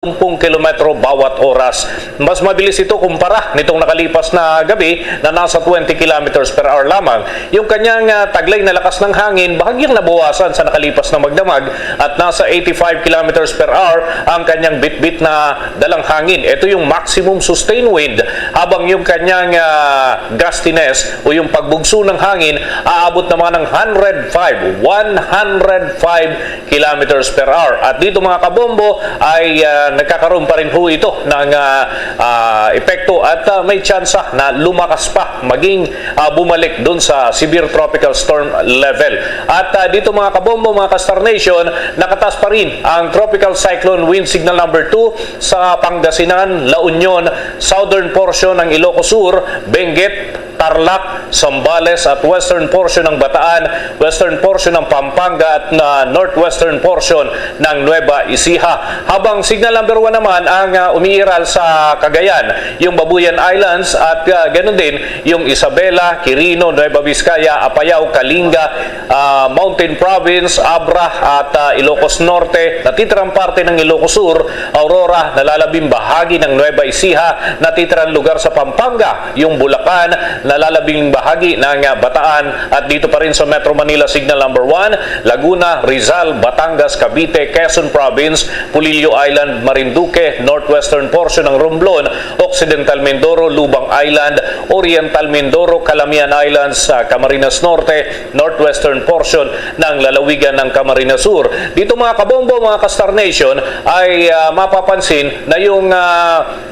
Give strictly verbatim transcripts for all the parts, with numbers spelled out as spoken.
sampung kilometro bawat oras. Mas mabilis ito kumpara nitong nakalipas na gabi na nasa twenty kilometers per hour lamang. Yung kanyang, ah, taglay na lakas ng hangin, bahagyang nabawasan sa nakalipas na magdamag at nasa eighty-five kilometers per hour ang kanyang bitbit na dalang hangin. Ito yung maximum sustained wind, habang yung kanyang, ah, gustiness o yung pagbugso ng hangin aabot naman ng hundred five, one hundred five kilometers per hour. At dito, mga kabombo, ay, ah, nagkakaroon pa rin ho ito ng, ah, ah, epekto at, ah, may tsansa na lumakas pa, maging, ah, bumalik dun sa severe tropical storm level. At, ah, dito, mga kabombo, mga ka-Star Nation, nakatas pa rin ang Tropical Cyclone Wind Signal number two sa Pangasinan, La Union, southern portion ng Ilocos Sur, Benguet, Tarlac, Zambales at western portion ng Bataan, western portion ng Pampanga at na northwestern portion ng Nueva Ecija. Habang signal number one naman ang, ah, umiiral sa Cagayan, yung Babuyan Islands at, ah, ganun din yung Isabela, Quirino, Nueva Vizcaya, Apayao, Kalinga, ah, Mountain Province, Abra at, ah, Ilocos Norte, natitirang parte ng Ilocos Sur, Aurora, nalalabing bahagi ng Nueva Ecija, natitirang lugar sa Pampanga, yung Bulacan, nalalabing bahagi ng, ah, Bataan, at dito pa rin sa Metro Manila Signal number one, Laguna, Rizal, Batangas, Cavite, Quezon Province, Polillo Island, Marinduque, northwestern portion ng Romblon, Occidental Mindoro, Lubang Island, Oriental Mindoro, Calamian Islands, ah, Camarines Norte, northwestern portion ng lalawigan ng Camarines Sur. Dito, mga kabombo, mga ka-Star Nation, ay, ah, mapapansin na yung, ah,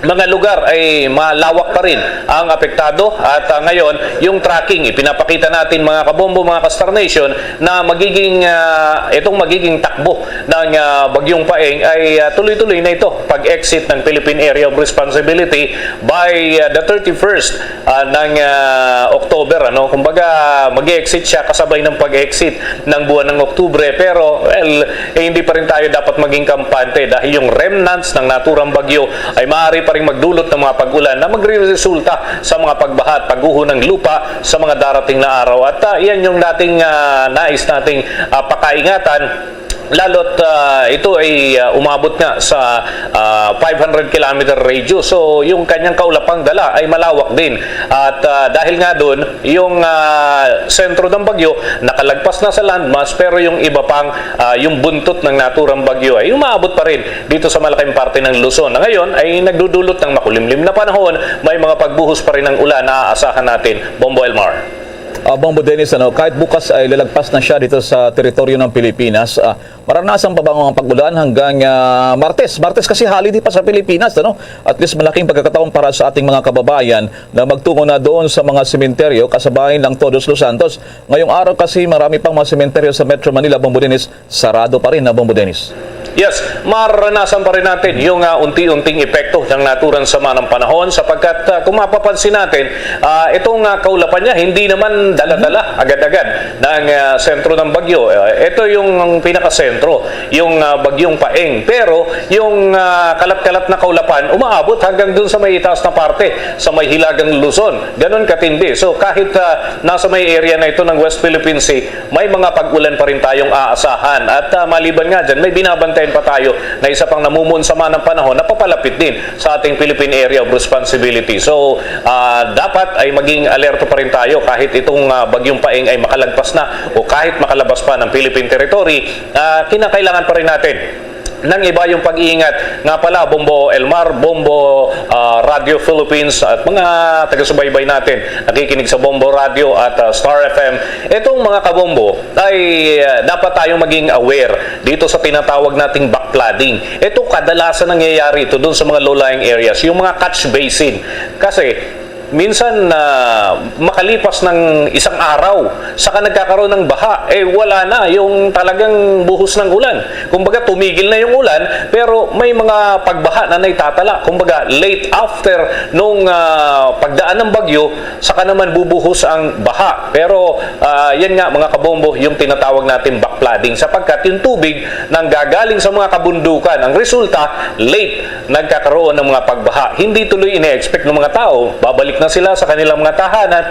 mga lugar ay malawak pa rin ang apektado. At, ah, ngayon, yung tracking, ipinapakita natin, mga kabombo, mga ka-Star Nation, na magiging, ah, itong magiging takbo ng, ah, Bagyong Paeng ay, ah, tuloy-tuloy na ito pag-exit ng Philippine Area of Responsibility by, ah, the thirty-first, ah, ng, ah, October, ano? Kumbaga, mag-exit siya kasabay ng pag-exit ng buwan ng Oktubre. Pero, well, eh, hindi pa rin tayo dapat maging kampante dahil yung remnants ng naturang bagyo ay maaari pa rin magdulot ng mga pag-ulan na magreresulta sa mga pagbaha at pagguho ng lupa sa mga darating na araw. At, ah, yan yung dating, ah, nais nating, ah, pakaingatan. Lalo't, ah, ito ay, ah, umabot nga sa, ah, five hundred kilometer radius. So, yung kanyang kaulapang dala ay malawak din. At, ah, dahil nga doon, yung, ah, sentro ng bagyo nakalagpas na sa landmass, pero yung iba pang, ah, yung buntot ng naturang bagyo ay umaabot pa rin dito sa malaking parte ng Luzon, na ngayon ay nagdudulot ng makulimlim na panahon. May mga pagbuhos pa rin ng ulan na aasahan natin. Bombo Elmar. Ah, Bombo Dennis, ano, kahit bukas ay lalagpas na siya dito sa teritoryo ng Pilipinas, ah, maranasan pa ba ang mga pag-ulan hanggang, ah, Martes? Martes kasi holiday pa sa Pilipinas, ano? At least malaking pagkakataon para sa ating mga kababayan na magtungo na doon sa mga sementeryo kasabay ng Todos los Santos. Ngayong araw kasi marami pang mga sementeryo sa Metro Manila, Bombo Dennis, sarado pa rin, na, Bombo Dennis. Yes, maranasan pa rin natin yung, ah, unti-unting epekto ng naturang sama ng panahon sapagkat, ah, kung mapapansin natin, ah, itong, ah, kaulapan niya hindi naman dala-dala agad-agad ng, ah, sentro ng bagyo. Ah, ito yung pinakasentro, yung, ah, Bagyong Paeng. Pero yung, ah, kalat-kalat na kaulapan umaabot hanggang dun sa may itaas na parte, sa may hilagang Luzon. Ganun katindi. So kahit, ah, nasa may area na ito ng West Philippine Sea, may mga pag-ulan pa rin tayong aasahan. At, ah, maliban nga dyan, may binabantayan pa tayo na isa pang namumuon sama ng panahon na papalapit din sa ating Philippine Area of Responsibility. So, ah, dapat ay maging alerto pa rin tayo kahit itong, ah, Bagyong Paeng ay makalagpas na o kahit makalabas pa ng Philippine territory, ah, kinakailangan pa rin natin ng iba yung pag-iingat. Nga pala, Bombo Elmar, Bombo, ah, Radio Philippines, at mga taga-subaybay natin nakikinig sa Bombo Radio at, ah, Star F M. Itong mga kabombo ay, ah, dapat tayong maging aware dito sa tinatawag nating backflooding. Ito kadalasan nangyayari ito doon sa mga low-lying areas, yung mga catch basin. Kasi minsan, ah, makalipas ng isang araw, saka nagkakaroon ng baha, eh, wala na yung talagang buhos ng ulan. Kumbaga, tumigil na yung ulan, pero may mga pagbaha na naitatala. Kumbaga, late after nung, ah, pagdaan ng bagyo, saka naman bubuhos ang baha. Pero, ah, yan nga, mga kabombo, yung tinatawag natin backflooding, sapagkat yung tubig nanggagaling sa mga kabundukan. Ang resulta, late nagkakaroon ng mga pagbaha. Hindi tuloy ine-expect ng mga tao. Babalik na sila sa kanilang mga tahanan.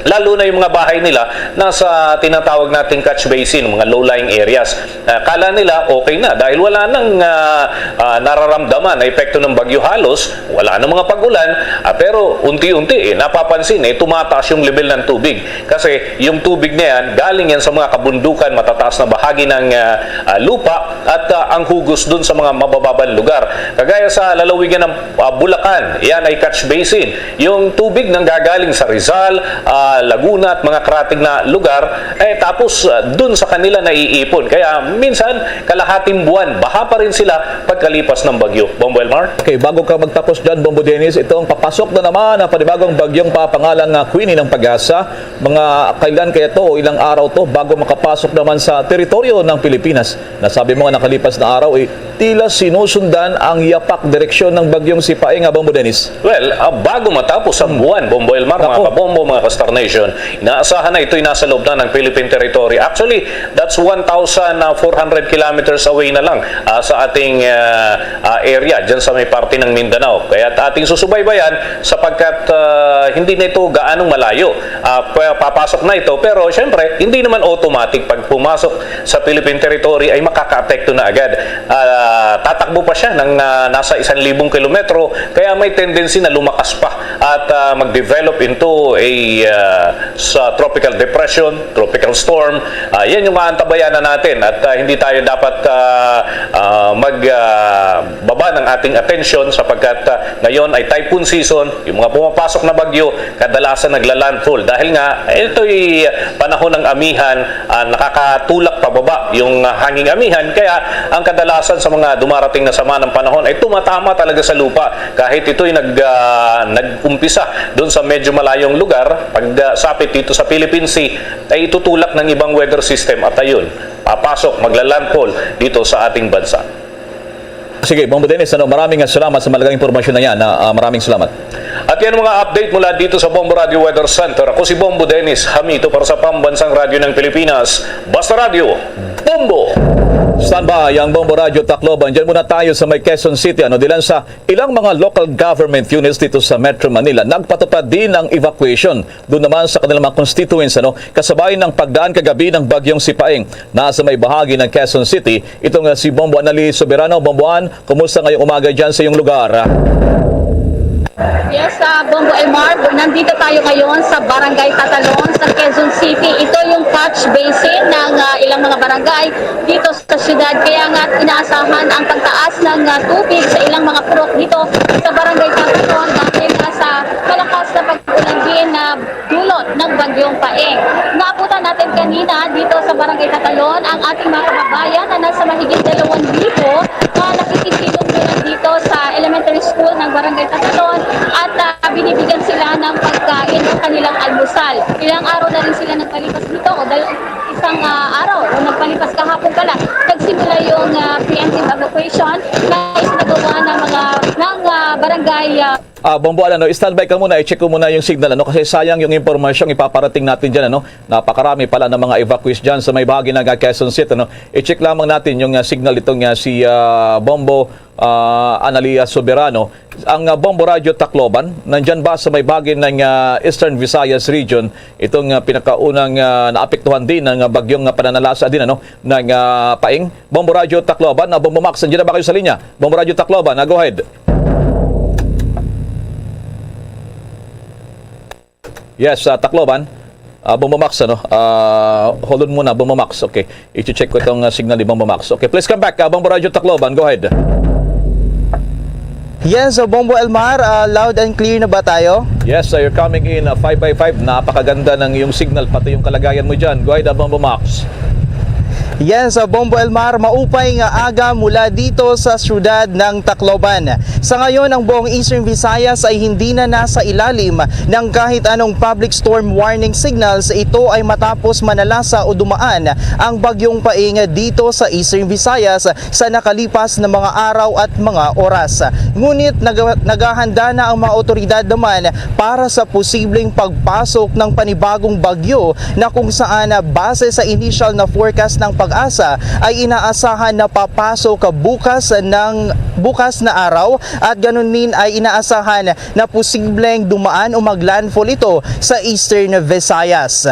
Lalo na yung mga bahay nila nasa tinatawag nating catch basin, mga low-lying areas. Ah, kala nila okay na dahil wala nang, ah, ah, nararamdaman na epekto ng bagyo halos, wala nang mga pag-ulan, ah, pero unti-unti, eh, napapansin, eh, tumataas yung level ng tubig. Kasi yung tubig na yan, galing yan sa mga kabundukan, matataas na bahagi ng, ah, ah, lupa at, ah, ang hugos dun sa mga mabababang lugar. Kagaya sa lalawigan ng, ah, Bulacan, yan ay catch basin. Yung tubig nanggagaling sa Rizal, ah, Laguna at mga karatig na lugar, eh, tapos, ah, dun sa kanila naiipon. Kaya minsan, kalahating buwan, baha pa rin sila pagkalipas ng bagyo. Bombo Elmar? Okay, bago ka magtapos dyan, Bombo Dennis, itong papasok na naman ang panibagong bagyong papangalan nga Queenie ng Pag-asa. Mga kailan kaya to o ilang araw to bago makapasok naman sa teritoryo ng Pilipinas? Nasabi mo nga nakalipas na araw, eh, tila sinusundan ang yapak direksyon ng bagyong Sipaeng, nga, Bombo Dennis. Well, ah, bago matapos ang Hmm. buwan, Bombo Elmar, mga Nako. kabombo, mga ka-Star Nation, inaasahan na ito'y nasa loob na ng Philippine territory. Actually, that's one thousand four hundred kilometers away na lang, ah, sa ating, ah, ah, area, dyan sa may parte ng Mindanao. Kaya ating susubaybayan sapagkat, ah, hindi na ito gaanong malayo. Ah, pa-, papasok na ito, pero syempre, hindi naman automatic pag pumasok sa Philippine territory ay makakaapekto na agad. Ah, tatakbo pa siya ng, ah, nasa isang libong kilometro, kaya may tendency na lumakas pa at, ah, mag-develop into a, ah, sa tropical depression, tropical storm. Ah, yan yung aantabayanan natin at, ah, hindi tayo dapat, ah, ah, mag, ah, baba ng ating atensyon sapagkat, ah, ngayon ay typhoon season, yung mga pumapasok na bagyo, kadalasan nagla-landfall. Dahil nga, ito'y panahon ng amihan, ah, nakakatulak pababa yung, ah, hanging amihan. Kaya ang kadalasan sa mga dumarating na sama ng panahon ay tumatama talaga sa lupa. Kahit ito'y nag, ah, nag-umpisa doon sa medyo malayong lugar, pag, ah, sapit dito sa Philippine Sea, ay itutulak ng ibang weather system at ayun, papasok, magla-landfall dito sa ating bansa. Sige, Bombo Dennis, ano, maraming, ah, salamat sa malagang impormasyon na yan. Ah, ah, maraming salamat. At yan mga update mula dito sa Bombo Radio Weather Center. Ako si Bombo Dennis Hamito para sa Pambansang Radyo ng Pilipinas, Basta Radyo, Bombo! Standby ang Bombo Radio Tacloban. Diyan muna tayo sa may Quezon City. Ano, dilan sa ilang mga local government units dito sa Metro Manila, nagpatupad din ng evacuation doon naman sa kanilang mga constituents, ano, kasabay ng pagdaan kagabi ng Bagyong Sipaeng. Nasa may bahagi ng Quezon City, itong, ah, si Bombo Anali Soberano. Bombo An, kumusta ngayong umaga dyan sa iyong lugar? Yes, ah, Bombo Elmar, nandito tayo ngayon sa Barangay Tatalon sa Quezon City. Ito yung catch basin ng, ah, ilang mga barangay dito sa syudad. Kaya nga inaasahan ang pagtaas ng, ah, tubig sa ilang mga purok dito sa Barangay Tatalon dahil nga sa malakas na pag-ulan din na dulot ng Bagyong Paeng. Naabutan natin kanina dito sa Barangay Tatalon ang ating mga kababayan na nasa mahigit dalawang libo na nakikisilong muna dito sa elementary school ng Barangay Tatalon at, ah, binibigyan sila ng pagkain ng kanilang almusal. Ilang araw na rin sila nagpalipas dito, o dal-, isang, ah, araw o nagpalipas kahapon pala, nagsimula yung, ah, preemptive evacuation na isinagawa ng mga, ng, ah, barangay, ah, Ah, Bombo Alan, no, standby ka muna, i-check ko muna yung signal, ano, kasi sayang yung impormasyong ipaparating natin dyan, ano. Napakarami pala ng mga evacuees dyan sa may bahagi ng, ah, Quezon City, ano. I-check lamang natin yung, ah, signal itong, ah, si, ah, Bombo, ah, Analia Soberano. Ang, ah, Bombo Radyo Tacloban, nandyan ba sa may bahagi ng, ah, Eastern Visayas Region, itong, ah, pinakaunang, ah, naapektuhan din ng, ah, bagyong, ah, pananalasa din, ano, ng, ah, Paeng? Bombo Radyo Tacloban, ah, Bombo Max, nandiyan na ba kayo sa linya? Bombo Radyo Tacloban, ah, go ahead. Yes, ah, Tacloban. Ah, Bombo Max, ano? Ah, hold on muna, Bombo Max. Okay. I-check ko itong, ah, signal ni Bombo Max. Okay, please come back. Ah, Bombo Radyo Tacloban, go ahead. Yes, uh, Bombo Elmar, uh, loud and clear na ba tayo? Yes, uh, you're coming in, uh, five by five. Napakaganda ng iyong signal, pati yung kalagayan mo dyan. Go ahead, uh, Bombo Max. Yes, uh, Bombo Elmar, maupay nga aga mula dito sa siyudad ng Tacloban. Sa ngayon, ang buong Eastern Visayas ay hindi na nasa ilalim ng kahit anong public storm warning signals. Ito ay matapos manalasa o dumaan ang Bagyong Paeng dito sa Eastern Visayas sa nakalipas na mga araw at mga oras. Ngunit naga-, naghahanda na ang mga otoridad naman para sa posibleng pagpasok ng panibagong bagyo na kung saan, ah, base sa initial na forecast ng Pag-asa ay inaasahan na papasok bukas ng bukas na araw at ganun din ay inaasahan na posibleng dumaan o maglandfall ito sa Eastern Visayas.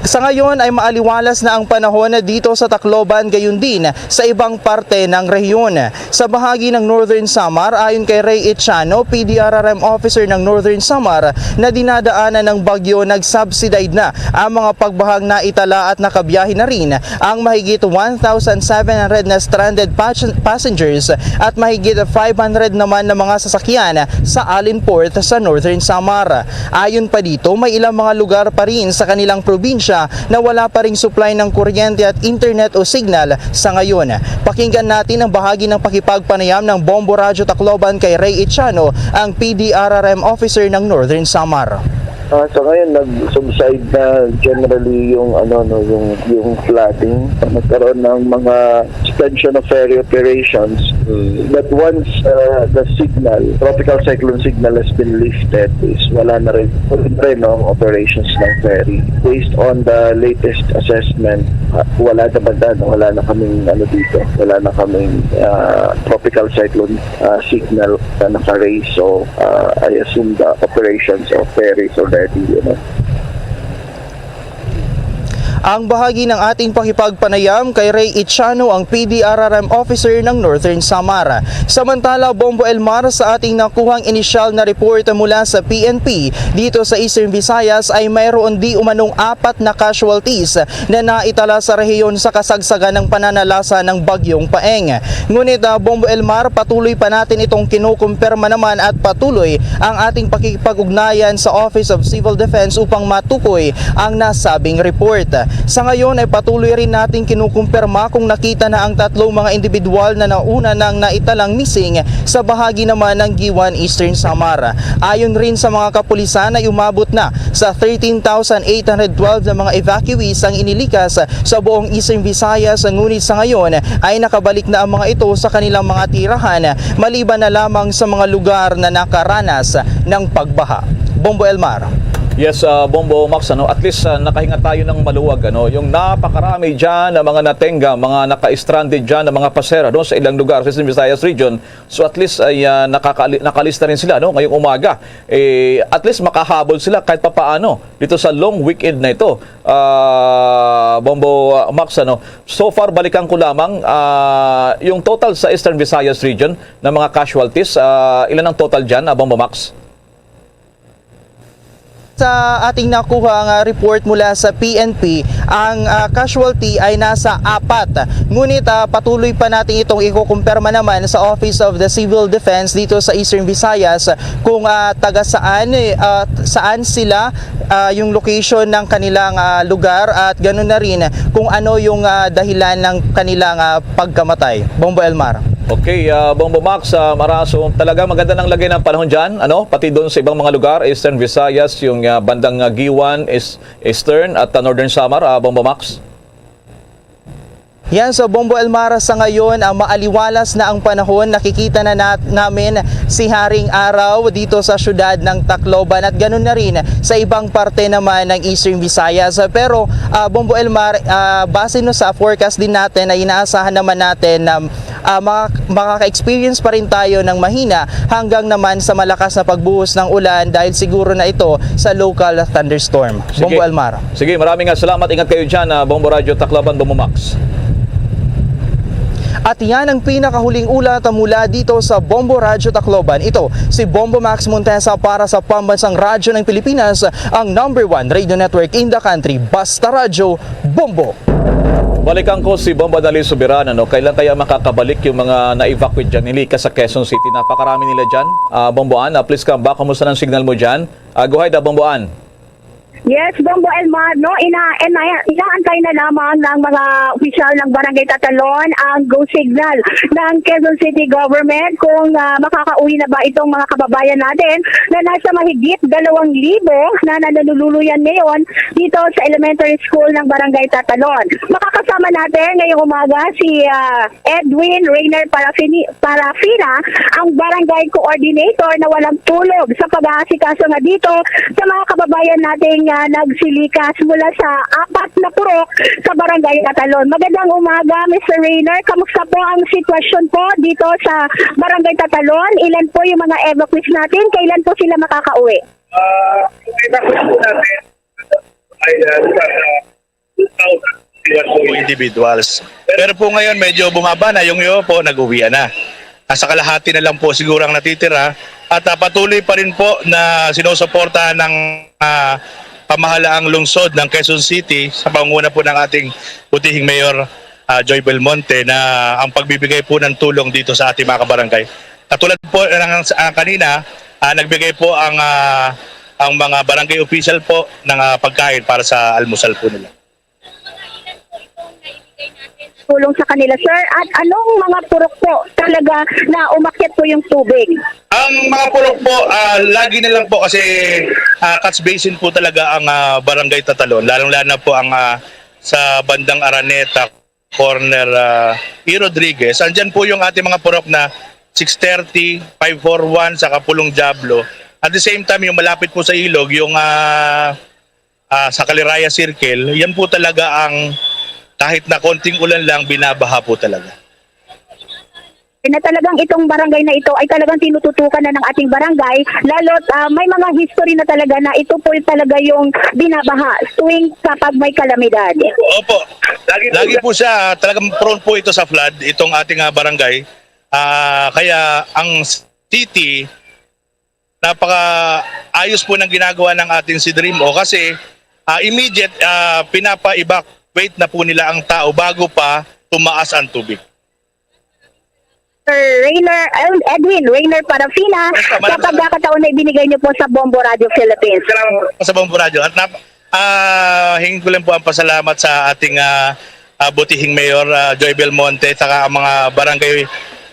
Sa ngayon ay maaliwalas na ang panahon dito sa Tacloban, gayon din sa ibang parte ng rehiyon. Sa bahagi ng Northern Samar, ayon kay Ray Echano, P D R R M officer ng Northern Samar, na dinadaanan ng bagyo, nagsubside na ang mga pagbahang naitala at nakabiyahe na rin ang mahigit one thousand seven hundred na stranded pas- passengers at mahigit five hundred naman na mga sasakyan sa Allen Port sa Northern Samar. Ayon pa dito, may ilang mga lugar pa rin sa kanilang probinsya na wala pa ring supply ng kuryente at internet o signal sa ngayon. Pakinggan natin ang bahagi ng pakipagpanayam ng Bombo Radyo Tacloban kay Ray Echano, ang P D R R M officer ng Northern Samar. Ah, sa ngayon, nag-subside na generally yung, ano, no, yung, yung flooding. Nagkaroon ng mga suspension of ferry operations. But once, uh, the signal, tropical cyclone signal has been lifted, is wala na rin, wala na rin, no, operations ng ferry. Based on the latest assessment, uh, wala na ba, wala na kaming, ano, dito, wala na kaming, uh, tropical cyclone, uh, signal na naka-raise. So, uh, I assume the operations of ferries already, you know. Ang bahagi ng ating pakipagpanayam kay Ray Echano, ang P D R R M officer ng Northern Samar. Samantala, Bombo Elmar, sa ating nakuhang inisyal na report mula sa P N P dito sa Eastern Visayas, ay mayroon di umanong apat na casualties na naitala sa rehiyon sa kasagsagan ng pananalasa ng Bagyong Paeng. Ngunit, ah, Bombo Elmar, patuloy pa natin itong kinukumpirma naman at patuloy ang ating pakikipag-ugnayan sa Office of Civil Defense upang matukoy ang nasabing report. Sa ngayon ay patuloy rin nating kinukumpirma kung nakita na ang tatlong mga individual na nauna nang naitalang missing sa bahagi naman ng Guiuan, Eastern Samar. Ayon rin sa mga kapulisan ay umabot na sa thirteen thousand eight hundred twelve na mga evacuees ang inilikas sa buong Eastern Visayas, ngunit sa ngayon ay nakabalik na ang mga ito sa kanilang mga tirahan, maliban na lamang sa mga lugar na nakaranas ng pagbaha. Bombo Elmar. Yes, ah, Bombo Max, ano, at least, ah, nakahinga tayo ng maluwag, ano, yung napakarami diyan na mga natenga, mga naka-stranded diyan na mga pasahero, no, sa ilang lugar sa Eastern Visayas region. So at least ay, ah, nakakali-, nakalista rin sila, no, ngayong umaga. Eh, at least makahabol sila kahit papaano dito sa long weekend na ito. Ah, Bombo, ah, Max, ano. So far, balikan ko lamang, ah, yung total sa Eastern Visayas region ng mga casualties, ah, ilan ang total diyan, ah, Bombo Max? Sa ating nakuha nga report mula sa P N P, ang, ah, casualty ay nasa apat. Ngunit, ah, patuloy pa natin itong ikukumpirma naman sa Office of the Civil Defense dito sa Eastern Visayas kung, ah, taga saan, eh, ah, saan sila, ah, yung location ng kanilang, ah, lugar at ganun na rin kung ano yung, ah, dahilan ng kanilang, ah, pagkamatay. Bombo Elmar. Okay, ah, Bombo Max, ah, maraso talaga maganda ng lagay ng panahon dyan, ano? Pati doon sa ibang mga lugar, Eastern Visayas, yung, ah, bandang, ah, Guiuan, is Eastern at, ah, Northern Samar, ah, Bombo Max. Yan, so Bombo Elmar, sa ngayon, ah, maaliwalas na ang panahon. Nakikita na nat-, namin si Haring Araw dito sa siyudad ng Tacloban at ganun na rin sa ibang parte naman ng Eastern Visayas. Pero, ah, Bombo Elmar, ah, base no sa forecast din natin ay inaasahan naman natin na, ah, maka-, makaka-experience pa rin tayo ng mahina hanggang naman sa malakas na pagbuhos ng ulan dahil siguro na ito sa local thunderstorm. Sige. Bombo Elmar. Sige, maraming nga salamat. Ingat kayo dyan, ah, Bombo Radyo Tacloban, Bombo Max. At yan ang pinakahuling ulat mula dito sa Bombo Radyo Tacloban. Ito si Bombo Max Montesa para sa Pambansang Radyo ng Pilipinas, ang number one radio network in the country. Basta Radyo, Bombo! Balikan ko si Bombo Dali Soberano, no? Kailan kaya makakabalik yung mga na-evacuate dyan, nilikas sa Quezon City? Napakarami nila dyan. Ah, Bombo Ann, ah, please come back. Kumusta ng signal mo dyan? Ah, go ahead, ah, Bombo Ann. Yes, Bombo Elmar, no? Ina-, ina-, inaantay na lamang ng mga opisyal ng Barangay Tatalon ang go signal ng Quezon City Government kung, ah, makakauwi na ba itong mga kababayan natin na nasa mahigit dalawang libo na nananululuyan ngayon dito sa elementary school ng Barangay Tatalon. Makakasama natin ngayong umaga si, ah, Edwin Rayner Parafini-, Parafina, ang barangay coordinator na walang tulog sa pag-aasikaso nga dito sa mga kababayan nating nga nagsilikas mula sa apat na purok sa Barangay Tatalon. Magandang umaga, Mister Rayner. Kamusta po ang sitwasyon po dito sa Barangay Tatalon? Ilan po yung mga evacuees natin? Kailan po sila makakauwi? Ah, yung evacuees po natin ay, ah, sa two thousand individuals. Pero po ngayon, medyo bumaba na yung iyo po, nag-uwi na. Nasa kalahati na lang po siguro ang natitira. At, ah, patuloy pa rin po na sinusuportahan ng, ah, pamahalaang lungsod ng Quezon City sa pangunguna po ng ating butihing Mayor, ah, Joy Belmonte, na ang pagbibigay po ng tulong dito sa ating mga kabarangay. Katulad po ng, ah, kanina, ah, nagbigay po ang, ah, ang mga barangay official po ng, ah, pagkain para sa almusal po nila. Tulong sa kanila, sir? At anong mga purok po talaga na umakyat po yung tubig? Ang mga purok po, ah, lagi na lang po kasi, ah, catch basin po talaga ang, ah, Barangay Tatalon, lalong-lalo na po ang, ah, sa bandang Araneta, corner, ah, E. Rodriguez. Andyan po yung ating mga purok na six thirty, five four one, sa Kapulong Diablo. At the same time, yung malapit po sa ilog, yung, ah, ah, sa Caliraya Circle, yan po talaga ang kahit na konting ulan lang, binabaha po talaga. Na talagang itong barangay na ito ay talagang tinututukan na ng ating barangay, lalo't, ah, may mga history na talaga na ito po talaga yung binabaha tuwing kapag may kalamidad. Opo. Lagi po Lagi siya po siya, talagang prone po ito sa flood, itong ating, ah, barangay. Ah, kaya ang city, napaka ayos po ng ginagawa ng ating C D R I M O kasi, ah, immediate, ah, pinapa-evacuate na po nila ang tao bago pa tumaas ang tubig. Sir Rayner, Edwin Rayner Parafina, Yes, ma'am. Maraming sa salamat. Pagkakataon na ibinigay niyo po sa Bombo Radio Philippines. Salamat po sa Bombo Radio. At nap-, ah, hingin ko lang po ang pasalamat sa ating, ah, ah, butihing Mayor, ah, Joy Belmonte, saka ang mga barangay,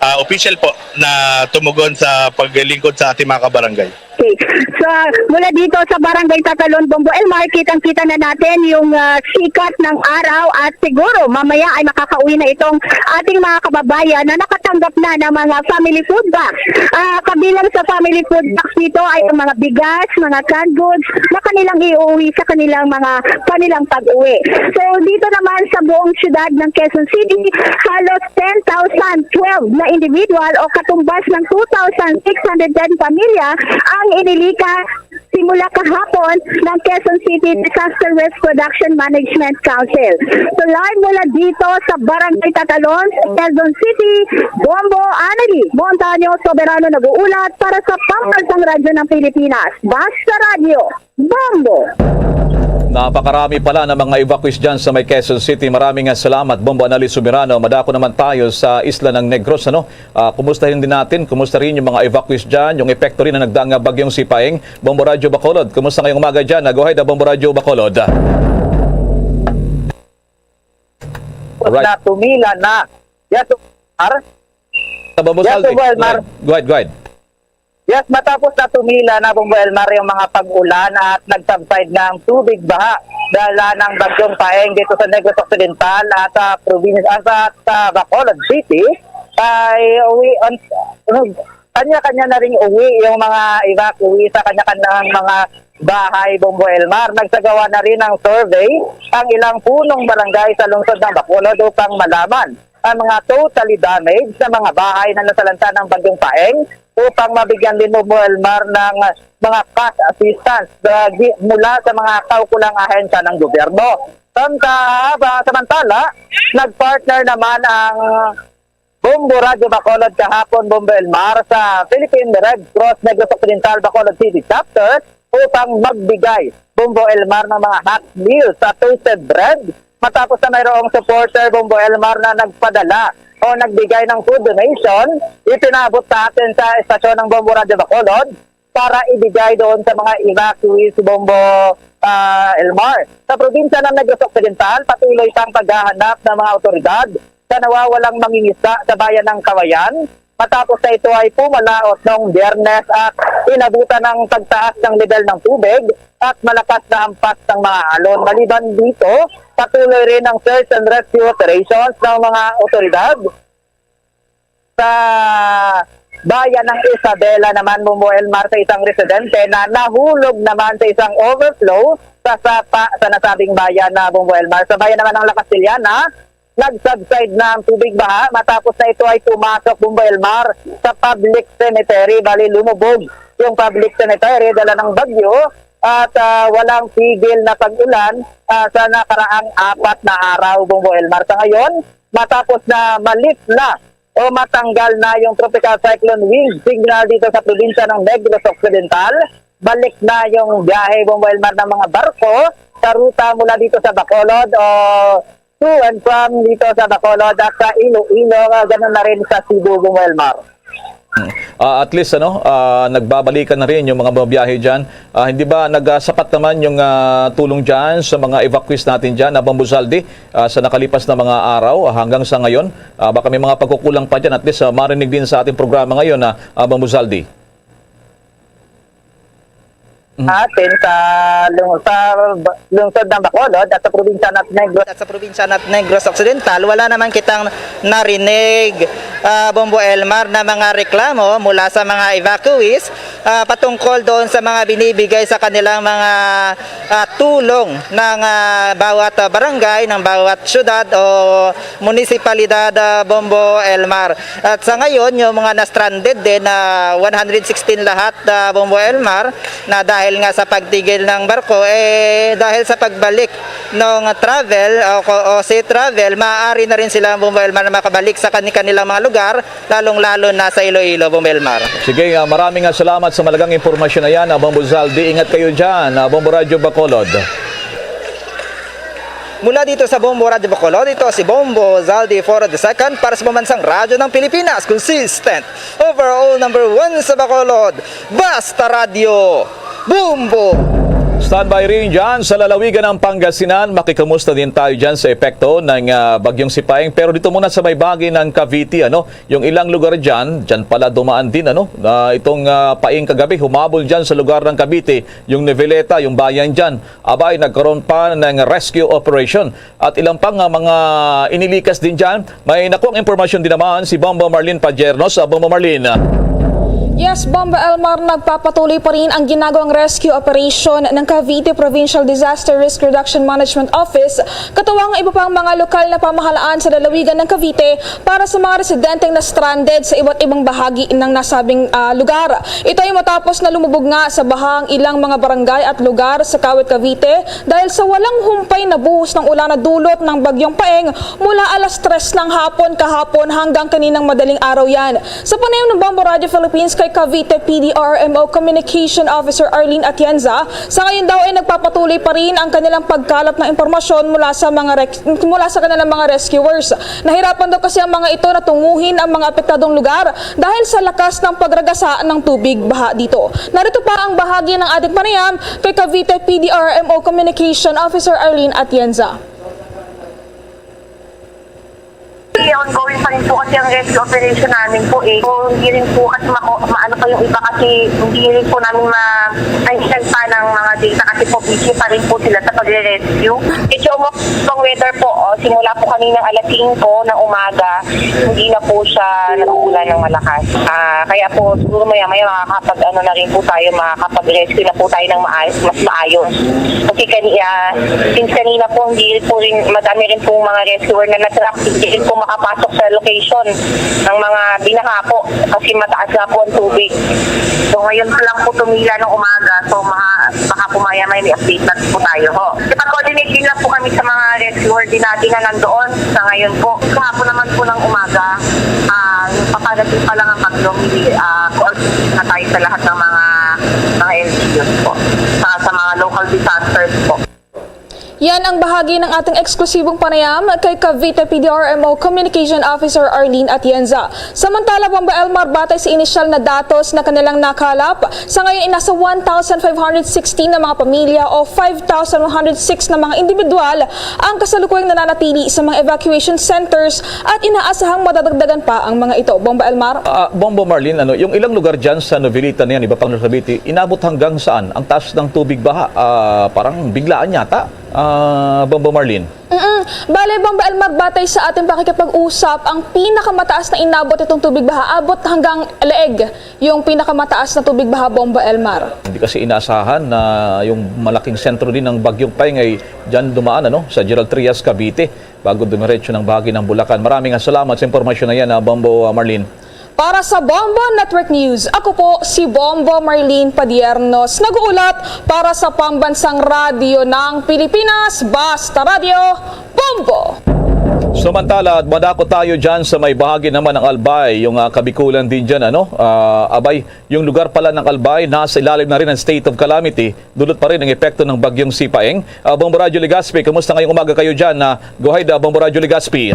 ah, official po na tumugon sa paglilingkod sa ating mga kabarangay. Okay. So, mula dito sa Barangay Tatalon, Bombo Elmar, kitang-kita na natin yung, ah, sikat ng araw at siguro mamaya ay makakauwi na itong ating mga kababayan na nakatanggap na ng mga family food box. Ah, kabilang sa family food box dito ay ang mga bigas, mga canned goods na kanilang iuwi sa kanilang mga, kanilang pag-uwi. So, dito naman sa buong siyudad ng Quezon City, halos ten thousand twelve na individual o katumbas ng two thousand six hundred ten pamilya ang inilikas simula kahapon ng Quezon City Disaster Risk Reduction Management Council. So, live mula dito sa Barangay Tatalon, Quezon City, Bombo Anali Montaño Soberano nag-uulat para sa Pambansang Radyo ng Pilipinas, Basta Radyo, Bombo! Napakarami pala ng mga evacuees dyan sa may Quezon City. Maraming, ah, salamat, Bombo Anali Soberano. Madako naman tayo sa isla ng Negros, ano? Ah, kumustahin din natin, kumusta rin yung mga evacuees dyan, yung epekto rin ng nagdaang, ah, bagyong Sipaeng. Bombo Radyo Bacolod, kumusta ngayong umaga dyan? Ah, go ahead, ah, Bombo Radyo Bacolod. Right. Na tumila na. Yes, sir. Sa Bombo Yes, Salvi. Sir Elmar. Go ahead, go ahead, go ahead. Yes, matapos na tumila na, Bombo Elmar, yung mga pag-ulan at nag-subside na ang tubig baha dala ng Bagyong Paeng dito sa Negros Occidental at sa probinsya, ah, sa, sa Bacolod City, ay uwi, an-, kanya-kanya na ring uwi yung mga evacuee sa kanya-kanyang mga bahay, Bombo Elmar. Nagsagawa na rin ng survey ang ilang punong barangay sa lungsod ng Bacolod upang malaman ang mga totally damaged na mga bahay na nasalanta ng Bagyong Paeng upang mabigyan din, Bombo Elmar, ng mga cash assistance, uh, gi-, mula sa mga kaukulang ahensya ng gobyerno. Samantala, samantala, nag-partner naman ang Bombo Radyo Bacolod kahapon, Bombo Elmar, sa Philippine Red Cross Negros Occidental Bacolod City Chapter upang magbigay, Bombo Elmar, ng mga hot meals sa toasted bread matapos na mayroong supporter, Bombo Elmar, na nagpadala o nagbigay ng food donation, ipinabot sa atin sa estasyon ng Bombo Radyo Bacolod para ibigay doon sa mga evacuees, Bombo, ah, Elmar. Sa probinsya ng Negros Occidental, patuloy pang paghahanap ng mga awtoridad sa nawawalang mangingisda sa bayan ng Kawayan, matapos na ito ay pumalaot noong Biyernes at inabutan ng pagtaas ng level ng tubig at malakas na hampas ng mga alon. Maliban dito, patuloy rin ang search and rescue operations ng mga otoridad. Sa bayan ng Isabela naman, Bombo Elmar, sa isang residente na nahulog naman sa isang overflow sa sapa sa nasabing bayan na, Bombo Elmar. Sa bayan naman ng La Castellana, nag-subside na ang tubig baha matapos na ito ay pumasok, Bombo Elmar, sa public cemetery. Bali, lumubog yung public cemetery dala ng bagyo at, ah, walang tigil na pag-ulan, ah, sa nakaraang apat na araw, Bombo Elmar. Sa ngayon, matapos na ma-lift na o matanggal na yung Tropical Cyclone Wind Signal dito sa probinsya ng Negros Occidental, balik na yung biyahe, Bombo Elmar, ng mga barko sa ruta mula dito sa Bacolod o to and from dito sa Bacolod at sa Iloilo, ah, ganun na rin sa Cebu, Bombo Elmar. Ah, at least, ano, ah, nagbabalikan na rin yung mga bumabiyahe dyan. Ah, hindi ba nagsapat naman yung, ah, tulong dyan sa mga evacuees natin dyan, ah, Bombo Zaldi, ah, sa nakalipas na mga araw, ah, hanggang sa ngayon? Ah, baka may mga pagkukulang pa dyan. At least, ah, marinig din sa ating programa ngayon, ah, ah, Bombo Zaldi. Atin sa, lung- sa ba- lungsod ng Bacolod at sa probinsya ng Negros. At sa probinsya ng Negros Occidental, wala naman kitang narinig, ah, Bombo Elmar, na mga reklamo mula sa mga evacuees, ah, patungkol doon sa mga binibigay sa kanilang mga, ah, tulong ng, ah, bawat, ah, barangay, ng bawat syudad o munisipalidad, ah, Bombo Elmar. At sa ngayon, yung mga na-stranded din na one hundred sixteen lahat, ah, Bombo Elmar, na dahil nga sa pagtigil ng barko, eh, dahil sa pagbalik ng travel o, o sea travel, maaari na rin sila, Bombo Elmar, na makabalik sa kani-, kanilang mga lugar, lalong-lalo na sa Iloilo, Bombo Elmar. Sige, ah, maraming, ah, salamat sa malagang impormasyon na yan, ah, Bombo Zaldi. Ingat kayo dyan, ah, Bombo Radyo Bacolod. Mula dito sa Bombo Radyo Bacolod, ito si Bombo Zaldi for the second para sa Pambansang Radyo ng Pilipinas. Consistent, overall number one sa Bacolod. Basta Radyo, Bombo! Standby rin dyan sa lalawigan ng Pangasinan. Makikamusta din tayo dyan sa epekto ng, ah, Bagyong Sipaeng. Pero dito muna sa may bahagi ng Cavite, ano, yung ilang lugar dyan, dyan pala dumaan din, ano, na itong, ah, paing kagabi, humabol dyan sa lugar ng Cavite, yung Noveleta, yung bayan dyan. Abay, nagkaroon pa ng rescue operation. At ilang pang, ah, mga inilikas din dyan. May nakuhang impormasyon din naman si Bombo Marlene Pajerno. Sa Bombo Marlene. Yes, Bombo Elmar, nagpapatuloy pa rin ang ginagawang rescue operation ng Cavite Provincial Disaster Risk Reduction Management Office, katuwang ang iba pang mga lokal na pamahalaan sa lalawigan ng Cavite para sa mga residenteng na-stranded sa iba't ibang bahagi ng nasabing, ah, lugar. Ito ay matapos na lumubog nga sa baha ang ilang mga barangay at lugar sa Kawit, Cavite dahil sa walang humpay na buhos ng ulan na dulot ng Bagyong Paeng mula alas tres ng hapon kahapon hanggang kaninang madaling araw yan. Sa panayam ng Bombo Radio Philippines kay Cavite P D R M O Communication Officer Arlene Atienza, sa ngayon daw ay nagpapatuloy pa rin ang kanilang pagkalap ng impormasyon mula sa mga rek- mula sa kanilang mga rescuers. Nahirapan daw kasi ang mga ito na tunguhin ang mga apektadong lugar dahil sa lakas ng pagragasa ng tubig baha dito. Narito pa ang bahagi ng ating panayam kay Cavite P D R M O Communication Officer Arlene Atienza. Ongoing pa rin po kasi ang rescue operation namin po eh. So, hindi rin po kasi mako, maano pa yung iba kasi hindi rin po namin ma, nahihinag pa ng mga data kasi po busy pa rin po sila sa pagre-rescue. Medyo umok pang weather po, oh, simula po kaninang alas singko ng umaga, hindi na po siya nag-uulan ng malakas. Ah, kaya po siguro maya-maya makakapag ano na rin po tayo, makakapag-rescue na po tayo ng maayos, mas maayos. Kasi kani, ah, since kanina po hindi po rin, madami rin pong mga rescuer na na-trap, hindi rin po makapasok sa location ng mga binaha po kasi mataas nga po ang tubig. So ngayon pa lang po tumila ng umaga, so mga, baka po maya may update na po tayo ho. Nakipag-coordinate din lang po kami sa mga rescuer din natin na nandoon sa ngayon po. Kahapon naman po ng umaga, ah, yung paparating pa lang ang bagyo, may, ah, coordinate na tayo sa lahat ng mga mga L G Us po, sa, sa mga local disasters po. Yan ang bahagi ng ating eksklusibong panayam kay Cavite P D R M O Communication Officer Arlene Atienza. Samantala, Bombo Elmar, batay sa inisyal na datos na kanilang nakalap, sa ngayon ay nasa one thousand five hundred sixteen na mga pamilya o five thousand one hundred six na mga individual ang kasalukuyang nananatili sa mga evacuation centers at inaasahang madadagdagan pa ang mga ito. Bombo Elmar? Ah, Bombo Marlene, ano, yung ilang lugar dyan sa Noveleta na yan, iba pang Cavite, inabot hanggang saan ang taas ng tubig baha? Ah, parang biglaan yata. Ah, Bombo Marlene. Mm-mm. Bale, Bombo Elmar, batay sa ating pakikipag-usap, ang pinakamataas na inabot itong tubig baha, abot hanggang leeg yung pinakamataas na tubig baha, Bombo Elmar. Hindi kasi inaasahan na yung malaking sentro din ng Bagyong Paeng ay dyan dumaan, ano, sa General Trias, Cavite, bago dumiretso ng bahagi ng Bulacan. Maraming salamat sa impormasyon na yan, ah, Bombo, ah, Marlene. Para sa Bombo Network News, ako po si Bombo Marlene Padiernos, nag-uulat para sa Pambansang Radyo ng Pilipinas, Basta Radyo, Bombo! Samantala, madako tayo dyan sa may bahagi naman ng Albay, yung, ah, Kabikulan din dyan, ano? Ah, abay, yung lugar pala ng Albay, nasa ilalim na rin ng state of calamity. Dulot pa rin ang epekto ng Bagyong Sipaeng. Ah, Bombo Radyo Legazpi, kumusta ngayong umaga kayo dyan? Ah, go ahead, ah, Bombo Radyo Legazpi.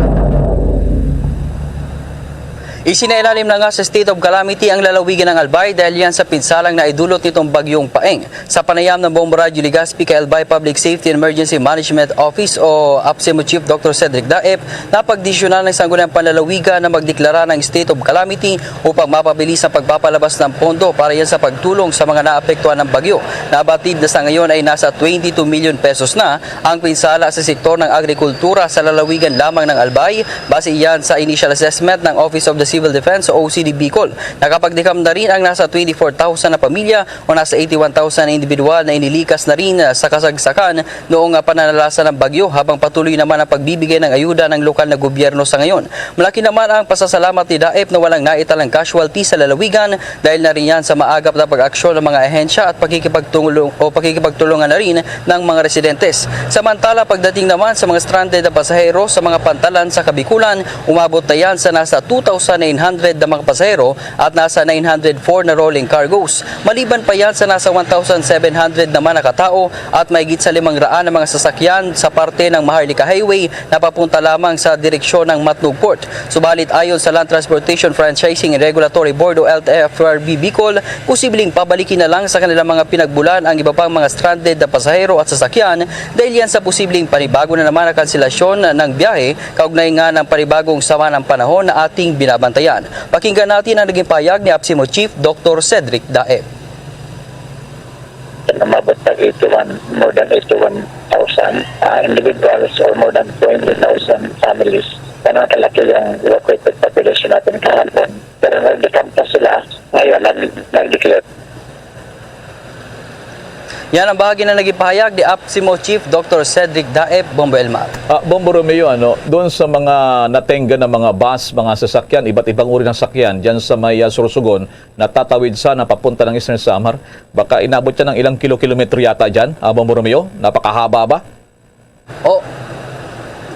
Isinailalim na nga sa state of calamity ang lalawigan ng Albay dahil yan sa pinsalang na idulot nitong Bagyong Paeng. Sa panayam ng Bombo Radyo Legazpi kay Albay Public Safety and Emergency Management Office o APSEMO Chief Doctor Cedric Daep, napagdesisyonan ng Sangguniang Panlalawigan na magdeklara ng state of calamity upang mapabilis ang pagpapalabas ng pondo para yan sa pagtulong sa mga naapektuhan ng bagyo. Nabatid na sa ngayon ay nasa twenty-two million pesos na ang pinsala sa sektor ng agrikultura sa lalawigan lamang ng Albay, base iyan sa initial assessment ng Office of the Civil Defense o O C D Bicol. Nakapaglikam na rin ang nasa twenty-four thousand na pamilya o nasa eighty-one thousand na individual na inilikas na rin, ah, sa kasagsakan noong, ah, pananalasa ng bagyo, habang patuloy naman ang pagbibigay ng ayuda ng lokal na gobyerno sa ngayon. Malaki naman ang pasasalamat ni Daep na walang naitalang casualty sa lalawigan dahil na rin yan sa maagap na pag-aksyon ng mga ahensya at pakikipagtulong o pakikipagtulungan na rin ng mga residentes. Samantala, pagdating naman sa mga stranded na pasahero sa mga pantalan sa Kabikulan, umabot na yan sa nasa two thousand nine hundred na mga pasahero at nasa nine hundred four na rolling cargos. Maliban pa yan sa nasa one thousand seven hundred naman na katao at mahigit sa limang raan na mga sasakyan sa parte ng Maharlika Highway na papunta lamang sa direksyon ng Matnog Port. Subalit, ayon sa Land Transportation Franchising and Regulatory Board o L T F R B Bicol, posibleng pabalikin na lang sa kanilang mga pinagbulan ang iba pang mga stranded na pasahero at sasakyan dahil yan sa posibleng panibago na naman na kanselasyon ng biyahe kaugnay nga ng panibagong sama ng panahon na ating binabantayan. Pakinggan natin ang naging pahayag ni APSEMO Chief Doctor Cedric Daep. Umabot sa eighty-one, more than eighty-one thousand, ah, individuals or more than twenty thousand families. Ganun kalaki yung evacuated population natin kahapon. Pero nagdekampa sila. Ngayon, nag-, nag-declare. Yan ang bahagi na naging pahayag ni APSEMO Chief Doctor Cedric Daep, Bombo Elmar. Ah, Bombo Romeo, ano, doon sa mga natenga ng mga bus, mga sasakyan, iba't ibang uri ng sakyan, dyan sa may, ah, Sorsogon, natatawid sana papunta ng Eastern Samar, baka inabot siya ng ilang kilo-kilometro yata dyan, ah, Bombo Romeo? Napakahaba ba? O,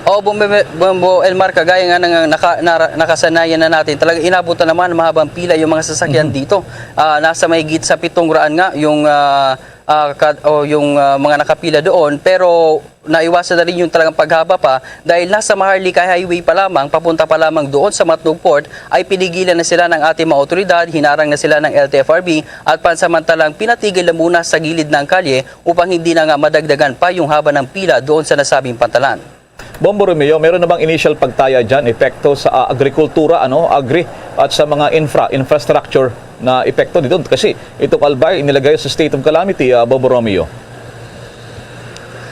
o, Bombo, Bombo Elmar, kagaya nga nang naka-, nara-, nakasanayan na natin, talaga inabot na naman ng mahabang pila yung mga sasakyan Mhm. dito. Ah, nasa mahigit sa pitong raan nga yung, ah, ah, ka-, o yung, ah, mga nakapila doon, pero naiwasan na rin yung talagang paghaba pa dahil nasa Maharlika Highway pa lamang, papunta pa lamang doon sa Matnog Port, ay pinigilan na sila ng ating mga otoridad, hinarang na sila ng L T F R B at pansamantalang pinatigil na muna sa gilid ng kalye upang hindi na nga madagdagan pa yung haba ng pila doon sa nasabing pantalan. Bombo Romeo, meron na bang initial pagtaya dyan, epekto sa, ah, agrikultura, ano, agri, at sa mga infra, infrastructure na epekto dito? Kasi itong Albay, inilagay sa state of calamity, ah, Bombo Romeo.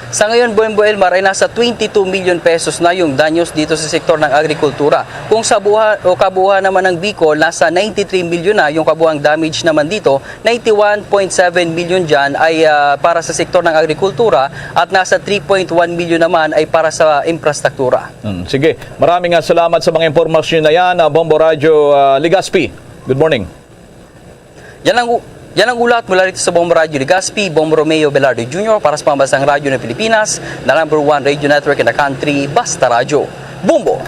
Sa ngayon, Bombo Elmar, ay nasa twenty-two million pesos na yung danyos dito sa sektor ng agrikultura. Kung sa buha-, o kabuuhan naman ng Bicol, nasa ninety-three million na yung kabuang damage naman dito. Ninety-one point seven million dyan ay, ah, para sa sektor ng agrikultura at nasa three point one million naman ay para sa infrastruktura. Hmm, sige. Maraming, ah, salamat sa mga impormasyon na yan, ah, Bombo Radyo, ah, Legazpi. Good morning. Yan ang u-, yan ang ulat mula rito sa Bombo Radyo Legazpi, Bombo Romeo Velarde Junior para sa Pambansang Radyo ng Pilipinas, the number one radio network in the country, Basta Radyo. Bombo!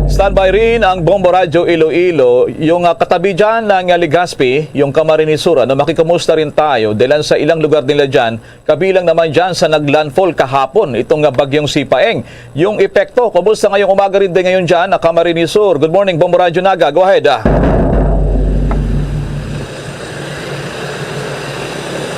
Standby rin ang Bombo Radyo Iloilo. Yung, ah, katabi dyan ng, ah, Legazpi, yung Camarines Sur, ano, makikumusta rin tayo dahil sa ilang lugar nila dyan, kabilang naman dyan sa naglandfall kahapon, itong, ah, Bagyong Sipaeng. Yung epekto, kumusta ngayong umaga rin din ngayon dyan, ah, Camarines Sur? Good morning, Bombo Radyo Naga. Go ahead, ah.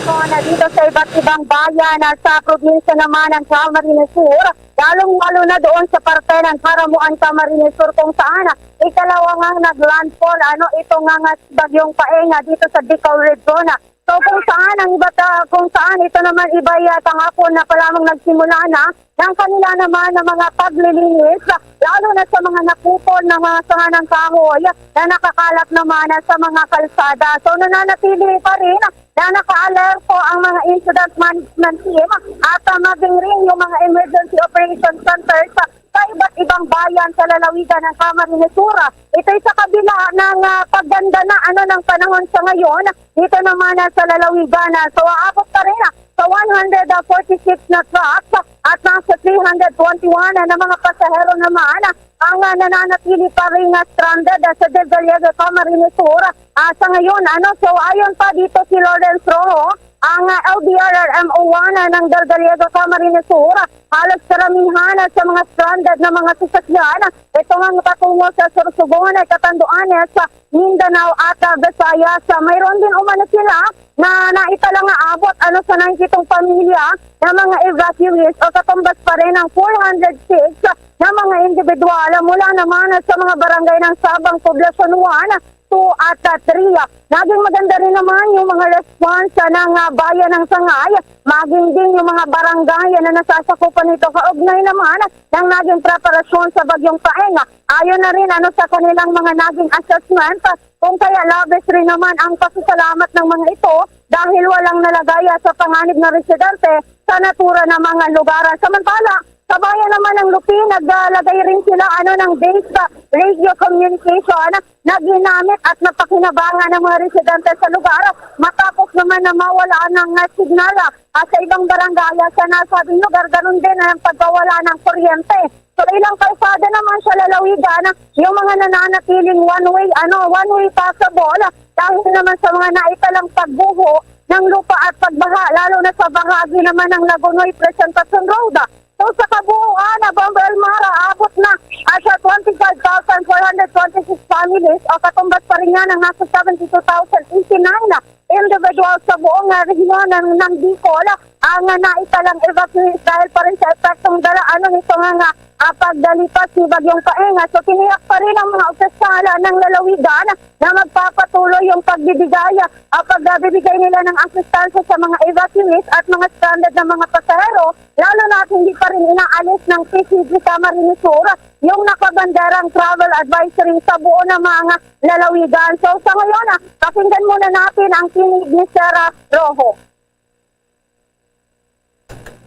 So, na dito sa iba't ibang bayan, ah, sa probinsya naman ng Camarines Sur, lalong-lalo na doon sa parte ng Caramuan, Camarines Sur, kung saan, ah, ikalawa nga naglandfall, ano, ito nga, nga Bagyong Paeng, ah, dito sa Dicao Region, ah. So kung saan ang iba ta, kung saan ito naman iba ya kahapon na pa lamang nagsimula na ng kanila naman ng mga paglilinis, lalo na sa mga naputol ng mga sanga ng kahoy na nakakalat naman sa mga kalsada. So nananatili pa rin na naka-alerto ang mga incident management team at, ah, maging rin yung mga emergency operation centers sa iba't ibang bayan sa lalawigan ng Camarines Sur. Ito'y sa kabila ng, ah, pagganda na, ano, ng panahon sa ngayon. Dito naman, ah, sa lalawigan, ah, so aabot pa rin, ah, sa one hundred forty-six na trucks, ah, at nasa three hundred twenty-one na mga pasahero naman, ah, ang, ah, nananatili pa rin, ah, stranded, ah, sa Del Gallego, Camarines Sur. Ah, sa ngayon, ano, so ayon pa dito si Lawrence Rojo, ang, ah, L D R R M O one, ah, ng Del Gallego, Camarines Sur, ah, halos karamihan, ah, sa mga stranded na mga sasakyan, ah, ito nga patungo sa Sorsogon ay Catanduanes, sa Mindanao at, ah, Visayas. Ah, mayroon din umano sila na naitala nga abot, ano, sa ninety-two pamilya na mga evacuees o katumbas pa rin ang four hundred six na mga individual mula naman sa mga barangay ng Sabang Poblacion one, two at, ah, three. Naging maganda rin naman yung mga response, ah, ng, ah, bayan ng Sangay, maging din yung mga barangay na nasasakupan nito kaugnay naman ng naging preparasyon sa Bagyong Paeng. Ayon na rin, ano, sa kanilang mga naging assessment, kung kaya labis rin naman ang pasasalamat ng mga ito dahil walang nalagay, ah, sa panganib na residente sa natura ng mga lugar. Samantala, sa bayan naman ng Lupi, naglalagay rin sila, ano, ng base, ah, radio communication na ginamit at napakinabangan ng mga residente sa lugar matapos naman na mawala ng, ah, signal, ah, sa ibang barangay, ah, sa nasabing lugar. Ganun din ang pagkawala ng kuryente. So, ilang kalsada naman sa lalawigan, yung mga nananatiling one-way, ano, one-way passable, dahil naman sa mga naitalang pagguho ng lupa at pagbaha, lalo na sa bahagi naman ng Lagonoy Presentacion Road. So, sa kabuuan, ah, Bombo Elmar, ah, abot na, ah, sa twenty-five thousand four hundred twenty-six families o katumbas pa rin yan ng nasa seventy-two thousand eighty-nine individual sa buong, ah, rehiyon ng, ng Bicol, ah, nga naitalang evacuees dahil pa rin sa epektong dala, ano, nito nga, nga, ah, pagdalipas ni Bagyong Paeng. So, tiniyak pa rin ang mga opisyal, ah, ng lalawigan na magpapatuloy yung pagbibigay, ah, pagbibigay nila ng asistensya sa mga evacuees at mga stranded na mga pasahero, lalo na at hindi pa rin inaalis ng P C G Camarines Sur yung nakabanderang travel advisory sa buo na mga lalawigan. So, sa ngayon, ah, pakinggan muna natin ang tinig ni Sarah Rojo.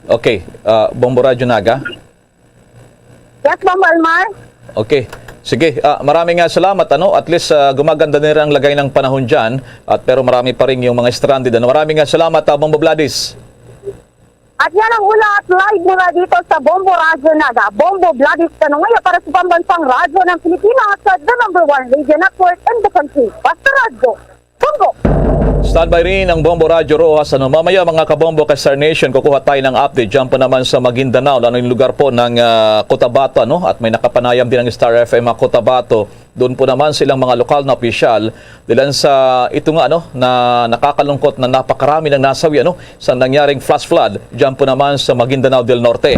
Okay, ah, Bombo Radyo Naga. Yes, Bombo Elmar. Okay. Sige, ah, maraming, ah, salamat, ano. At least, ah, gumaganda na rin ang lagay ng panahon diyan, at pero marami pa rin yung mga stranded, ano. Maraming, ah, salamat, ah, Bombo Vladis. At yan ang ulat live mula dito sa Bombo Radyo Naga. Bombo Vladis Kanungayo para sa Pambansang Radyo ng Pilipinas, sa the number one radio network in the country. Basta Radyo, Bombo! Standby rin ang Bombo Radyo Rojas, ano. Mamaya, mga kabombo, ka Star Nation, kukuha tayo ng update diyan po naman sa Maguindanao, lalo yung lugar po ng, ah, Cotabato, ano. At may nakapanayam din ang Star F M, ah, Cotabato. Doon po naman silang mga lokal na opisyal, dilan sa ito nga, ano, na nakakalungkot na napakarami ng nasawi, ano, sa nangyaring flash flood diyan po naman sa Maguindanao del Norte.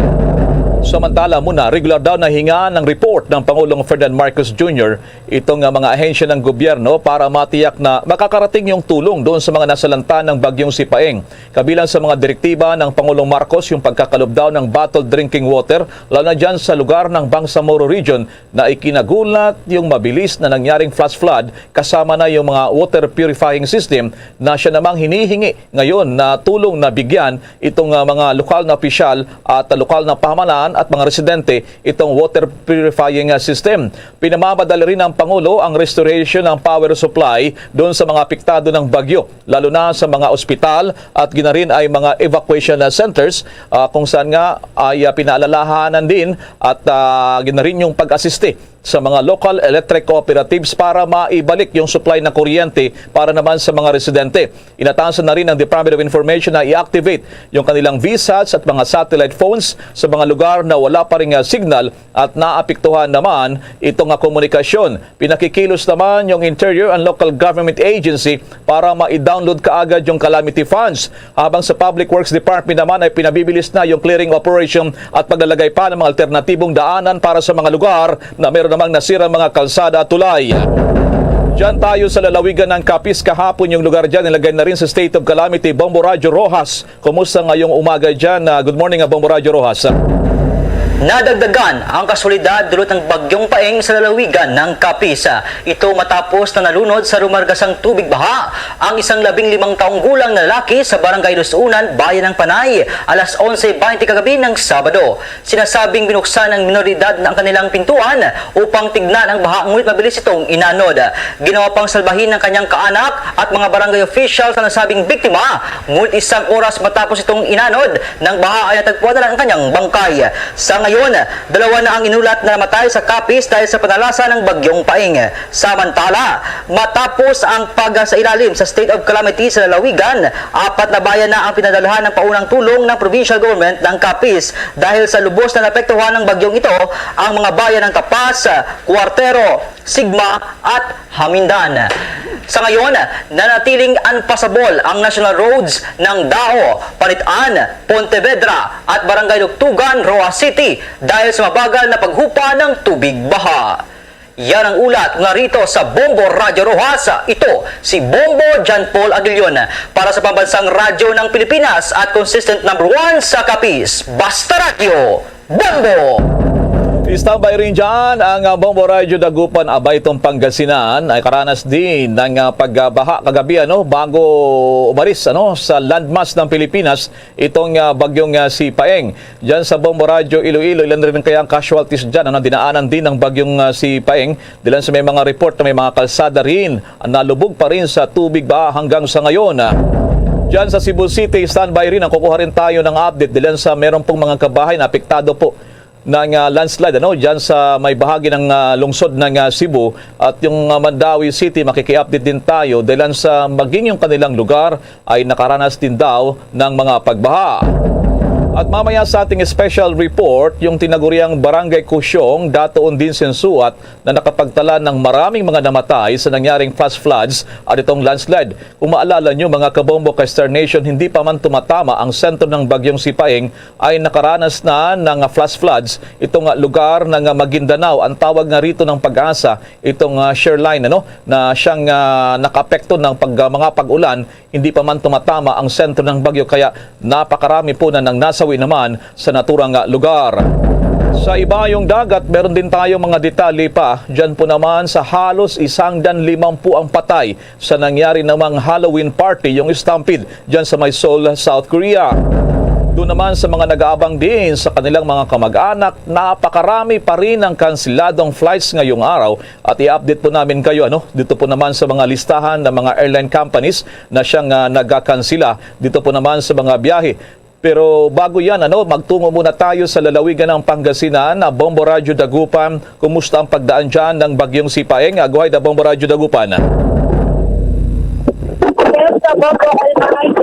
Samantala muna, regular daw na hinga ng report ng Pangulong Ferdinand Marcos Junior itong, ah, mga ahensya ng gobyerno para matiyak na makakarating yung tulong doon sa mga nasalanta ng Bagyong Sipaeng. Kabilang sa mga direktiba ng Pangulong Marcos yung pagkakalubdaw ng bottled drinking water, lalo na dyan sa lugar ng Bangsamoro Region, na ikinagulat yung mabilis na nangyaring flash flood, kasama na yung mga water purifying system na siya namang hinihingi ngayon na tulong na bigyan itong, ah, mga lokal na opisyal at lokal na pamahalaan at mga residente itong water purifying, ah, system. Pinamadali rin ng Pangulo ang restoration ng power supply doon sa mga apektado ng bagyo, lalo na sa mga ospital, at gina rin ay mga evacuation, ah, centers, ah, kung saan nga ay, ah, pinaalalahanan din at, ah, gina rin yung pag-asiste sa mga local electric cooperatives para maibalik yung supply ng kuryente para naman sa mga residente. Inatasan na rin ng Department of Information na i-activate yung kanilang VSATs at mga satellite phones sa mga lugar na wala pa ring, ah, signal at naapektuhan naman ito nga komunikasyon. Pinakikilos naman yung Interior and Local Government Agency para ma-download kaagad yung calamity funds, habang sa Public Works Department naman ay pinabibilis na yung clearing operation at paglalagay pa ng mga alternatibong daanan para sa mga lugar na meron namang nasirang mga kalsada at tulay. Diyan tayo sa lalawigan ng Capiz kahapon, yung lugar dyan nilagay na rin sa state of calamity. Bombo Radyo Rojas, kumusta ngayong umaga dyan? Ah, good morning, ah, Bombo Radyo Rojas. Nadagdagan ang kasulidad dulot ng Bagyong Paeng sa lalawigan ng Capiz. Ito matapos na nalunod sa lumargasang tubig baha ang isang labing limang taong gulang na lalaki sa Barangay Lusunan, Bayan ng Panay, alas onse baynte kagabi ng Sabado. Sinasabing binuksan ng minor de edad na ang kanilang pintuan upang tignan ang baha, ngunit mabilis itong inanod. Ginawa pang salbahin ng kanyang kaanak at mga barangay officials ang nasabing biktima, ngunit isang oras matapos itong inanod ng baha ay natagpuan na lang ang kanyang bangkay. Sa ngayon, dalawa na ang inulat na namatay sa Capiz dahil sa panalasa ng Bagyong Paeng. Samantala, matapos ang pagsailalim sa state of calamity sa lalawigan, apat na bayan na ang pinadalhan ng paunang tulong ng provincial government ng Capiz. Dahil sa lubos na naapektuhan ng bagyong ito ang mga bayan ng Capas, Cuartero, Sigma at Jamindan. Sa ngayon, nanatiling unpassable ang national roads ng Dao, Panitan, Pontevedra at Barangay Lugtugan, Roxas City dahil sa mabagal na paghupa ng tubig baha. Yan ang ulat mula rito sa Bombo Radyo Roxas. Ito si Bombo John Paul Aguilion para sa Pambansang Radyo ng Pilipinas at consistent number one sa Capiz. Basta Radyo, Bombo! Standby rin dyan ang, ah, Bombo Radyo Dagupan. Abay, itong Pangasinan ay karanas din ng, ah, pagbaha kagabi, ano, bago umalis, ano, sa landmass ng Pilipinas itong, ah, bagyong, ah, si Paeng. Diyan sa Bombo Radyo Iloilo, ilan rin kaya ang casualties dyan? Ano, dinaanan din ng bagyong, ah, si Paeng. Dilan sa may mga report na may mga kalsada rin ang nalubog pa rin sa tubig ba hanggang sa ngayon. Diyan sa Cebu City, standby rin ang kukuha rin tayo ng update. Dilan sa meron pong mga kabahay na apektado po ng, ah, landslide, ano, diyan sa may bahagi ng, ah, lungsod ng, ah, Cebu at yung, ah, Mandaue City, makiki-update din tayo. Dilan sa maging yung kanilang lugar ay nakaranas din daw ng mga pagbaha. At mamaya sa ating special report, yung tinaguriang Barangay Kusyong, Dato Undin Sensuat, na nakapagtala ng maraming mga namatay sa nangyaring flash floods at itong landslide. Kung maalala nyo, mga kabombo ka Star Nation, hindi pa man tumatama ang sentro ng Bagyong Sipaeng ay nakaranas na ng flash floods itong, ah, lugar ng, ah, Maguindanao. Ang tawag nga rito ng PAGASA, itong, ah, shear line, ano, na siyang, ah, nakaapekto ng pag, ah, mga pag-ulan. Hindi pa man tumatama ang sentro ng bagyo, kaya napakarami po na nang nasawi naman sa naturang, ah, lugar. Sa ibayong dagat, meron din tayong mga detalye pa. Diyan po naman sa halos isang daan limampu ang patay sa nangyari namang Halloween party, yung stampede, diyan sa may Seoul, South Korea. Doon naman sa mga nag-aabang din sa kanilang mga kamag-anak, napakarami pa rin ang kansiladong flights ngayong araw. At i-update po namin kayo, ano? Dito po naman sa mga listahan ng mga airline companies na siyang, ah, nagkakansila dito po naman sa mga biyahe. Pero bago yan, ano, magtungo muna tayo sa lalawigan ng Pangasinan, na Bombo Radyo Dagupan. Kumusta ang pagdaan dyan ng Bagyong Sipaeng? Aguhay na, Bombo Radyo Dagupan. Yes, sa Bombo Almahay,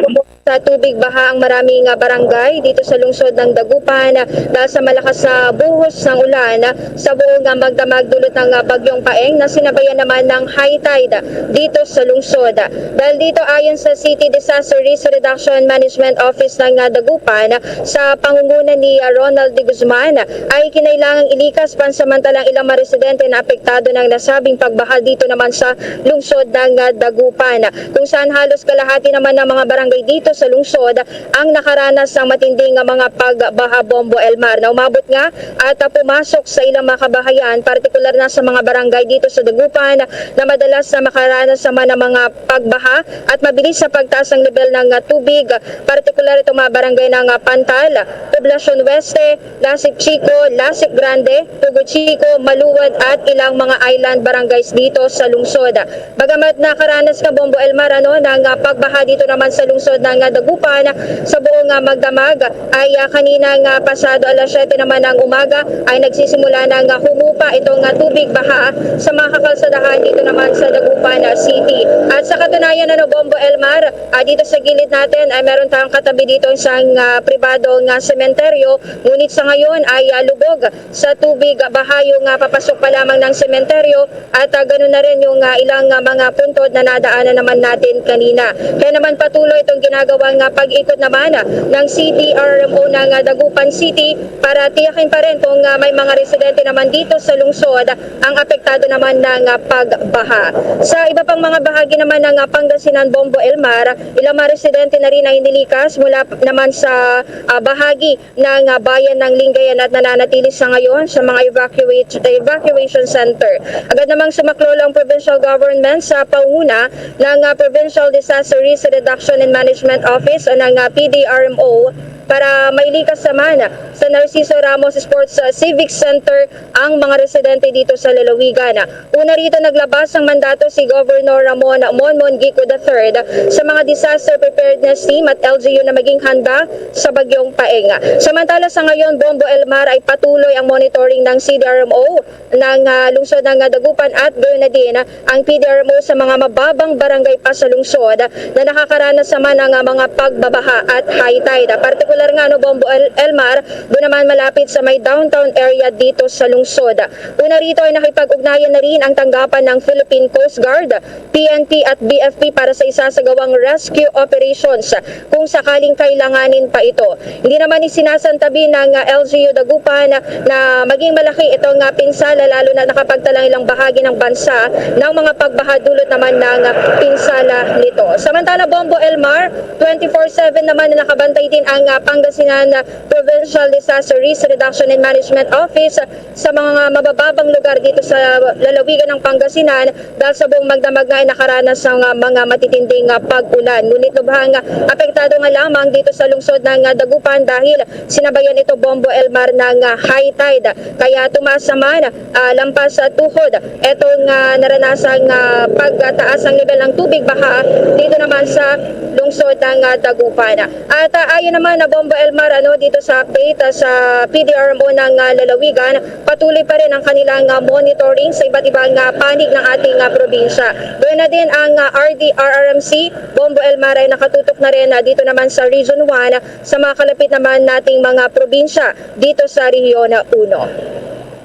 sa tubig baha ang maraming, ah, barangay dito sa lungsod ng Dagupan, ah, dahil sa malakas na buhos ng ulan, ah, sa buong, ah, magdamag dulot ng, ah, Bagyong Paeng na sinabayan naman ng high tide dito sa lungsod. Dahil dito, ayon sa City Disaster Risk Reduction Management Office ng, ah, Dagupan, sa pangunguna ni, ah, Ronald de Guzman, ay kinailangang ilikas pansamantalang ilang mga residente na apektado ng nasabing pagbaha dito naman sa lungsod ng, ah, Dagupan, kung saan halos kalahati naman ng mga barangay dito sa lungsod ang nakaranas ng matinding nga mga pagbaha, Bombo Elmar, na umabot nga at, ah, pumasok sa ilang mga kabahayan, partikular na sa mga barangay dito sa Dagupan na madalas na makaranas naman ng mga pagbaha at mabilis sa pagtaas ng level ng, ah, tubig, partikular itong mga barangay ng, ah, Pantal, Poblacion Oeste, Lasip Chico, Lasip Grande, Pugo Chico, Maluwad at ilang mga island barangays dito sa lungsod. Bagamat nakaranas ka, Bombo Elmar, ano, ng, ah, pagbaha dito naman sa lungsod ng, ah, Dagupan, sa buong, ah, magdamag ay, ah, kanina nga pasado alas siyete naman ng umaga ay nagsisimula na nga humupa itong, ah, tubig baha sa mga kakalsadahan dito naman sa Dagupan, ah, City. At sa katunayan, ano, Bombo Elmar, ah, dito sa gilid natin ay meron tayong katabi dito isang, ah, pribado nga sementeryo, ngunit sa ngayon ay, ah, lubog sa tubig baha yung, ah, papasok pa lamang ng sementeryo at, ah, ganun na rin yung, ah, ilang, ah, mga puntod na nadaanan naman natin kanina. Kaya naman patuloy itong ginagawa Ang, ah, pag-ikot naman, ah, ng C D R M O ng, ah, Dagupan City para tiyakin pa rin kung, ah, may mga residente naman dito sa lungsod ang apektado naman ng, ah, pagbaha. Sa iba pang mga bahagi naman ng, ah, Pangasinan, Bombo Elmar, ilang mga residente na rin ang inilikas mula p- naman sa, ah, bahagi ng, ah, bayan ng Lingayen at nananatili sa ngayon sa mga evacuate, evacuation center. Agad namang sumaklolo ang provincial government sa panguna ng, ah, Provincial Disaster Risk Reduction and Management Office o ng, ah, P D R M O para mailikas naman sa Narciso Ramos Sports, ah, Civic Center ang mga residente dito sa lalawigan. Una rito, naglabas ng mandato si Governor Ramon Monmon Gico the third sa mga disaster preparedness team at L G U na maging handa sa Bagyong Paeng. Samantala, sa ngayon, Bombo Elmar, ay patuloy ang monitoring ng C D R M O ng, ah, lungsod ng, ah, Dagupan at gayon na din ang P D R M O sa mga mababang barangay pa sa lungsod na nakakaranas naman ng, ah, mga pagbabaha at high tide. Partikular nga, no, Bombo El- Elmar, doon naman malapit sa may downtown area dito sa lungsod. Una rito ay nakipag-ugnayan na rin ang tanggapan ng Philippine Coast Guard, P N P at B F P para sa isasagawang rescue operations kung sakaling kailanganin pa ito. Hindi naman isinasantabi ng, ah, L G U Dagupan na maging malaki itong, ah, pinsala, lalo na nakapagtalang ilang bahagi ng bansa ng mga pagbaha dulot naman ng, ah, pinsala nito. Samantala, Bombo Elmar, twenty-four seven naman na nakabantay din ang, ah, Pangasinan, ah, Provincial Disaster Risk Reduction and Management Office sa mga mabababang lugar dito sa lalawigan ng Pangasinan dahil sa buong magdamag nga ay nakaranas ng, ah, mga matitinding, ah, pag-ulan. Ngunit lubhang, ah, apektado nga lamang dito sa lungsod ng, ah, Dagupan dahil sinabayan ito, Bombo Elmar, ng, ah, high tide. Kaya tumaas naman, ah, lampas sa tuhod etong, ah, naranasang, ah, pagtaas ng level ng tubig baha dito naman sa lungsod ng, ah, Dagupan. At, ah, ayon naman na Bombo Elmar, ano, dito sa update, ah, sa P D R M O ng, ah, lalawigan, patuloy pa rin ang kanilang, ah, monitoring sa iba't ibang, ah, panig ng ating, ah, probinsya. Doon na din ang, ah, R D R R M C, Bombo Elmar, ay nakatutok na rin, ah, dito naman sa Region one, ah, sa mga kalapit naman nating mga probinsya dito sa Rehiyon uno.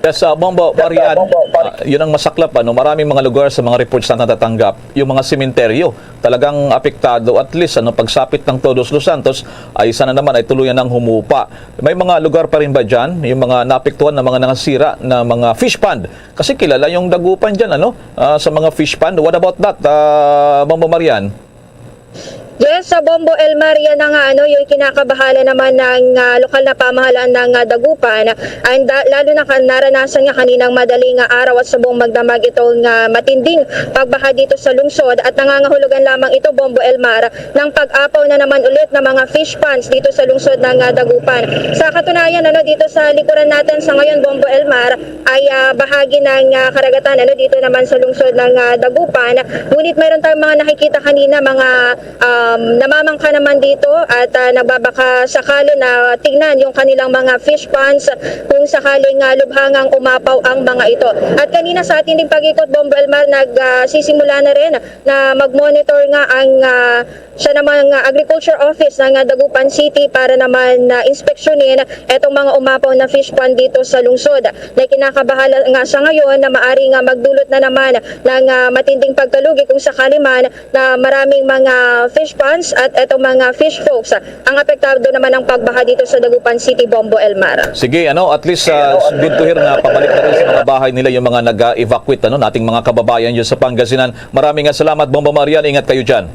Yes, ah, Bombo Marian, ah, yun ang masaklap, ano, maraming mga lugar sa mga reports na natatanggap, yung mga sementeryo talagang apektado, at least, ano, pagsapit ng Todos los Santos ay sana naman ay tuluyan ng humupa. May mga lugar pa rin ba dyan, yung mga naapektuhan ng mga nangasira na mga fish pond? Kasi kilala yung Dagupan dyan, ano, ah, sa mga fish pond. What about that, ah, Bombo Marian? Yes, sa Bombo Elmar, yan na nga, ano, yung kinakabahala naman ng, ah, lokal na pamahalaan ng, ah, Dagupan. And, ah, lalo na kan naranasan nga kaninang madaling, ah, araw at sa buong magdamag itong, ah, matinding pagbaha dito sa lungsod at nangangahulugan lamang ito, Bombo Elmar, ng pag-apaw na naman ulit ng mga fish ponds dito sa lungsod ng, ah, Dagupan. Sa katunayan, ano, dito sa likuran natin sa ngayon, Bombo Elmar, ay, ah, bahagi ng, ah, karagatan, ano, dito naman sa lungsod ng, ah, Dagupan. Ngunit mayroon tayong mga nakikita kanina, mga, um, namamangka naman dito at, ah, nagbabaka sakali na tingnan yung kanilang mga fish ponds kung sakaling, ah, lubhangang umapaw ang mga ito. At kanina sa ating ding pag-ikot, Bombo Elmar, nag, ah, sisimula na rin na mag-monitor nga ang, ah, siya namang, ah, Agriculture Office ng, ah, Dagupan City para naman na inspeksyonin etong mga umapaw na fish pond dito sa lungsod. Na kinakabahala nga sa ngayon na maari nga magdulot na naman ng, ah, matinding pagkalugi kung sakali man na maraming mga fish ponds at etong mga fish folds, ah, ang apektado naman ng pagbaha dito sa Dagupan City, Bombo Elmar. Sige, ano, at least, ah, good to hear na pabalik na rin sa mga bahay nila yung mga nag-evacuate, ano, nating mga kababayan dyan sa Pangasinan. Maraming nga salamat, Bombo Marian. Ingat kayo dyan.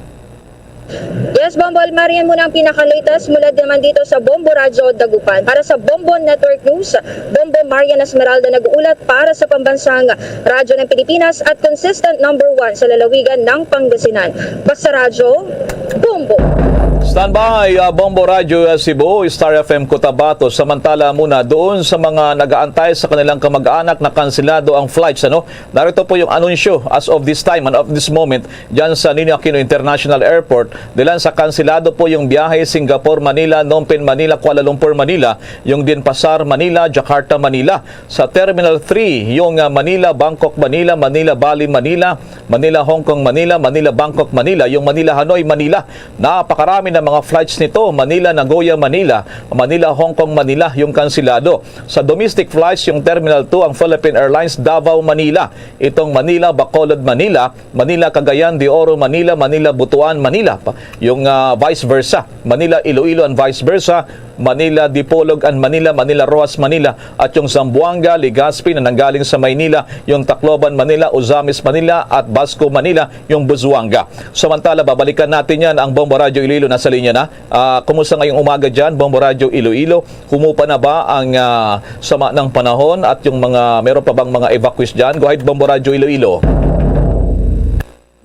Yes, Bombo Elmar, yan muna ang pinaka-latest mula naman dito sa Bombo Radyo Dagupan. Para sa Bombo Network News, Bombo Marian Esmeralda nag-uulat para sa Pambansang Radyo ng Pilipinas at consistent number one sa lalawigan ng Pangasinan. Basta Radyo, Bombo! Standby, ah, Bombo Radyo, ah, Cebu, Star F M Cotabato. Samantala muna, doon sa mga nag-aantay sa kanilang kamag-anak na kansilado ang flights, ano? Narito po yung anunsyo as of this time and of this moment dyan sa Ninoy Aquino International Airport. Dilan sa kansilado po yung biyahe Singapore, Manila, Phnom Penh, Manila, Kuala Lumpur, Manila, yung Denpasar, Manila, Jakarta, Manila. Sa Terminal three, yung, ah, Manila, Bangkok, Manila, Manila, Bali, Manila, Manila, Hong Kong, Manila, Manila, Bangkok, Manila, yung Manila, Hanoi, Manila. Napakarami na mga flights nito, Manila, Nagoya, Manila, Manila, Hong Kong, Manila, yung kansilado. Sa domestic flights, yung Terminal two, ang Philippine Airlines, Davao, Manila, itong Manila, Bacolod, Manila, Manila, Cagayan de Oro, Manila, Manila, Butuan, Manila, pa- yung ah, vice versa, Manila, Iloilo, and vice versa, Manila, Dipolog, and Manila, Manila, Roxas, Manila, at yung Zamboanga, Legazpi na nanggaling sa Maynila, yung Tacloban, Manila, Ozamiz, Manila, at Basco, Manila, yung Buzuanga. Samantala, babalikan natin yan. Ang Bombo Radyo Iloilo nasa linya na. Ah, kumusta ngayong umaga dyan, Bombo Radyo Iloilo? Humupa na ba ang ah, sama ng panahon at yung mga, meron pa bang mga evacuees dyan? Go ahead, Bombo Radyo Iloilo.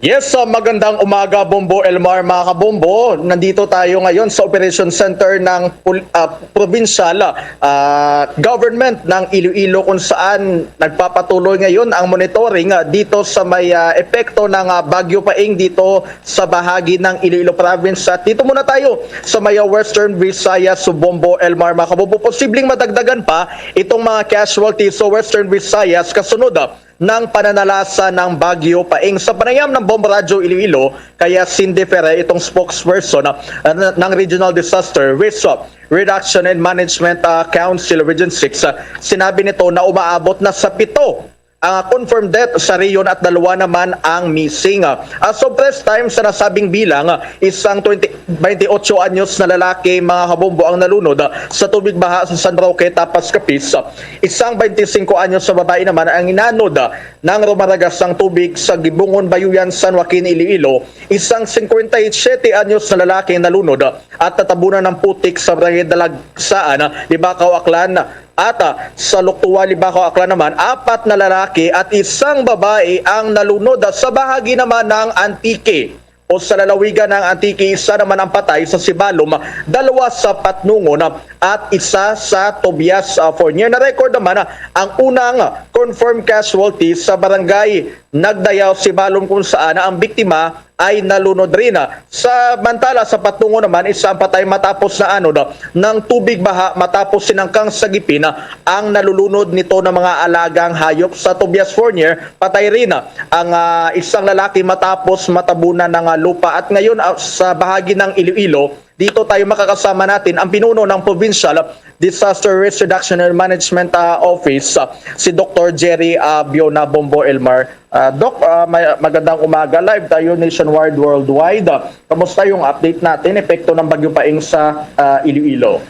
Yes, uh, magandang umaga, Bombo Elmar, mga kabombo. Nandito tayo ngayon sa Operation Center ng pul- uh, provincial uh, government ng Iloilo, kung saan nagpapatuloy ngayon ang monitoring uh, dito sa may uh, epekto ng uh, Bagyo Paeng dito sa bahagi ng Iloilo Province. At dito muna tayo sa may uh, Western Visayas, Bombo Elmar, mga kabombo. Posibleng madagdagan pa itong mga casualties sa Western Visayas kasunod uh, ng pananalasa ng Bagyo Paeng. Sa panayam ng Bombo Radyo Iloilo, kaya Cindy Ferre, itong spokesperson ah, ng Regional Disaster Risk Reduction and Management ah, Council Region six, ah, sinabi nito na umaabot na sa pito ang confirmed death sa rehiyon at dalawa naman ang missing. Ah, as of press time, sa nasabing bilang, ah, isang twenty, twenty-eight anyos na lalaki, mga kabombo, ang nalunod ah, sa tubig baha sa San Roque, Tapas, Capiz. Isang twenty-five anyos na babae naman ang inanod ah, ng rumaragas ang tubig sa Gibungon, Bayuyan, San Joaquin, Iloilo. Isang singkwenta y siyete anyos na lalaki ang nalunod at natabunan ng putik sa Barangay Dalagsaan, Libacao, Aklan. At ah, sa Luktua, Libacao, Aklan naman, apat na lalaki at isang babae ang nalunod sa bahagi naman ng Antique o sa lalawigan ng Antique. Isa naman ang patay sa Sibalom, dalawa sa Patnongon at isa sa Tobias ah, Fornier. Na-record naman ah, ang unang confirmed casualty sa barangay Nagdayaw, Sibalom, kung saan ang biktima ay nalunod rin. Samantala, sa Patnongon naman, isa ang patay matapos na anod ng tubig baha matapos sinangkang sagipin ang nalulunod nito ng mga alagang hayop. Sa Tobias Fornier, patay rin ang ah, isang lalaki matapos matabunan ng ah, lupa. At ngayon, ah, sa bahagi ng Iloilo, dito tayo makakasama natin ang pinuno ng Provincial Disaster Risk Reduction and Management ah, Office, ah, si Doktor Jerry ah, Biona, Bombo Elmar. Ah, Doc, ah, may, magandang umaga. Live tayo nationwide, worldwide. Ah, kamusta yung update natin, epekto ng Bagyo Paeng sa ah, Iloilo?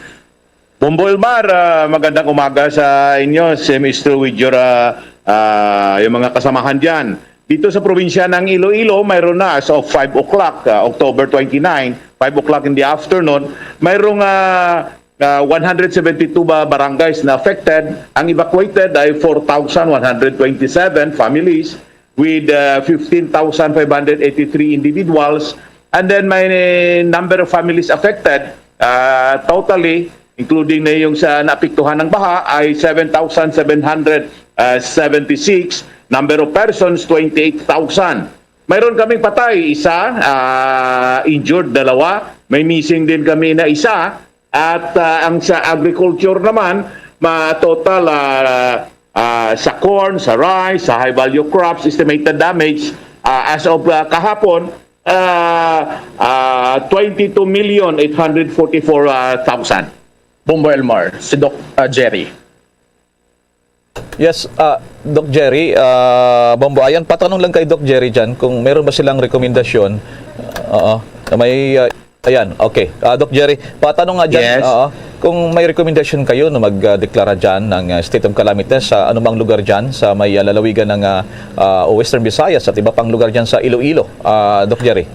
Bombo Elmar, ah, magandang umaga sa inyo. Same is true with your, ah, ah, yung mga kasamahan dyan. Dito sa probinsya ng Iloilo, mayroon na as of five o'clock, ah, October twenty-nine, five o'clock in the afternoon, mayroong ah, ah, one hundred seventy-two ba barangays na affected. Ang evacuated ay four thousand one hundred twenty-seven families with ah, fifteen thousand five hundred eighty-three individuals. And then may number of families affected, ah, totally, including na yung sa naapektuhan ng baha, ay seven thousand seven hundred seventy-six. Number of persons, twenty-eight thousand. Mayroon kaming patay, isa, ah, injured, dalawa. May missing din kami na isa. At ah, ang sa agriculture naman, ma total ah, ah, sa corn, sa rice, sa high value crops, estimated damage ah, as of ah, kahapon, ah, ah, twenty-two million eight hundred forty-four thousand. Bombo Elmar, si Doc ah, Jerry. Yes, ah, Doc Jerry, ah, Bombo, ayan, patanong lang kay Doc Jerry dyan kung meron ba silang rekomendasyon. Oo, na may, ah, ayan, okay. Ah, Doc Jerry, patanong nga dyan, Yes. oo, kung may rekomendasyon kayo na magdeklara dyan ng ah, state of calamity sa anumang lugar dyan sa may ah, lalawigan ng ah, ah, Western Visayas at iba pang lugar dyan sa Iloilo, ah, Doc Jerry.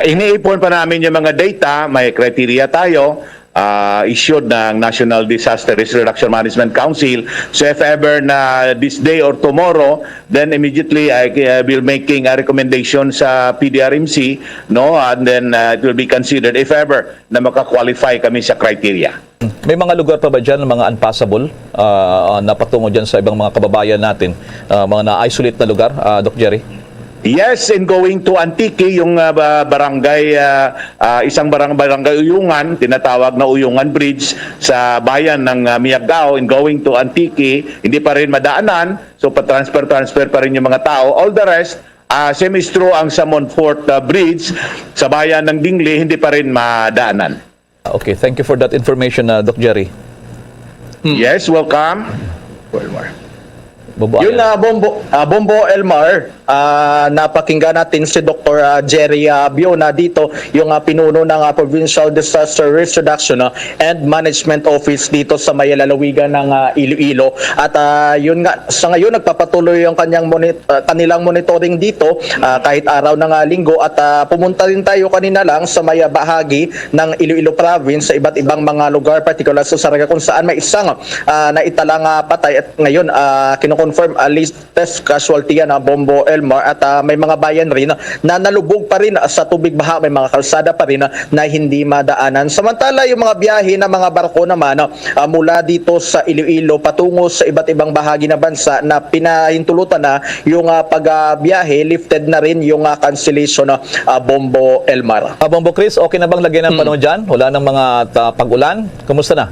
Iniipon pa namin yung mga data, may criteria tayo, ah, issued ng National Disaster Risk Reduction Management Council. So if ever na this day or tomorrow, then immediately I uh, will making a recommendation sa P D R M C, no, and then uh, it will be considered if ever na maka-qualify kami sa criteria. May mga lugar pa ba dyan, mga unpassable, ah, na patungo dyan sa ibang mga kababayan natin, ah, mga na-isolate na lugar, ah, Doc Jerry? Yes, in going to Antique, yung ah, ba- barangay, ah, ah, isang barang barangay Uyungan, tinatawag na Uyungan Bridge sa bayan ng ah, Miagao, in going to Antique, hindi pa rin madaanan. So pa-transfer transfer pa rin yung mga tao. All the rest Ah, same is true ang sa Montfort, ah, Bridge, sa bayan ng Dingli, hindi pa rin madaanan. Okay, thank you for that information, ah, Doc Jerry. Yes, welcome. Well, more. Bubuaya. Yun na, Bombo, ah, Bombo Elmar, ah, napakinggan natin si Doktor, ah, Jerry, ah, Biona dito, yung, ah, pinuno ng, ah, Provincial Disaster Risk Reduction, ah, and Management Office dito sa may lalawigan ng, ah, Iloilo. At, ah, yun nga, sa ngayon, nagpapatuloy yung kanyang monit-, ah, kanilang monitoring dito, ah, kahit araw ng, ah, linggo. At, ah, pumunta rin tayo kanina lang sa may, ah, bahagi ng Iloilo Province sa iba't ibang mga lugar, particular sa Zarraga, kung saan may isang, ah, naitalang, ah, patay. At ngayon, ah, kinoconfirm, ah, latest casualty yan, ah, Bombo Elmar. At, ah, may mga bayan rin na nalubog pa rin sa tubig baha. May mga kalsada pa rin na hindi madaanan. Samantala, yung mga biyahe ng mga barko naman, ah, mula dito sa Iloilo patungo sa iba't ibang bahagi ng bansa na pinahintulutan na yung, ah, pagbiyahe, lifted na rin yung, ah, cancellation, ah, ah, Bombo Elmar. Ah, Bombo Chris, okay na bang lagyan ng Hmm. panahon dyan? Wala nang mga ta-, pag-ulan? Kumusta na?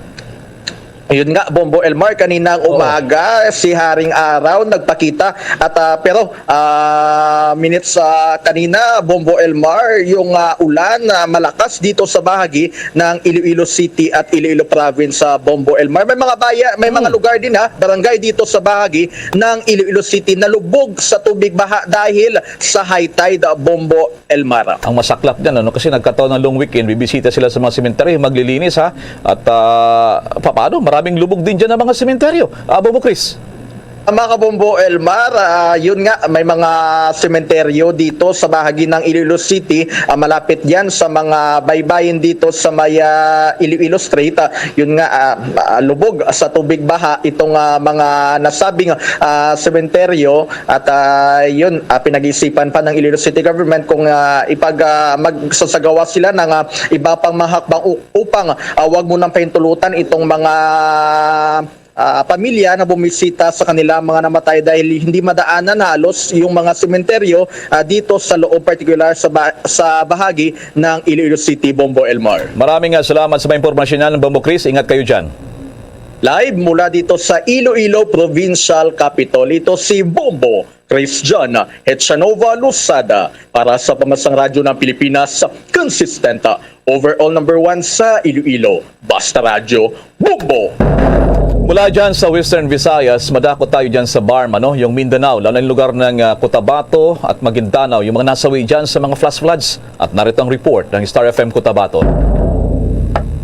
Ayun nga, Bombo Elmar, kaninang Oo. umaga, si Haring Araw nagpakita. At, ah, pero, ah, minutes, ah, kanina, Bombo Elmar, yung, ah, ulan na malakas dito sa bahagi ng Iloilo City at Iloilo Province sa Bombo Elmar. May mga baya-, may mga Hmm. lugar din, ha, barangay dito sa bahagi ng Iloilo City na lubog sa tubig baha dahil sa high tide, Bombo Elmar. Ang masaklap dyan, ano, kasi nagkataon ng long weekend, bibisita sila sa mga sementeryo, maglilinis, ha? At, ah, pa-, paano? Maraming lubog din dyan ang mga sementeryo. Ah, Bombo Chris? Ah, mga kabombo, Elmar, ah, yun nga, may mga sementeryo dito sa bahagi ng Iloilo City, ah, malapit yan sa mga baybayin dito sa may, ah, Iloilo Street. Ah, yun nga, ah, ah, lubog sa tubig baha itong, ah, mga nasabing, ah, sementeryo. At, ah, yun, ah, pinag-iisipan pa ng Iloilo City Government kung, ah, ipag-, ah, magsasagawa sila ng, ah, iba pang mga hakbang u-, upang, ah, wag munang pahintulutan itong mga, ah, pamilya na bumisita sa kanila mga namatay dahil hindi madaanan halos yung mga sementeryo, ah, dito sa loob, partikular sa ba-, sa bahagi ng Iloilo City, Bombo Elmar. Maraming, ah, salamat sa mga impormasyon niyan, Bombo Chris. Ingat kayo dyan. Live mula dito sa Iloilo Provincial Capitol, ito si Bombo Christian Hetsanova Losada para sa Pamansang Radyo ng Pilipinas, consistent, overall number one sa Iloilo. Basta Radyo, Bombo! Mula dyan sa Western Visayas, madako tayo dyan sa BARMM, ano, yung Mindanao, lalo na yung lugar ng, ah, Cotabato at Maguindanao, yung mga nasawi dyan sa mga flash floods. At narito ang report ng Star F M Cotabato.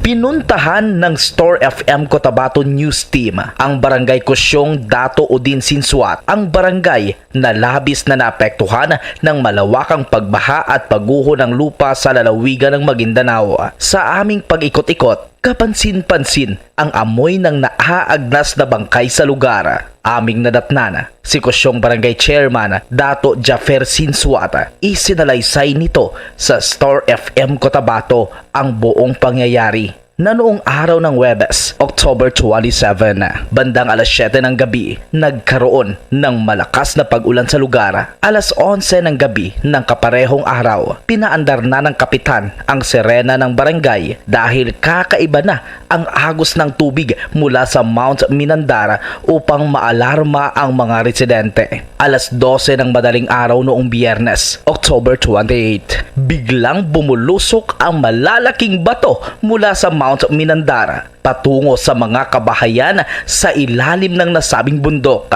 Pinuntahan ng Star F M Cotabato News Team ang Barangay Kusyong Dato Udin Sinsuat, ang barangay na labis na naapektuhan ng malawakang pagbaha at pagguho ng lupa sa lalawigan ng Maguindanao. Sa aming pag-ikot-ikot, kapansin-pansin ang amoy ng naaagnas na bangkay sa lugar. Aming nadatnan si Kusyong Barangay Chairman Dato Jaffer Sinsuat. Isinalaysay nito sa Star F M Cotabato ang buong pangyayari. Nanoong araw ng Huwebes, October twenty-seven, bandang alas siyete ng gabi, nagkaroon ng malakas na pag-ulan sa lugar. Alas onse ng gabi ng kaparehong araw, pinaandar na ng kapitan ang sirena ng barangay dahil kakaiba na ang agos ng tubig mula sa Mount Minandar upang maalarma ang mga residente. Alas dose ng madaling araw noong Biyernes, October twenty-eight, biglang bumulusok ang malalaking bato mula sa Mount Minandar patungo sa mga kabahayan sa ilalim ng nasabing bundok.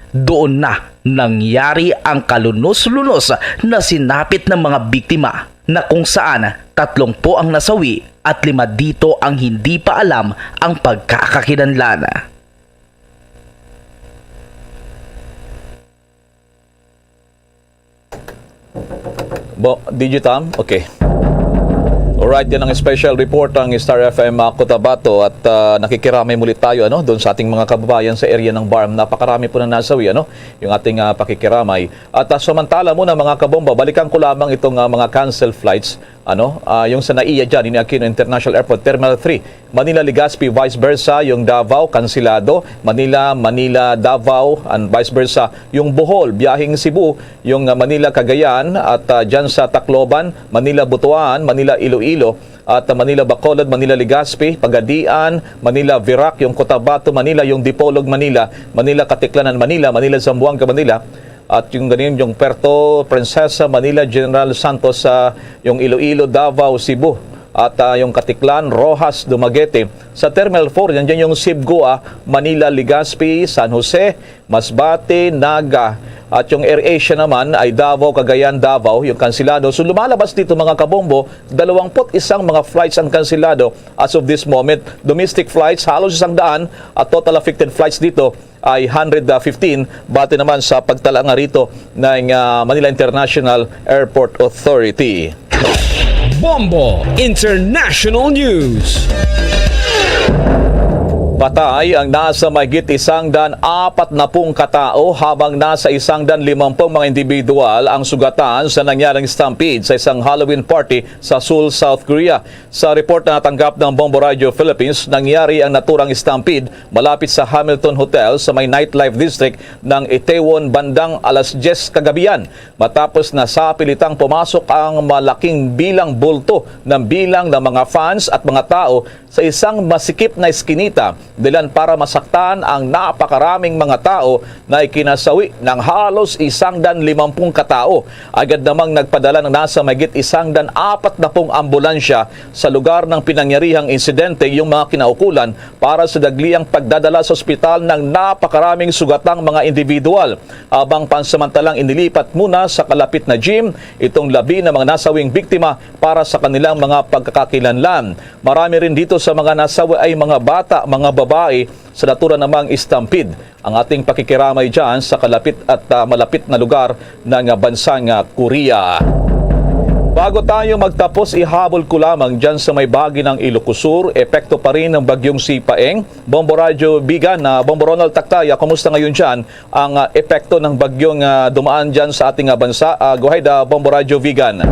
Doon na nangyari ang kalunos-lunos na sinapit ng mga biktima, na kung saan tatlong po ang nasawi at lima dito ang hindi pa alam ang pagkakakilanlan. Bo, Digitam? Okay. Alright, yan ang special report ng Star F M, ah, Cotabato. At, ah, nakikiramay muli tayo, ano, doon sa ating mga kababayan sa area ng BARMM. Napakarami po na nasawi, ano, yung ating, ah, pakikiramay. At, ah, samantala muna, mga kabomba, balikan ko lamang itong, ah, mga cancel flights, ano, ah, yung sa NAIA dyan, yung Aquino International Airport, Terminal three, Manila, Legazpi, vice versa, yung Davao, kansilado, Manila, Manila, Davao, and vice versa, yung Bohol, biyaheng Cebu, yung, ah, Manila, Cagayan, at, ah, dyan sa Tacloban, Manila, Butuan, Manila, Iloilo, at, ah, Manila, Bacolod, Manila, Legazpi, Pagadian, Manila, Virac, yung Cotabato, Manila, yung Dipolog, Manila, Manila, Caticlanan, Manila, Manila, Zamboanga, Manila, at yung ganin yung Puerto Princesa, Manila, General Santos, sa yung Iloilo, Davao, Cebu, at ah, yung Caticlan, Roxas, Dumaguete. Sa Terminal four, yan dyan yung Cebu, ah, Manila, Legazpi, San Jose, Masbate, Naga, at yung AirAsia naman ay Davao, Cagayan, Davao, yung kansilado. So lumalabas dito, mga kabombo, dalawang put isang mga flights ang kansilado as of this moment. Domestic flights, halos isang daan, at total affected flights dito ay hundred fifteen, base naman sa pagtala nga rito ng ah, Manila International Airport Authority. Bombo International News. Patay ang nasa mahigit isang daan apat na pung katao, habang nasa isang daan limang pung mga individual ang sugatan sa nangyaring stampede sa isang Halloween party sa Seoul, South Korea. Sa report na natanggap ng Bombo Radio Philippines, nangyari ang naturang stampede malapit sa Hamilton Hotel sa may nightlife district ng Itaewon bandang alas diyes kagabihan, matapos na sapilitang pumasok ang malaking bilang bulto ng bilang ng mga fans at mga tao sa isang masikip na eskinita, dahilan para masaktan ang napakaraming mga tao na ikinasawi ng halos isang daan limang pung katao. Agad namang nagpadala ng nasa mahigit isang daan apat na pung ambulansya sa lugar ng pinangyarihang insidente, yung mga kinaukulan para sa dagliang pagdadala sa ospital ng napakaraming sugatang mga individual. Abang pansamantalang inilipat muna sa kalapit na gym itong labi ng mga nasawing biktima para sa kanilang mga pagkakakilanlan. Marami rin dito sa mga nasawi ay mga bata, mga babae, sa natura namang stampede ang ating pakikiramay dyan sa kalapit at ah, malapit na lugar ng ah, bansang ah, Korea. Bago tayo magtapos, ihabol ko lamang dyan sa may bahagi ng Ilocos Sur, epekto pa rin ng Bagyong Sipaeng. Bombo Radyo Bigan, na Bombo Ronald Tactaya, kumusta ngayon dyan ang ah, epekto ng bagyong ah, dumaan dyan sa ating ah, bansa? Ah, go ahead, ah, Bombo Radyo Vigan.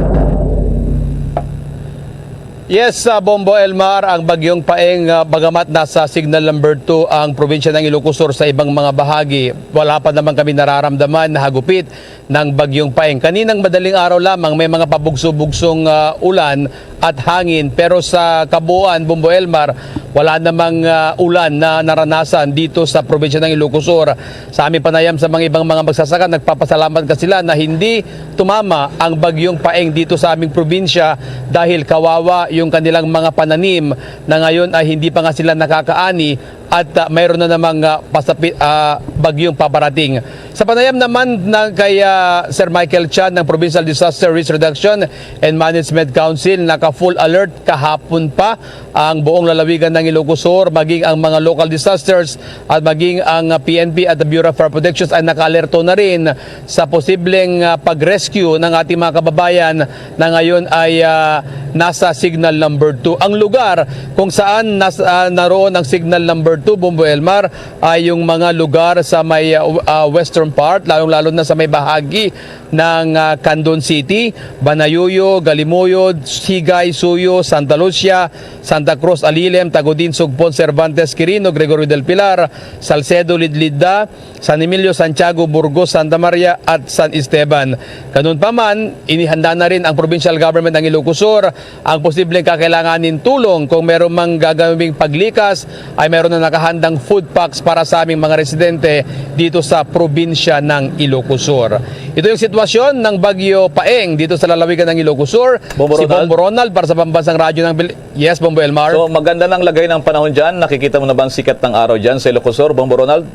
Yes, sa Bombo Elmar, ang Bagyong Paeng, ah, bagamat nasa signal number two ang probinsya ng Ilocos Sur, sa ibang mga bahagi, wala pa naman kami nararamdaman na hagupit ng Bagyong Paeng. Kaninang madaling araw lamang, may mga pabugso-bugsong, ah, ulan at hangin, pero sa kabuuan, Bombo Elmar, wala namang, ah, ulan na naranasan dito sa probinsya ng Ilocos Sur. Sa aming panayam sa mga ibang mga magsasaka, nagpapasalamat ka sila na hindi tumama ang Bagyong Paeng dito sa aming probinsya dahil kawawa yung kanilang mga pananim na ngayon ay hindi pa nga sila nakakaani at, ah, mayroon na namang, ah, pasapi-, ah, bagyong paparating. Sa panayam naman ng kay, ah, Sir Michael Chan ng Provincial Disaster Risk Reduction and Management Council, naka-full alert kahapon pa ang buong lalawigan ng Ilocos Sur, maging ang mga local disasters at maging ang, ah, P N P at the Bureau of Fire Protection ay naka-alerto na rin sa posibleng, ah, pag-rescue ng ating mga kababayan na ngayon ay, ah, nasa signal number two. Ang lugar kung saan nas-, ah, naroon ang signal number two, Bombo Elmar, ay yung mga lugar sa may, ah, w-, ah, western part, lalong-lalo na sa may bahagi ng, ah, Candon City, Banayoyo, Galimuyod, Higay, Suyo, Santa Lucia, Santa Cruz, Alilem, Tagudin, Sugpon, Cervantes, Quirino, Gregorio del Pilar, Salcedo, Lidlida, San Emilio, Santiago, Burgos, Santa Maria, at San Esteban. Ganun pa man, inihanda na rin ang provincial government ng Ilocos Sur ang posibleng kakailanganin tulong kung meron mang gagawing paglikas, ay meron na nakahandang food packs para sa aming mga residente dito sa probinsya ng Ilocos Sur. Ito yung sitwasyon ng Bagyo Paeng dito sa lalawigan ng Ilocos Sur. Bombo Si Ronald. Bombo Ronald para sa Pambansang Radyo ng Pil-, yes, Bombo Elmar. So, maganda ng lagay ng panahon dyan. Nakikita mo na ba ang sikat ng araw dyan sa Ilocos Sur, Bombo Ronald?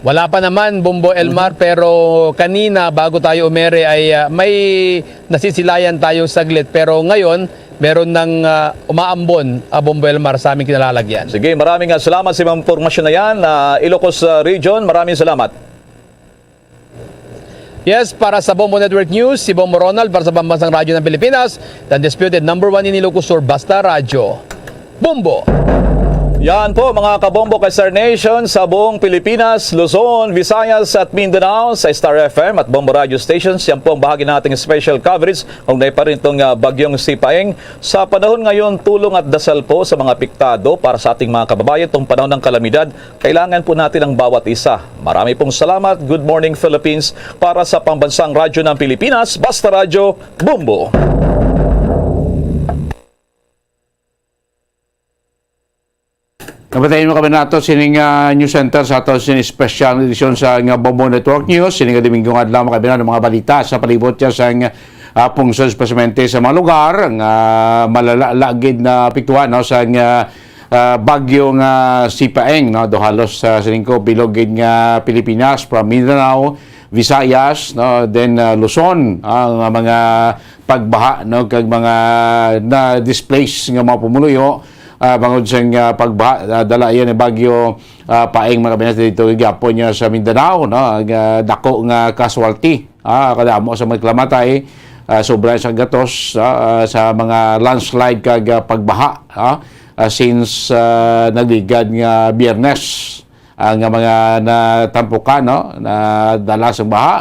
Wala pa naman, Bombo Elmar, Mhm. pero kanina, bago tayo umere, ay, ah, may nasisilayan tayo saglit. Pero ngayon, meron ng, ah, umaambon, ah, Bombo Elmar, sa aming kinalalagyan. Sige, maraming, ah, salamat sa mga impormasyon na yan. Ah, Ilocos, ah, Region, maraming salamat. Yes, para sa Bombo Network News, si Bombo Ronald para sa Pambansang Radyo ng Pilipinas, the undisputed number one in Ilocos Sur, Basta Radyo. Bombo! Yan po, mga kabombo kay Star Nation sa buong Pilipinas, Luzon, Visayas at Mindanao sa Star F M at Bombo Radio Stations. Yan po ang bahagi ng ating special coverage kaugnay pa rin itong, ah, Bagyong Sipaeng. Sa panahon ngayon, tulong at dasal po sa mga apektado para sa ating mga kababayan itong panahon ng kalamidad. Kailangan po natin ang bawat isa. Marami pong salamat. Good morning, Philippines. Para sa Pambansang Radyo ng Pilipinas, Basta Radyo, Bombo! Napatayin mo kami nato sining, ah, news center sa ato sining special edition sa nga Bombo Network News. Sining nga Domingo nga adlaw, makabina ng mga balita sa palibot niya sa nga, ah, pungsod, espesipalmente sa mga lugar nga malala lagid na apektuhan, no, sa nga, ah, bagyo nga Sipaeng, no, do halos sa sining ko bilog gid nga Pilipinas, from Mindanao, Visayas, no, then, ah, Luzon, ah, nga mga pagbaha, no, kag mga na-displace nga mga pumuluyo, ah, bangod sa nga pagbaha, ah, dala yan ni bagyo, ah, Paeng, mga kabinas dito gihapon niya sa Mindanao, no, nga dako nga casualty, ah, kadamo sa mga kamatay, ah, sobra sa gatos, ah, sa mga landslide kag, ah, pagbaha, ah, ah, since, ah, nagligad nga Biyernes, ah, nga mga natampukan, no, nadala sa baha.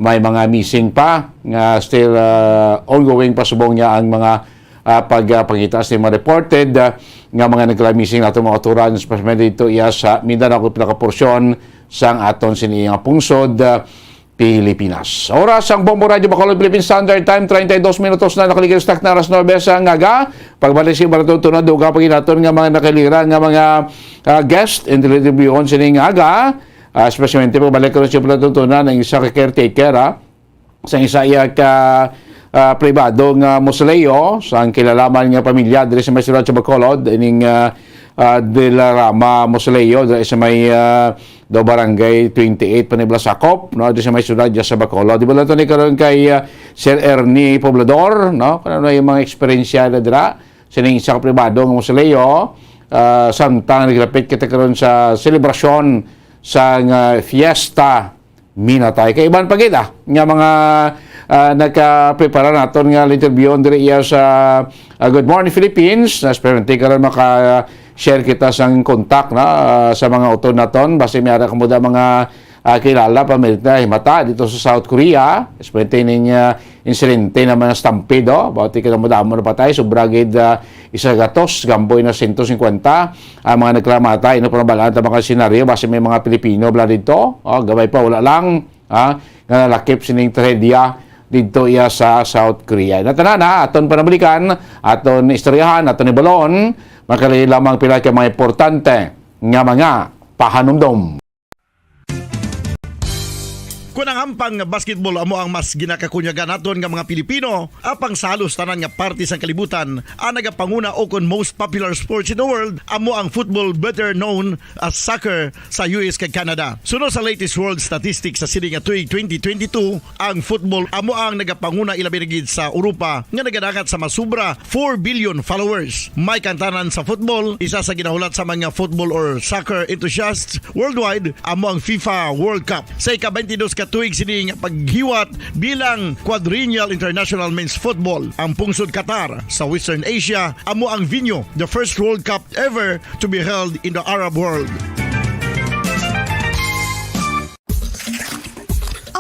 May mga missing pa nga still, ah, ongoing pa subong niya ang mga, ah, pag, ah, pagkita sa mga reported, ah, nga mga nagkala-missing nato mga otoran, especially dito iya sa Mindanao, kung pinakaporsyon sang aton sini nga pungsod, ah, Pilipinas. Oras ang Bombo Radyo Bacolod Philippine Standard Time, treinta y dos minutos na nakaligid sa na alas nuebe sa ngaga. Pagbalik sa iba naton tunod, dugang paginaton nga mga nakalira nga mga, ah, guest, interview sining aga. Ah, especially pagbalik ko sa iba naton tunod, ang isa ka caretaker, ah, sa isa iya ka, ah, pribado nga mausoleo, sa ang kilalaman nga pamilya diri sa may siyudad sa Bacolod, ining, ah, ah, De La Rama Mausoleo, diri sa may, ah, daw Barangay twenty-eight, Panibla Sakop, no, diri sa may siyudad dyan sa Bacolod. Di ba lang ito ni karon kay, ah, Sir Ernie Poblador, no? Kung ano yung mga eksperyensya na dira, sining isa ka pribado nga mausoleo, ah, samtang naglapit kita karon sa selebrasyon sa nga fiesta Minatay. Kay iban pa gid, ah, nga mga, ah, nagkaprepara naton nga interview diri iya sa, ah, Good Morning Philippines. Na especially karon maka-share kita sang contact na, ah, sa mga utod naton. Basi may ara kamo da mga, ah, kilala, pamilya, himata dito sa South Korea. Especially ning, ah, insidente naman ng stampede, oh. About ika na madamo na patay, sobra gid, ah, isa gatos, gamboy na sento singkwenta ang mga nagkalamatay. Ano pa nabalaan ta mga senaryo? Basi may mga Pilipino bala dito. Oh, gamay pa, wala lang, ah, nga nalakip sining trahedya dito iya sa South Korea. Natanan na, aton panabalikan, aton istoryahan, aton ibalon, makali lamang pila ka mga importante nga mga pahanumdom. Kung ang hampang nga basketball amo ang mas ginakakunyagan naton nga mga Pilipino, apang sa halos tanan nga parte sang kalibutan, ang nagapanguna o kon most popular sports in the world amo ang football, better known as soccer, sa U S kag Canada. Suno sa latest world statistics sa sini nga tuig twenty twenty-two, ang football amo ang nagapanguna, ilabi na gid sa Europa nga nagadangat sa masubra four billion followers. May kantanan sa football, isa sa ginahulat sa mga football or soccer enthusiasts worldwide, amo ang FIFA World Cup. Sa ika-twenty-dos ka tuig sini nga paghiwat bilang quadrennial international men's football, ang pungsod Qatar sa Western Asia amo ang venue, the first World Cup ever to be held in the Arab world.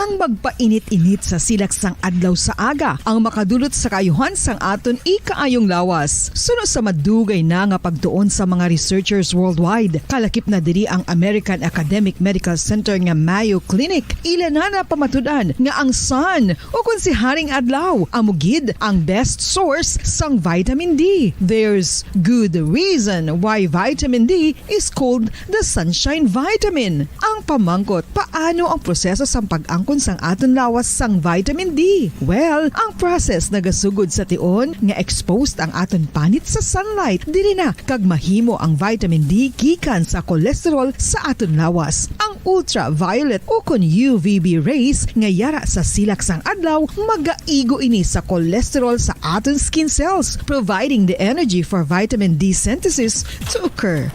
Ang magpainit-init sa silak sang adlaw sa aga ang makadulot sa kaayuhan sang aton ikaayong lawas. Suno sa madugay na nga pagtuon sa mga researchers worldwide, kalakip na diri ang American Academic Medical Center nga Mayo Clinic, ila na napamatud-an nga ang sun, o kon si Haring Adlaw, amo gid ang best source sang vitamin D. There's good reason why vitamin D is called the sunshine vitamin. Ang pamangkot, paano ang proseso sang pag-angkon sang aton lawas sang vitamin D? Well, ang process nagasugod sa tion nga exposed ang aton panit sa sunlight. Diri na kag mahimo ang vitamin D gikan sa cholesterol sa aton lawas. Ang ultraviolet o kon U V B rays nga yara sa silak sang adlaw, magaigo ini sa cholesterol sa aton skin cells, providing the energy for vitamin D synthesis to occur.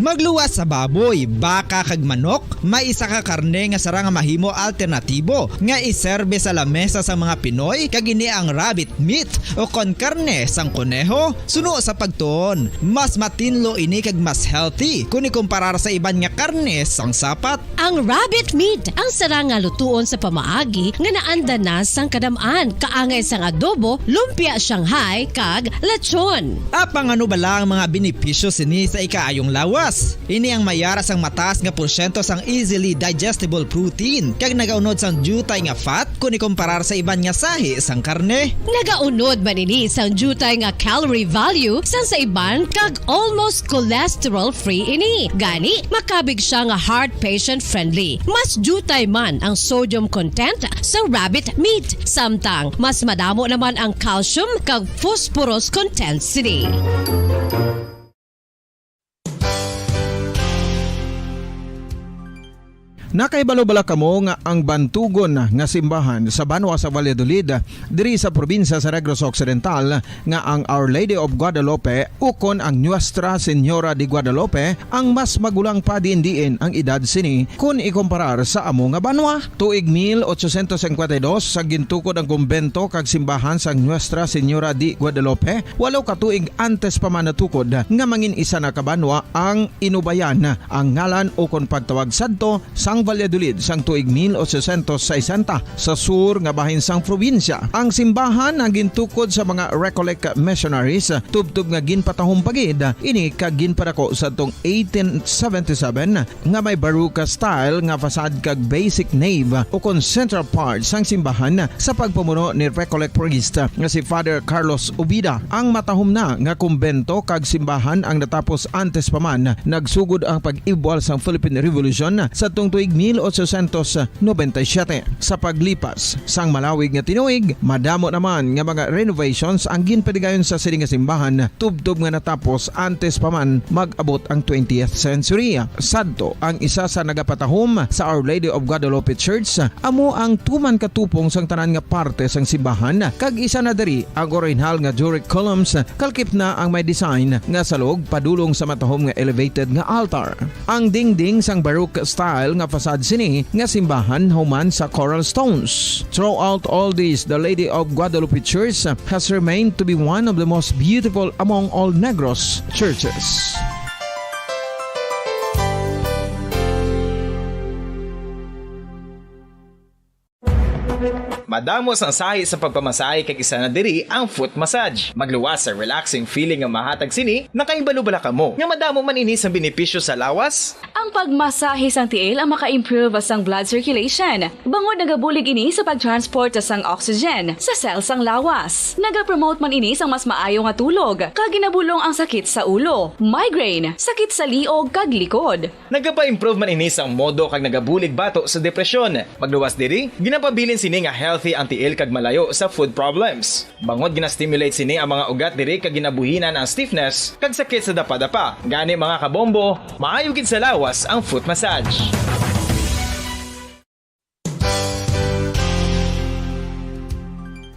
Magluwas sa baboy, baka kag manok, may isa ka karne nga sarang nga mahimo alternatibo nga iserbe sa lamesa sa mga Pinoy, kag ini ang rabbit meat o kon karne sang koneho. Suno sa pagtuon, mas matinlo ini kag mas healthy kon ikumparar sa iban nga karne sang sapat. Ang rabbit meat ang sarang nga lutuon sa pamaagi nga naanda na sang kadam-an, kaangay sang adobo, lumpia Shanghai, kag lechon. Apang ano bala ang mga benepisyo sini sa ikaayong lawas? Ini ang may ara sang mataas nga porsyento sang easily digestible protein, kag nagaunod sang diutay nga fat kon ikomparar sa iban nga sahi sang karne. Nagaunod man ini sang diutay nga calorie value sang sa iban, kag almost cholesterol-free ini. Gani, makabig siya nga heart patient-friendly. Mas diutay man ang sodium content sa rabbit meat, samtang mas madamo naman ang calcium kag phosphorus content sini. Nakahibalo bala kamo nga ang bantugon nga simbahan sa banwa sa Valladolid, diri sa probinsya sa Negros Occidental, nga ang Our Lady of Guadalupe ukon ang Nuestra Señora de Guadalupe ang mas magulang pa diin-diin ang edad sini kon ikomparar sa amo nga banwa? Tuig mil ochocientos cincuenta y dos, sa gintukod ang kumbento kag simbahan sang Nuestra Señora de Guadalupe, walo ka tuig antes pa man natukod nga mangin isa na ka banwa ang inubayan ang ngalan ukon pagtawag sadto sang Valladolid sang tuig mil ochocientos sesenta, sa sur nga bahin sang probinsya. Ang simbahan ang gintukod sa mga Recollect missionaries, tubtob nga ginpatahom pa gid ini kag ginpadako sadtong eighteen seventy-seven, nga may Baroque style nga facade kag basic nave ukon central part sang simbahan sa pagpamuno ni Recollect priest nga si Father Carlos Ubida. Ang matahom na nga kumbento kag simbahan ang natapos antes pa man nagsugod ang pag-ibwal sang Philippine Revolution sadtong tuig mil ochocientos noventa y siete. Sa paglipas sang malawig nga tinuig, madamo naman nga mga renovations ang ginpadigayon sa sini nga simbahan, tubtob nga natapos antes pa man mag-abot ang twentieth century. Sadto, ang isa sa nagapatahom sa Our Lady of Guadalupe Church amo ang tuman ka tupong sang tanan nga parte sang simbahan, kag isa na diri ang orihinal nga Doric columns, kalkip na ang may design nga salog padulong sa matahom nga elevated nga altar. Ang dingding sang Baroque style nga facade sini nga simbahan human sa coral stones. Throughout all this, the Lady of Guadalupe Church has remained to be one of the most beautiful among all Negros churches. Madamo sang sahi sa pagpamasahe, kag isa na diri ang foot massage. Magluwas sa relaxing feeling nga mahatag sini. Nakahibalo bala kamo nga madamo man ini sa benepisyo sa lawas? Ang pagmasahe sang tiil ang maka-improve sang blood circulation, bangod nagabulig ini sa pag-transport sang oxygen sa cell sang lawas. Nagapromote man ini sang mas maayo nga tulog, kag ginabulong ang sakit sa ulo, migraine, sakit sa liog, kag likod. Nagapa-improve man ini sang modo kag nagabulig bato sa depresyon. Magluwas diri, ginapabilin sini nga healthy ang tiil kag malayo sa foot problems. Bangod gina-stimulate sini ang mga ugat diri kag ginabuhinan ang stiffness kag sakit sa dapadapa. Gani, mga kabombo, maayo gid sa lawas ang foot massage.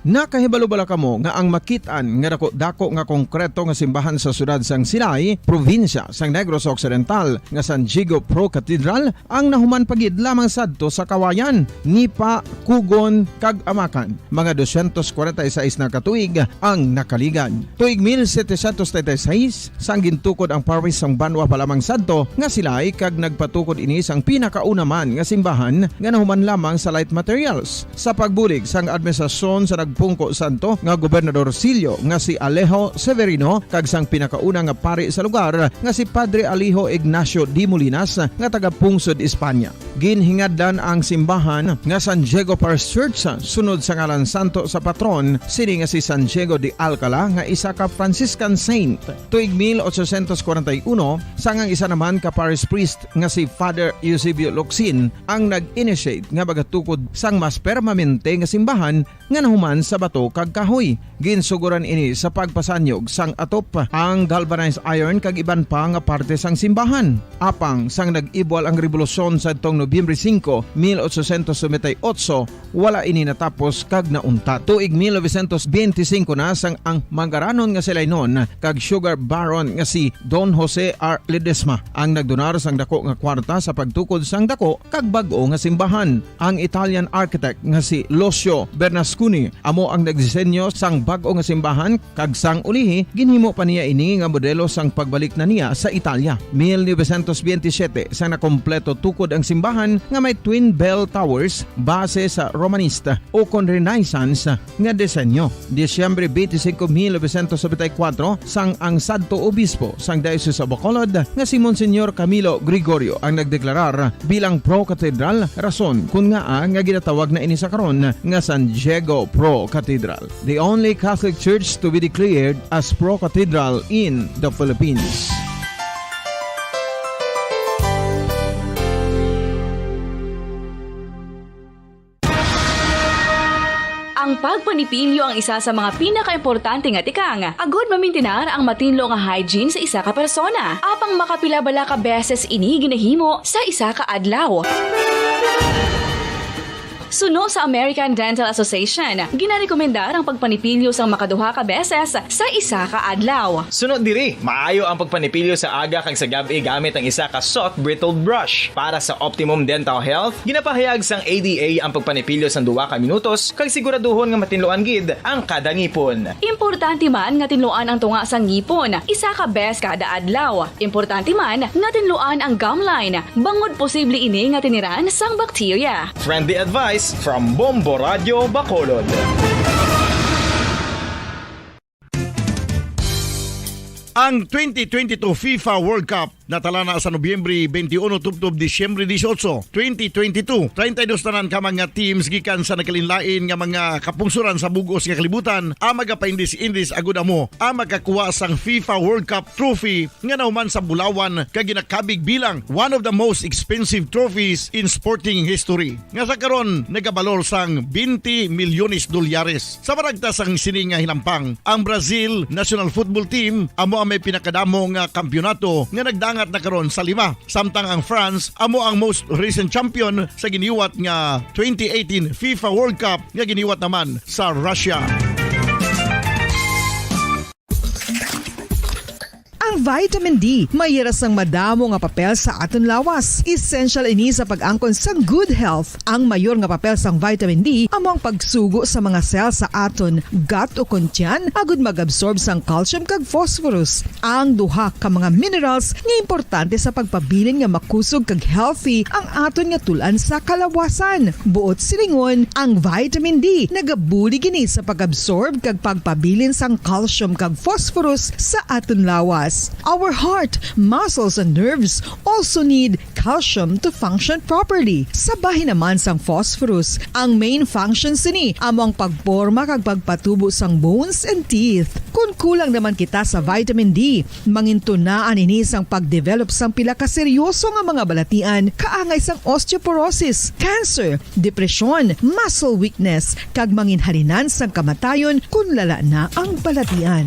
Nakahibalo bala kamo nga ang makit-an nga dako-dako nga konkreto nga simbahan sa siyudad sang Silay, probinsya sang Negros Occidental, nga San Diego Pro Cathedral, ang nahuman pa gid lamang sadto sa Kawayan, Nipa, Kugon, kag Amakan? Mga dosyentos kwarenta y seis na ka tuig ang nakaligad. Tuig mil setecientos treinta y seis, sang gintukod ang parish sang banwa pa lamang sadto nga Silay, kag nagpatukod ini sang pinakauna man nga simbahan nga nahuman lamang sa light materials. Sa pagbulig sang administrasyon sa nagpungko sadto nga Gobernador Silio nga si Alejo Severino kag sang pinakauna nga pari sa lugar nga si Padre Alejo Ignacio de Molinas nga taga-pungsod Espanya. Ginhingadlan ang simbahan nga San Diego Parish Church, sunod sa ngalan santo sa patron sini nga si San Diego de Alcala, nga isa ka Franciscan saint. Tuig mil ochocientos kwarenta y uno, sang ang isa naman ka parish priest nga si Father Eusebio Locsin ang nag-initiate nga magatukod sang mas permanente nga simbahan nga nahuman sa bato kag kahoy. Ginsugoran ini sa pagpasanyog sang atop, ang galvanized iron kag iban pa nga parte sang simbahan. Apang sang nag-ibwal ang rebolusyon sadtong Nobyembre singko, mil ochocientos noventa y ocho, wala ini natapos kag nauntat. Tuig mil novecientos benti singko na, sang ang mangaranon nga si Lainon kag sugar baron nga si Don Jose R. Ledesma ang nagdonar sang dako nga kwarta sa pagtukod sang dako kag bag-o nga simbahan. Ang Italian architect nga si Lucio Bernasconi Mo ang nagdisenyo sang bag-o nga simbahan, kag sang ulihi, ginhimo pa niya ini nga modelo sang pagbalik na niya sa Italia. Mil novecientos veintisiete, sang nakompleto tukod ang simbahan nga may twin bell towers base sa Romanista o kon Renaissance nga disenyo. Disyembre twenty-five, mil novecientos noventa y cuatro, sang ang sadto obispo sang Diocese of Bacolod nga si Monsignor Camilo Gregorio ang nagdeklarar bilang pro-cathedral, rason kun ngaa nga ginatawag na ini sa karon nga San Diego Pro Cathedral, the only Catholic church to be declared as pro-cathedral in the Philippines. Ang pagpanipilyo ang isa sa mga pinakaimportante nga tikang agud mamintinar ang matinlo nga hygiene sa isa ka persona. Apang makapila bala ka beses ini ginahimo sa isa ka adlaw? Suno sa American Dental Association, ginarekomendar ang pagpanipilyo sang makaduha ka beses sa isa ka adlaw. Suno diri, maayo ang pagpanipilyo sa aga kag sa gab-i gamit ang isa ka soft bristled brush. Para sa optimum dental health, ginapahayag sang A D A ang pagpanipilyo sang duha ka minutos kag siguraduhon nga matinluan gid ang kada ngipon. Importante man nga tinluan ang tunga sang ngipon, isa ka beses kada adlaw. Importante man nga tinluan ang gum line, bangod posible ini nga tiniran sang bakterya. Friendly advice from Bombo Radio Bacolod. Ang twenty twenty-two FIFA World Cup natala na sa Nobyembre twenty-one tubtob Disyembre dieciocho, twenty twenty-two. Treinta y dos tanan ka mga teams gikan sa nagkalainlain nga mga kapungsoran sa bug-os nga kalibutan ang magapaindis-indis agud amo ang makakuha sang FIFA World Cup trophy nga nahuman sa bulawan kag ginakabig bilang one of the most expensive trophies in sporting history, nga sa karon nagabalor sang twenty milyones dolyares. Sa maragta sang sini nga hinampang, ang Brazil national football team amo ang may pinakadamo nga kampiyonato nga nagdangat na karon sa lima, samtang ang France amo ang most recent champion sa giniwat nga twenty eighteen FIFA World Cup nga giniwat naman sa Russia. Ang vitamin D may ira sang madamo nga papel sa aton lawas. Essential ini sa pag-angkon sang good health. Ang mayor nga papel sang vitamin D amo ang pagsugo sa mga cell sa aton gut o kon tiyan agud mag-absorb sang calcium kag phosphorus, ang duha ka mga minerals nga importante sa pagpabilin nga makusog kag healthy ang aton nga tul-an sa kalawasan. Buot silingon, ang vitamin D nagabulig ini sa pag-absorb kag pagpabilin sang calcium kag phosphorus sa aton lawas. Our heart, muscles, and nerves also need calcium to function properly. Sa bahin naman sang phosphorus, ang main function sini amo ang pagporma kag pagpatubo sang bones and teeth. Kon kulang naman kita sa vitamin D, mangintunaan ini sang pag-develop sang pila ka seryoso nga mga balatian kaangay sang osteoporosis, cancer, depresyon, muscle weakness, kag manginhalinan sang kamatayon kon lala na ang balatian.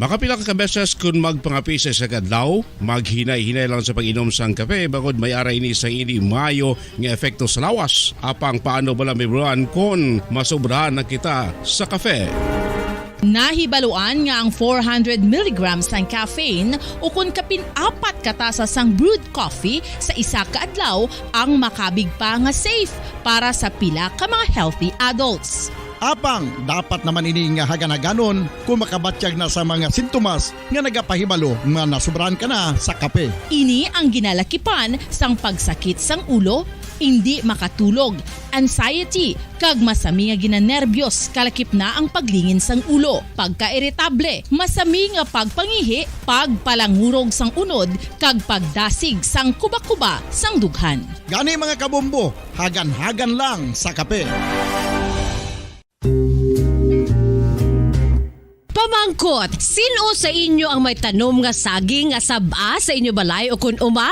Makapila ka beses kon magpangape sa isa ka adlaw, maghinay-hinay lang sa pag-inom sang kape, bangod may ara ini sang hindi maayo nga epekto sa lawas. Apang paano bala mahibaluan kon masobrahan na kita sa kape? Nahibaluan nga ang four hundred milligrams sang caffeine, ukon kapin apat ka tasa sang brewed coffee sa isa ka adlaw, ang makabig pa nga safe para sa pila ka mga healthy adults. Apang dapat naman ini nga hagan-haganon kon makabatyag na sa mga sintomas nga nagapahibalo nga nasobrahan ka na sa kape. Ini ang ginalakipan sang pagsakit sang ulo, indi makatulog, anxiety, kag masami nga ginanerbyos, kalakip na ang paglingin sang ulo, pagkairitable, masami nga pagpangihi, pagpalangurog sang unod, kag pagdasig sang kuba-kuba sang dughan. Gani, mga kabombo, hagan-hagan lang sa kape. Pamangkot, sin-o sa inyo ang may tanom nga saging nga sab-a sa inyo balay o kon uma?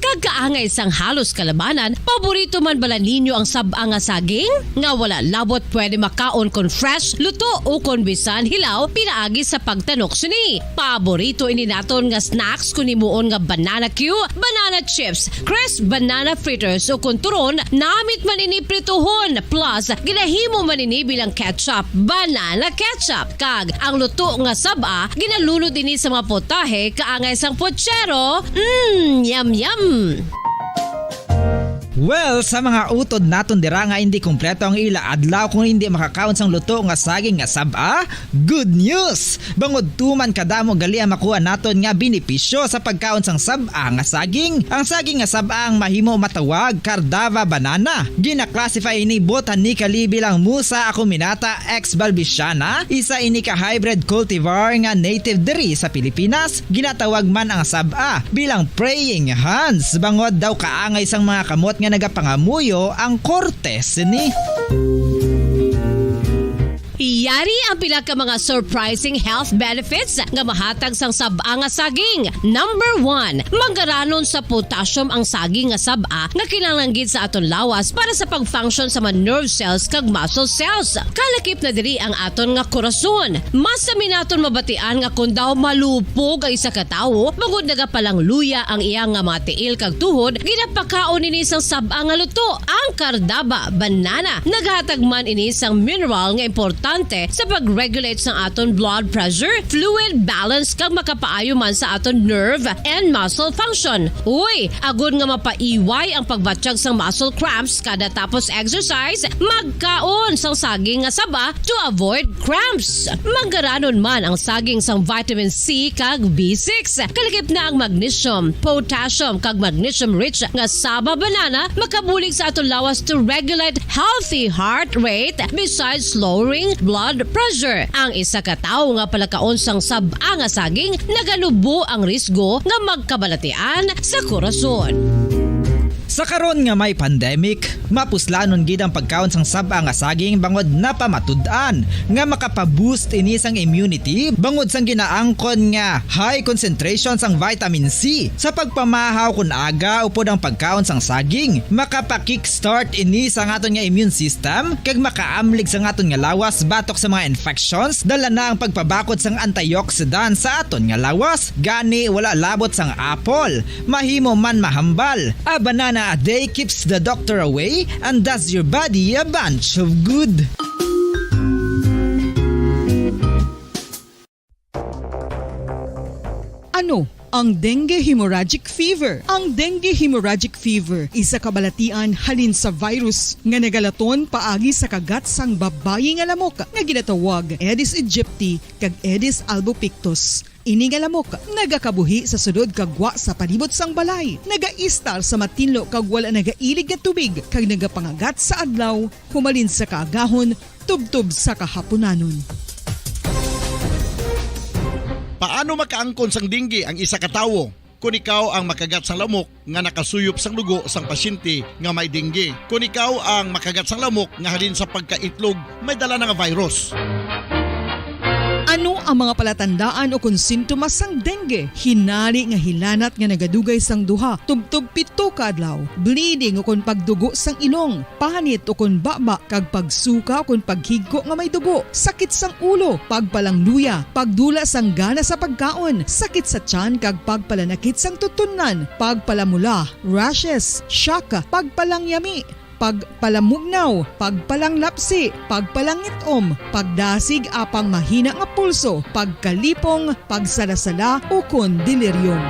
Kag kaangay sang halos kalabanan, paborito man bala ninyo ang sab-a nga saging? Nga wala labot pwede makaon kon fresh, luto, o kon bisan hilaw pinaagi sa pagtanok sini. Paborito ini naton nga snacks kon himuon nga banana cue, banana chips, crisp banana fritters, o kon turon, namit man ini prituhon, plus ginahimo man ini bilang ketchup, banana ketchup. Kag ang luto nga sab-a, ginalunod ini sa mga potahe kaangay sang puchero. Mm, yum, yum. Well, sa mga utod naton dira nga hindi kompleto ang ila adlaw kung hindi makakaon sang luto nga saging nga sab-a, good news! Bangod tuman kadamo gali ang makuha naton nga benepisyo sa pagkaon sang sab-a nga saging. Ang saging nga sab-a ang mahimo matawag Cardava banana. Gina-classify ini botanically bilang Musa acuminata ex balbisiana, isa ini ka hybrid cultivar nga native diri sa Pilipinas. Ginatawag man ang sab-a bilang praying hands, bangod daw kaangay sang mga kamot nga nagapangamuyo ang korte sini. Yari ang pila ka mga surprising health benefits nga mahatag sang sab-a nga saging. Number one, manggaranon sa potassium ang saging nga sab-a nga kinahanglan gid sa aton lawas para sa pag-function sa mga nerve cells kag muscle cells. Kalakip na diri ang aton nga korason. Mas sami naton mabatian nga kon daw malupog ang isa ka tawo, bangod nagapalangluya ang iya nga mga tiil kag tuhod, ginapakaon ini sang sab-a nga luto, ang Cardaba banana. Naghatag man ini sang mineral nga importante sa pag-regulate sang aton blood pressure, fluid balance, kag makapaayo man sa aton nerve and muscle function. Uy, agod nga mapaiway ang pagbatyag sang muscle cramps kada tapos exercise, magkaon sang saging nga saba to avoid cramps. Manggaranon man ang saging sang vitamin C kag B six. Kalakip na ang magnesium, potassium, kag magnesium-rich nga saba banana makabulig sa aton lawas to regulate healthy heart rate besides lowering blood pressure. Ang isa ka tawo nga palakaon sang sab-a nga saging naganubo ang risgo nga magkabalatian sa korason. Sa karon nga may pandemic, mapuslanon gid ang pagkaon sang sab-a nga saging bangod napamatud-an nga makapa-boost ini sang immunity bangod sang ginaangkon nga high concentration sang vitamin C. Sa pagpamahaw kon aga upod ang pagkaon sang saging, makapa-kickstart ini sa aton nga immune system kag makaamlig sa aton nga lawas batok sa mga infections, dala na ang pagpabakod sang antioxidant sa aton nga lawas. Gani, wala labot sang apple, mahimo man mahambal. A banana a day keeps the doctor away and does your body a bunch of good. Ano ang dengue hemorrhagic fever? Ang dengue hemorrhagic fever, isa ka balatian halin sa virus nga nagalaton paagi sa kagat sang babayi nga lamok nga ginatawag Aedes aegypti kag Aedes albopictus. Ini nga lamok nagakabuhi sa sulod kag gwa sa palibot sang balay, nagaistar sa matinlo kag wala nagailig nga tubig, kag nagapangagat sa adlaw humalin sa kaagahon tubtob sa kahapunanon. Paano makaangkon sang dengue ang isa ka tawo? Kon ikaw ang makagat sang lamok nga nakasuyop sang dugo sang pasyente nga may dengue, kon ikaw ang makagat sang lamok nga halin sa pagkaitlog may dala na nga virus. Ano ang mga palatandaan ukon sintomas sang dengue? Hinari nga hilanat nga nagadugay sang duha tubtob pito ka adlaw, bleeding ukon pagdugo sang ilong, panit ukon baba, kag pagsuka ukon paghigko nga may dugo, sakit sang ulo, pagpalangluya, pagdula sang gana sa pagkaon, sakit sa tiyan kag pagpalanakit sang tutunlan, pagpalamula, rashes, shock, pagpalangyami, pagpalamugnaw, pagpalanglapsi, pagpalangit-om, pagdasig apang mahina nga pulso, pagkalipong, pagsalasala, ukon delirium.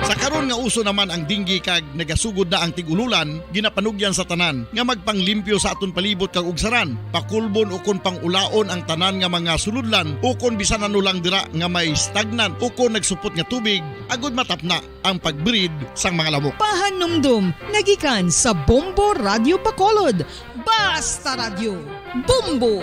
Sa karon nga uso naman ang dengue kag nagasugod na ang tig-ululan, ginapanugyan sa tanan nga magpanglimpyo sa aton palibot kag ugsaran, pakulbon ukon pang-ulaon ang tanan nga mga sulodlan ukon bisan ano lang dira nga may stagnant ukon nagsupot nga tubig, agod matapna ang pag-breed sang mga lamok. Pahanumdom nga gikan sa Bombo Radyo Bacolod. Basta Radyo, Bombo!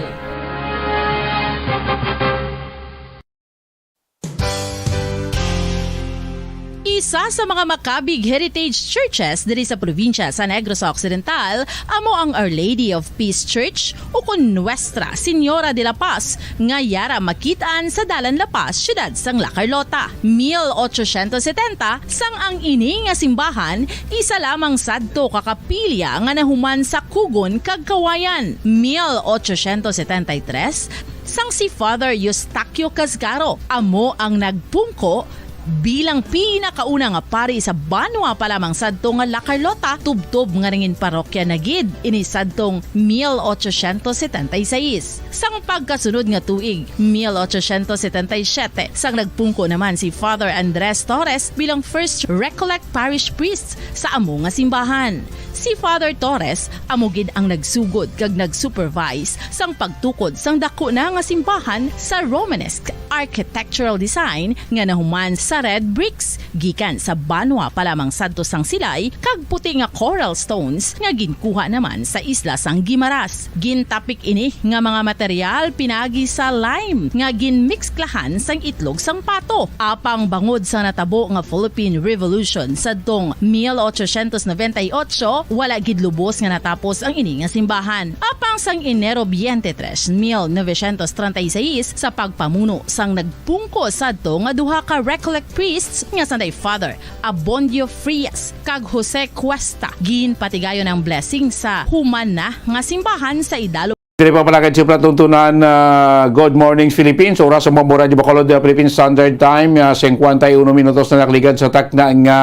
Isa sa mga Macabig Heritage Churches diri sa probinsya sa Negros Occidental amo ang Our Lady of Peace Church, ukon Nuestra Señora de la Paz, nga yara makit-an sa Dalan La Paz, siyudad sang La Carlota. Mil ochocientos setenta, sang ang ini nga simbahan, isa lamang sadto ka kapilya nga nahuman sa kugon kag kawayan. Mil ochocientos setenta y tres, sang si Father Eustaquio Casgaro amo ang nagpungko Bilang pinakauna nga pari sa banwa pa lamang sadto nga La Carlota, tubtob nga nangin parokya na gid ini sadtong mil ochocientos setenta y seis. Sang pagkasunod nga tuig, mil ochocientos setenta y siete, sang nagpungko naman si Father Andres Torres bilang First Recollect Parish Priest sa amo nga simbahan. Si Father Torres amo gid ang nagsugod kag nag-supervise sang pagtukod sang dako na nga simbahan sa Romanesque architectural design nga nahuman sa red bricks gikan sa banwa pa lamang sadto sang Silay kag puti nga coral stones nga ginkuha naman sa isla sang Guimaras. Gintapik ini nga mga material pinagi sa lime nga ginmixklahan sang itlog sang pato. Apang bangod sa natabo nga Philippine Revolution sadtong mil ochocientos noventa y ocho, wala gid lubos nga natapos ang ini nga simbahan. Apang sang Enero twenty-three, mil novecientos treinta y seis, sa pagpamuno sang nagpungko sadto nga duha ka Recollect priests nga sanday Father Abondio Frias kag Jose Cuesta, ginpatigayon ang blessing sa human na nga simbahan sa idalom. Diri pa pala kay Chipra Tuntunan, ah, Good Morning Philippines. Oras sa Bombo Radyo Bacolod, ah, Philippine Standard Time, ah, singkwenta y uno minutos na nakaligad sa takna nga,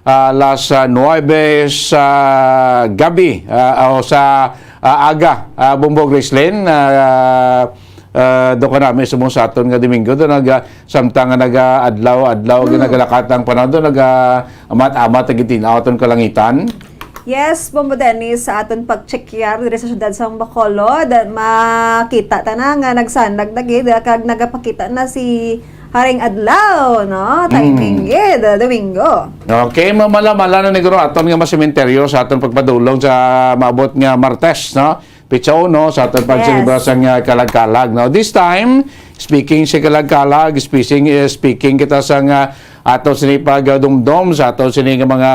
ah, alas, ah, nuebe sa gabi, ah, o sa, ah, aga, ah, Bombo Grislin, ah, ah, do ka namin sa mong sa aton nga Domingo, do nag, ah, samtang nga nag-adlaw-adlaw, Mm. nagalakat ang panahon, do nag, ah, amat-amat ang gitinaw aton kalangitan. Yes, Bombo Dennis, sa aton pag-check yar diri sa siyudad sang Bacolod, makita ta na nga nagsanlag na gid, kag nagapakita na si Haring Adlaw, no? Timing Mm. gid, Domingo. Okay, mamala-mala na ni guro aton nga mga sementeryo sa aton pagpadulong sa maabot nga Martes, no? Pitsa uno sa aton pagselebra Yes. sang, ah, kalag-kalag, no? This time, speaking sa kalag-kalag, speaking, eh, speaking kita sa nga ato sini pagdumdom sa ato sini nga mga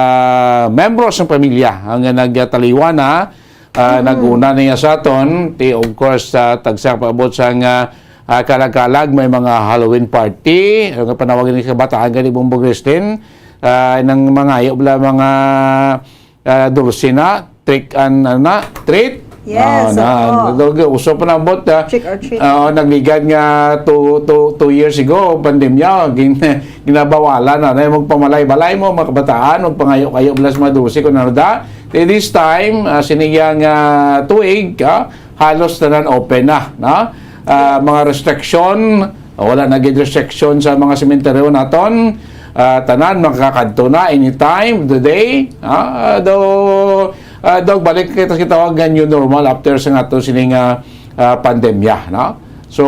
membro sang pamilya ang nagtaliwan na, ah, Mm. nag-una niya sa aton, ti, of course, sa tagsa paabot sa nga, ah, kalag-kalag, may mga Halloween party, ang panawagan ni kabataan gani, Bombo Christine, ah, nang mangayo bala mga, ah, dulce na, trick and, ano na, treat. Yes, Ah, na, oo. nag-, uso pa na ambot, ah, Trick or treat. ah, nagligad nga two, two, two years ago, pandemya, gin-, ginabawalan na, na yung magpamalay-balay mo, mga kabataan, magpangayo-kayo, blas mga dulce, kung ano da. This time, ah, sini nga, ah, tuig, ah, halos tanan open na, no? Ah, mga restriction, wala na gid restriction sa mga sementeryo naton. Ah, tanan makakadto na anytime of the day. Ah, do, ah, do balik kita sa gitawag nga new normal after sa nga to sining, ah, ah, pandemya, no? So,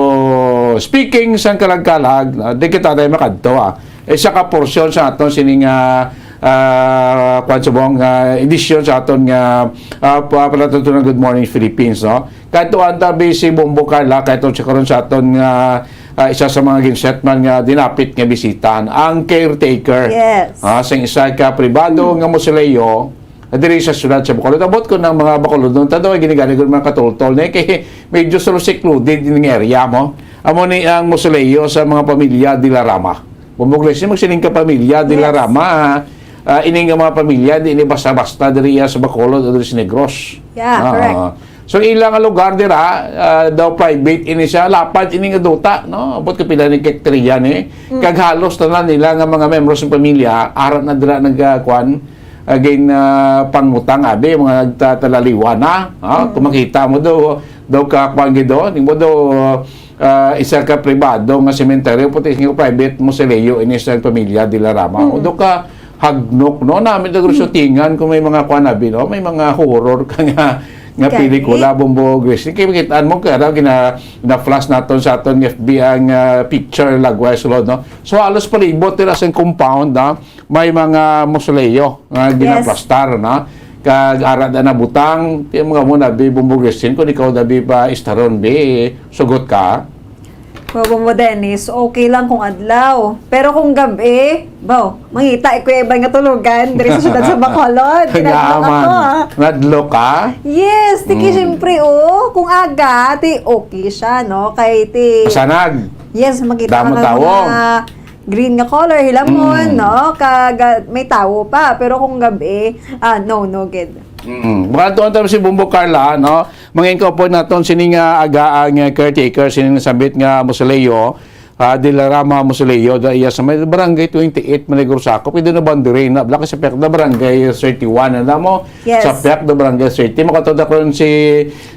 speaking sang kalag-kalag, ah, di kita tayo makadto, ah. Isa ka porsyon sa aton sining, ah, ah, kwan subong, ah, edisyon sa aton nga, ah, pa-, palatuntunan Good Morning Philippines, no? Kadtuan ta bi si Bombo Carla, kadto siya karon sa aton nga, ah, isa sa mga ginsetman nga dinapit nga bisita, ang caretaker. Yes. Ah, sa isa ka pribado nga mausoleo, diri sa siyudad sa Bacolod. Abot ko ng mga Bacolodon, ta daw, ay ginigali ko ng mga katultol, ne? Kay medyo solo secluded in area mo. Amo ni ang mausoleo sa mga pamilya Dilarama. Bombo Gracie, magsining ka pamilya Yes. Dilarama, ah, ah, ini nga mga pamilya, di ini basta-basta diri iya sa Bacolod o diri sa Negros. Yeah, Ah, correct. ah. So, ilang lugar dira, ah, daw private ini siya, lapad ini nga duta, no? Abot ka pila ni hektarya ni. Mm. Kag halos tanan nila nga mga membro sa pamilya, ara na dira nag, ah, kwan, ah, gin, ah, pangutang, abi, mga nagtatalaliwa na, ha? Mm. Kung makita mo daw, daw ka, kwan gid, oh, di mo daw, ah, isa ka pribado nga sementeryo, pati nga private mausoleo ini sa pamilya Dilarama. Mm. O daw ka hagnok, no? Namin daw Hmm. shootingan kung may mga kwan, abi, no? May mga horror ka nga, nga Gani. pelikula, Bombo Gracie. Kaya makitaan mo, kaya daw gina-, na-flash naton sa aton F B ang, ah, picture, lagway, sulod, no? So, halos palibot nila sa compound, no? May mga mausoleo nga Yes. ginaplastar, no? Kag ara na nabutang, kaya mga mo na, bi, Bombo Gracie, kung ikaw na, bi, pa istaron, bi, sugot ka. Bobo mo, Dennis, okay lang kung adlaw. Pero kung gabi, baw, mangita ko iban nga tulugan diri sa siyudad sa Bacolod. Tinadlok Nga ako, man. ah. Nadlok ka? Yes, tiki, Mm. siyempre, oh. Kung aga, ti okay siya, no? Kay ti Masanag. Yes, makita Damo ka ng tawo. mga green nga color, hilamon, Mm. no? Kag, ah, may tawo pa. Pero kung gabi, ah, no, no, gid. Mm. Baka tuon tayo si Bombo Carla, no? Mangin ko po naton sini nga aga ang, ah, caretaker, sini nga sambit nga mausoleo. ah, Dilarama Mausoleo, da iya sa may barangay twenty-eight, Manigursaco, pwede na boundary na, bala sa pihak na barangay thirty-one, ano mo? Yes. Sa pihak na barangay thirty, makatod ako rin si,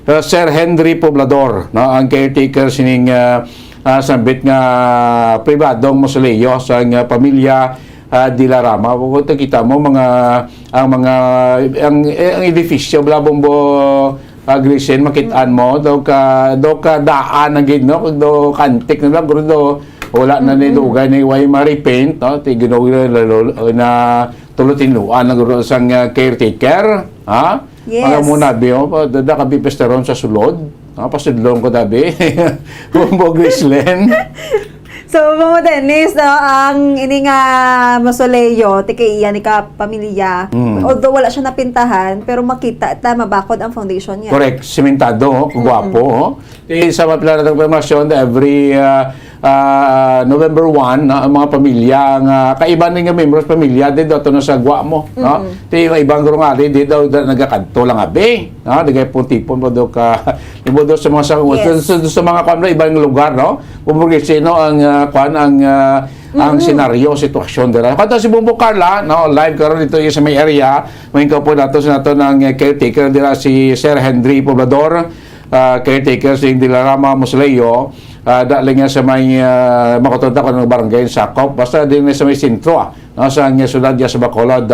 ah, Sir Henry Poblador, no? Ang caretaker sining, ah, ah, sambit nga pribadong mausoleo sa nga pamilya, ah, Dilarama. Kung kita mo, mga, ang mga, ang, eh, ang edifisyo, bala, Bombo, ah, Grisel, makit-an mo, daw ka, daw ka daan ang gid, no? Daw kantik na lang, pero daw wala na ni Mm-mm. dugay na iway ma-repaint, no? Ti ginawag na, na, na tulo tinuan lang guro sang, ah, caretaker, ha? Yes. Mga muna, bi, oh, pa, dada ka bi pestaron sa sulod, ha? Pasudlon ko, dabi. Bombo Grisel. So, Mama Dennis, no, ang ini nga mausoleo, ti kay iya ni ka pamilya. Mm. Although wala siya napintahan, pero makita ta, mabakod ang foundation niya. Correct. Simentado, oh, Mm-mm. gwapo, oh. Ti sa mga pila natin impormasyon, every, ah, ah, November one, no, ang mga pamilya nga, kaiban ni nga membro sa pamilya, di daw to na sa gwa mo, no? Mm-mm. Ti yung ibang gurungali, di daw, daw nagakadto lang abi, no? Di kay tipon-tipon pa daw ka, ibo daw sa mga sa, Yes. sa, sa mga kwan, ibang lugar, no? Kung sino ang, ah, kwan, ang, ah, ang Mm-mm. senaryo, sitwasyon dira. Kanta si Bombo Carla, no? Live karon dito sa may area. May kapo nato sa nato ng caretaker dira si Sir Henry Poblador, ah, caretaker sa Dilarama Mausoleo, ah, dali nga sa may, ah, makatod ako ng barangay sakop. Basta din sa may sentro, ah, no? Sa ang siyudad ya sa Bacolod.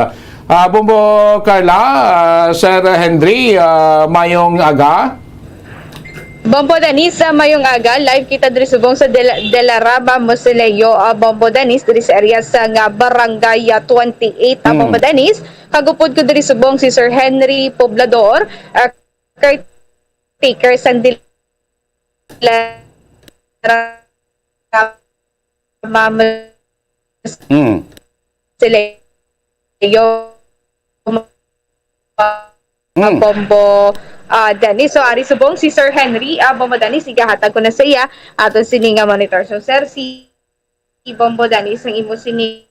Ah, Bombo Carla, ah, Sir Henry, ah, mayong aga. Bombo Dennis, ah, mayong aga. Live kita diri subong sa Del-, Dilarama Mausoleo, ah, Bombo Dennis, diri sa area sa nga barangay, ah, twenty-eight, ah, Mm. Bombo Dennis. Kagupod ko diri subong si Sir Henry Poblador, ah, caretaker sa Dilarama Mm. Mausoleo, Mm. Bombo, ah, Dennis. So, ari subong si Sir Henry, ah, Bombo Dennis, igahatag ko na sa iya ato sini nga monitor. So, sir, si Bombo Dennis, ang imo sini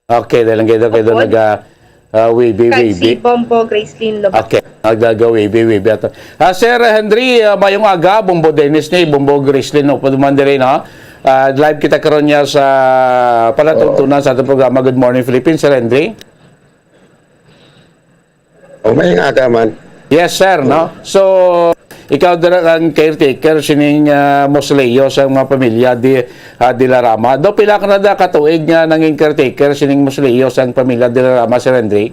Okay, dahil ang ganda, ganda Upod. naga, ah, wavy, Kag si wavy. Bombo Gracelyn Lobato. Okay, nagaga wavy, wavy ato. Ah, Sir Henry, ah, mayong aga, Bombo Dennis ni, Bombo Gracelyn, no, pwede man diri, no? Ah, live kita karon niya sa palatuntunan Oo. sa atong programa, Good Morning Philippines, Sir Henry. O, may nga ka man. Yes, sir, no? So, ikaw dira ang caretaker sining, ah, mausoleo sa mga pamilya di, ah, Dilarama. Do pila ka na da ka tuig nga nangin caretaker sining mausoleo sa pamilya Dilarama, Sir Henry?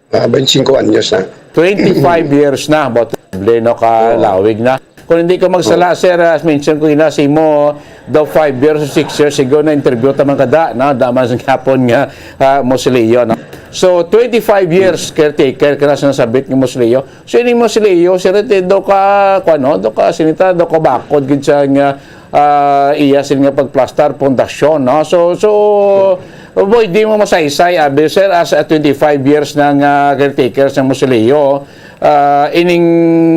Ah, twenty-five anyos na. Twenty-five years na, about no, Oo. kalawig na. Kung hindi ko magsala, Oo. sir, as mention ko ina si mo, daw five years o six years ago na interview ta man kada, no? Daman sa gihapon nga, ah, mausoleo, no? So, twenty-five years caretaker ka na sa nasabit nga mausoleo. So, ini mausoleo, sir, ito daw ka, kung ano, daw ka sinita, daw ka bakod gid sa nga, ah, iya sin nga pagplastar, pundasyon, no? So, so, boy, di mo masaysay, abi, sir, as a twenty-five years na nga caretaker sa mausoleo, ah, ining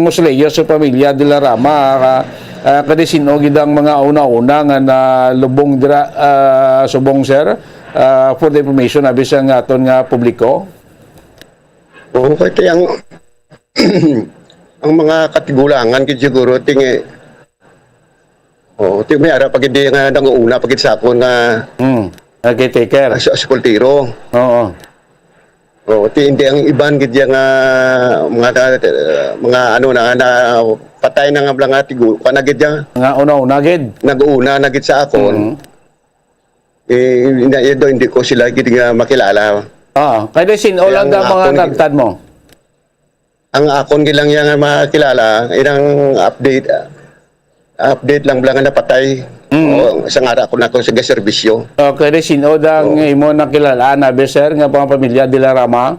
mausoleo sa pamilya Dilarama, ah, ah, kadi sin-o gid ang mga una-una nga nalubong dira, ah, subong, sir, ah, for the information, abi, sa nga aton nga publiko? Oo, kay ang, ang mga katigulangan gid siguro, ti nga, oo, ti may ara pa gid nga nag-uuna pa gid sa akon nga Mm. Caretaker. Ah, sa, sa kultiro. Oo. Oo, ti hindi ang iban gid ya nga mga, mga ano na, na patay na nga mga tigo, ka na gid ya. Nga una-una gid. Nag-uuna na gid sa akon. Mm. Eh, hindi, hindi, hindi ko sila gid nga makilala. Ah, kay di sin-o Kaya lang ang ang mga akon gid nagtad mo? Ang akon gid lang ya nga makilala, ilang update, ah, update lang bala nga napatay. Mm. O, sa ngara ko na ko sa serbisyo. Okay, di sin-o dang Oo. imo nakilala, na, be, sir, nga mga pamilya Dilarama?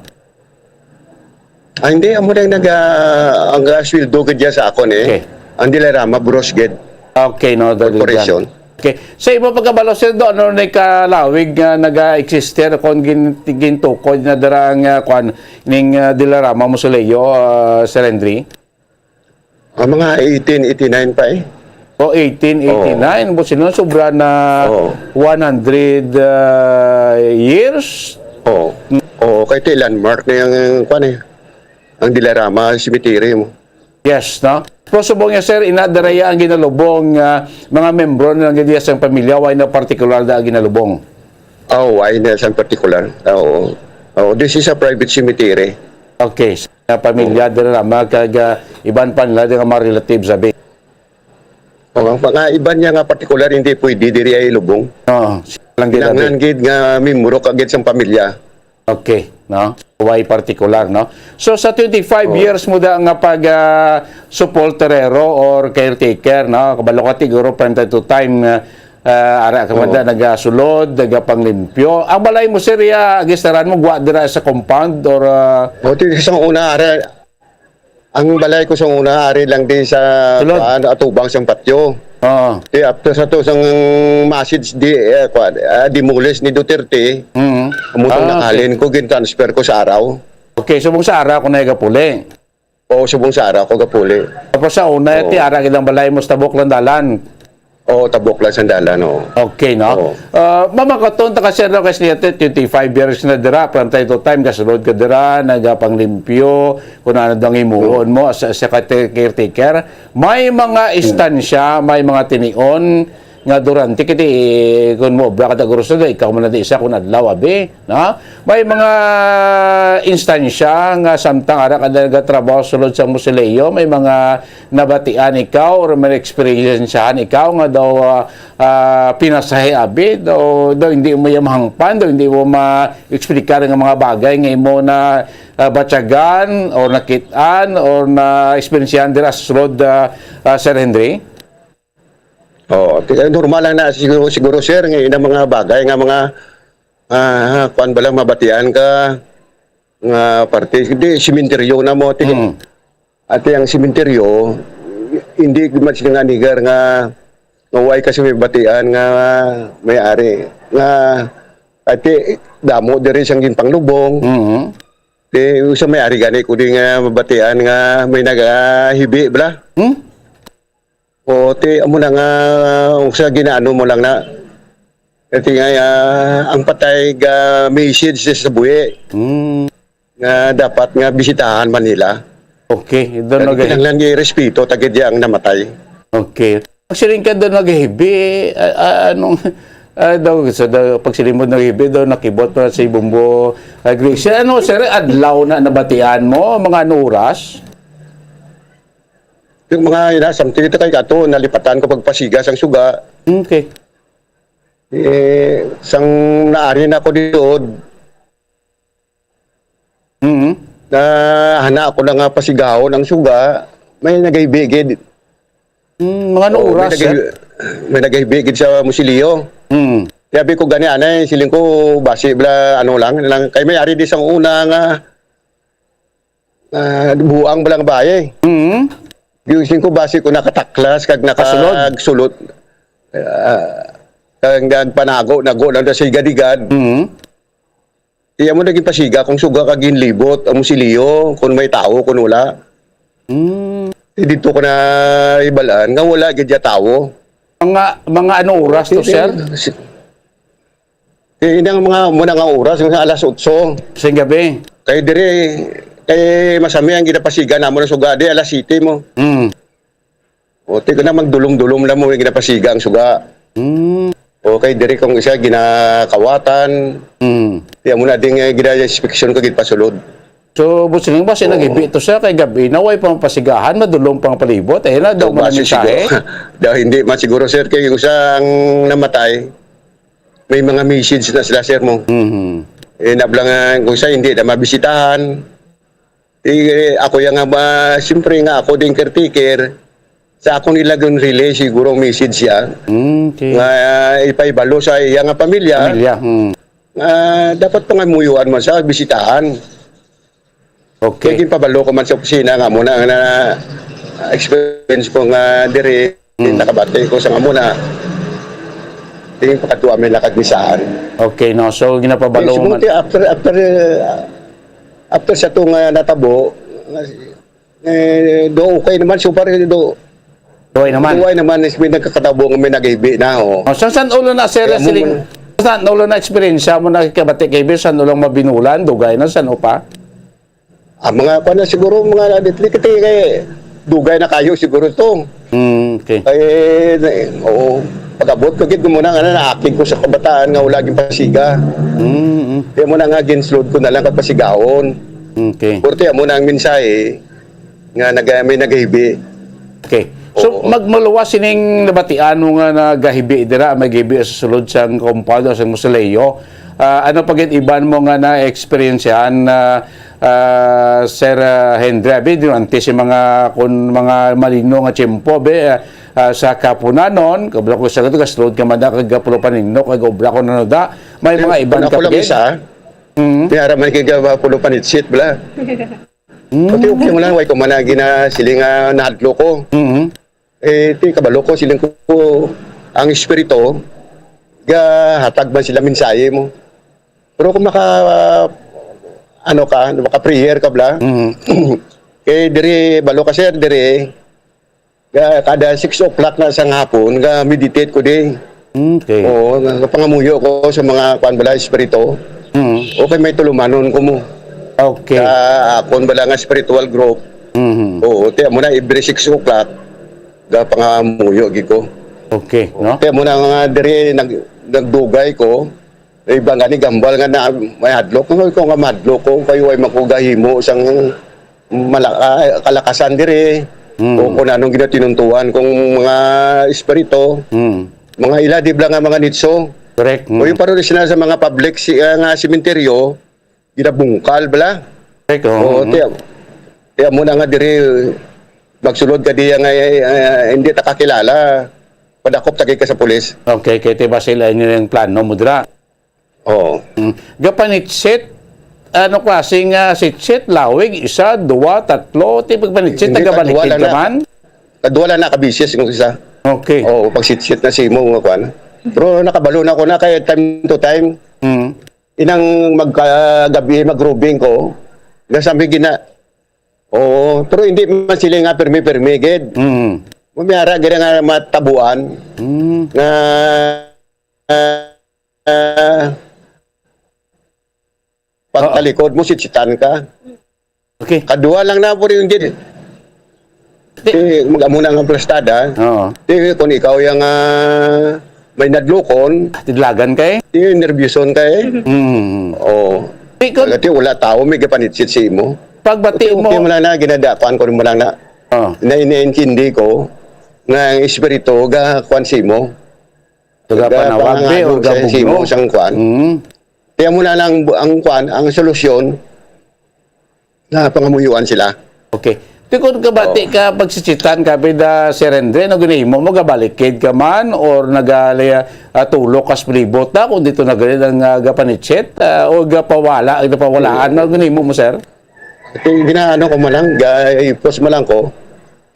Ah, hindi, amo na yung nag, ah, ang, ah, sweldo gid ya sa akon, eh. Okay. Ang Dilarama, Bros gid. Okay, no, that is Corporation. done. Okay. Sa imo pagkabalo, sir, do, ano na yung kalawig nga naga-exist, sir, kung gin-, gintukoy na dara nga, kwan, ning, ah, Dilarama Mausoleo, ah, Sir Henry? Ah, mga eighteen eighty-nine pa, eh. O, eighteen eighty-nine, Oo. bu-, sino, sobra na Oo. one hundred, ah, years? Oo. Oo, kay ito, landmark na yung, kwan, eh. Ang Dilarama Cemetery mo. Yes, no? Pero subong niya, sir, ina dira ya ang ginalubong, ah, mga membro na lang gid ya sang pamilya, way na partikular da ang ginalubong? Oh, way na sang partikular. Oo. Oh, this is a private cemetery. Okay, sa pamilya dira lamang kag, ah, iban pa nila nga mga relatives, abi. Oh, ang mga iban niya nga partikular hindi pwede diri ay lubong. Oo, sila lang gid, abi. Kinahanglan gid nga membro ka gid sang pamilya. Okay, no? Way partikular, no? So, sa twenty-five Oh. years mo da nga pag, ah, supporterero or caretaker, no? Kabalo ka, siguro, from time to time, ah, ah, ara ka man Oh. da, nagasulod, nagapanglimpyo. Ang balay mo, sir, ya, gistaran mo, gwa dira sa compound or, ah, O, ti, sa una, ara, ang balay ko sa una, ari lang di sa Sulod. kuan, atubang sang patyo. Oo. Di, after sa to, sang message, di, eh, kuan, ah, demolish ni Duterte, Mhm. amo tong Ah, okay. nakalin ko, gin-transfer ko sa Araw. Okay, subong sa Araw ko na gapuli. Oo, subong sa Araw ko gapuli. Tapos sa una, Oo. ti ara gid ang balay mo sa tabok lang dalan. Oo, tabok lang sang dalan, oo. Okay, no? Oo. Ah, mamakaton ta ka, sir, no, kasi ito, twenty-five years na dira, from time to time, kasulod ka dira, nagapanglimpyo, kung ano daw ang himuon mo as, as a caretaker. May mga Hmm. istansya, may mga tinion nga durante kiti, kung mo, baka ta gusto, ikaw man na di isa kung adlaw, abi, no? May mga instansya nga samtang ara ka nagatrabaho sulod sa musileo, may mga nabatian ikaw or may eksperyensyahan ikaw nga daw, ah, ah, pinasahi abi, daw, daw hindi mo iya mahangpan, daw hindi mo ma-explicar nga mga bagay nga imo na, ah, batyagan or nakit-an or na-eksperyensyahan dira sa sulod, ah, ah, Sir Henry? Oo, ti-, normal lang na siguro, siguro, sir, nga ina mga bagay nga mga, ah, kuan ba lang mabatian ka nga parte, di, sementeryo na mo, ti-, Mm. Ati ang sementeryo, hindi man sila nga nigar nga, nga way kasi may batian nga may ari. Nga, ati, damo diri sang ginpanglubong. Mhm. Ti, usa may ari gani ko di nga mabatian nga may nagahibi, bala. Hmm? O, ti, amo na nga, usa ginaano mo lang na. Ati nga, ah, ang patay ga message sa buhi. Hmm. Nga dapat nga bisitahan man nila. Okay, doon Kaya nag- kinahanglan nga irespeto, tagid ang namatay. Okay. Pagsiling ka doon naghibi, ah, ah, anong, ah, daw, sa daw, pagsiling mo naghibi, daw nakibot pa si Bumbo, ah, Gracie. Ano, sir, adlaw na nabatian mo, mga ano oras? Yung mga ina, something ito kay kato, nalipatan ko pagpasiga sang suga. Okay. Eh, sang naari na ako dito, Mhm. na hana ako na nga pasigahon ang suga, may nagahibigid. Mm, mga ano Oh, may oras, nagay-, sir? may nagahibigid sa musilyo. Mm. Sabi ko, "Gani, anay," siling ko, "basi bla, ano lang, lang, kay may ari di sang una nga, ah, buang bla nga baye." Mm. Yung siling ko, "Basi ko nakataklas, kag Kasulod. nakasulot, ah, kag nagpanago, nago lang na sa igad-igad." Mm. Iya mo naging pasiga kung suga ka ginlibot ang musilyo, kung may tawo, kung wala. Mm. Eh, dito ko na ibalaan nga wala gid ya tawo. Mga, mga ano oras to, Okay, sir? si-, eh, inang mga muna nga oras, nga alas otso. Sa gabi? Kay dire, kay masami ang ginapasiga namon ang suga, di alas siyete mo. Mm. O, ti ka na magdulom-dulom lang mo, yung ginapasiga ang suga. Mm. O, kay diri kung isa, ginakawatan. Mm. Di amo na ding, eh, gina-inspeksyon ka, ginpasulod. So, Boss Ling, basi Oo. naghibi to siya kay gabi na, way pa mapasigahan, madulom pang palibot. Eh, na daw Daw man ang basi mensahe. siguro. Daw hindi man siguro, sir, kay yung isa ang namatay, may mga message na sila, sir, mo. Mhm. Eh, nablang, ah, kung isa, hindi na mabisitahan. Eh, ako yang, ah, siyempre nga ako din caretaker, sa ako nila gun relay siguro ang message siya. Mm, okay. Nga, ah, ipaibalo sa iya nga pamilya. Pamilya, hmm. Nga dapat pangayuan man sa bisitahan. Okay. Kaya ginpabalo ko man sa opisina nga muna nga na experience ko nga diri, Mm. nakabati ko sa nga muna. Tingin pakadua may lakad ni saan. Okay, no? So, ginapabalo Eh, mo man. sumuti, after, after, uh, after sa to nga natabo, eh, do okay naman, so far, do, Duway naman. duway naman, is may nagkakatabo nga may naghibi na, oh. Oh, san, san ulo na, sir, Kaya mo siling, man. san ulo na experience mo na kabati kay Bill, san ulo mabinulan, dugay na, san upa? Ang mga, kuwan na siguro, mga naditli, kati kay, dugay na kayo siguro to. Mm, okay. Ay, na- oo. Pag-abot ko, gid mo na nga, naakig ko sa kabataan nga wala ginpasiga. Mm, mm. Kaya mo na nga, ginslowed ko na lang kag pasigahon. Okay. Purti mo na ang mensahe nga nag may nagahibi. Okay. So, Oo. Magmaluwas sining nabatian mo nga nagahibi dira, may gahibi sa sulod sang compound o sa mausoleo. Ah, ano pa gid iban mo nga na-experiencehan, ah, ah, Sir, ah, Henry? Abi, durante si mga, kun mga maligno nga tiyempo, be, ah, ah, sa kapunanon, kabla ko sa gato, gasulod ka man da, kag pulo paninok, kag obra ko na da. May mga iban Ako ka pa lang gid? Isa, Mhm. may araman kay pulo panitsit, bala. Mhm. Pati okay mo lang, way ko man na ginasiling nga nahadlok ko. Mhm. Eh, ti kabalo ko, siling ko, ang espiritu, gahatag man sila mensahe mo. Pero kung maka, ano ka, maka-prayer ka bla, Mhm. kay diri, balo ka, sir, diri, ga, kada six o'clock na sa hapon, ga-meditate ko di. Okay. Oo, nga pangamuyo ko sa mga, kuan bala, espiritu. Mhm. Okay, may tulumanon ko mo. Okay. Sa akon bala nga spiritual group. Mhm. Oo, tiya mo na, every six o'clock, ga pangamuyo gid ko. Okay, no? Tiya mo na nga diri, nag, nagdugay ko, iba nga ni gambal nga na, may hadlok. Ko nga mahadlok ko, kayo ay makugahimo sang mala, ah, kalakasan diri. Mm. O kung anong ginatinuntuhan kung mga espiritu, Mm. mga ila, di bala nga mga nitso. Correct. O yung paro sila sa mga public si, ah, nga sementeryo, ginabungkal bala. Correct. Oo, Oo. tiya, tiya mo na nga diri, magsulod ka diya nga, eh, eh, hindi ta kakilala. Padakop ta kay ka sa pulis. Okay, kay ti ba sila inyo yung plano mo dira? Oo. Mm. Gapanitsit, ano klase nga sitsit? Lawig, isa, dua, tatlo, ti pagpanitsit, Hindi, nagabalikid kadwa lang ka na. man? Kadwa lang na kabisis yung isa. Okay. Oo, pagsitsit na simo nga kuan. Pero nakabalo na ko na kay time to time. Mm. Inang magkagabi, mag-grooming ko, nasambi gina, oo, pero hindi man sila nga pirmi-pirmi, gid. Mm. Mamiyara gid nga matabuan Mm. nga ah, ah, pagtalikod mo, sitsitan ka. Okay. Kadwa lang na po rin, gid. Ti, mag-amo na nga plastada. Oo. Ti, kung ikaw yung ah, may nadlukon, Tidlagan kay? ti, nervyoson ka eh. Mm. Oo. Ti, kung Pagkati wala tao, may gapanitsit sa imo. pagbati Ti, mo, okay mo lang na ginadakuan ko rin mo lang na. oh, Na iniintindi ko nga ang espiritu ga kuan sa imo. Taga panawag, be, o Pangangalo sa gabugno. Imo sang kuan. Mm. Kaya mo na lang bu- ang kuan, ang solusyon na pangamuyuan sila. Okay. Ti kung kabati ka, pagsitsitan ka, pida si Rendre, ano ginahimo mo? Gabalikid ka man or nagali ah, tulok kas palibot na kung dito na gani ang ah, gapanitsit ah, o gapawala, gapawalaan na ginahimo mo, sir? Ito yung ginaano ko man lang, ga-, ipos man lang ko.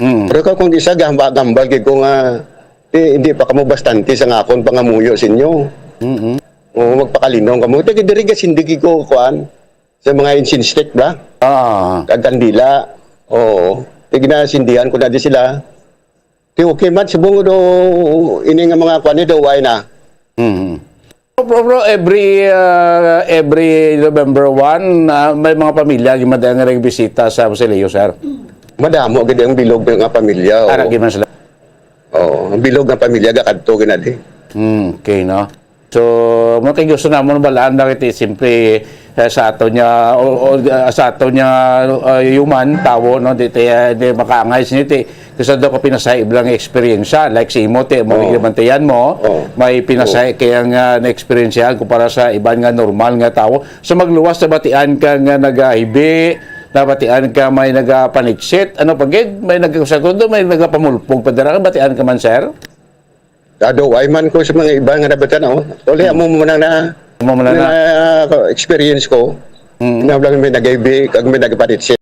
Mm. Pero ka kung isa gamba-, gambal gid ko nga, eh, hindi pa kamo bastante sa nga akon pangamuyo sa inyo. Mm-mm. O magpakalinong kamo. Ito diri ga sindigi ko kuan sa mga incense stick ba? Ah. Kag kandila. Oo. Ti ginasindihan ko na di sila. Ti okay man subong do ini nga mga kuan ni do way na. Mm. Bro, bro, every ah, every November one, ah, may mga pamilya gimadayan nga nagbisita sa Basilio, sir. Madamo gid ang bilog nga pamilya. Ara Oo. gid man sila. Oo, ang bilog nga pamilya gakadto ginadi. Hmm, okay, no? So, mo kay gusto namon balaan na kiti simpre eh, sa ato niya o, o, ah, sa ato niya ah, human tawo, no, di tayo di makaangay siniti kasi daw ko pinasahi lang eksperyensya like si imo ti mo Oo. Bantayan mo Oo. may pinasahi kaya nga na-eksperyensyahan kumpara sa iban nga normal nga tawo. So magluwas na batian ka nga nagahibi, nabatian ka may nagapanitsit, ano pa gid, may nagakusakundo, may nagapamulpog pa dira, batian ka man, sir? Dado, ay man ko sa mga iba nga nabatan, oh. Actually, amo mo na na, Amo mo na na. na experience ko. Mm. Na lang may nagaybi, kag may nagparitsit.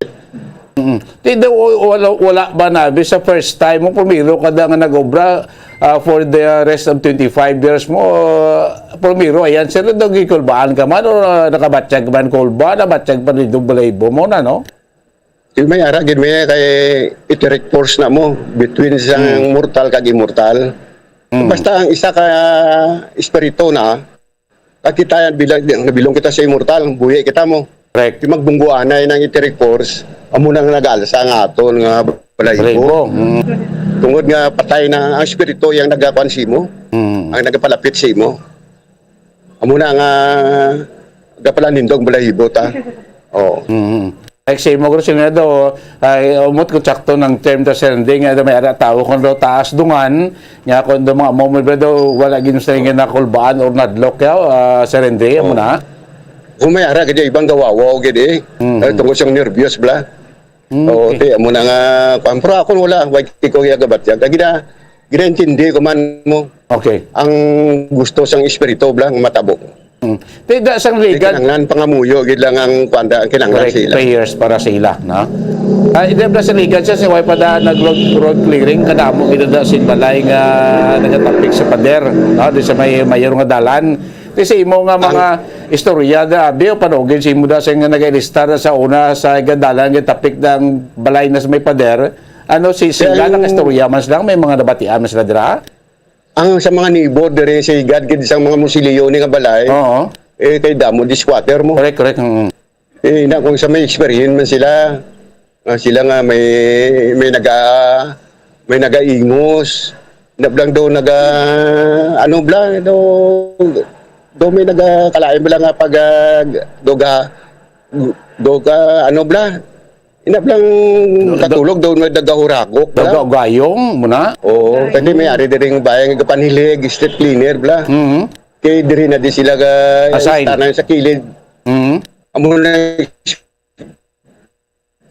Mm. Ti daw wala, wala ba na sa first time mo pumilo ka da nga nag-obra ah, for the rest of twenty-five years mo? Ah, pumilo ayan sir daw gikulbaan ka man o ah, nakabatyag man kulba, nabatyag pa ni double mo na, no? Di may ara gid may kay etheric force na mo between sang mortal kag immortal. Mm. Basta ang isa ka espiritu na, kakita bilang nabilong kita sa immortal, buhi kita mo. Correct. Di magbungguanay ng etheric force, amo nang nag-alsa nga aton nga Balahibo. Balahibo. Mm. Tungod nga patay na ang espiritu yang nagakuan sa imo, Mm. ang nagapalapit sa imo. Amo na nga gapalanindog balahibo ta. Oo. Mm. Like sa imo, Senado, ay umot ko tsakto ng term ta, Sir Randy, nga may ara tao kung daw taas dungan, nga kung daw mga amo, may daw wala gid sa nga nakulbaan or nadlok yaw, ah, Sir Randy, amo Oo. na. Kung may ara gid ibang gawawa o gid eh. Mm. Eh, tungod siyang nervyos bla. Mm, Oo, okay. Ti, amo na nga, kuwan. Pero ako wala, wag ko iya gabatyag. Kaya gina, ginaintindi ko man mo Okay. ang gusto sang espiritu bla nga matabo. Mm. Ti, da sang Ti, ligad. kinahanglan pangamuyo, gid lang ang kuwan da, ang kinahanglan Correct. sila. Prayers para sa ila, no? Ah, hindi bla sa ligad siya, si way pa da nag-road, road clearing, kadamo gid da sin balay nga nagatapik sa pader, no? Di sa may mayor nga dalan. Ti sa imo nga Ang mga istorya, da, abi, o panugin sa imo da sa nga nagailista na sa una sa gadalan nga tapik na ang balay na sa may pader. Ano, si, sila Ang nakaistorya man sila, may mga nabatian man sila dira? Ang sa mga neighbor diri sa higad gid sang mga Musiliyo ni nga balay, Oo. eh, kay damo di squatter mo. Correct, correct. Mm. Eh, na kung sa may experience man sila, ah, sila nga may, may naga, may nagaingos, na lang daw naga, ano bla, daw, daw may nagakalain bla nga pag, ah, daw ga, daw ga, ano bla, ina blang Do-, do- katulog daw may nagahuragok bla. Daw ga-, gayong mo na? Oo, kasi may ari diri nga bayan nga gapanhilig, street cleaner bla. Mhm. Kay diri na di sila ga, Assign. tanan sa kilid. Mhm. Amo na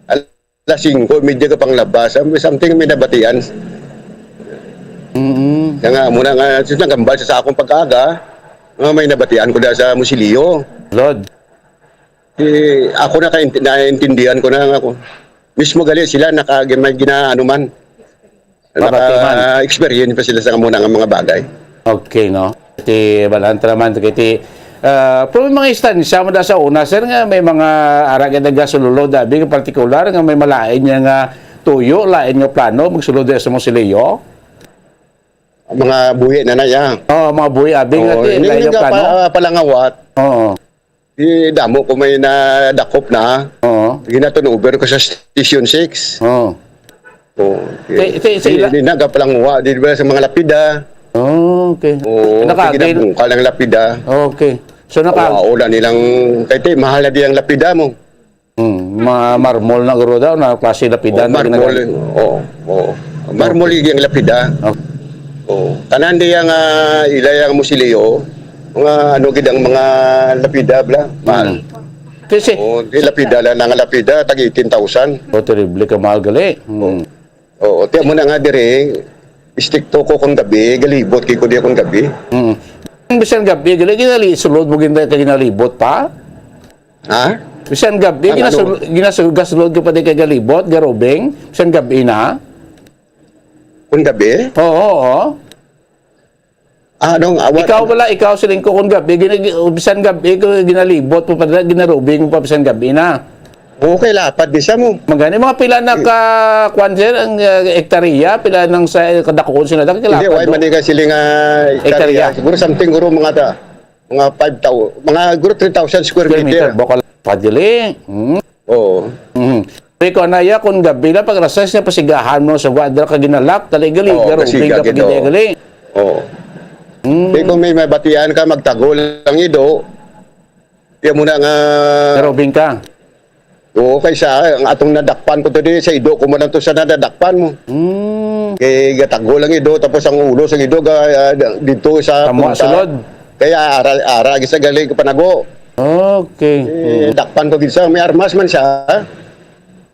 alas singko, medyo ka panglabas. Am-, something may nabatian. Mm. Kaya nga, muna nga, sus, nagambal sa, sa akong pagkaaga, nga may nabatian ko na sa Musilio. Lord. Eh, ako na kainti-, naintindihan ko na nga ako. Mismo gali sila, naka-, may ginaano man. Mabati man. Naka-experience pa sila sa muna nga mga bagay. Okay, no? Ti, balaan ta naman, ti, ti, ah, pero may mga istansya mo da sa una, sir, nga may mga ara nga nagasulod, abi, nga partikular, nga may malain niya nga tuyo, lain nga plano, magsulod sa Musilio? Ang mga buhi na na, ya. Oo, mga buhi, abi, nga Oo, ti, hindi lain nga nga plano. pa-, palangawat. Oo. Di damo ko may nadakop na. Oo. Ginaturnover ko sa Station six. Oo. Oo. Ti-, ti-, sa ila- Di, di nagapalanguha, di ba, sa mga lapida. Oh, okay. Oo, Naka-, sige na bungkal ang lapida. Okay. So, naka- Wala, wala nilang, kay ti, mahal na di ang lapida mo. Hmm, ma-, marmol na guro daw, na klase lapida Oo, na marmol, ginagamit. Oo, oo. Marmol Okay. yung lapida. Okay. Oo. Tanan di ang, ah, ila yang Musilio, mga ano gid ang mga lapida, bla, mahal. Hmm. Kasi Oo, di lapida lang ang lapida, tag eighteen thousand. Oh, terrible ka mahal gali. Hmm. Oo, ti amo na nga dire, istikto ko kung gabi, galibot kay ko di akong gabi. Mm. Bisan gabi, gali, ginali-, sulod mo gina-, kay ginalibot pa? Ha? Bisan gabi, Ang ginasul-, ano? ginasul-, gasulod ka pa di kay galibot, garubing, bisan gabi na? Kung gabi? Oo, oo. Ah, anong awat? Ikaw wala, ikaw siling ko kung gabi, gina-, bisan gabi, ko ginalibot mo pa, ginarubing mo pa, bisan gabi na. Okay, lapad di sa mo. Magani, mga pila na ka, kwan, sir, ang, uh, hektarya, pila nang sa kadakuon sila, dagkila Hindi, why pa man di ka siling, ah, hektarya? Hektarya. Siguro something, guro, mga ta-, mga five thousand, mga, guro, three thousand square Square meter. meter, baka lapad, gali. Hmm. Oo. Mhm. Pero ikaw, anaya, kung gabi na, pag alas sais na pasigahan mo sa wadra ka ginalak, dali gali, Oo, garubing kasiga ka gid, pag hindi oo. gali. Oo. Mm. Kaya kung may mabatian ka, magtago lang ido, iya mo na nga Garubing ka. Oo, kaysa ang atong nadakpan ko to di, sa ido ko mo lang to sa nadakpan mo. Mm. Kay gatago lang ido, tapos ang ulo sa ido, ga, ah, dito sa Tama, punta. Sulod. Kaya ara, ara, gisa galing ka panago. Okay. Eh, Mm. dakpan ko gid sa, may armas man siya.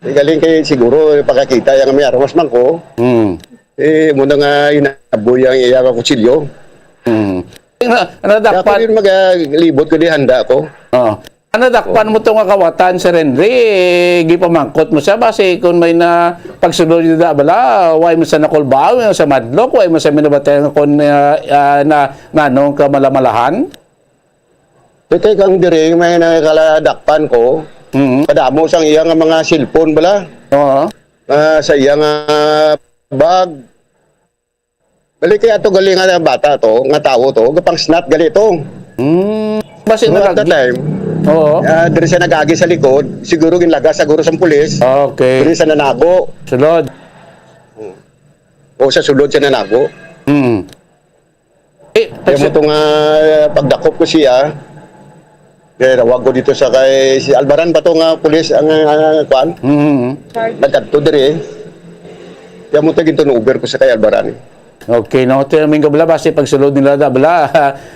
Eh, galing kay siguro, eh, pakakita yang may armas man ko. Mm. Eh, muna nga inaboy ang iya nga kutsilyo. Mm. Na, Kaya ako nadakpan. rin magalibot ko di handa ko. Oh. Nadakpan mo to nga kawatan, Sir Henry, eh, gipamangkot mo siya, basi kung may na pagsulod niya da bala, way mo sa nakulbaan, way mo sa madlok, way mo sa minabatayan kung, ah, ah, na, nanong kamalamalahan? Ito kang diri, may nakaladakpan ko. Mhm. Kadamo sang iya nga mga cellphone bala. Oo. Ah, sa iya nga bag. Balik kay ato gali nga bata to, nga tawo to, gapang snat gali to. Hmm. Basi So, at that nagagi- time, Oo. ah, diri siya nag-agi sa likod, siguro ginlagas siguro sang pulis. Okay. Diri sa nanago. Sulod. O sa sulod sa nanago. Hmm. Eh, Kaya mo to nga pagdakop ko siya, kaya tawag ko dito sa kay si Albaran pa to nga pulis ang uh, kwan. Mm. Nagkadto diri. Kaya mo to ginturnover ko sa kay Albaran. Okay, no? Ito yung minggo bala, basi pagsulod nila da bala,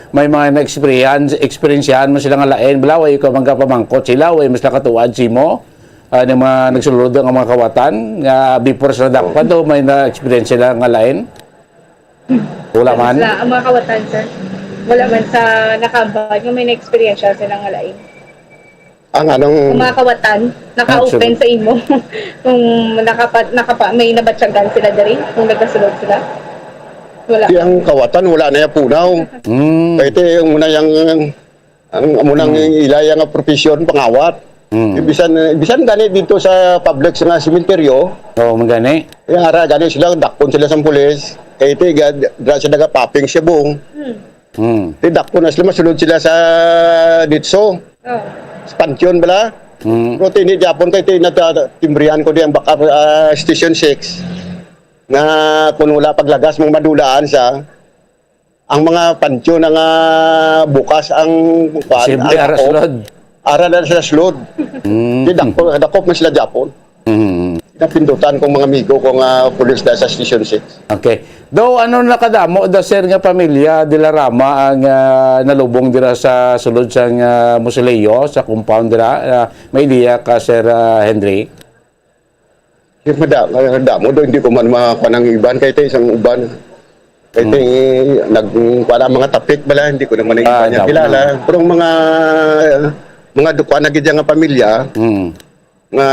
may mga na-experience, experiencehan mo sila nga lain, bala, way ka magkapamangkot sila, way mas nakatuwad si mo, ah, ng mga nagsulod ang mga kawatan, nga before sila dakpan to, may na-experience sila nga lain? Wala man? Sa ang mga kawatan, sir. Wala man sa nakabad nga may na-experience sila nga lain. Ang anong Ang mga kawatan, naka-open Actually. Sa imo. Kung nakapa, nakapa, may nabatyagan sila diri, kung nagkasulod sila. Wala. Di ang kawatan, wala na yung punaw. Mm. Kaya ito yung muna yung ang amo nang ilaya nga profesyon pangawat. Mm. Bisan bisan gani dito sa public nga sementeryo, Oo, magani. yung ara gani sila dakpon sila sa pulis. Kaya ito ga dra sila nagapaping siya bung. Mm. Di dakpon na sila masulod sila sa ditso. Oh. Sa pansyon bala. Mm. Pero tini Japon kay tinatimbrihan ko di ang backup ah, station six nga kung wala paglagas mga madulaan sa ang mga pansyon nga bukas ang kuan, Posible ang ara dakop. Sulod. Ara na sila slod. Mm. Di dakop, dakop man sila Japon. Mm. Napindutan kong mga amigo ko nga pulis na sa Station six. Okay. Daw ano nakadamo da sir nga pamilya dila Rama ang ah, nalubong dira sa sulod sang ah, mausoleo sa compound dira ah, may idea ka Sir ah, Henry? Yung mada, damo do, hindi ko man makuha ng iban. Kaya ito isang uban. Kaya ito nag, kuha ng mga tapik bala, hindi ko naman ang Ah, iban niya damo. Kilala. Pero ang mga, mga dukwa na gid nga pamilya, Hmm. nga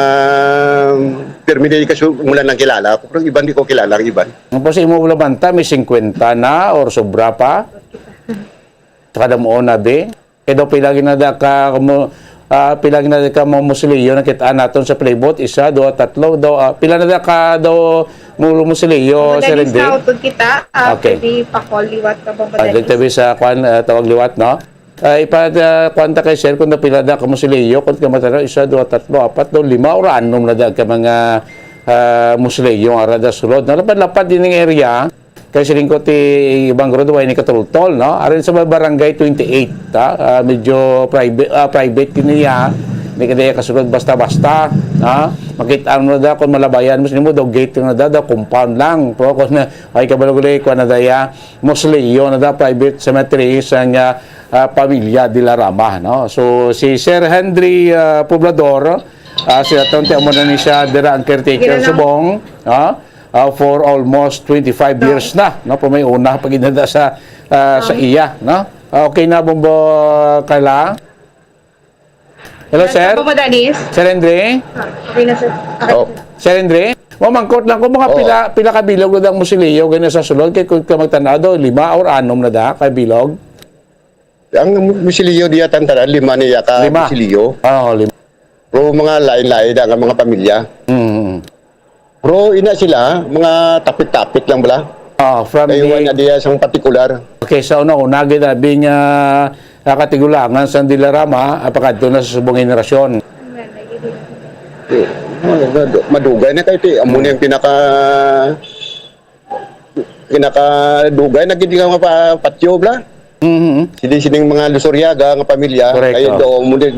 pirmi din kaso mula nang kilala ko. Pero ang iban, di ko kilala ang iban. Ang pa sa imo labanta may singkwenta na or sobra pa? Sa kada mo na be? Kaya daw pila ginada ka mo ah, pila ginada ka mo mausoleo nakita naton sa palibot, isa, duha, tatlo, daw ah, pila na da ka daw mo mausoleo, Sir Madalis Randy? Na utod kita, ah, Okay. Pwede pa-call liwat ka pa Ah, dito madalis. Sa kwan, ah, tawag liwat, no? Ay pa uh, kwanta kay sir kung napila da ka mausoleo, kung ka matanaw, isa, duha, tatlo, apat, daw lima or anom na da ka mga ah, mausoleo nga ara da sulod. Nalapad-lapad din ang area, kay siling ko ti ibang grado, way ni katultol, no? Arin sa may barangay twenty-eight, ha? Ah, medyo private, ah, private kini niya. Hindi ka diya kasulod basta-basta, ha? Makita mo na da kung malabayan mo, sino mo, daw gate na da, daw compound lang. Pero kung na, ay kabalagulay, kuha na daya, mausoleo na da, private cemetery, sa nga ah, pamilya Dilarama, no? So si Sir Henry ah, Poblador, ah, si Attorney amo na ni siya dira ang caretaker Ginanang- subong, ah, ah, for almost twenty-five years na, no? Pamay una pag inada sa ah, sa iya, no? Ah, okay na, Bombo Carla? Hello, sir. Pamadalis? Sir Henry? Ah, okay na, sir. Okay. Oh. Sir Henry, mamangkot lang kung mga Oo. pila pila ka bilog na ang mausoleo gani sa sulod kay kung ka magtanaw daw lima or anom na da kay bilog. Ang mausoleo diya tantara, lima niya ka Lima. Mausoleo. Ah, lima. Pero mga lain-lain na nga mga pamilya. Mm. Pero ina sila, mga tapit-tapit lang bala. Ah, from Kaya the, wala diya sang partikular. okay, sa una-una, ginabi nga ah, katigulangan sa Dilarama, ah, pagkadto na sa subong henerasyon. Eh, madugay na kayo, ti. Amo na yung pinaka pinakadugay na gid nga pa- patyo bla. Mhm. Sini sining mga Lusuriaga nga pamilya, Correct, kayo oh. do mo di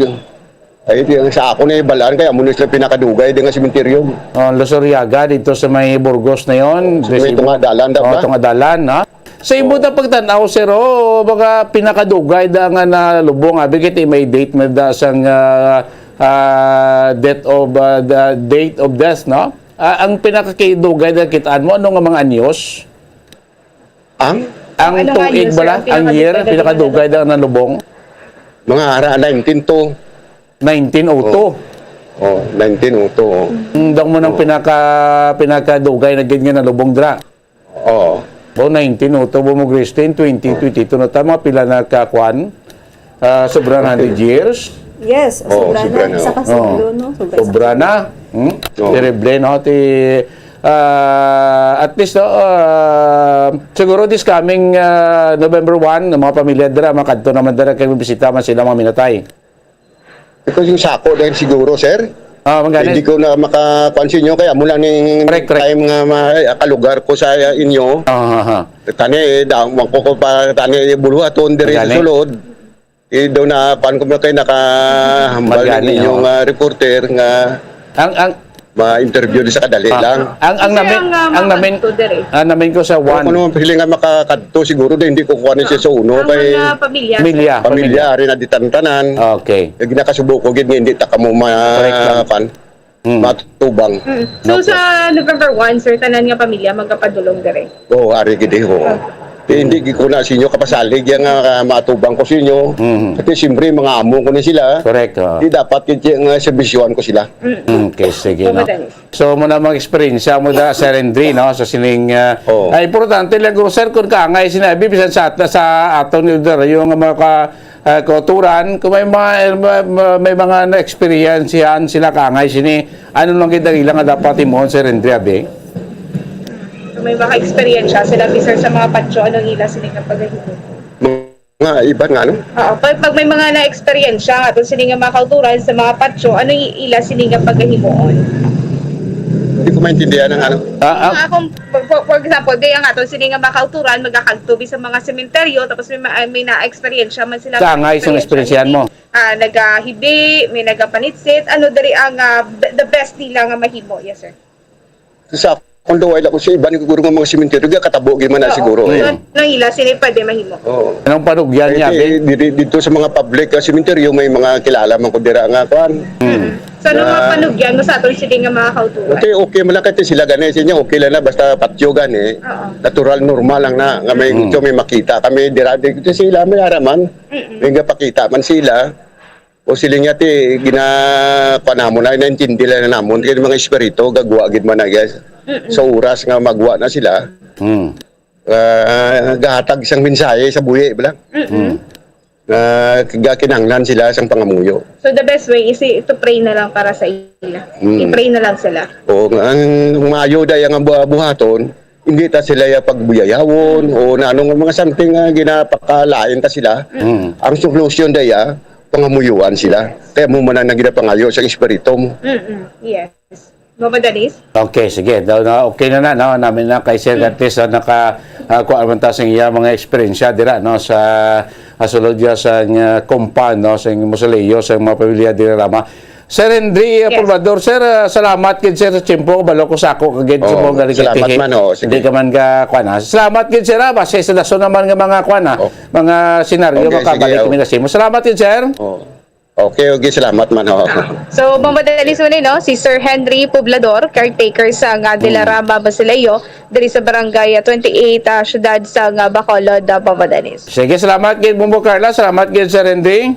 ay di sa ako na ibalaan kaya amo na sila pinakadugay di nga sementeryo. Oh, Lusuriaga dito sa may Burgos na yon. May tunga dalan da Oh, ba? Tunga dalan, ha? Sa imo ta pagtan-aw, sir, oh, baga pinakadugay da nga nalubong, abi kay may date na da sang ah, ah, death of ah, the date of death, no? Ah, ang pinakakidugay na kitaan mo, ano nga mga anyos? Ang Ang Ano nga tuig anyos, bala, sir, ang ang year, pinakadugay pinakadugay na nalubong? Mga ara nineteen to. nineteen oh two. Oh, nineteen oh two. Oh. Ang daw mo nang pinaka pinakadugay na gid nga nalubong dra. Oh. Bo nineteen oh two, bo mo Christine, twenty twenty-two na ta, mga pila na ka kwan? Ah, sobra na hundred years. Yes, Oo, sobra sobra na. na. Isa ka Oo. siglo, no? Sobra, isa Sobra ka na. Hmm? Oo. Terrible, no? Ti, ah, at least, no, ah, siguro this coming ah, November one, ang mga pamilya dira, makadto naman dira kay bisita man sila mga minatay. Because yung sako dahil siguro, sir, Ah, mangani. Hindi ko na makakuan sa inyo, kaya mo lang ning Correct, correct. time nga ma-, kalugar ko sa inyo. Ah, ha, ha. Tani, eh, da-, man ko, ko pa, tani, eh, buluhaton diri sa Mangani. sulod. Eh, daw na, kuan ko mo kay nakahambal Mangani, ng inyong, oh. ah, reporter nga Ang, ang, ma-interview di sa kadali Ah, lang. ang, ang Kasi namin, ang, ah, ang mga namin, kadto diri. ang namin ko sa Pero one. kung ano, pili nga makakadto, siguro na hindi ko kuha na siya sa uno, Ang kay mga pamilya, Pamilya, pamilya, pamilya. ari na di tantanan. Okay. Yung ginakasubo ko, gid nga hindi ta kamo ma-, Correct lang. kuan, Mm. matubang. Mm. So, Okay. sa November one, sir, tanan nga pamilya magapadulong diri? Oo, ari gid, eh, oo. Okay. Di, hindi gid ko na sa inyo kapasalig, yan nga, ah, matubang ko sa inyo. Mhm. Kasi siyempre, mga amo ko na sila. Correct, oo. Di dapat gid nga serbisyohan ko sila. Mm-mm. Okay, sige, no? Madalis. So, mo na mga eksperyensya mo da, Sir Henry, no? Sa sining, ah, Oo. ay, importante lang ko, sir, kung kaangay sinabi, bisan sa at-, sa aton ni Elder, yung mga ka-, ah, kauturan, kung may mga, may, may mga na-eksperyensyahan sila kaangay sini, ano lang gid ang ila nga dapat himuon, Sir Henry, abi? Kung may mga eksperyensya sila, bisan sa mga patyo, anong ila sini nga pagahimo? Mga iban nga, ano? Oo, pag, pag may mga na-eksperyensya nga aton sini nga mga kauturan sa mga patyo, ano i-, ila sini nga pagahimuon? Hindi ko maintindihan ang ano. Ah, ah. Mga akong, for, for, for example, di ang aton sini nga mga kauturan, magakagtubi sa mga sementeryo, tapos may ma-, may na-eksperyensya man sila. Sa angay, sa eksperyensya eksperyensyahan mo. Ah, nagahibi, may nagapanitsit, ano diri ang, ah, the, the best nila nga mahimo? Yes, sir. Sa akong duway lang ko sa iban, siguro nga mga sementeryo, ga katabo gid man na Oo. siguro, eh. So, Mm. ano ila, sini pwede mahimo? Oo. Anong panugyan Kay niya, di-, Abi? di-, di-, dito sa mga public, ah, sementeryo, may mga kilala man ko dira nga, kuan. Mm. So, ano mga Na panugyan mo sa aton, sige nga mga kauturan? Okay, okay man lang kasi sila gani, sa inyo, okay lang na, basta patyo gani. Oo. Natural, normal lang na, nga may, Mm. ito, may makita kami, dira, di, kasi sila, may araman, Mm-mm. may nga pakita man sila. O sila nga ti, gina-, kuan namon na, naintindi lang na namon. Kaya mga espiritu, gagwa gid man na, guys. Mm-mm. Sa oras nga magwa na sila, Mm. ah, gahatag isang mensahe sa buhi, bala. Mm-mm. Mm. Ah, ga-, kinahanglan sila sang pangamuyo. So, the best way is i-, to pray na lang para sa ila. Mm. I-pray na lang sila. Oo, nga, ang maayo da yang bu-, buhaton, hindi ta sila ya pagbuyayawon o na ano nga mga something nga ginapakalain ta sila. Mm. Ang solution da ya, pangamuyuan sila. Kaya mo man ang ginapangayo sa espiritu mo. Mm-mm. Yes. Mama Denise? Okay, sige. Daw na, okay na na, no? Namin na kay Sir Mm. Gatis, ah, naka, ah, kuha man ta sa iya mga eksperyensya dira, no? Sa, ah, sulod ya sa, ah, compound, no? Sa mausoleo, sa mga pamilya dira, Rama. Sir Henry, ah, Yes. Pulvador, sir, ah, salamat gid, sir, sa tiyempo. Balo ko sa ako kagid sa Oo, mga galing salamat kay man, oo, sige. Hindi ka man ka, kuwan, ah. Salamat gid, sir, ah. Base sa dason naman nga mga, kuwan, ah, Oh. mga senaryo, Okay, sige, makabalik oh. kami na sa imo. Salamat gid, sir. Oh. Okay, okay, salamat man, oh. So, Mama Denise mo ni, no? Si Sir Henry Poblador, caretaker sa nga De La Mm. Rama Mausoleo, diri sa barangay, ah, twenty-eight, ah, siyudad sa nga Bacolod, ah, Mama Denise. Sige, salamat gid, Bumbo Carla. Salamat gid, Sir Henry.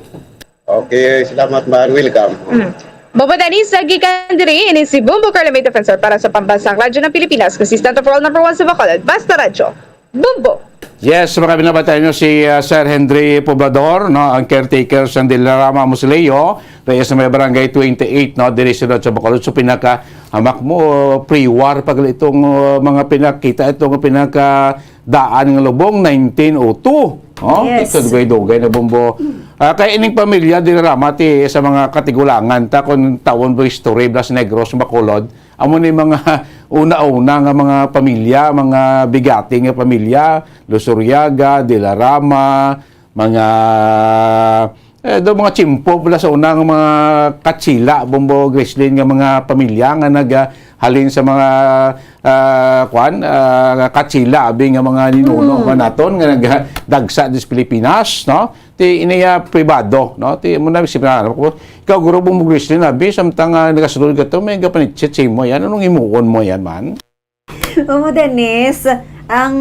Okay, salamat man. Welcome. Mm. Bumbo Denise, sa gikan diri, ini si Bumbo Carla, may defensor para sa Pambansang Radyo ng Pilipinas, consistent of all number one sa Bacolod. Basta Radyo. Bumbo! Yes, mga binabantayan nyo si, ah, Sir Henry Poblador, no, ang caretaker sa De La Rama Mausoleo, dahil sa may barangay twenty-eight, no, diri sa, sa Bacolod. So, pinaka, hamak mo, pre-war pa gali itong, uh, mga pinakita, itong pinaka daan nga lubong, nineteen oh two. Oh, Yes. Ito, dugay-dugay na, Bumbo. Ah, kay ining pamilya, De La Rama, ti, sa mga katigulangan, ta, kung tawon ba history, Blas Negros, Bacolod, amo ni mga una-una nga mga pamilya, mga bigati nga pamilya, Luzuriaga, De La Rama, mga, eh, do mga tiyempo pala sa una nga mga Katsila, Bumbo Grislin, nga mga pamilya nga nag, ah, halin sa mga, ah, kwan, ah, Katsila, abi nga mga ninuno Mm. nga naton nga nagdagsa dis Pilipinas, no? Ti iniya pribado, no? Ti mo na si, ikaw, Guro, Bumbo Grislin, abi, samtang, ah, nagasulod ka to, may gapanitsit sa imo yan. Anong imuon mo yan, man? Oo, Dennis, ang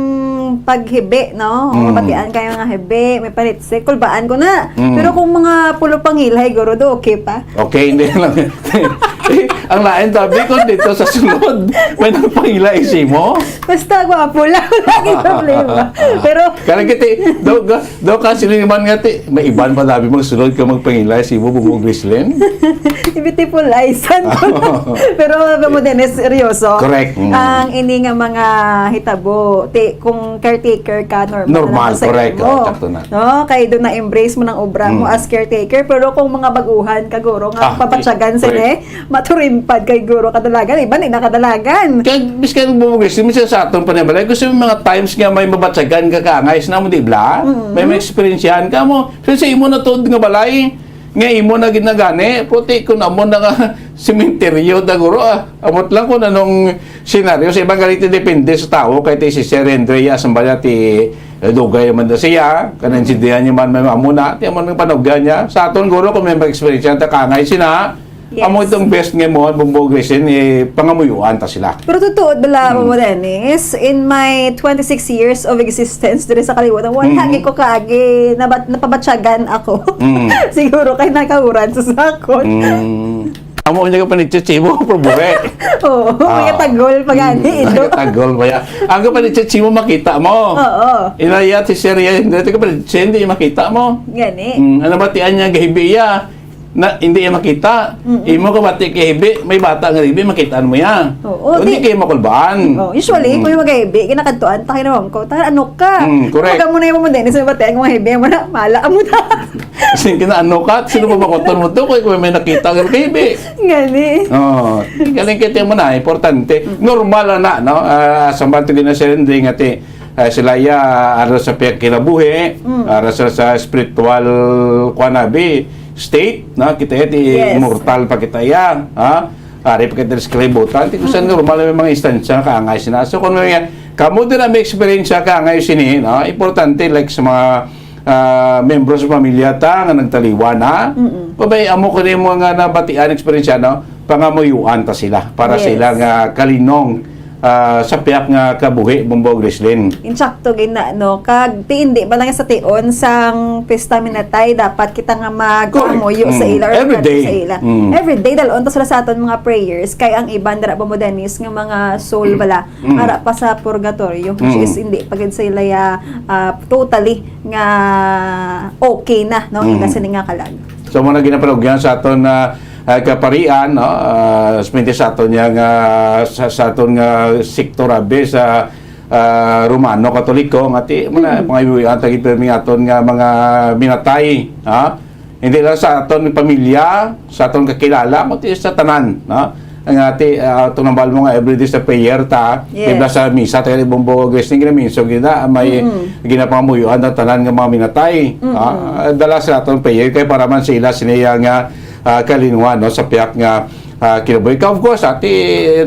paghibi, no? Mm. Mabatian kayo nga hibi, may panitsit, kulbaan ko na. Mm. Pero kung mga pulo pangilay, guro, do, okay pa? Okay, hindi lang. Ang lain, tabi, kung dito sa sulod, may nagpangilay sa imo. Basta gwapo lang. Wala gid problema. Pero Kaya kita, do, do, do ka siniman nga ti, may iban pa, tabi, magsulod ka magpangilay sa imo, Bubog Grislen. Beautiful eyes. Pero alam mo, Dennis, seryoso. Correct. Mm. Ang ini nga mga hitabo, ti, kung caretaker ka, normal Normal, na sa correct. imo. Oh, sakto na. No? Kay doon na-embrace mo ng obra mo Mm. as caretaker. Pero kung mga baguhan, kaguro nga Ah, pabatyagan correct. sila, eh, maturimpad kay guro kadalagan. Iba ni nakadalagan. Kag, biskan mo, guys, minsan sa aton pa na balay, gusto mo mga times nga may mabatyagan ka kaangay, sa namo, di bla? Mm. May, may eksperyensyahan ka mo. So, sa imo na tuod nga balay, nga imo na ginagani, puti kung amo na nga sementeryo na guro, ah. Amot lang kung anong senaryo. Sa ibang ganito, depende sa tao, kay ti si Sir Andrea, sa bala ti, eh, dugay man na siya, kanang sindihan niya man, may amo na, ti amo nang panugyan niya. Sa aton, guro, kung may experience yan, takangay sina, Yes. amo itong best nga mo, Bumbog Resin, eh, pangamuyuan ta sila. Pero totoo, bala, Mm. Mama Dennis, in my twenty-six years of existence diri sa kalibutan, wala Mm. lagi ko kaagi nabat-, napabatyagan ako. Mm. Siguro kay nakahuran sa sakon. Mm. Amo niya ka panitsit mo, pero buhi. Oo, Ah. may tagol pa gani, Mm, ito. may tagol pa ya. Ang kapanitsit mo, makita mo. Oo. Inaya, ti Sir, ya, hindi ka panitsit, hindi makita mo. Gani. Mm, ano ba, ti anya, gahibi ya? Na, hindi ya makita. Mm-mm. Imo ka ba, ti kahibi, may bata nga hibi, makita mo ya. Oo, Hindi di- kayo makulbaan. Oh, usually, Mm. kung yung magahibi, kinakadtuan, tayo naman ko, "Tara, ano ka?" Mm, correct. Pag mo na yung mamundin, sa bata, yung mga hibi, mo na, mala, amo na. Kasi kinaano ka, sino pa makuton mo to? Kung may nakita ka, kahibi. Gani. Oh, galing kita mo na, importante. Mm. Normal na, no? Ah, sa banto gina Sir Andre, nga ti, ah, sila ya, ara sa pagkinabuhi, Mm. ara sa, sa spiritual, kuwan na, bi, state, no? Kita ya, ti Yes. immortal pa kita ya, ha? Ari pa kita sa kalibutan. Ti kusan Mm. normal may mga instansya nga kaangay sina. So, kung may, kamo din ang may experience sa kaangay sini, no? Importante, like, sa mga, ah, membro sa pamilya ta nga nagtaliwan, ha? Mm-mm. Pabay, amo ko rin mga nabatian, eksperyensya, no? Pangamuyuan ta sila para Yes. sila nga kalinong, ah, sa piyak nga kabuhi, Bumbog Grislen. Insakto gid na, no? Kag ti hindi ba lang sa tion sang pista minatay, dapat kita nga magpamuyo Correct. sa Mm. ila or Every magkadto day. sa ila. Mm. Every day, dalon ta sila sa aton mga prayers. Kay ang iban dira, Bumbog Dennis, nga mga soul Mm. bala, Mm. ara pa sa purgatorio, which Mm. is hindi pa gid sila ya, ah, totally nga okay na, no? Mm. Ila sini nga kalag. So, mo na ginapanugyan sa aton na, ah, kaparian, no? Ah, especially sa aton nga, sa, sa aton nga sektor, abi, sa, ah, Romano, Katoliko, nga ti, mo na, Mm. mga ibuyan, tagi, pirmi aton nga mga minatay, ha? Hindi lang sa aton pamilya, sa aton kakilala, kundi sa tanan, no? Ang ati, ah, aton nambal mo nga everyday sa prayer ta, Yes. di ba sa misa, tayo ni Bombo Grisling, ginaminso, gina, may Mm. ginapangamuyuan ang tanan nga mga minatay. Mm-mm. Ah, dala sa aton prayer kay para man sila siniya nga, ah, kalinwan, no, sa piyak nga, ah, kinabuhi. Ka, of course, ati,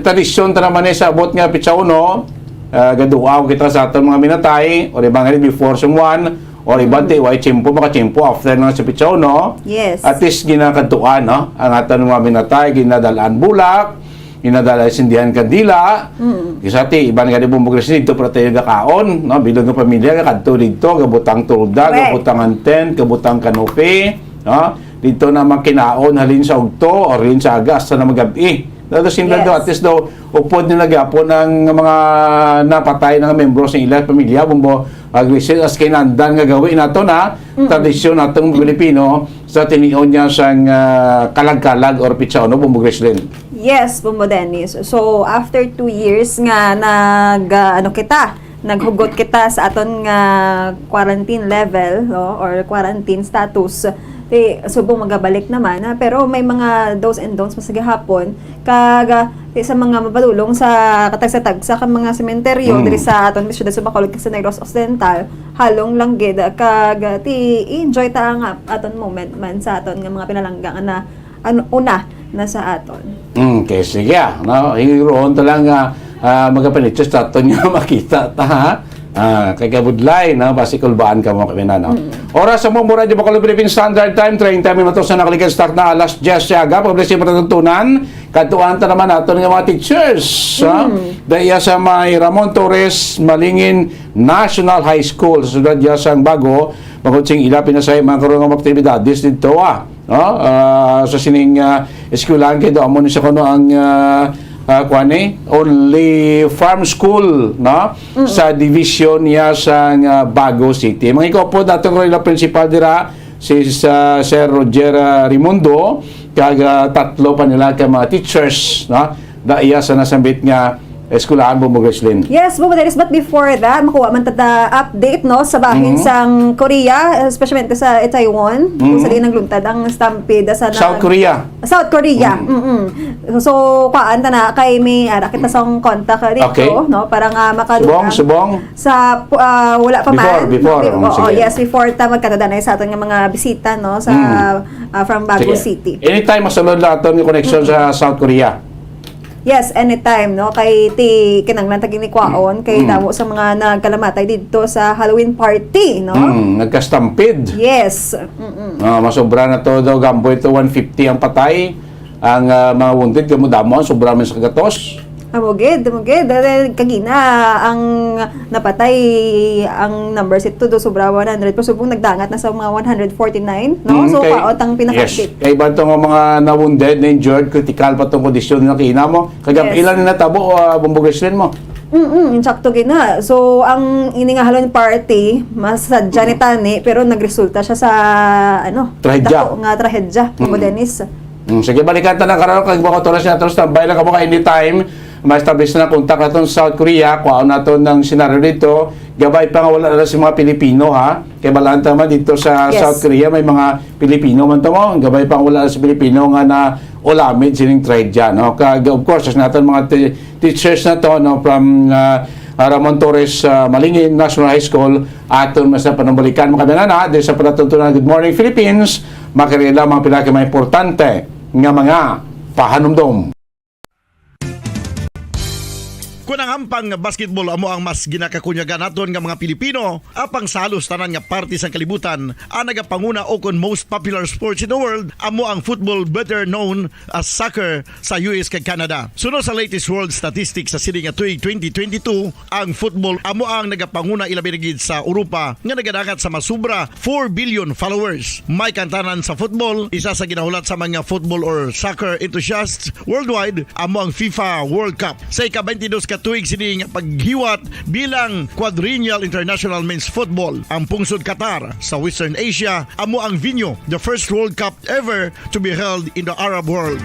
tradisyon ta naman eh sa abot nga pitsa uno, ah, gaduaw kita sa aton mga minatay, o di ba nga before someone, o iban Mm. ti, way tiyempo, makatiyempo, after na sa pitsa uno, Yes. at least ginakadtuan, no? Ang aton mga minatay, ginadalaan bulak, ginadalaan sindihan kandila. Mm. Isa ti, iban nga di mo magresin dito, para tayo gakaon, no? Bilog nga pamilya, kadto dito, gabutang tolda, Correct. gabutang ang tent, gabutang kanopi, no? Dito na makinaon, halin sa ugto, o halin sa aga, hasta na magabi. Dato simple Yes. daw, at least daw, upod nila gyapon ang mga napatay nga membro sa ila pamilya, bumbo, agresin, as kinandan nga gawi nato na, Mm. tradisyon natong Pilipino, sa tinion niya sang, ah, kalag-kalag or pitsa uno, bumbo, Grislin. Yes, Bumbo Dennis. So, after two years nga nag, ah, ano kita, naghugot kita sa aton nga quarantine level, no, or quarantine status, ti, subong magabalik naman, ha? Pero may mga do's and don'ts pa sa gihapon. Kag, ah, ti, sa mga mapadulong sa katagsa-tagsa ka mga sementeryo Mm. diri sa aton siyudad sa Bacolod kag sa Negros Occidental, halong lang gid. Kag, ah, ti, enjoy ta ang, ah, aton moment man sa aton nga mga pinalangga nga na, ano, una na sa aton. Mm, okay, sige, ah, no? Hiroon ta lang nga, ah, magapanichos ta aton nga makita ta, ha? Ah, kay kabudlay, no? Basi kulbaan ka mo kami na, no? Mm. Oras sa Mumbo Radio Bacolod Philippine Standard Time, treinta minutos na nakalikan sa takna, alas diyes sa aga, publisyon matatuntunan, katuan ta naman aton nga mga teachers, ha? Mm. Daya sa may Ramon Torres, Malingin National High School, sa siyudad ya sang Bago, Bangod sing ila pinasay man karon nga mga aktibidades didto, ah, no? Ah, sa sining, ah, eskwelahan kay daw amo ni sa kuno ang, ah, ah, kuwan ni, only farm school, no? Mm. Sa division niya sa, ah, Bago City. Mga ikopod nato ko ila principal dira, si sa Sir Roger, ah, Raimundo, kag, ah, tatlo pa nila ka mga teachers, no? Da iya sa nasambit nga eskwelahan, Bombo Gracelyn. Yes, Bombo Dennis, but before that, makuha man ta ta update, no, sa bahin Mhm. sang Korea, especially sa Itaewon, kung Mhm. sa diin nagluntad ang stampede sa South nag- Korea. South Korea. Mhm. Mm-mm. So, kuan ta na kay may ara kita sang contact dito, Okay. no, para nga makadugang Subong, subong. sa, ah, wala pa Before, man. before. Bi-, Oh, oo, sige. yes, before ta magkatadanay sa aton nga mga bisita, no, sa, Mhm. ah, from Bago Sige. City. Anytime, masulod lang aton yung connection sa South Korea. Yes, anytime, no? Kay ti kinanglan ta gini kwaon, kay Mm. damo sa mga nagkalamatay didto sa Halloween party, no? Mm, nagka-stampede. Yes. Mm-mm. Ah, masobra na to daw, gamboy to one fifty ang patay. Ang, ah, mga wounded, kamo damo, sobra man sa gatos. Amo gid, amo gid. Dahil kagina, ang napatay, ang numbers ito do sobra one hundred, pero subong nagdangat na sa mga one hundred forty-nine, no? Mm, So, kay, kaot ang yes. pinakadit. Kay iban to nga mga na-wounded, na-injured, critical pa tong kondisyon nila kay ina mo. Kagab-, Yes. ilan na natabo, ah, Bombo Gracelyn mo? Mm-mm, insakto gid na. So, ang ini nga Halloween party, mas sadya ni tani, pero nagresulta siya sa, ano, Trahedya. dako nga trahedya, Bombo Mm. Dennis. Mm, sige, balikan ta na karon kag mga otoridad sa atong standby na kamo ka anytime. Ma-establish na kontak naton sa South Korea. Kuhaon naton ang senaryo dito. Gabay pa nga wala na si mga Pilipino, ha? Kay balaan ta man dito sa Yes. South Korea, may mga Pilipino man to mo. Gabay pa nga wala na si Pilipino nga na ulamid sining trahedya, no? Kag, of course, sa naton mga ti-, teachers na to, no, from, ah, ah, Ramon Torres, ah, Malingin National High School, aton mas na panambalikan mo kami na, diri sa palatuntunan Good Morning Philippines, makirila mga pila ka mga importante nga mga pahanumdom. Kun ang hampang nga basketball amo ang mas ginakakunyagan naton nga mga Pilipino, apang sa halos tanan nga parte sang kalibutan, ang nagapanguna o kon most popular sports in the world amo ang football, better known as soccer, sa U S kag Canada. Suno sa latest world statistics sa sini nga tuig twenty twenty-two, ang football amo ang nagapanguna, ilabi na gid sa Europa, nga nagadangat sa masubra four billion followers. May kantanan sa football, isa sa ginahulat sa mga football or soccer enthusiasts worldwide amo ang FIFA World Cup. Sa ika-twenty-dos ka tuig sini nga paghiwat bilang Quadrennial International Men's Football, ang pungsod Qatar sa Western Asia amo ang venue, the first World Cup ever to be held in the Arab world.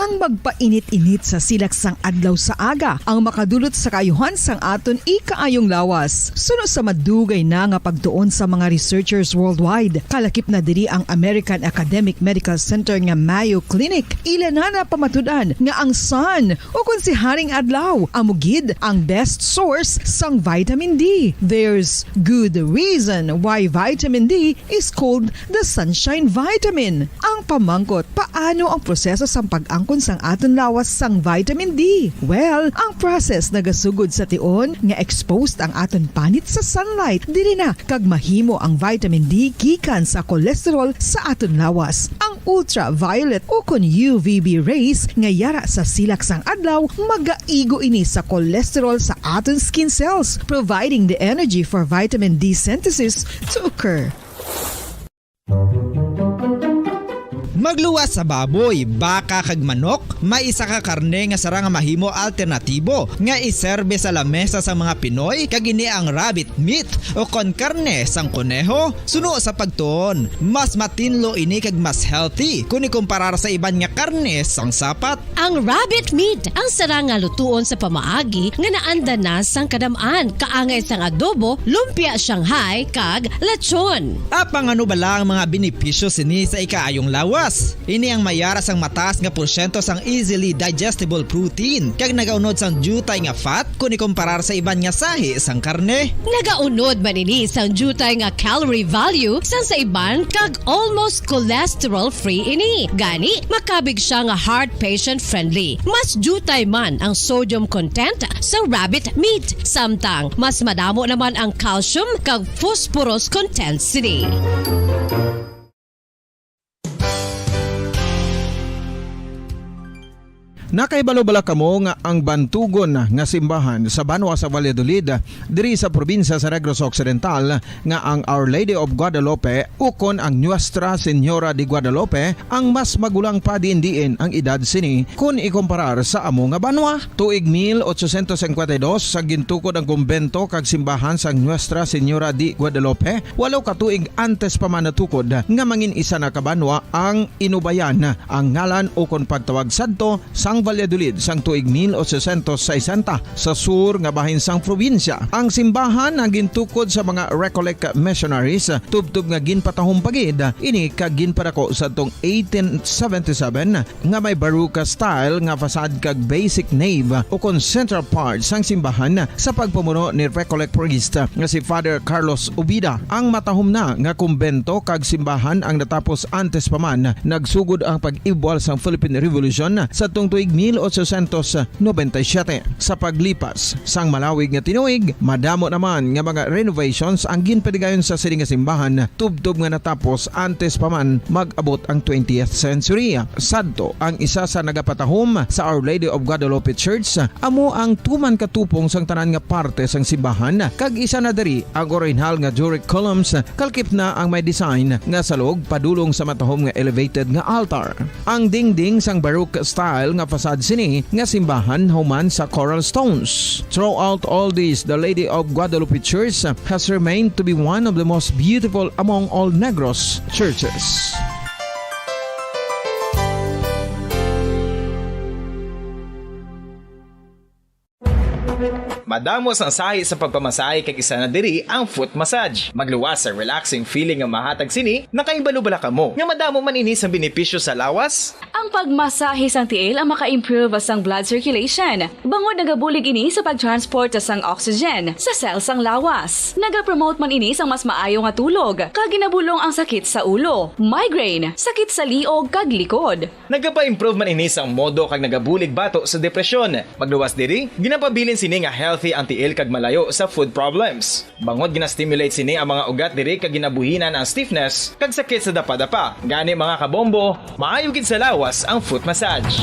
Ang magpainit-init sa silak sang adlaw sa aga ang makadulot sa kaayuhan sang aton ikaayong lawas. Suno sa madugay na nga pagtuon sa mga researchers worldwide, kalakip na diri ang American Academic Medical Center nga Mayo Clinic. Ila na napamatud-an nga ang sun, o kon si Haring Adlaw, amo gid ang best source sang vitamin D. There's good reason why vitamin D is called the sunshine vitamin. Ang pamangkot, paano ang proseso sang pag-angkon sang aton lawas sang vitamin D? Well, ang process nagasugod sa tion nga exposed ang aton panit sa sunlight. Diri na kag mahimo ang vitamin D gikan sa cholesterol sa aton lawas. Ang ultraviolet o kon U V B rays nga yara sa silak sang adlaw, magaigo ini sa cholesterol sa aton skin cells, providing the energy for vitamin D synthesis to occur. Magluwas sa baboy, baka kag manok, may isa ka karne nga sarang nga mahimo alternatibo nga iserbe sa lamesa sa mga Pinoy, kag ini ang rabbit meat o kon karne sang koneho. Suno sa pagtuon, mas matinlo ini kag mas healthy kun ikumparar sa iban nga karne sang sapat. Ang rabbit meat ang sarang nga lutuon sa pamaagi nga naanda na sang kadam-an, kaangay sang adobo, lumpia Shanghai, kag lechon. Apang ano bala ang mga benepisyo sini sa ikaayong lawas? Ini ang mayara sang mataas nga porsyento sang easily digestible protein, kag nagaunod sang diutay nga fat kun ikumparar sa iban nga sahi sang karne. Nagaunod man ini sang diutay nga calorie value sang sa iban, kag almost cholesterol-free ini. Gani, makabig siya nga heart patient-friendly. Mas diutay man ang sodium content sa rabbit meat, samtang mas madamo naman ang calcium kag phosphorus content sini. Nakahibalo bala kamo nga ang bantugon nga simbahan sa banwa sa Valladolid, diri sa probinsya sa Negros Occidental, nga ang Our Lady of Guadalupe ukon ang Nuestra Señora de Guadalupe ang mas magulang pa diin-diin ang edad sini kun ikumparar sa amo nga banwa? Tuig mil ochocientos cincuenta y dos, sa gintukod ang kumbento kag simbahan sang Nuestra Señora de Guadalupe, walo ka tuig antes pa man natukod nga mangin isa na ka banwa ang Inubayan ang ngalan ukon pagtawag sadto sang Valladolid sang tuig mil ochocientos sesenta sa sur nga bahin sang probinsya. Ang simbahan ang gintukod sa mga Recollect missionaries, tubtob nga ginpatahom pa gid ini kag ginpadako sadtong eighteen seventy-seven, nga may Baroque style nga facade kag basic nave ukon central part sang simbahan sa pagpamuno ni Recollect priest nga si Father Carlos Ubida. Ang matahom na nga kumbento kag simbahan ang natapos antes pa man nagsugod ang pag-ibwal sang Philippine Revolution sadtong tuig mil ochocientos noventa y siete. Sa paglipas sang malawig nga tinuig, madamo naman nga mga renovations ang ginpadigayon sa sini nga simbahan, tubtob nga natapos antes pa man mag-abot ang twentieth century. Sadto, ang isa sa nagapatahom sa Our Lady of Guadalupe Church amo ang tuman ka tupong sang tanan nga parte sang simbahan, kag isa na diri ang orihinal nga Doric columns, kalkip na ang may design nga salog padulong sa matahom nga elevated nga altar. Ang dingding sang Baroque style nga facade sini nga simbahan human sa coral stones. Throughout all this, the Lady of Guadalupe Church has remained to be one of the most beautiful among all Negros churches. Madamo sang sahi sa pagpamasahe, kag isa na diri ang foot massage. Magluwas sa relaxing feeling nga mahatag sini. Nakahibalo bala kamo nga madamo man ini sang benepisyo sa lawas? Ang pagmasahe sang tiil ang maka-improve sang blood circulation, bangod nagabulig ini sa pag-transport sang oxygen sa cell sang lawas. Nagapromote man ini sang mas maayo nga tulog, kag ginabulong ang sakit sa ulo, migraine, sakit sa liog, kag likod. Nagapa-improve man ini sang modo kag nagabulig bato sa depresyon. Magluwas diri, ginapabilin sini nga healthy ang tiil kag malayo sa foot problems. Bangod gina-stimulate sini ang mga ugat diri kag ginabuhinan ang stiffness kag sakit sa dapadapa. Gani, mga kabombo, maayo gid sa lawas ang foot massage.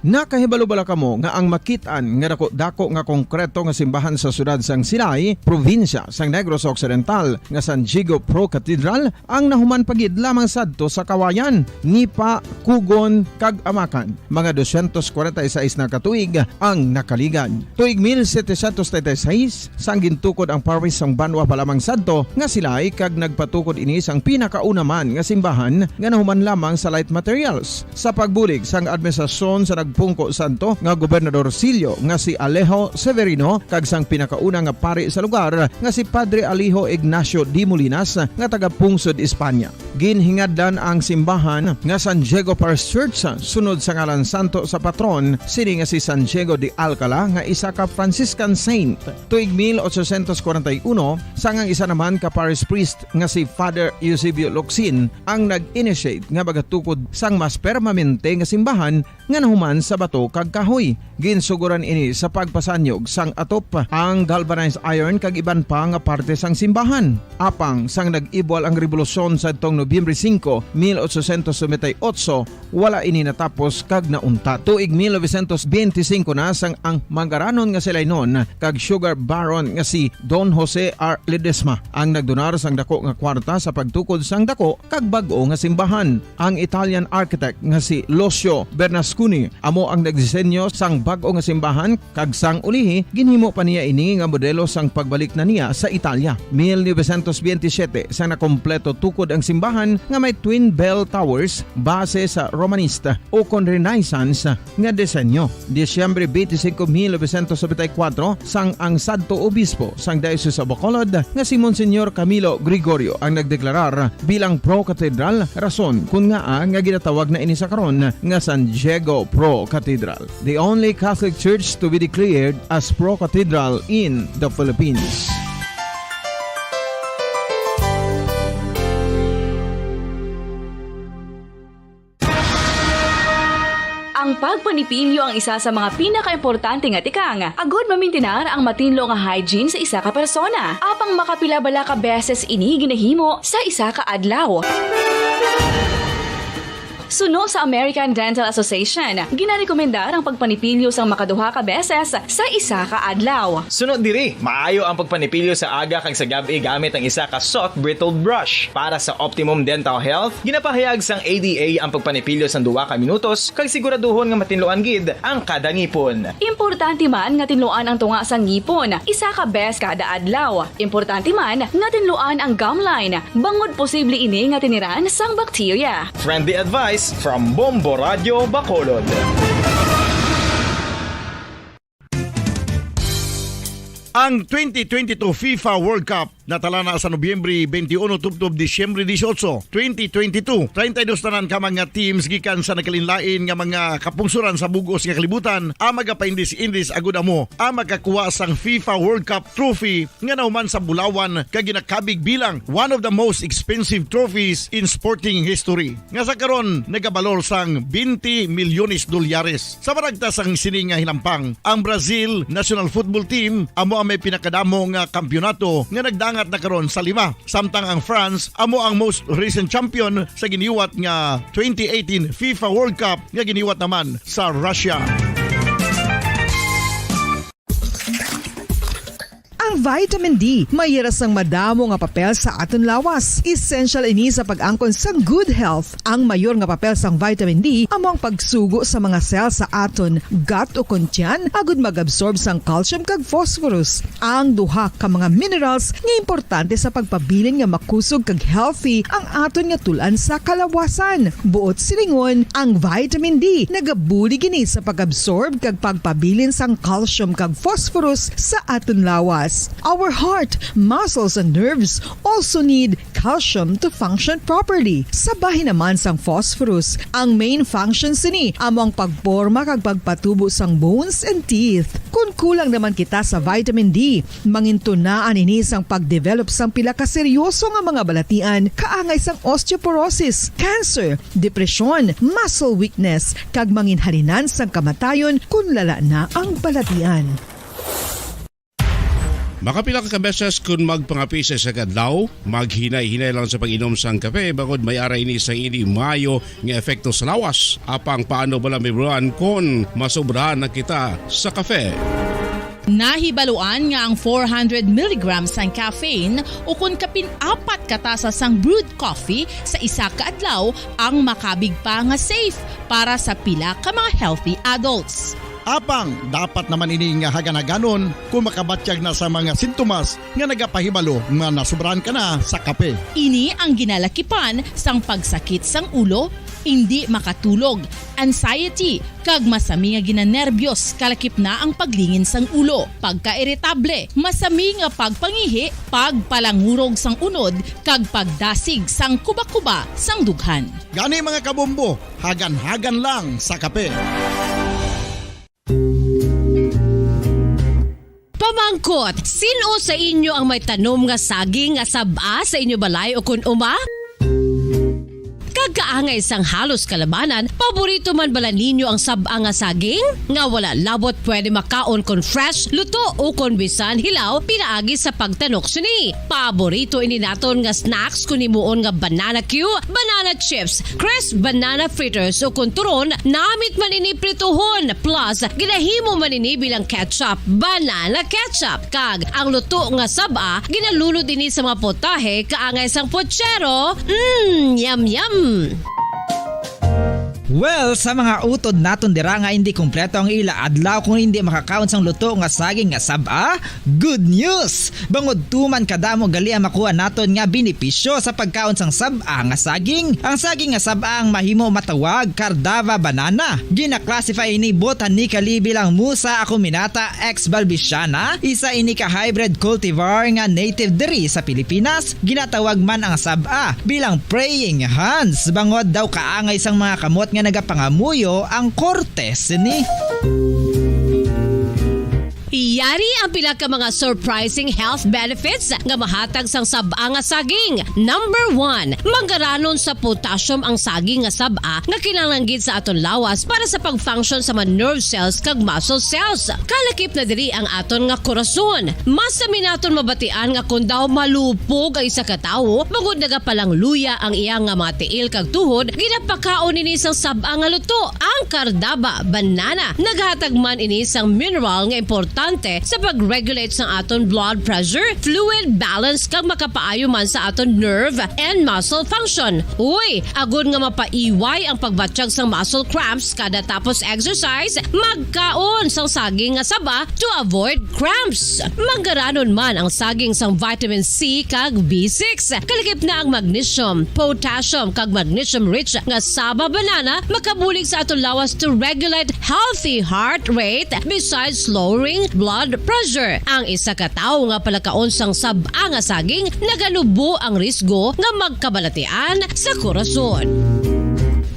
Nakahibalo bala kamo nga ang makit-an nga dako-dako nga konkreto nga simbahan sa siyudad sang Silay, probinsya sang Negros Occidental, nga San Diego Pro Cathedral, ang nahuman pa gid lamang sadto sa Kawayan, Nipa, Cogon, kag Amacan, mga doscientos cuarenta y seis na ka tuig ang nakaligad. Tuig mil setecientos treinta y seis, sang gintukod ang parish sang banwa pa lamang sadto nga Silay, kag nagpatukod ini sang pinakauna man nga simbahan nga nahuman lamang sa light materials. Sa pagbulig sang administrasyon sa nagpungko sadto nga Gobernador Silio nga si Alejo Severino kag sang pinakauna nga pari sa lugar nga si Padre Alejo Ignacio de Molinas nga taga-pungsod Espanya. Ginhingadlan ang simbahan nga San Diego Parish Church sunod sa ngalan santo sa patron sini nga si San Diego de Alcala, nga isa ka Franciscan saint. Tuig mil ochocientos cuarenta y uno, sang ang isa naman ka parish priest nga si Father Eusebio Locsin ang nag-initiate nga magatukod sang mas permanente nga simbahan nga nahuman sa bato kag kahoy. Ginsugoran ini sa pagpasanyog sang atop, ang galvanized iron kag iban pa nga parte sang simbahan. Apang sang nag-ibwal ang rebolusyon sadtong Nobyembre singko, mil ochocientos noventa y ocho, wala ini natapos kag nauntat. Tuig mil novecientos benti singko na sang ang mangaranon nga Silaynon kag sugar baron nga si Don Jose R. Ledesma ang nagdonar sang dako nga kwarta sa pagtukod sang dako kag bag-o nga simbahan. Ang Italian architect nga si Lucio Bernasconi amo ang nagdisenyo sang bag-o nga simbahan, kag sang ulihi ginhimo pa niya ini nga modelo sang pagbalik na niya sa Italia. Mil novecientos benti siyete, sang nakompleto tukod ang simbahan nga may twin bell towers base sa Romanista ukon Renaissance nga disenyo. Disyembre benti singko, mil novecientos nobenta y kuwatro, sang ang sadto obispo sang Diocese of Bacolod nga si Monsignor Camilo Gregorio ang nagdeklarar bilang pro-cathedral, rason kon ngaa nga ginatawag na ini sa karon nga San Diego Pro Cathedral, the only Catholic church to be declared as pro-cathedral in the Philippines. Ang pagpanipilyo ang isa sa mga pinakaimportante nga tikang agud mamintinar ang matinlo nga hygiene sa isa ka persona. Apang makapila bala ka beses ini ginahimo sa isa ka adlaw? Suno sa American Dental Association, ginarekomendar ang pagpanipilyo sang makaduha ka beses sa isa ka adlaw. Suno diri, maayo ang pagpanipilyo sa aga kag sa gab-i gamit ang isa ka soft bristled brush. Para sa optimum dental health, ginapahayag sang A D A ang pagpanipilyo sang duha ka minutos kag siguraduhon nga matinluan gid ang kada ngipon. Importante man nga tinluan ang tunga sang ngipon isa ka bes kada adlaw. Importante man nga tinluan ang gum line, bangod posible ini nga tiniran sang bakterya. Friendly advice from Bombo Radio Bacolod. Ang twenty twenty-two FIFA World Cup natala na sa Nobyembre twenty-one tubtob Disyembre dieciocho, twenty twenty-two. Treinta y dos tanan ka mga teams gikan sa nagkalainlain nga mga kapungsoran sa bug-os nga kalibutan ang magapaindis-indis agud amo ang makakuha sang FIFA World Cup trophy nga nahuman sa bulawan kag ginakabig bilang one of the most expensive trophies in sporting history, nga sa karon nagabalor sang twenty milyones dolyares. Sa maragta sang sini nga hinampang, ang Brazil national football team amo ang may pinakadamo nga kampiyonato nga nagdangat na karon sa lima, samtang ang France amo ang most recent champion sa giniwat nga twenty eighteen FIFA World Cup nga giniwat naman sa Russia. Ang vitamin D may ira sang madamo nga papel sa aton lawas. Essential ini sa pag-angkon sang good health. Ang mayor nga papel sang vitamin D amo ang pagsugo sa mga cell sa aton gut ukon tiyan agud mag-absorb sang calcium kag phosphorus, ang duha ka mga minerals nga importante sa pagpabilin nga makusog kag healthy ang aton nga tul-an sa kalawasan. Buot silingon, ang vitamin D nagabulig ini sa pag-absorb kag pagpabilin sang calcium kag phosphorus sa aton lawas. Our heart, muscles, and nerves also need calcium to function properly. Sa bahin naman sang phosphorus, ang main function sini amo ang pagporma kag pagpatubo sang bones and teeth. Kon kulang naman kita sa vitamin D, mangintunaan ini sang pagdevelop sang pila ka seryoso nga mga balatian, kaangay sang osteoporosis, cancer, depresyon, muscle weakness, kag manginhalinan sang kamatayon kon lala na ang balatian. Makapila ka beses kon magpangape sa isa ka adlaw, maghinay-hinay lang sa pag-inom sang kape, bangod may ara ini sang hindi maayo nga epekto sa lawas. Apang paano bala, Ma'am Ron, kon masobrahan na kita sa kape? Nahibaluan nga ang four hundred milligrams sang caffeine ukon kapin apat ka tasa sang brewed coffee sa isa ka adlaw ang makabig pa nga safe para sa pila ka mga healthy adults. Apang dapat naman ini nga hagan-haganon kon makabatyag na sa mga sintomas nga nagapahibalo nga nasobrahan ka na sa kape. Ini ang ginalakipan sang pagsakit sang ulo, indi makatulog, anxiety, kag masami nga ginanerbyos, kalakip na ang paglingin sang ulo, pagkairitable, masami nga pagpangihi, pagpalangurog sang unod, kag pagdasig sang kubakuba sang dughan. Gani, mga kabombo, hagan-hagan lang sa kape. Pamangkot, sin-o sa inyo ang may tanom nga saging nga sab-a sa inyo balay ukon uma? Kag kaangay sang halos kalabanan, paborito man bala ninyo ang sab-a nga saging? Nga wala labot pwede makaon kon fresh, luto, ukon bisan hilaw pinaagi sa pagtanok sini. Paborito ini naton nga snacks kon himuon nga banana cue, banana chips, crisp banana fritters, ukon turon namit man ini prituhon, plus ginahimo man ini bilang ketchup, banana ketchup. Kag ang luto nga sab-a ginalunod ini sa mga potahe kaangay sang puchero. Mm, yum, yum. Well, sa mga utod naton dira nga hindi kompleto ang ila adlaw kung hindi makakaon sang luto nga saging nga sab-a, good news! Bangod tuman kadamo gali ang makuha naton nga benepisyo sa pagkaon sang sab-a nga saging. Ang saging nga sab-a ang mahimo matawag Cardava banana. Gina-classify ini botanically bilang Musa acuminata ex balbisiana, isa ini ka hybrid cultivar nga native diri sa Pilipinas. Ginatawag man ang sab-a bilang praying hands, bangod daw kaangay sang mga kamot nga nagapangamuyo ang korte sini. Yari ang pila ka mga surprising health benefits nga mahatag sang sab-a nga saging. Number one, manggaranon sa potassium ang saging nga sab-a nga kinahanglan gid sa aton lawas para sa pag-function sa mga nerve cells kag muscle cells. Kalakip na diri ang aton nga korason. Mas sami naton mabatian nga kon daw malupog ang isa ka tawo, bangod nagapalangluya ang iya nga mga tiil kag tuhod, ginapakaon ini sang sab-a nga luto. Ang kardaba, banana, naghatag man ini sang mineral nga importante sa pag-regulate sang aton blood pressure, fluid balance, kag makapaayo man sa aton nerve and muscle function. Uy, agod nga mapaiway ang pagbatyag sang muscle cramps kada tapos exercise, magkaon sang saging nga saba to avoid cramps. Manggaranon man ang saging sang vitamin C kag B six. Kalakip na ang magnesium, potassium, kag magnesium-rich nga saba banana makabulig sa aton lawas to regulate healthy heart rate, besides lowering blood pressure. Ang isa ka tawo nga palakaon sang sab-a nga saging nagalubo ang risgo nga magkabalatian sa korason.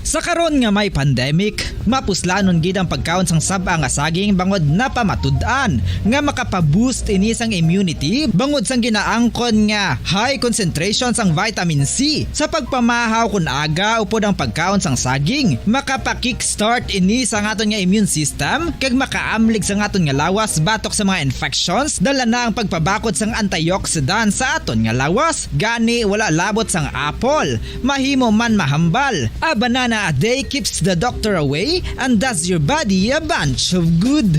Sa karon nga may pandemic, mapuslanon gid ang pagkaon sang sab-a nga saging bangod napamatud-an nga makapa-boost ini sang immunity bangod sang ginaangkon nga high concentration sang vitamin C. Sa pagpamahaw kon aga upod ang pagkaon sang saging, makapa-kickstart ini sa aton nga immune system kag makaamlig sa aton nga lawas batok sa mga infections, dala na ang pagpabakod sang antioxidant sa aton nga lawas. Gani, wala labot sang apple, mahimo man mahambal. A banana a day keeps the doctor away and does your body a bunch of good.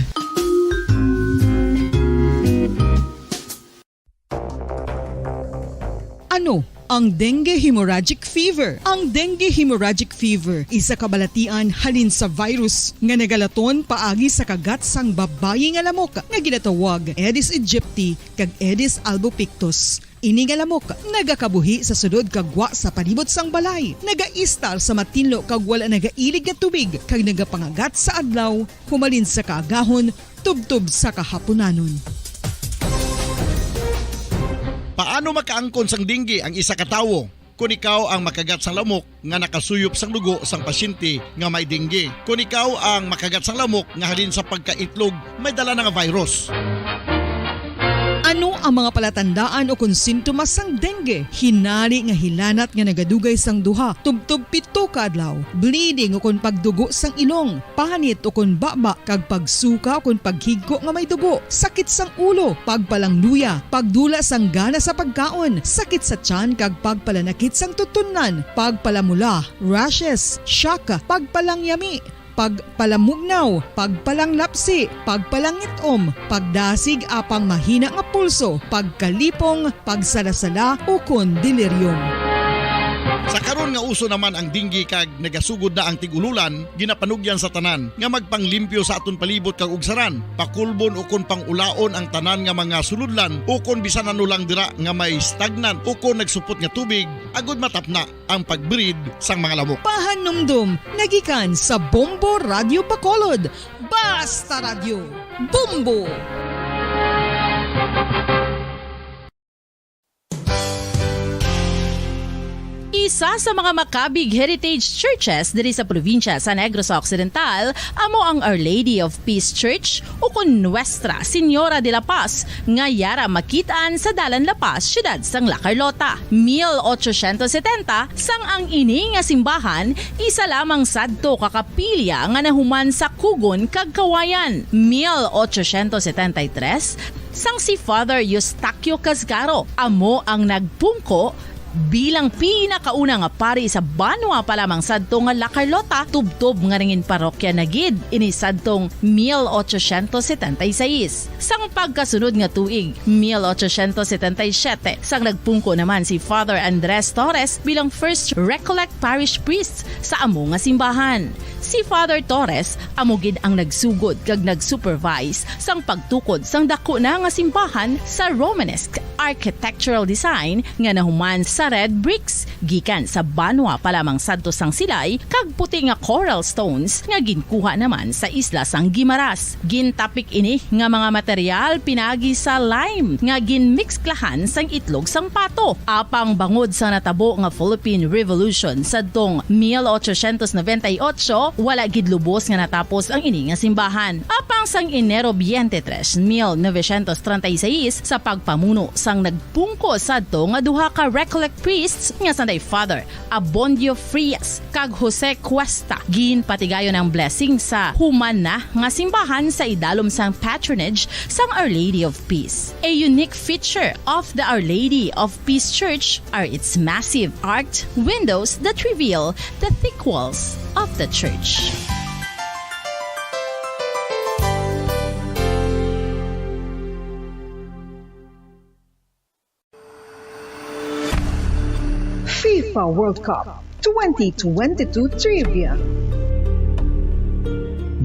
Ano ang dengue hemorrhagic fever? Ang dengue hemorrhagic fever isa ka balatian halin sa virus nga nagalaton paagi sa kagat sang babayi nga lamok nga ginatawag Aedes aegypti kag Aedes albopictus. Ini nga lamok nagakabuhi sa sulod kag gwa sa palibot sang balay, nagaistar sa matinlo kag wala nagailig nga tubig, kag nagapangagat sa adlaw humalin sa kaagahon tubtob sa kahapunanon. Paano makaangkon sang dengue ang isa ka tawo? Kon ikaw ang makagat sang lamok nga nakasuyop sang dugo sang pasyente nga may dengue. Kon ikaw ang makagat sang lamok nga halin sa pagkaitlog may dala na nga virus. Ano ang mga palatandaan ukon sintomas sang dengue? Hinari nga hilanat nga nagadugay sang duha tubtob pito ka adlaw, bleeding ukon pagdugo sang ilong, panit ukon baba, kag pagsuka ukon paghigko nga may dugo, sakit sang ulo, pagpalangluya, pagdula sang gana sa pagkaon, sakit sa tiyan kag pagpalanakit sang tutunlan, pagpalamula, rashes, shock, pagpalangyami, pagpalamugnaw, pagpalanglapsi, pagpalangit-om, pagdasig apang mahina nga pulso, pagkalipong, pagsalasala, ukon delirium. Sa karon nga uso naman ang dengue kag nagasugod na ang tig-ululan, ginapanugyan sa tanan nga magpanglimpyo sa aton palibot kag ugsaran, pakulbon ukon pang-ulaon ang tanan nga mga sulodlan, ukon bisan ano lang dira nga may stagnant ukon nagsupot nga tubig, agud matapna ang pag-breed sang mga lamok. Pahanumdom nga gikan sa Bombo Radyo Bacolod. Basta Radyo, Bombo! Isa sa mga Macabig Heritage Churches diri sa probinsya sa Negros Occidental amo ang Our Lady of Peace Church, ukon Nuestra Señora de la Paz, nga yara makit-an sa Dalan La Paz, siyudad sang La Carlota. Mil ochocientos setenta, sang ang ini nga simbahan isa lamang sadto ka kapilya nga nahuman sa kugon kag kawayan. Mil ochocientos setenta y tres, sang si Father Eustaquio Casgaro amo ang nagpungko bilang pinakauna nga pari sa banwa pa lamang sadto nga La Carlota, tubtob nga nangin parokya na gid ini sadtong mil ochocientos setenta y seis. Sang pagkasunod nga tuig, mil ochocientos setenta y siete, sang nagpungko naman si Father Andres Torres bilang First Recollect Parish Priest sa amo nga simbahan. Si Father Torres amo gid ang nagsugod kag nag-supervise sang pagtukod sang dako na nga simbahan sa Romanesque architectural design nga nahuman sa red bricks gikan sa banwa pa lamang sadto sang silay kag puti nga coral stones nga ginkuha naman sa isla sang Guimaras. Gintapik ini nga mga material pinagi sa lime nga ginmixklahan sang itlog sang pato. Apang bangod sa natabo nga Philippine Revolution sadtong mil ochocientos noventa y ocho, Wala gid lubos nga natapos ang ini nga simbahan. Apang sang Enero twenty-three, mil novecientos treinta y seis, sa pagpamuno sang nagpungko sadto nga duha ka Recollect priests nga sanday Father Abondio Frias kag Jose Cuesta, ginpatigayon ang blessing sa human na nga simbahan sa idalom sang patronage sang Our Lady of Peace. A unique feature of the Our Lady of Peace Church are its massive arched windows that reveal the thick walls of the church. FIFA World Cup twenty twenty-two Trivia.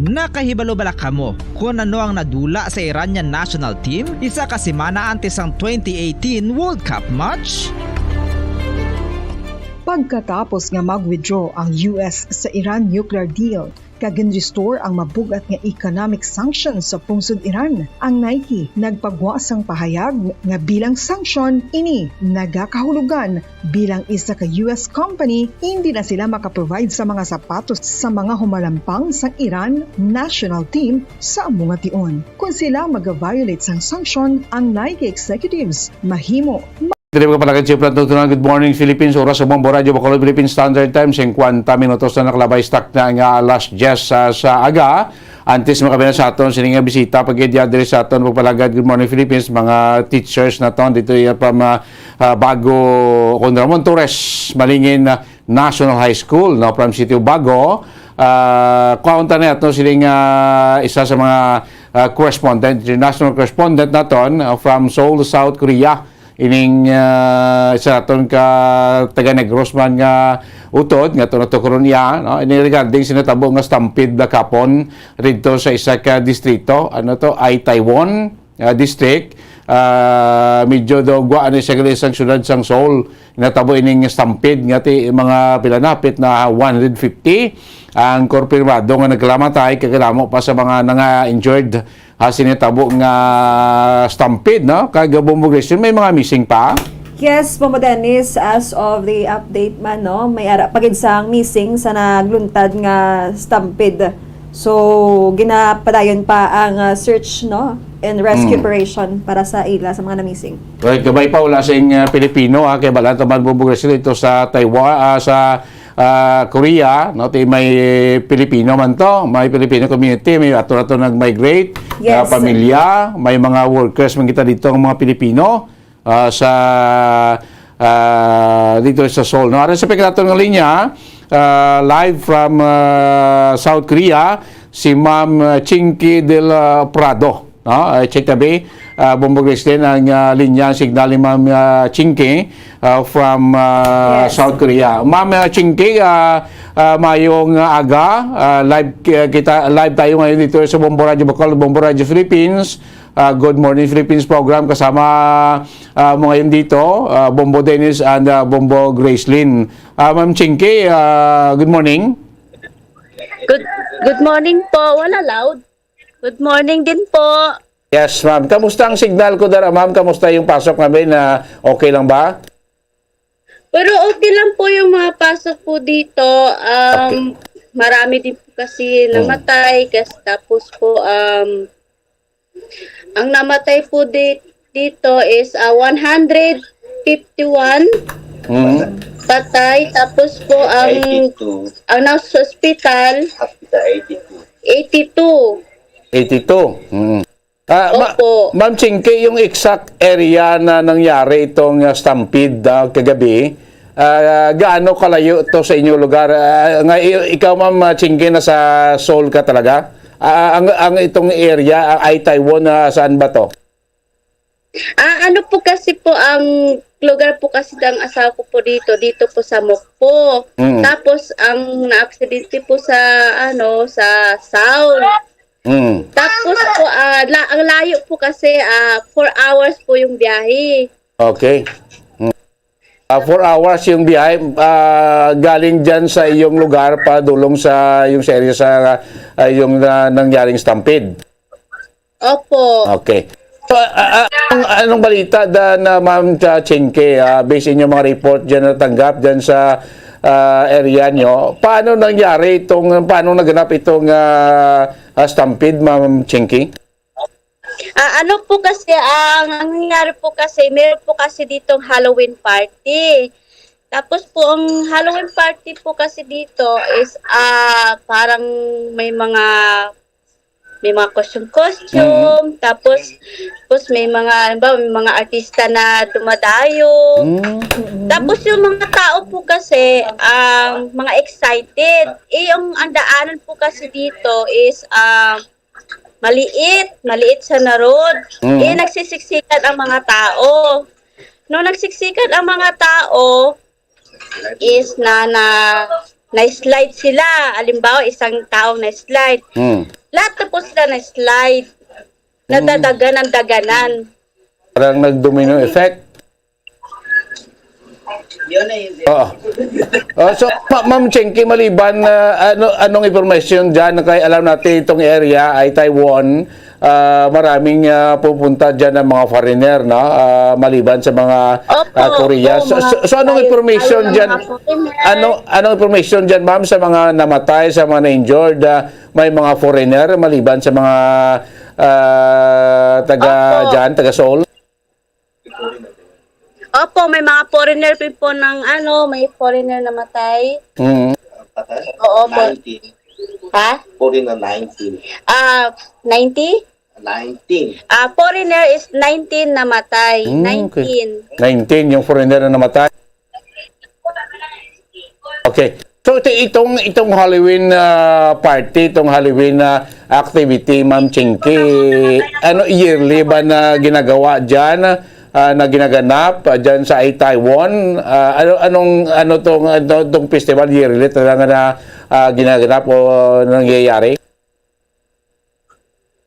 Nakahibalo bala kamo kon ano ang nadula sa Iranian national team isa ka semana antes sang twenty eighteen World Cup match? Pagkatapos nga mag-withdraw ang U S sa Iran nuclear deal, kag gin-restore ang mabug-at nga economic sanctions sa pungsod Iran. Ang Nike nagpagwa sang pahayag nga bilang sanction ini nagakahulugan bilang isa ka U S company, hindi na sila makaprovide sa mga sapatos sa mga humalampang sang Iran national team sa amo nga tion. Kung sila mag-violate sang sanction, ang Nike executives mahimo Diri ka palagad sa Plan Tutunan. Good morning, Philippines. Oras sa Bombo Radyo Bacolod, Philippine Standard Time, singkwenta minutos na nakalabay. Stock na nga alas diyes sa, sa aga. Antes makabina sa aton sining nga bisita, pagidya diri sa aton pagpalagad. Good morning, Philippines. Mga teachers naton dito iya pa ma, ah, bago, kung Ramon Torres, Malingin, ah, National High School, no, from City of Bago. Ah, kaunta na ato sining, ah, isa sa mga, ah, correspondent, international correspondent naton, ah, from Seoul, South Korea. Ining, ah, sa aton ka taga Negros man nga utod, nga tuno to karon iya, no? Ini regarding sa natabo nga stampede ba kapon didto sa isa ka distrito, ano to, Itaewon, ah, district. Ah, medyo daw gwa ni sa isang syudad sang Seoul. Natabo ining stampede nga ti mga pila na, hapit na one hundred fifty ang konfirmado nga nagkalamatay, kag kadamo pa sa mga nanga injured. Ah, sinitabo nga stampede, no? Kag Bombo Christian, may mga missing pa? Yes, Bombo Dennis, as of the update man, no, may ara pa gid sang missing sa nagluntad nga stampede. So, ginapadayon pa ang, ah, search, no, and rescue Mm. operation para sa ila, sa mga na-missing. Well, kabay pa, wala sing, ah, Pilipino, ah, kay bala taman Bombo Christian ito sa Taiwan, ah, sa ah, Korea, no, ti may Pilipino man to, may Filipino community, may ato-ato nag-migrate, Yes. ah, pamilya, may mga workers man kita dito, ang mga Pilipino, ah, sa, ah, dito sa Seoul, no. Ari sa pagkataon nga linya, ah, live from, ah, South Korea, si Ma'am, ah, Chinky del, ah, Prado. No? Ah, check tabi, ah, Bombo Christian, ang, ah, linya, ang signal ni Ma'am, ah, Chinky, ah, from, ah, Yes. South Korea. Ma'am, ah, Chinky, ah, ah, mayong, ah, aga. Ah, live, ah, kita, live tayo ngayon dito sa Bombo Radyo Bacolod, Bombo Radyo Philippines. Ah, Good Morning Philippines program kasama, ah, mo ngayon dito, ah, Bombo Dennis and, ah, Bombo Gracelyn. Ah, Ma'am Chinky, ah, good morning. Good, good morning po. Wala loud. Good morning din po. Yes, ma'am. Kamusta ang signal ko dara, ma'am? Kamusta yung pasok namin? Ah, okay lang ba? Pero okay lang po yung mga pasok po dito. Um, Okay. Marami din po kasi Mm. namatay. Kasi tapos po, um, ang namatay po di-, dito is, ah, one hundred fifty-one Mm. patay. Tapos po ang, Eighty-two. ang nasa ospital, Hospital, eighty-two. eighty-two. Eighty-two. Mm. Ah, ma-, Opo. Ma'am Chinky, yung exact area na nangyari itong, ah, stampede, ah, kagabi, ah, gaano kalayo to sa inyong lugar? Ah, nga i-, ikaw, Ma'am, ah, Chinky, nasa Seoul ka talaga? Ah, ang, ang itong area, ang Itaewon, na saan ba to? Ah, ano po kasi po ang lugar po kasi ng asawa ko po dito, dito po sa Mokpo. Mm. Tapos ang naaksidente po sa, ano, sa Seoul. Mm. Tapos po, ah, la-, ang layo po kasi, ah, four hours po yung biyahe. Okay. Mm. Ah, four hours yung biyahe, ah, galing dyan sa iyong lugar padulong sa yung sa area sa, ah, yung na, nangyaring stampede. Opo. Okay. So, ah, ah, ang, anong balita da na, Ma'am Cha-, Chinky, ah, based inyong mga report dyan na natanggap dyan sa, ah, area nyo. Paano nangyari itong, paano naganap itong, ah, ah, stampede, Ma'am Chinky? Ah, ano po kasi, ang, ang nangyari po kasi, meron po kasi ditong Halloween party. Tapos po, ang Halloween party po kasi dito is, ah, parang may mga, may mga costume-costume, tapos, tapos may mga, halimbawa, may mga artista na dumadayo. Mm. Tapos yung mga tao po kasi, ang mga excited. Eh, yung ang daanan po kasi dito is, ah, maliit, maliit sa na road. Mm. Eh, nagsisiksikan ang mga tao. No, nagsiksikan ang mga tao, is na, na, na-slide sila. Halimbawa, isang tao na-slide. Mm. Lahat na po sila na-slide. Nadadaganan-daganan. Parang nag-domino effect. Oo. Oh, so, Ma-, Ma'am Chinky, maliban, ah, ano, anong impormasyon dyan? Kay alam natin itong area ay Taiwan. Ah, maraming, ah, pupunta dyan ng mga foreigner, no? Ah, maliban sa mga, Opo, ah, Korea. opo, So, mga so, so, anong tayo, information tayo ng dyan? mga foreigner. Ano, anong information dyan, ma'am, sa mga namatay, sa mga na-injured? Ah, may mga foreigner maliban sa mga, ah, taga Opo. dyan, taga Seoul? Opo, may mga foreigner din po ng ano, may foreigner namatay. Mm. Oo po. Nineteen. Ha? Foreigner nineteen. Ah, ninety? Nineteen. Ah, foreigner is nineteen namatay. Mm, okay. Nineteen. Nineteen yung foreigner na namatay. Okay. So, ito, itong, itong Halloween, ah, party, itong Halloween, ah, activity, Ma'am Chinky, ano, yearly ba na ginagawa dyan, ah, na ginaganap, ah, dyan sa Taiwan? Ah, ano, anong, ano tong, ano tong festival yearly talaga na, ah, ginaganap o nangyayari?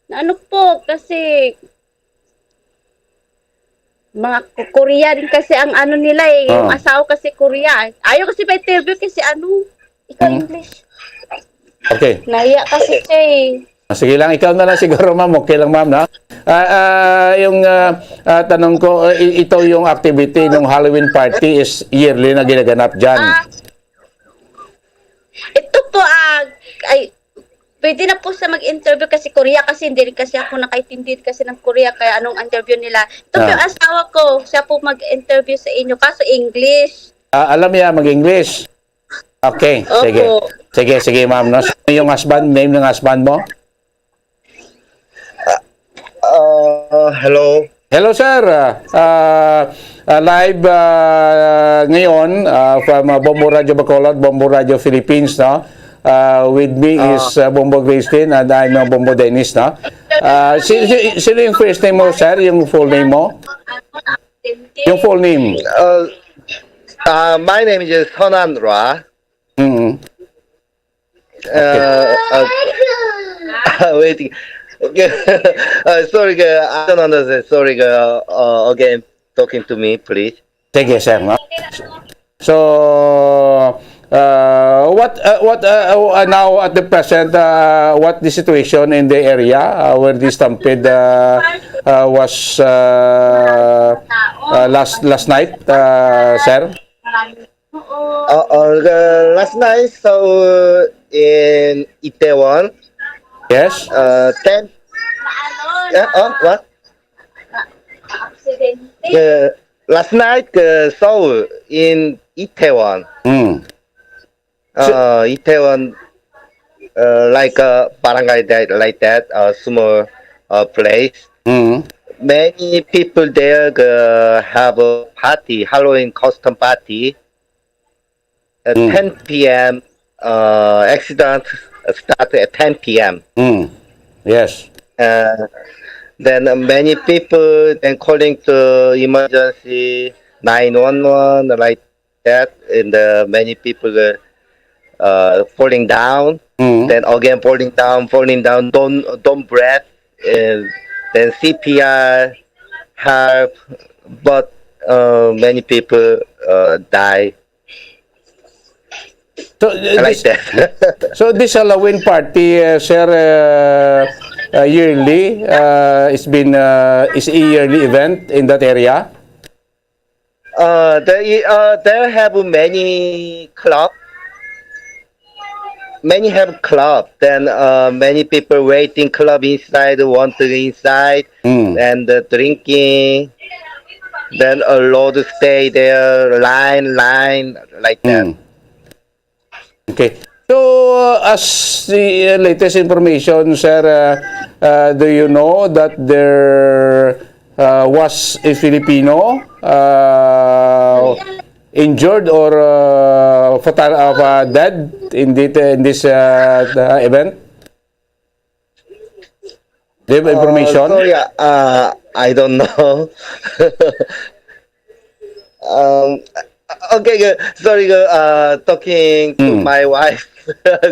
Na ano po, kasi mga Ko-, Korea din kasi ang ano nila eh. Yung Ah. asawa kasi Korea. Ayaw kasi pa-interview kasi ano, ikaw Hmm. English. Okay. Nahiya kasi siya eh. Ah, sige lang, ikaw na lang siguro, ma'am. Okay lang, ma'am, na? Ah, ah, yung, ah, ah, tanong ko, ah, i-, ito yung activity ng Halloween party is yearly na ginaganap dyan. Ah, ito po, ah, ay, pwede na po siya mag-interview kasi Korea kasi hindi rin kasi ako nakaintindi kasi ng Korea kaya anong interview nila. Ito po Ah. yung asawa ko, siya po mag-interview sa inyo, kaso English. Ah, alam niya mag-English? Okay, Opo. sige. Sige, sige, ma'am. No? Sino yung husband? Name ng husband mo? Uh, hello. Hello, sir. Ah, ah, ah, live, ah, ngayon, ah, from, ah, Bombo Radio Bacolod, Bombo Radio Philippines, no? Ah, with me Ah. is, ah, Bombo Graystin and I'm, ah, Bombo Dennis, no? Ah, si, si, sino yung first name mo, sir? Yung full name mo? Yung full name. Uh, uh, my name is Sonan Ra. Mm. Uh, uh, waiting. Okay. Uh, sorry, uh, I don't understand. Sorry, uh, uh, again, talking to me, please. Sige, sir, no? So, uh, what, uh, what, uh, uh, now at the present, uh, what the situation in the area, uh, where the stampede, uh, uh, was, uh, uh, last, last night, uh, sir? Uh, uh, the last night, so, uh, in Itaewon, Yes? uh, ten, uh, uh, what? The last night, uh, so in Itaewon, Mm. uh, Itaewon, uh, like a barangay that, like that, a small, uh, place. Mm. Many people there, uh, have a party, Halloween costume party. At Mm. ten p m, uh, accident started at ten p m. Mm. Yes. Uh, then, uh, many people then calling to emergency nine one one like that, and, uh, many people, uh, uh, falling down, Mm. then again falling down, falling down, don't, don't breath, and then C P R, help, but, uh, many people, uh, die. So, uh, Like this, that. so this Halloween party, uh, sir, uh, uh, yearly, uh, it's been, uh, is a yearly event in that area? Uh, there, i- uh, there have many club. Many have club. Then uh, many people waiting club inside, want to inside, Mm. and uh, drinking. Then a lot stay there, line, line, like that. Mm. Okay. So, uh, as the uh, latest information, sir, uh, uh, do you know that there uh, was a Filipino uh, injured or uh, fatal, uh, dead in, the, in this uh, uh, event? Do you have information? Uh, sorry, uh, I don't know. Um, okay, good. Sorry, good. Uh, talking to Mm. my wife.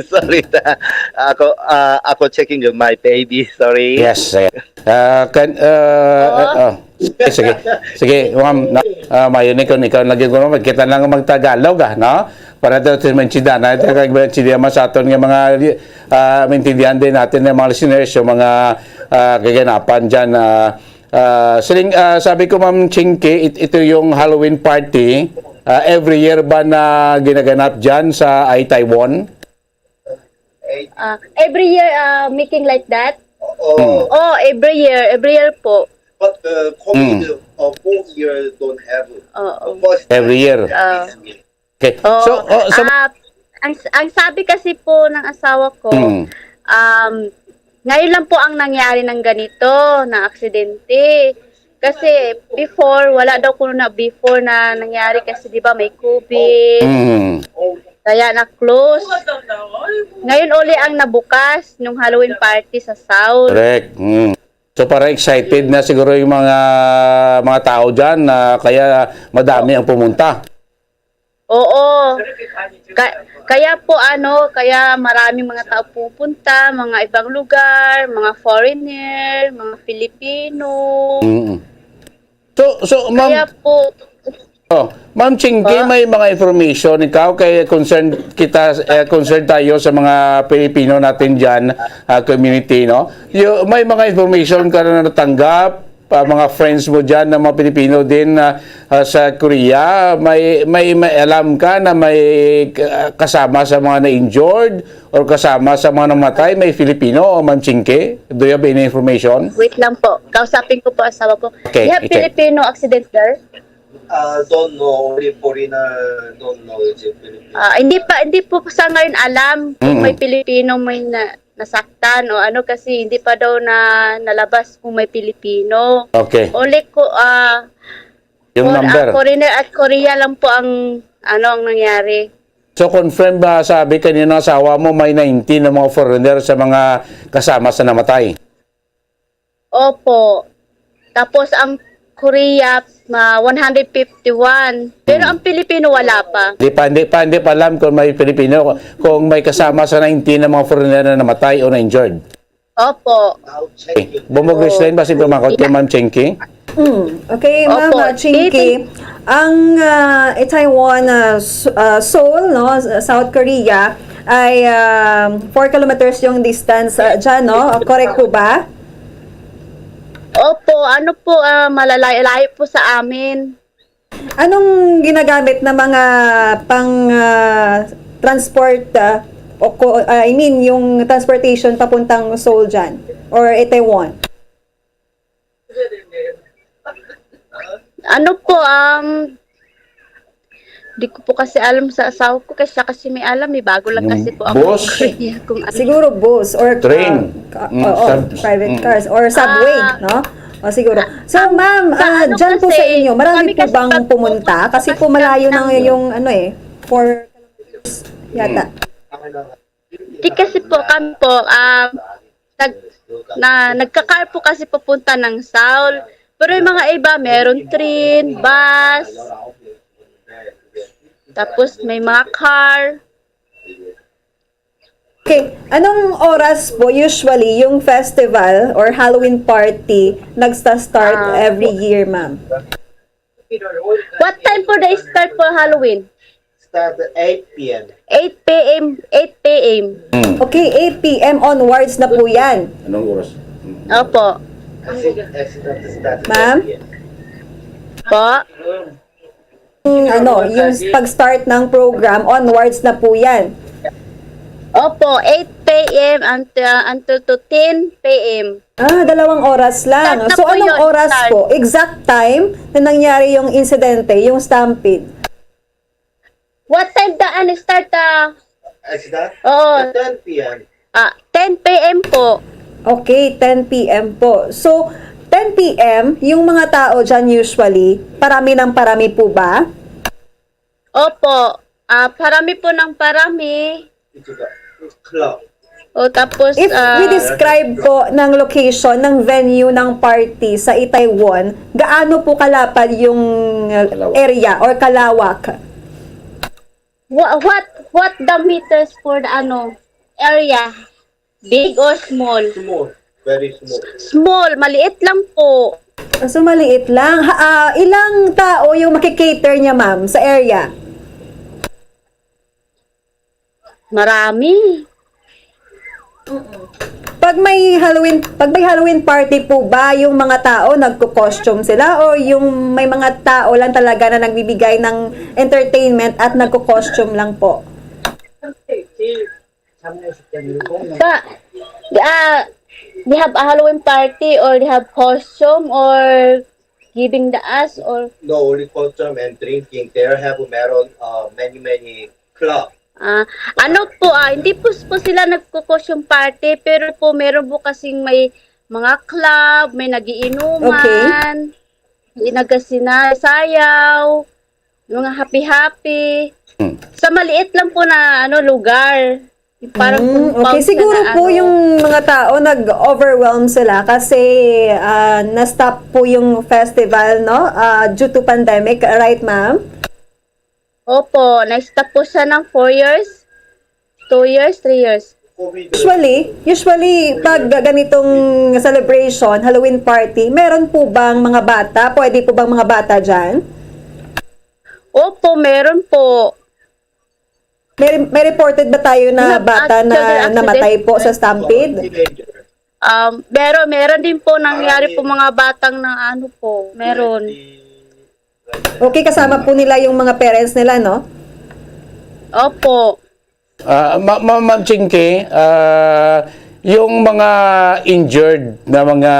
Sorry, ta. Ako, uh, ako checking my baby. Sorry. Yes, yes. Ah, kan, ah, ah, ah. Sige, sige. Sige, ma'am, na, ah, mayo ni kon ikaw lagi ko, kita lang magtagalog, ah, no? Para daw sa mga chidana, ito kag mga chidama sa aton nga mga, ah, maintindihan din natin ng mga listeners, yung mga, ah, kaganapan dyan. Ah, ah, siling, ah, sabi ko, Ma'am Chinky, it- ito yung Halloween party. Ah, every year ba na ginaganap dyan sa Ai Taiwan? Uh, every year, uh, making like that? Oh, Oh, every year. Every year po. But the COVID Mm. uh, four years don't have Oo. the first Every year. Ah. Okay. Oo. So, oh, so, Ah, ang, ang sabi kasi po ng asawa ko, Mm. um, ngayon lang po ang nangyari ng ganito, na aksidente. Kasi before, wala daw kuno na before na nangyari kasi di ba may COVID, Mm. kaya na-close. Ngayon uli ang nabukas nung Halloween party sa South. Correct. Mm. So para excited na siguro yung mga mga tao diyan na kaya madami ang pumunta. Oo. Ka- kaya po ano, kaya maraming mga tao pupunta, mga ibang lugar, mga foreigner, mga Filipino. Mm. So so ma'am, Kaya po, oh, Ma'am Chinky, Pa? May mga information ikaw kay concerned kita, eh, concerned tayo sa mga Pilipino natin diyan, ah, community, no? Yung, may mga information ka na natanggap, pa mga friends mo diyan na mga Pilipino din na ah, sa Korea, may may may alam ka na may ah, kasama sa mga na-injured or kasama sa mga namatay, may Filipino, Ma'am Chinky? Do you have any information? Wait lang po. Kausapin ko po asawa ko. Okay, You have okay. Filipino accident there? Uh, don't know, only foreigner don't know it's a Filipino. Ah, hindi pa hindi po sa ngayon alam kung Mm. may Pilipino may na, nasaktan o ano kasi hindi pa daw na nalabas kung may Pilipino. Okay. Only ko ah Yung for- number. ah, foreigner at Korea lang po ang ano ang nangyari. So confirm ba, sabi kanina ng asawa mo, may nineteen na mga foreigner sa mga kasama sa namatay? Opo. Tapos ang Korea ma one hundred fifty-one. Pero ang Pilipino wala pa. Hindi pa, hindi pa, hindi pa alam kung may Pilipino, kung may kasama sa nineteen na mga foreigner na namatay o na-injured. Opo. Okay. Bumog Graceline, basin pumakot kay Ma'am Chinky. Mm. Okay, Ma'am Opo. uh, Chinky, ang uh, Itaewon, uh, S- uh, Seoul, no, S- South Korea, ay um, four kilometers yung distance uh, dyan, no? Correct po ba? Opo, ano po, ah, malalayo-layo po sa amin. Anong ginagamit na mga pang uh, transport uh, o ko- uh, I mean yung transportation papuntang Seoul dyan or Itaewon? Ano po, um, di ko po kasi alam sa asawa ko kasi siya kasi may alam, may bago lang Yung kasi po ako. bus? Kung ano. Siguro bus or Train. uh, ka- Mm, oo, sub- private mm. Cars or subway, Ah. No? O siguro. So, Ang- ma'am, sa ah, ano dyan po kasi, sa inyo, marami kami po kasi bang pag- pumunta? Kasi po malayo na yung ano eh, four kilometers yata. Di kasi po kami po, um, nag, na, nagka-car po kasi papunta ng Seoul. Pero yung mga iba, meron train, bus, tapos may mga car. Okay, anong oras po usually yung festival or Halloween party nagsta-start Ah, every year, ma'am? What time po the start for Halloween? Start at eight p.m. eight p.m. eight p.m. Hmm. Okay, eight p.m. onwards na po yan. Anong oras? Opo. Accident, accident start at Ma'am? eight p.m. Po. Ano, yung pag-start ng program, onwards na po yan. Opo, eight p m until, until to ten p m. Ah, dalawang oras lang. Start na So, po anong yun, oras start. po? Exact time na nangyari yung insidente, yung stampede? What time daan start, ah? Ay, sila? Oo. Ten p m. Ah, ten p m po. Okay, ten p m po. So, ten p m, yung mga tao dyan usually, parami ng parami po ba? Opo. Ah, parami po ng parami. Ito ka. Club. O, tapos, If we ah, describe po ng location, ng venue ng party sa Itaewon, gaano po kalapad yung uh, Kalawak. area or kalawak? Wha-, what, what the meters for the, ano, area? Big or small? Small. Very small. Small, maliit lang po. Ah, so, maliit lang. Ha, ah, ilang tao yung makikater niya, ma'am, sa area? Marami. Pag may Halloween, pag may Halloween party po ba, yung mga tao nagko-costume sila, o yung may mga tao lang talaga na nagbibigay ng entertainment at nagko-costume lang po? Sa, ah, they have a Halloween party or they have costume or giving the ass or No, only costume and drinking. There have meron uh, many, many club. Ah, ano po, ah, hindi po, po sila nagko-costume party, pero po meron po kasing may mga club, may nagiinuman, may nagasinay, sayaw, mga happy-happy. Hmm. Sa maliit lang po na, ano, lugar. Parang Mm, compound okay. siya Siguro na, po ano. yung mga tao nag-overwhelm sila kasi ah, na-stop po yung festival, no? Ah, due to pandemic, right, ma'am? Opo, na-stop po siya ng four years. Two years, three years. Usually, usually pag ganitong celebration, Halloween party, meron po bang mga bata? Pwede po bang mga bata dyan? Opo, meron po. May, may reported ba tayo na Not bata na actually an namatay po sa accident. stampede? Um, pero meron din po nangyari po mga batang na ano po, meron. Okay, kasama po nila yung mga parents nila, no? Opo. Ah, ma-, ma-, Ma'am Chinky, ah, yung mga injured na mga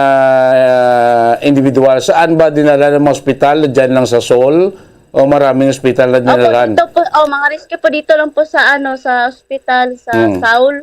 ah, individual, saan ba dinala ng mga ospital? Diyan lang sa Seoul? O maraming ospital na Opo, dinalahan? dito po, oh, mga rescue po dito lang po sa ano, sa ospital sa Hmm. Seoul.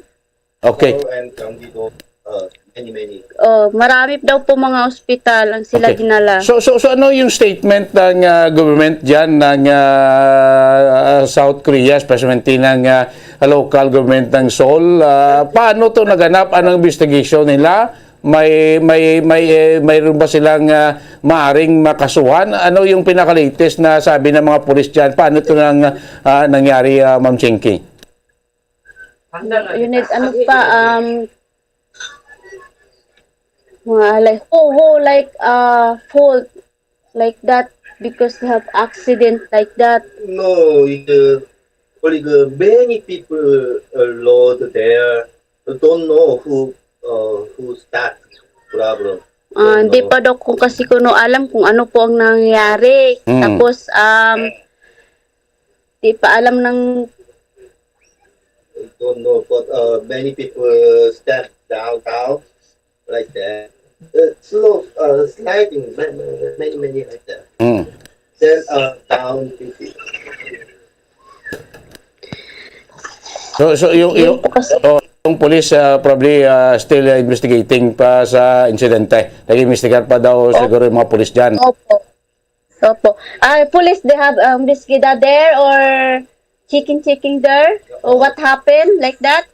Okay. And Ganggi-do, uh, many, many. Oh, marami daw po mga ospital ang sila Okay. dinala. So, so, so ano yung statement ng ah, government diyan ng ah, South Korea, especially ng ah, local government ng Seoul? Ah, paano to naganap? Anong investigation nila? May may may eh, mayroon ba silang ah, maaring makasuhan? Ano yung pinaka-latest na sabi ng mga pulis diyan? Paano to nang ah, nangyari, ah, Ma'am Chinky? You need ano pa, um, mga like, who, who like, uh, fault like that because they have accident like that. No, it, uh, only the many people uh, load there don't know who uh, who start problem. Ah, Don't hindi know. pa daw kung kasi kuno alam kung ano po ang nangyayari. Mm. Tapos, um, di pa alam ng I don't know, but uh, many people step downtown like that. Uh, slow, uh, sliding, many, many, many like that. Mm. Then uh, down fifty. So, so yung, yung, Yun po kasi. oh, yung police ah, probably ah, still ah, investigating pa sa insidente. Nag-imbestigar pa daw Oh. siguro yung mga police dyan. Opo. Opo. Ah, police, they have um, investigated there or checking, checking there? Or what happened like that?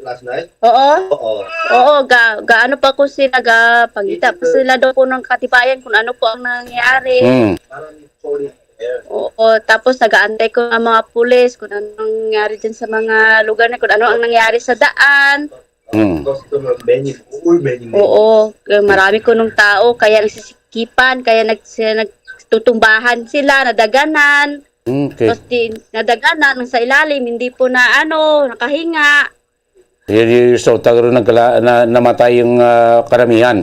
Last night? Oo. Oo. Oo, ga, ga ano pa ko sila, ga pangita pa sila daw po ng katibayan kung ano po ang nangyari. Hmm. Parang may police there. Oo, tapos nagaantay ko ang mga pulis kung ano nangyari dyan sa mga lugar na, kung ano ang nangyari sa daan. Hmm. Customer, many, all many, many. Oo, kaya marami ko nung tao, kaya nagsisikipan, kaya nags, nagtutumbahan sila, nadaganan. Okay. Tapos di, nadaganan, ang sa ilalim, hindi po na ano, nakahinga. Yun, yun, so, tagro nagkala, na, namatay yung ah, karamihan.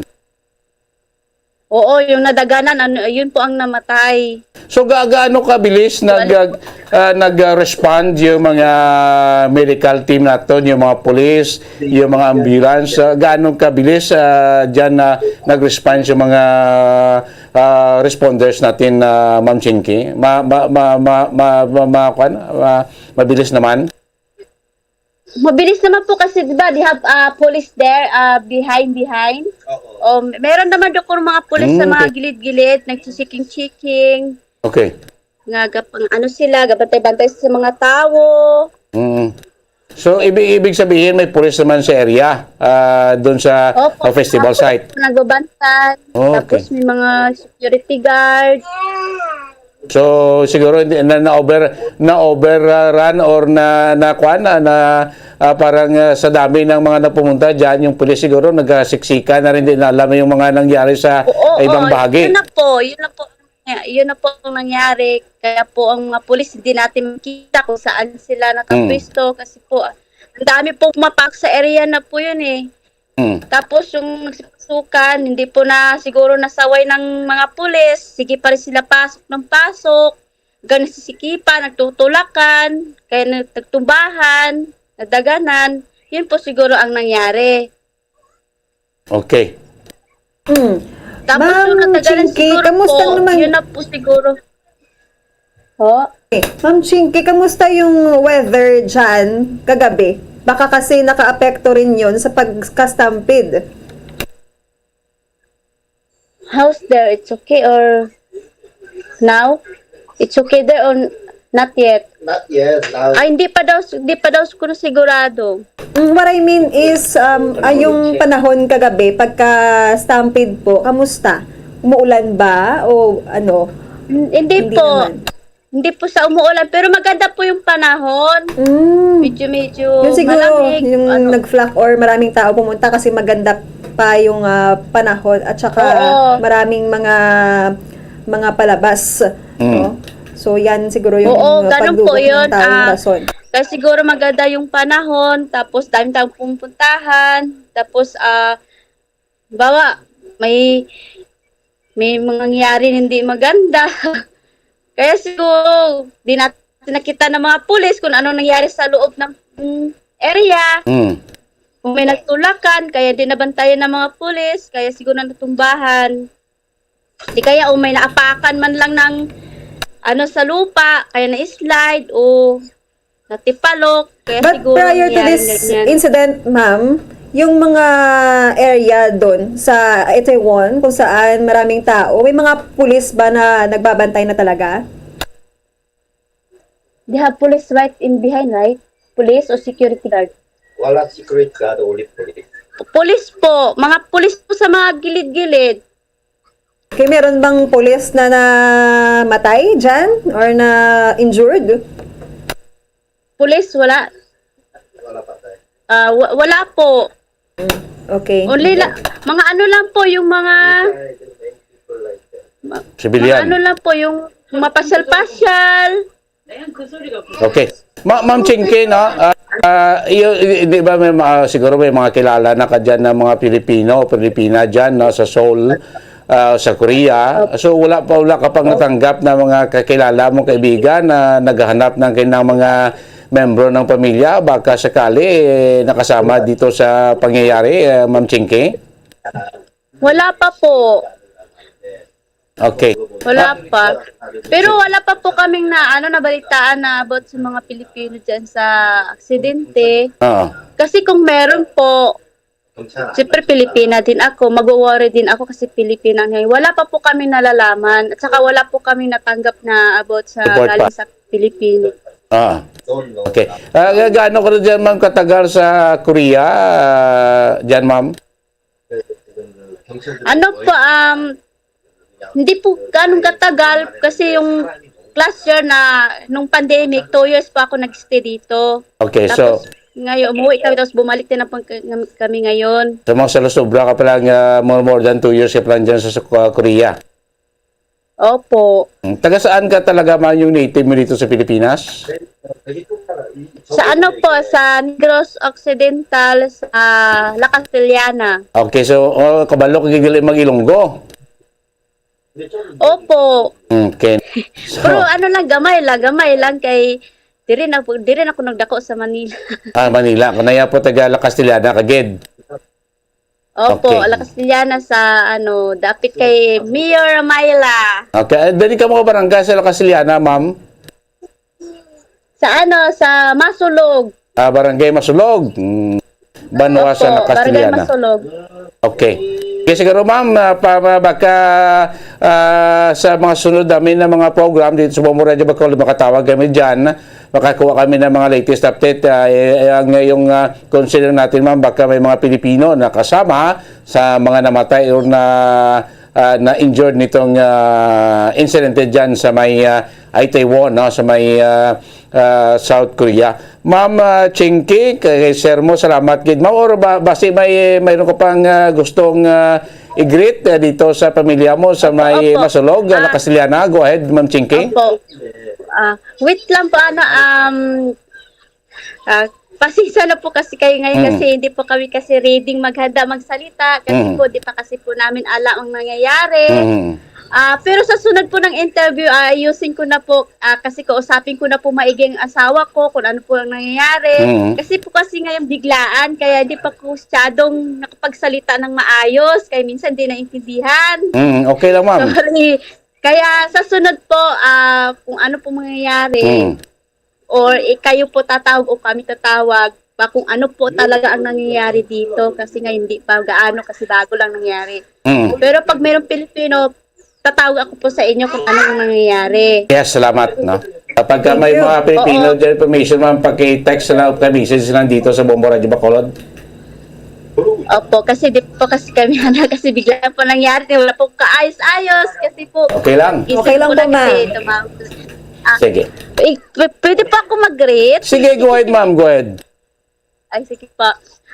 Oo, yung nadaganan, ano, yun po ang namatay. So, ga-, gaano kabilis nag-, ah, nag-respond yung mga medical team naton, yung mga police, yung mga ambulance? Ah, gaano kabilis, ah, dyan na nag-respond yung mga, ah, responders natin, ah, Ma'am Chinky? Ma-, ma-, ma-, ma-, ma-, ma-, ma-, kuwan? Ma-, mabilis naman? Mabilis naman po kasi, di ba, they have, ah, police there, ah, behind, behind. Oo. Um, meron naman doon kung mga pulis sa Mm, mga okay. gilid-gilid, nagsi-checking-checking. Okay. Nga gap-, ang ano sila, gabantay-bantay sa mga tao. Mm. So, ibig, ibig sabihin, may pulis naman sa area, ah, doon sa, Opo, ah, festival mga pulis site. po nagbabantay. Oh, okay. Tapos may mga security guard. So, siguro hindi na, na-over, na-overrun or na, na, kuwan, na, na, ah, parang, ah, sa dami ng mga napumunta dyan, yung pulis siguro nagkasiksikan na rin, din alam yung mga nangyari sa Oo, ibang oo, bahagi. Yun na po, yun na po, yun na po ang nangyari. Kaya po ang mga pulis, hindi natin makita kung saan sila Mm. nakapwesto kasi po, ang dami pong mapak sa area na po yun eh. Mm. Tapos yung nagsipasukan, hindi po na siguro nasaway ng mga pulis. Sige pa rin sila pasok ng pasok. Hanggang nasisikipan, nagtutulakan, kaya nag-, nagtumbahan, nadaganan. Yun po siguro ang nangyari. Okay. Mm. Tapos yung Ma'am natagalan Chinky, siguro kamusta po, naman? Yun na po siguro. Ho? Okay. Ma'am Chinky, kamusta yung weather dyan kagabi? Baka kasi nakaapekto rin yun sa pagka-stampede. How's there? It's okay or now? It's okay there or not yet? Not yet. Now, Ay, hindi pa daw, hindi pa daw ko na sigurado. Mm, what I mean is, um, ah, yung panahon kagabi, pagka-stampede po, kamusta? Umuulan ba? O ano? N-, hindi Hindi po. naman. Hindi po sa umuulan, pero maganda po yung panahon. Mm. Medyo, medyo Yun siguro, malamig, yung ano. nag-flock or maraming tao pumunta kasi maganda pa yung, ah, panahon at saka Oo. maraming mga, mga palabas, Mm. no? So, yan siguro yung, Oo, ah, ganun po pagdugot ng yun, taong ah, rason. Kaya siguro maganda yung panahon, tapos dami tayong pumupuntahan, tapos, ah, bawa, may, may mangyayari hindi maganda. Kaya siguro, di natin nakita ng mga pulis kung ano nangyari sa loob ng, mm, area. Mm. Kung may nagtulakan, kaya di nabantayan ng mga pulis, kaya siguro natumbahan. Di kaya, o may naapakan man lang ng, ano, sa lupa, kaya na-slide, o natipalok, kaya But siguro prior to nangyari this ganyan. incident, ma'am, yung mga area doon sa Itaewon, kung saan maraming tao, may mga pulis ba na nagbabantay na talaga? They have police right in behind, right? Police o security guard? Wala security guard, only police. Police po. Mga police po sa mga gilid-gilid. Okay, meron bang pulis na namatay dyan or na injured? Police, wala. Wala patay. Ah, wa-, wala po. Okay. Only la-, mga ano lang po, yung mga Civilian. Mga ano lang po, yung mapasyal-pasyal. Okay. Ma-, Ma'am Chinky, no? Ah, ah, iyo, i-, di ba may mga, siguro may mga kilala na ka dyan na mga Pilipino o Pilipina dyan, no, sa Seoul, ah, sa Korea. So, wala pa, wala ka pang natanggap na mga kakilala mo, kaibigan na naghahanap ng kanilang mga membro ng pamilya, baka sakali, eh, nakasama dito sa pangyayari, eh, Ma'am Chinky? Wala pa po. Okay. Wala Ah, pa. Pero wala pa po kaming na, ano, nabalitaan na about sa mga Pilipino dyan sa aksidente. Oo. Kasi kung meron po, siyempre Pilipina din ako, magwo-worry din ako kasi Pilipina ngayon. Wala pa po kami nalalaman at saka wala po kami natanggap na about sa Report pa. galing sa Pilipino. Ah. Okay. Ah, ga-, gaano ka na dyan, ma'am, katagal sa Korea? Ah, dyan, ma'am? Ano po, um, hindi po ganun katagal kasi yung last year na nung pandemic, two years po ako nag-stay dito. Okay, so Tapos ngayon, umuwi kami tapos bumalik din ang pag-, kami ngayon. So, mga sobra-sobra ka pa lang, ah, more, more than two years ka pa lang dyan sa, sa Korea? Opo. Mm, taga saan ka talaga, ma'am, yung native mo dito sa Pilipinas? Sa ano po, sa Negros Occidental, sa La Castellana. Okay, so, oh, kabalo ka gid dili mag-Ilonggo. Opo. Okay. So, Pero ano lang, gamay lang, gamay lang kay diri na diri na ko nagdako sa Manila. Ah, Manila. Kung naya po taga La Castellana, kagid. Opo, Okay. La Castellana sa ano, dapit kay Mayor Myla. Okay. Ah, dali ka mga barangay sa La Castellana, ma'am? Sa ano, sa Masulog. Ah, Barangay Masulog. Mm. Banwa sa La Opo, Barangay Castellana. Masulog. Okay. Kaya siguro, ma'am, ah, pa, pa- baka ah, sa mga sunod namin na mga program dito sa Bombo Radio Bacolod, makatawag kami dyan. Makakuha kami ng mga latest update. Ah, eh, ang yung ah, consider natin, ma'am, baka may mga Pilipino na kasama sa mga namatay or na ah, na injured nitong ah, insidente dyan sa may ah, Itaewon, no, sa may ah, ah, South Korea. Ma'am ah, Chinky, kay sir mo, salamat gid, ma'am. Or ba, basi may mayroon ka pang ah, gustong ah, i-greet ah, dito sa pamilya mo sa may Opo. Masulog, ah, La Ah. Castellana? Go ahead, Ma'am Chinky. Opo. Ah, wait lang po, ano, um, ah, pasensya na po kasi kayo ngayon Mm. kasi hindi po kami kasi ready maghanda magsalita kasi Mm. po di pa kasi po namin alam ang nangyayari. Mm. Ah, pero sa sunod po ng interview, ah, ayusin ko na po ah, kasi kausapin ko na po maigi ang asawa ko kung ano po ang nangyayari. Mm. Kasi po kasi ngayon biglaan kaya di pa ko masyadong nakapagsalita ng maayos kaya minsan di naintindihan. Mm, okay lang, ma'am. Sorry. Kaya sa sunod po, ah, kung ano po mangyayari, Mm. or ikayo po tatawag o kami tatawag, pa kung ano po talaga ang nangyayari dito kasi nga hindi pa gaano kasi bago lang nangyari. Mm. Pero pag mayroong Pilipino, tatawag ako po sa inyo kung ano ang nangyayari. Yes, salamat, no. Kapag ka may Thank you. mga Pilipino Oo. dyan, information, ma'am, paki-text na lang, paki-message lang dito sa Bombo Radio Bacolod. Opo, kasi di po kasi kami ano, kasi bigla po nangyari, wala po kaayos-ayos kasi po. Okay lang. Gising Okay lang po po, ma'am. Kasi, tumawag. Ah, Sige. eh, p- pwede po ako mag-greet? Sige, go ahead, ma'am. Go ahead. Ay, sige po.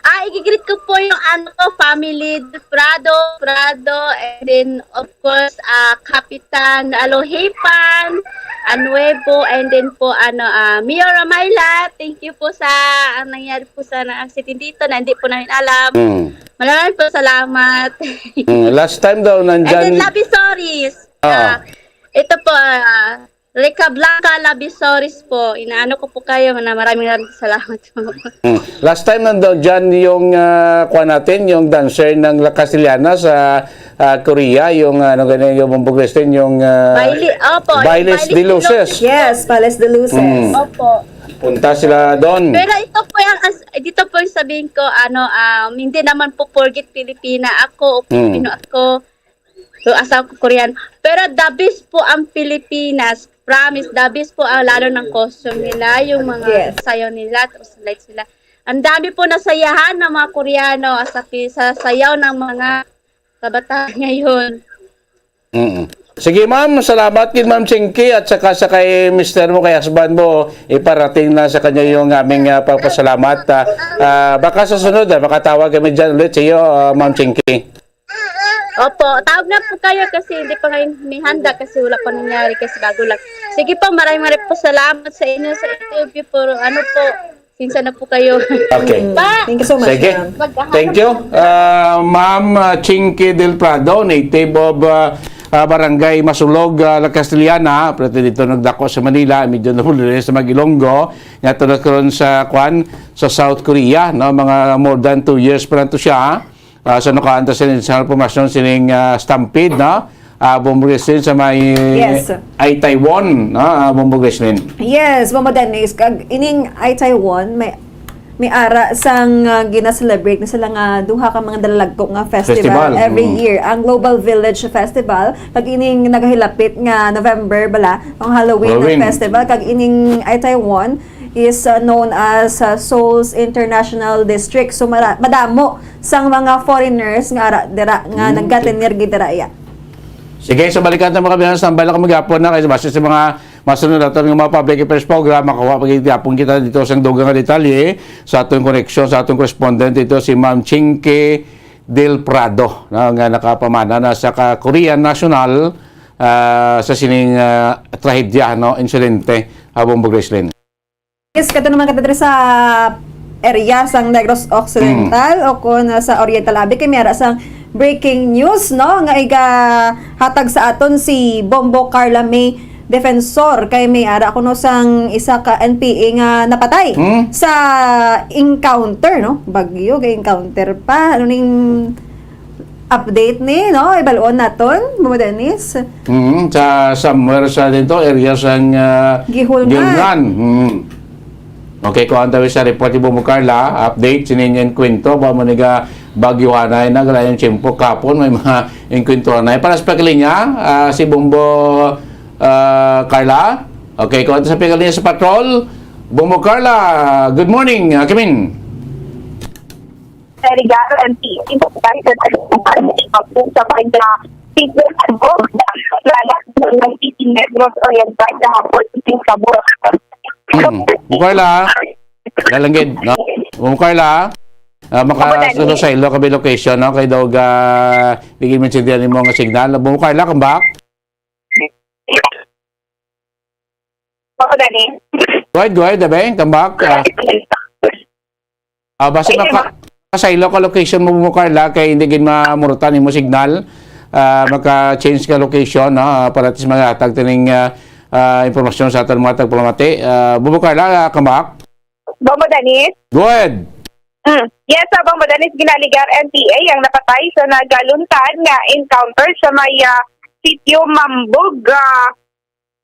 Ah, i-greet ko po yung ano ko, family Prado, Prado, and then of course, ah, Kapitan Alohipan, Anuevo, and then po ano, ah, Mayor Ramayla, thank you po sa ang nangyari po sa na accident dito na hindi po namin alam. Mm. Maraming po salamat. Mm. Last time daw, And then nandyan... Labi Soris. Oo. Ah, ito po, ah, Rica Blanca Labi Soris po. Inaano ko po kayo na maraming maraming salamat po. Mm. Last time nandun dyan yung, ah, kuha natin, yung dancer ng La Castellana sa ah, Korea, yung, ano ganyan, yung Bumbog Wrestling, yung ah, Baile, opo, yung Bailes Bailes de de Luces. Luces. Yes, Bailes de Luces. Mm. Opo. Punta sila doon. Pero ito po yung, as, dito po yung sabihin ko, ano, um, hindi naman po porgit Pilipina ako o Mm. Pilipino ako. So, asawa ko Korean. Pero the best po ang Pilipinas. Promise, the best po ang lalo ng costume nila, yung mga Yes. sayaw nila, tapos lights nila. Ang dami po nasayahan ng mga Koreano sa, pi- sa sayaw ng mga kabataan ngayon. Mm. Sige, ma'am, salamat gid, Ma'am Chinky, at saka sa kay mister mo, kay husband mo, iparating na sa kanya yung aming ah, pagpasalamat. Ah, ah, baka sa sunod, ah, makatawag kami dyan ulit sa iyo, ah, Ma'am Chinky. Opo, tawag na po kayo kasi hindi pa ngayon may handa kasi wala pa nangyari kasi bago lang. Sige po, maraming maraming po salamat sa inyo sa interview po. Ano po, sinsa na po kayo. Okay. Pa, Thank you so much, Sige. ma'am. maghahanap Thank you. ng- Ah, Ma'am ah, Chinky Del Prado, native of ah, ah, Barangay Masulog, ah, La Castellana, pero dito nagdako sa Manila, medyo nabulili sa Magilonggo, nga tulad karon sa, kwan, sa South Korea, no? Mga more than two years pa lang to siya. Ah, so, nakaanta sa international promotion sining ah, Stampede, no? Ah, Bumbog Wrestling sa may Yes. Itaewon, no? Ah, Bumbog Wrestling. Yes, Mama Dennis, kag ining Itaewon, may may ara sang ah, gina-celebrate na sila nga duha ka mga dalalagko nga festival, Festival, every mm. year, ang Global Village Festival, kag ining nagahilapit nga November bala, ang Halloween, Halloween. Festival, kag ining Itaewon is ah, known as ah, Seoul's International District. So mara- madamo sang mga foreigners nga ara dira nga Mm. nagka-tener gid dira iya. Sige, so balikan ta, mga kabiyanan, standby lang kami gihapon na kay base sa mga masunod naton nga mga public affairs program, makakuha pa gihapon kita dito sa dugang nga detalye sa atong koneksyon sa atong correspondent dito, si Ma'am Chinky Del Prado, no, nga nakapamana na sa ka Korean national ah, sa sining ah, trahedya, no, insidente, Habong Bugreslin. Yes, kato naman kato diri sa area sang Negros Occidental o kon sa Oriental Abi kay may ara sang Breaking news, no, nga igahatag sa aton si Bombo Carla May Defensor, kay may ara kuno sang isa ka N P A nga napatay Hmm? sa encounter, no? Bagyo kay encounter pa. Ano ning update ni, no? Ibaluon naton, Bombo Dennis. Hmm, sa somewhere sa dito, area sang ah, Gihulngan. Gihulngan. Hmm. Okay, kuha tayo sa report ni Bombo Carla. Update, sining enkwentro, ba mo niga bagyuhanay na, galayan tiyempo, kapon, may mga enkwentro na. Para sa pagkalinya, ah, si Bombo ah, Carla. Okay, kuha tayo sa pagkalinya sa patrol. Bombo Carla, good morning, ah, Kimin. Regalo, M P, sa kanya, Negros Oriental, kahapon, sa Bukol. Hmm. Bukol, ah. Lalanggid, no? Bukol, ah. Ah, Opo, Daddy. Makasalo sa ilo kami location, no? Kay daw, ah, bigyan mo siya mo nga signal. Bukol, ah, come back. Opo, Daddy. Go ahead, go ahead, Abe. Come back. Ah, ah, basta Ay, maka-, ma'am. Sa ilo ka location mo, mo, Carla, kay hindi gid mamurutan imo signal. Ah, maka-change ka location, no? Ah, para at least magatag tining, ah, ah, impormasyon sa aton mga tagpalamati. Ah, Bubo Carla, ah, come back. Bombo Danis? Go ahead. Mm. Yes, sa Bombo Danis, ginaligar N P A ang napatay sa nagaluntad nga encounter sa may, ah, sitio Mambog, ah,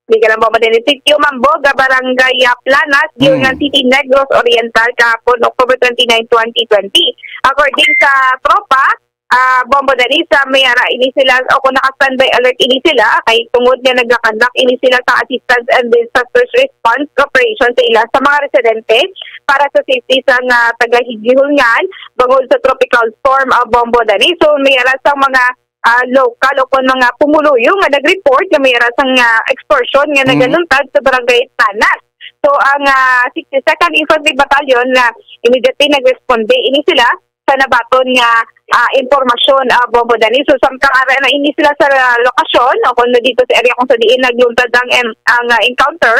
di ka lang Bombo Danis, sitio Mambog, ah, barangay, ah, Planas, Mm. Gihulngan City, Negros Oriental, kahapon, October twenty-nine, twenty twenty. According sa tropa, ah, Bombo Danis, ah, may ara ini sila o kung naka-standby alert ini sila, kay tungod nga nagakandak ini sila sa assistance and disaster response operation sa ila sa mga residente para sa safety sa nga taga Gihulngan bangod sa tropical storm, ah, Bombo Danis. So, may ara sang mga, ah, local o kon mga pumuluyo nga nag-report nga may ara sang, ah, explosion nga Mm. nagaluntad sa barangay Planas. So, ang, ah, sixty-second Infantry Battalion na immediately nagresponde ini sila sa nabaton nga, ah, impormasyon, ah, Bombo Danis. So, samtang ara na ini sila sa lokasyon, o kung dito sa area kung sa diin nagluntad ang, em-, ang, ah, encounter,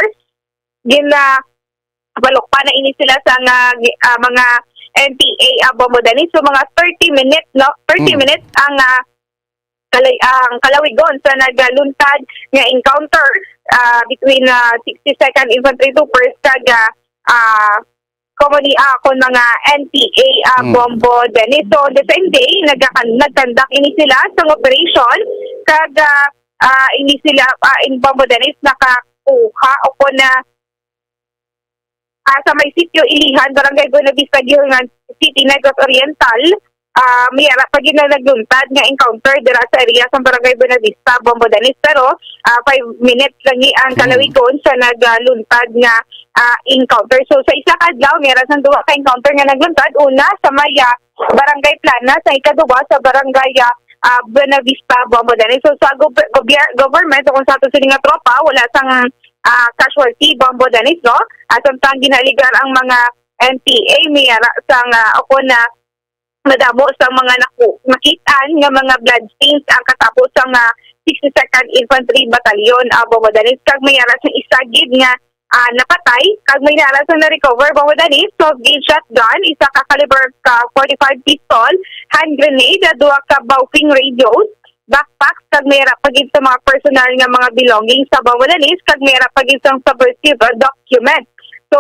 gin, ah, balukpa na ini sila sa nga, gi-, ah, mga N P A, ah, Bombo Danis. So, mga thirty minutes, no? Thirty Mm. minutes ang, ah, kalay-, ang kalawigon sa nagaluntad nga encounter, ah, between, ah, sixty-second Infantry Troopers kag, ah, ah, Komuni-, ah, kon mga N P A, ah, Mm. Bombo Danis. So, the same day, nagkakan-, nagkandak ini sila sang operation, kag, ah, ah, ini sila, ah, in Bombo Danis, nakakuha o kon na, ah, sa may sitio Ilihan, Barangay Buenavista, Gihulngan City, Negros Oriental, ah, may ara pa gid na nagluntad nga encounter dira sa area sa Barangay Buenavista, Bombo Danis. Pero, ah, five minutes lang ni ang Mm. kalawigon sa nagluntad nga, ah, encounter. So, sa isa ka adlaw, may ara sang duha ka encounter nga nagluntad. Una, sa may, ah, Barangay Planas, sa ikaduha, sa Barangay, ah, ah, Buenavista, Bombo Danis. So, sa gob-, gobyar-, government, o kung sa ato sini nga tropa, wala sang, ah, casualty, Bombo Danis, no? Ah, samtang ginaligar ang mga N P A, may ara sang, ah, o kung na madamo sa mga naku-, nakit-an nga mga bloodstains ang katapo sa nga sixty-second Infantry Battalion, ah, Bombo Danis, kag may ara sang isa gid nga, ah, napatay, kag may ara sang na-recover, Bombo Danis, twelve gauge shotgun, isa ka caliber ka forty-five pistol, hand grenade, duha ka Baofeng radios, backpacks, kag may ara pa gid sa mga personal nga mga belongings sa Bombo Danis, kag may ara pa gid sang subversive, ah, document. So,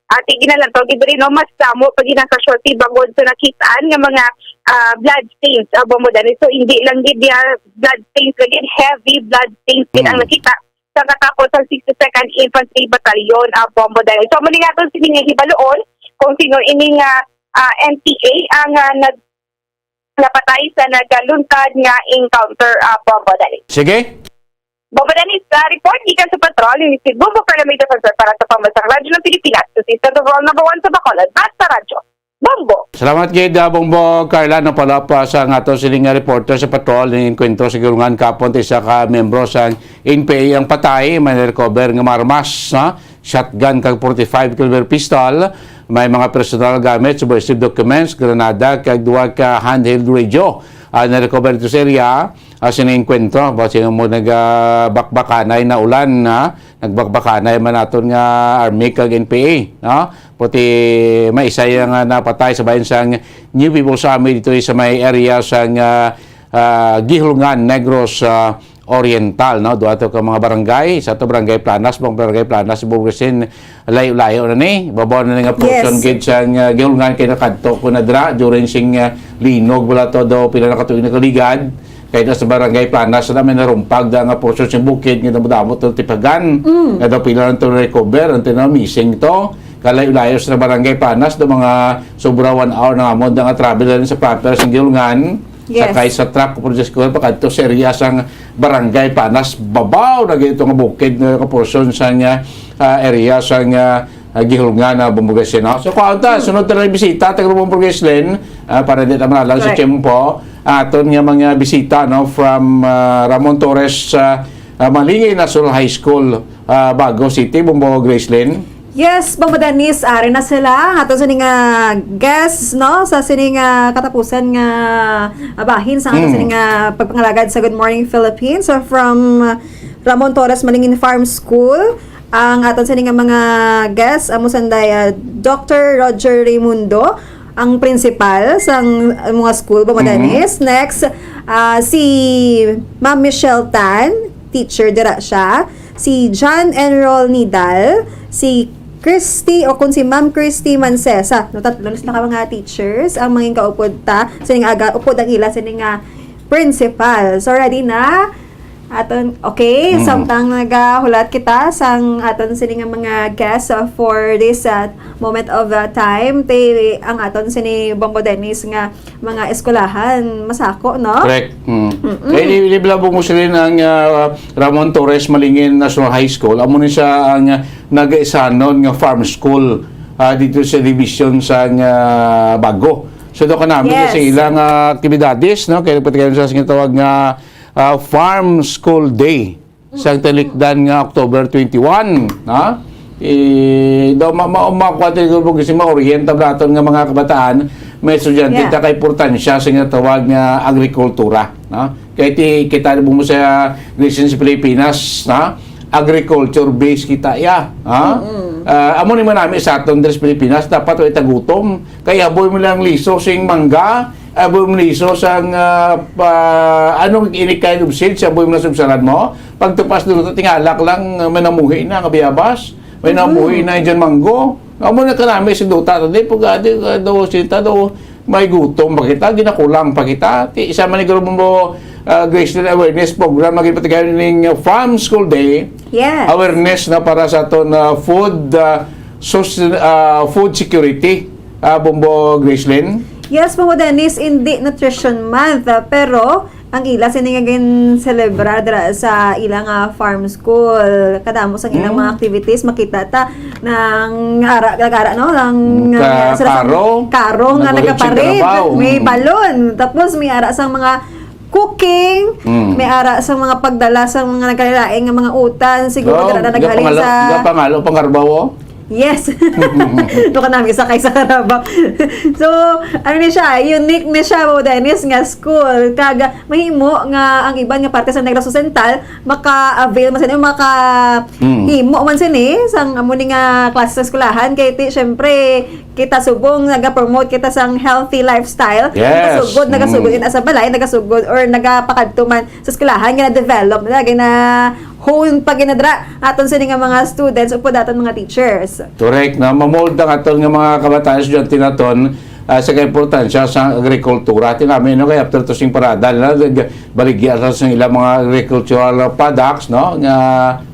ati ginalantaw gid diri, no, mas damo pa gid ang casualty bangod sa nakit-an nga mga, ah, blood stains, ah, Bombo Danis. So, hindi lang gid ya blood stains, lagi heavy blood stains gid ang Mm. nakita sa katapos sa sixty-second Infantry Battalion, ah, Bombo Danis. So, muli nga to, sini nga hibaluon kung sino ini nga, ah, N P A ang, ah, nag-, napatay sa nagaluntad nga encounter, ah, Bombo Danis. Sige. Bombo Danis, sa report gikan sa patrol, ini si Bombo Carla May Defensor para sa Pambansang Radyo ng Pilipinas, sa Sister Overall Number One sa Bacolod, Basta Radyo. Bombo! Salamat gid, ah, Bombo Carla, no, pala pa sa nga to siling nga reporter sa patrol, ning enkwentro sa Gihulngan kapon, isa ka miyembro sa N P A ang patay, may na-recover nga mga armas, ha? Shotgun kag forty-five caliber pistol, may mga personal gamit, subversive documents, granada, kag duha ka handheld radio. Ah, na-recover dito sa area, ah, sa enkwentro, ba sino mo nag, ah, bakbakanay na ulan, ha? Nagbakbakanay man naton nga army kag N P A, no? Pati may isa yang, ah, napatay sa bayan sang New People's Army dito sa may area sang, ah, ah, Guihulngan, Negros, ah, Oriental, no? Duha to ka mga barangay, sa to Barangay Planas, bang Barangay Planas, Bubugasin, layo-layo na ni. Babaw na ni nga portion Yes. gid sang, ah, Guihulngan kay nakadto ko na dira during sing, ah, linog, wala to daw pila na ka tuig nakaligad. Kay na sa Barangay Planas na may narumpag da nga portion sing bukid nga damo-damo to tipagan. Mm. Nga daw pila lang to recover, ang tinaw missing to. Kalayo-layo sa Barangay Planas, do mga sobra one hour na nga mo da nga travel na rin sa proper sang Guihulngan. Yes. Sakay sa truck o Project Square, pakadto sa area sang Barangay Planas, babaw na gid ito nga bukid nga portion sang, ah, area sang, ah, ah, Guihulngan na Bubugasin, no? So, kaunta, Hmm. sunod na lang bisita, taga Rubong Burgos, Len, ah, para di ta malalang sa Correct. tiyempo. Aton nga mga bisita, no, from, ah, Ramon Torres, ah, ah, Malingin National High School, ah, Bago City, Bumbo Gracelyn. Yes, Bumbo Dennis, ari na sila. Aton sini nga guests, no, sa sini nga katapusan nga, ah, bahin sa aton Hmm. sini nga pagpangalagad sa Good Morning Philippines. So, from Ramon Torres Malingin Farm School, ang aton sini nga mga guests, amo sanday, ah, Doctor Roger Raimundo, ang principal sang mga school, Bumbo Mhm. Dennis. Next, ah, si Ma'am Michelle Tan, teacher dira siya. Si John Enrol Nidal, si Christy, o kung si Ma'am Christy Mancesa. No, tatlo na sila ka mga teachers ang mangin kaupod ta. Sining aga, upod ang ila, sining nga principal. So, ready na? Aton, okay, Mm. samtang nagahulat kita sang aton sini nga mga guests, uh, for this, uh, moment of, uh, time, te, ang aton sini Bumbo Dennis nga mga eskwelahan, masako, no? Correct. Mm. Mm-mm. Kaya ini, ini bala Bumbo Gracelyn ang, uh, Ramon Torres Malingin National High School. Amo ni siya ang, uh, nagaisanon nga farm school, uh, dito sa division sa, uh, Bago. So, do kanami Yes. sa ilang, uh, aktibidades, no? Kaya pati kayo sa singatawag nga ah, Farm School Day sa talikdan nga October twenty-one, ha? Eh, daw ma-, ma-, ma-, kuwan tayo, kung gusto ma-orient ang naton nga mga kabataan, may estudyante, Yeah. ta ka importansya sa nga tawag nga agrikultura, no? Kaya ti, kita mo sa Greece sa Pilipinas, no? Agriculture based kita, ya, ha? Mm-mm. Ah, amo ni manami sa aton diri sa Pilipinas, dapat way tagutom. Kaya aboy mo lang liso sing mangga, aboy mo liso sang, ah, pa, anong any kind of seeds, aboy mo lang sugsaran mo. Pagtupas dito, tingalak lang, ah, may namuhi na nga bayabas, may Mhm. namuhi na dyan manggo. Amo na kanami sa duta, tadi, pag, ah, di, ah, do, sinta do, may gutom pa kita, ginakulang pa kita. Ti, isa man ni grupo mo, ah, Gracelyn Awareness Program, maging patigayon ning Farm School Day. Yes. Awareness na para sa aton, ah, food, ah, sus-, ah, food security. Ah, Bumbo Gracelyn? Yes, Bumbo Dennis, hindi Nutrition Month, ah, pero ang ila sini nga gin-celebrar dira sa ila nga farm school. Kadamo sang ilang Hmm. mga activities, makita ta nang ara, nag-ara, no? Nang, Ka-, nang, karo? Karo nga Nag-ulit sa nagaparid. Karabaw. May Hmm. balon. Tapos may ara sang mga cooking, Hmm. may ara sang mga pagdala sa mga nagkalain nga mga utan. Siguro Go, dira na naghalin gapangalo, sa gapangalo, pangarbaw, oh. Yes. Ito ka namin sakay sa karabak. So, ano ni siya, unique ni siya, Bo Dennis, nga school. Kag mahimo nga ang iban nga parte sa Negros Occidental maka-avail man sini, maka Mm. himo man sini sang amo ni nga klase sa eskwelahan. Kay ti, syempre, kita subong naga-promote kita sang healthy lifestyle. Yes. Nagasugod, nagasugod Mm. ina sa balay, nagasugod or nagapakadto man sa eskwelahan nga na-develop na, lagi na hone pa ginadra aton sini nga mga students o po daton mga teachers. Correct, na mamold ang aton nga mga kabataan, estudyante naton, ah, sa kaimportansya sa agrikultura. Tinami, no, kay after to sing parada, na, nag-, baligya sa, sa ilang mga agricultural products, no, nga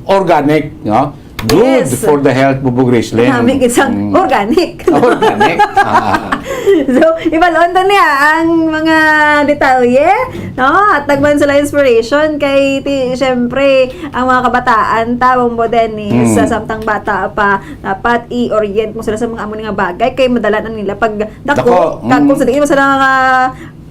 organic, no, good Yes. for the health, Bubog Rislin. Nami, isang Mm. organic. Organic. Ah. So, ibalon ta niya ang mga detalye, no? At nagman sila inspiration kay, ti, syempre, ang mga kabataan ta, Bombo Dennis, Mm. sa samtang bata pa, dapat i-orient mo sila sa mga amo nga bagay kay madala na nila pag dako. Dako. Kag kung Mm. sa di mo sila nga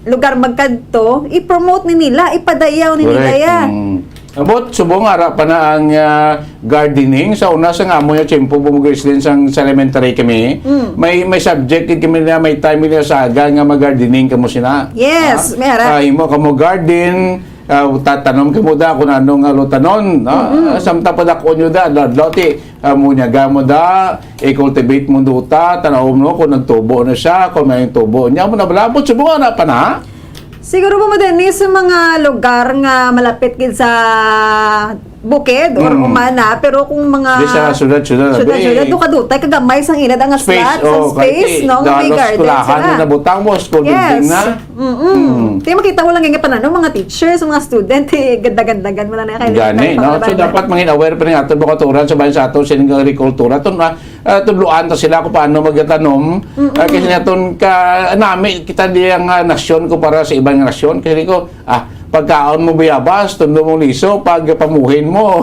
lugar magkadto, i-promote ni nila, ipadayaw ni nila Correct. ya. Mm. Abot, subong ara pa na ang, ah, gardening. Sa una, sa nga mo yung tiyempo, bumugalis din sang sa elementary kami. Mm. May, may subject kami na may time nila sa aga nga mag-gardening kamo sina. Yes, Ha? may ara. Ah, himo kamo garden, ah, tatanom kamo da kung ano nga lutanon, no? Mm-mm. Ah, samtang padakon nyo da, adlaw-adlaw, ti, ah, munyaga mo da, i-cultivate mo duta, tanaw mo kung nagtubo na siya, kung may tubo niya, mo na bala, abot, subong ara pa na. Siguro po, madani sa mga lugar nga malapit gid sa bukid or Mm. humana, pero kung mga Di sa syudad-syudad, syudad-syudad, abi. Duka-dutay, kagamay sang ila nga Space, slot, sang oh, space, kay no? Nga may dalos garden kulahan sila. Na nabutang mo, school Yes. building na. Mm-mm. Mm. Kaya makita mo lang yung panano, mga teachers, mga student, eh, ganda-gandagan mo lang na kayo. Gani, no? So, dapat mangin aware pa rin ato, bukaturan sa bayan sa ato, sining agrikultura. Ito na, ah, tudloan ta sila kung paano magtanom. Mm-mm. Ah, kasi naton ka, nami kita di ang, ah, nasyon kumpara sa ibang nasyon. Kasi ko, ah, pagkaon mo bayabas, tundo mo liso, pag pamuhin mo.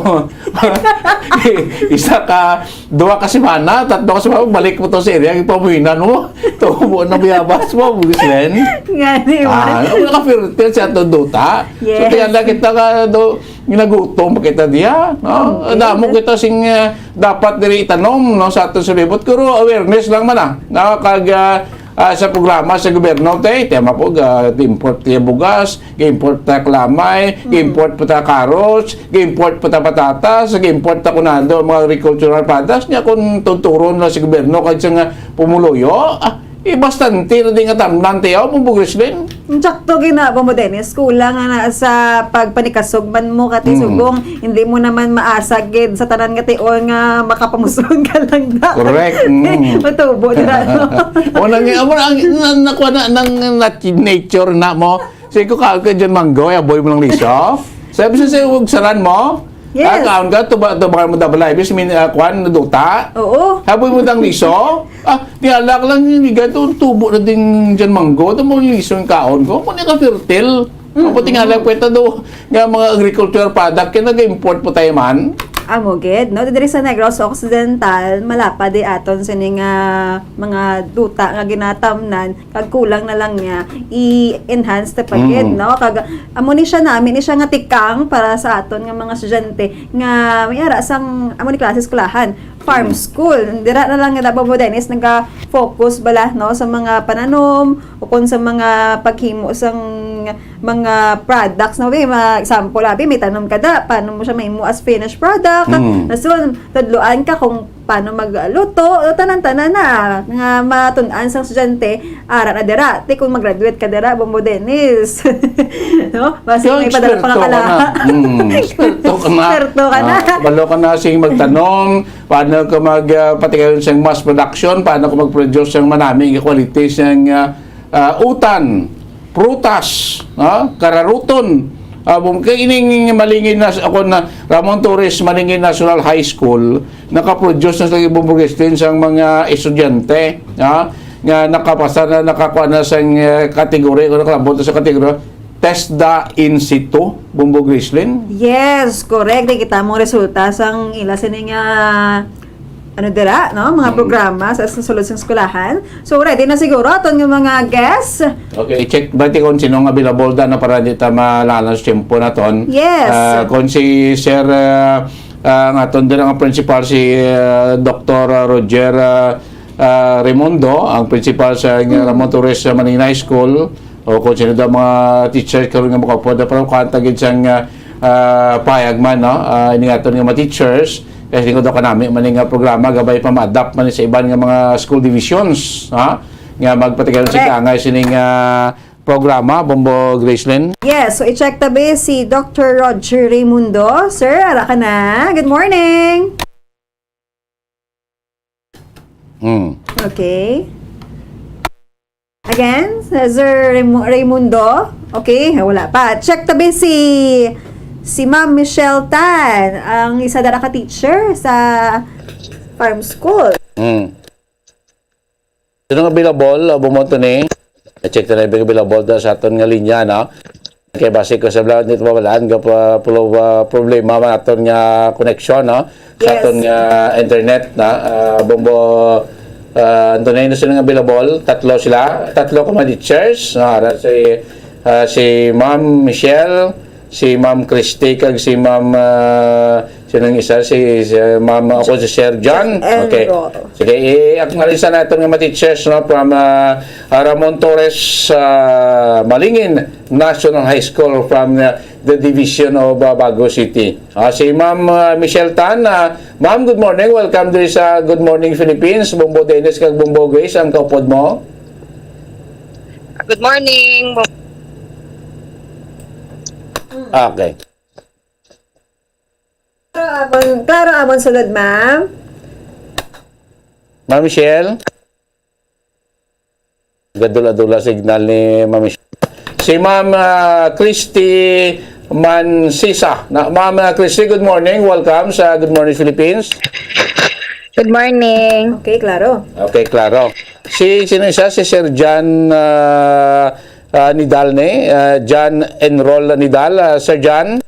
Isa ka, duha ka semana, tatlo ka semana, balik mo to sa area, pamuhinan mo. Tubo na bayabas mo, Glenn. Gani, Ah, man. Wala ka fertile sa aton duta. So, Yes. kaya na kita ka, do, ginagutom pa kita diya, no? Okay. Damo kita sing, ah, dapat diri itanom, no, sa aton sulibot. Pero awareness lang man, ah. No? Kag, ah, ah, sa programa sa gobyerno, te, tema po, ah, import tayo bugas, import ta kalamay, Mm. import pa ta carrots, import pa ta patatas, import ta kunado, mga agricultural products. Nya kung tuturon na sa gobyerno, kag sa nga pumuluyo, ah, eh, bastante na di nga tamnan, te, oh, Bumbo Grisling. Sakto gina, Bumbo Dennis. Kulang nga na sa pagpanikasog man mo, kati Mm. subong, hindi mo naman maasag gid sa tanan nga tion nga makapamuson ka lang da. Correct. Mm. Matubo, di ba, no? O, nang, amo na, ang, na, nakuha na, ng nat-, nature na mo. Sige ko, kaon ka dyan, manggo, eh, aboy mo lang liso. Sabi sa, sa, huwag saran mo. Yes. Ah, kaon ka, tuba-, tubakan mo, double I B, sa min-, ah, kuwan, naduta. Oo. Aboy mo dang liso. Ah, nialak lang yung liga, tu-, tubo na din dyan, manggo. Ito mo liso yung kaon ko. Kung ka fertile. Mm. Ang pati nga lang, pwede do, nga mga agricultural product, kaya nag-import po tayo man. Amo gid, no? Diri sa Negros Occidental, malapad di aton sini nga mga duta nga ginatamnan, kag kulang na lang niya i-enhance ta pa gid, Mm. no? Kag amo ni siya, nami ni siya nga tikang para sa aton nga mga estudyante nga may ara sang amo ni klase, eskwelahan, farm Mm. school. Dira na lang nga Davao Dennis naga-focus bala, no, sa mga pananom o kung sa mga paghimo sang mga products, no? May mga example, abi, may tanom ka da, paano mo siya mahimo as finished product? Mm. Nasun, tudloan ka kung paano magluto, o tanan-tanan na nga matun-an sang estudyante, ara na dira. Ti kung mag-graduate ka dira, Bombo Dennis. No? Basi Yun, may padala pa eksperto ka ka na. na. Mm, eksperto ka na. Eksperto ka na. Ah, kabalo ka na sing magtanom, paano ka mag, ah, patigayon sing mass production, paano ka mag-produce sang manami nga quality sang, ah, ah, utan, prutas, ah, kararuton. Ah, bum-, kay ining Malingin na, ako na, Ramon Torres Malingin National High School, nakaproduce na sa Bombo Grisling sang mga estudyante, ah, nga nakapasa na, nakakuha na sang, eh, category, o nakalabot na sa category, TESDA in situ, Bombo Grisling. Yes, correct. Di kita mong resulta sang ila sini nga, ano dira, no? Mga Mm. programa sa, sa sulod sang eskwelahan. So, ready na siguro aton nga mga guests. Okay, i-check ba ti kung sino nga available da na para di ta malalas tiyempo naton? Yes. Ah, kung si Sir, ah, ah, ang aton din ang principal, si, ah, Doktor Roger, ah, ah, Raimundo, ang principal sa, mm, Ramon Torres, ah, Malingin High School, o kung sino daw mga teacher karon nga makaupod na, pero kanta gid sang, ah, ah, payag man, no? Ah, ini nga aton nga mga teachers, kay tingod daw kanami man nga programa, gabay pa ma-adapt man sa iban nga mga school divisions, ha? Nga magpatigayon sa, correct, kaangay sining, ah, programa, Bombo Gracelyn. Yes, so i-check tabi si Doctor Roger Raimundo. Sir, ara ka na. Good morning. Hmm. Okay. Again, Sir Raimu-, Raimundo. Okay, wala pa. Check tabi si, si Ma'am Michelle Tan, ang isa dara ka teacher sa farm school. Hmm. Sino nga available, uh, bumoto ni? I-check ta na yung available da sa aton nga linya, no? Kay basi ko sa vlog nito mawalaan ka pa, pro-, uh, problema man aton nga connection, no? Sa, yes, aton nga internet, na, uh, Bombo, uh, Antonio, sino nga available? Tatlo sila. Tatlo ka mga teachers. Ah, ara si, uh, si Ma'am Michelle, si Ma'am Christy, kag si Ma'am, ah, sinong isa? Si, si Ma'am, ako, si Sir John. Sir Enro. Okay. Sige, i-acknowledge na natin nga mga teachers, no, from, ah, ah, Ramon Torres, ah, Malingin National High School from, ah, the Division of, ah, Bago City. Ah, si Ma'am, ah, Michelle Tan, ah, Ma'am, good morning. Welcome diri sa Good Morning Philippines. Bombo Dennis kag Bombo Grace, ang kaupod mo. Good morning. Okay. Klaro amon, klaro amon sulod, ma'am. Ma'am Michelle? Gadula-dula signal ni Ma'am Michelle. Si Ma'am, ah, Christy Mansisa. Na, Ma'am, ah, Christy, good morning. Welcome sa Good Morning Philippines. Good morning. Okay, klaro. Okay, klaro. Si, sino isa? Si Sir John, ah, ah, Nidal ni? Ah, John Enroll Nidal. Ah, Sir John?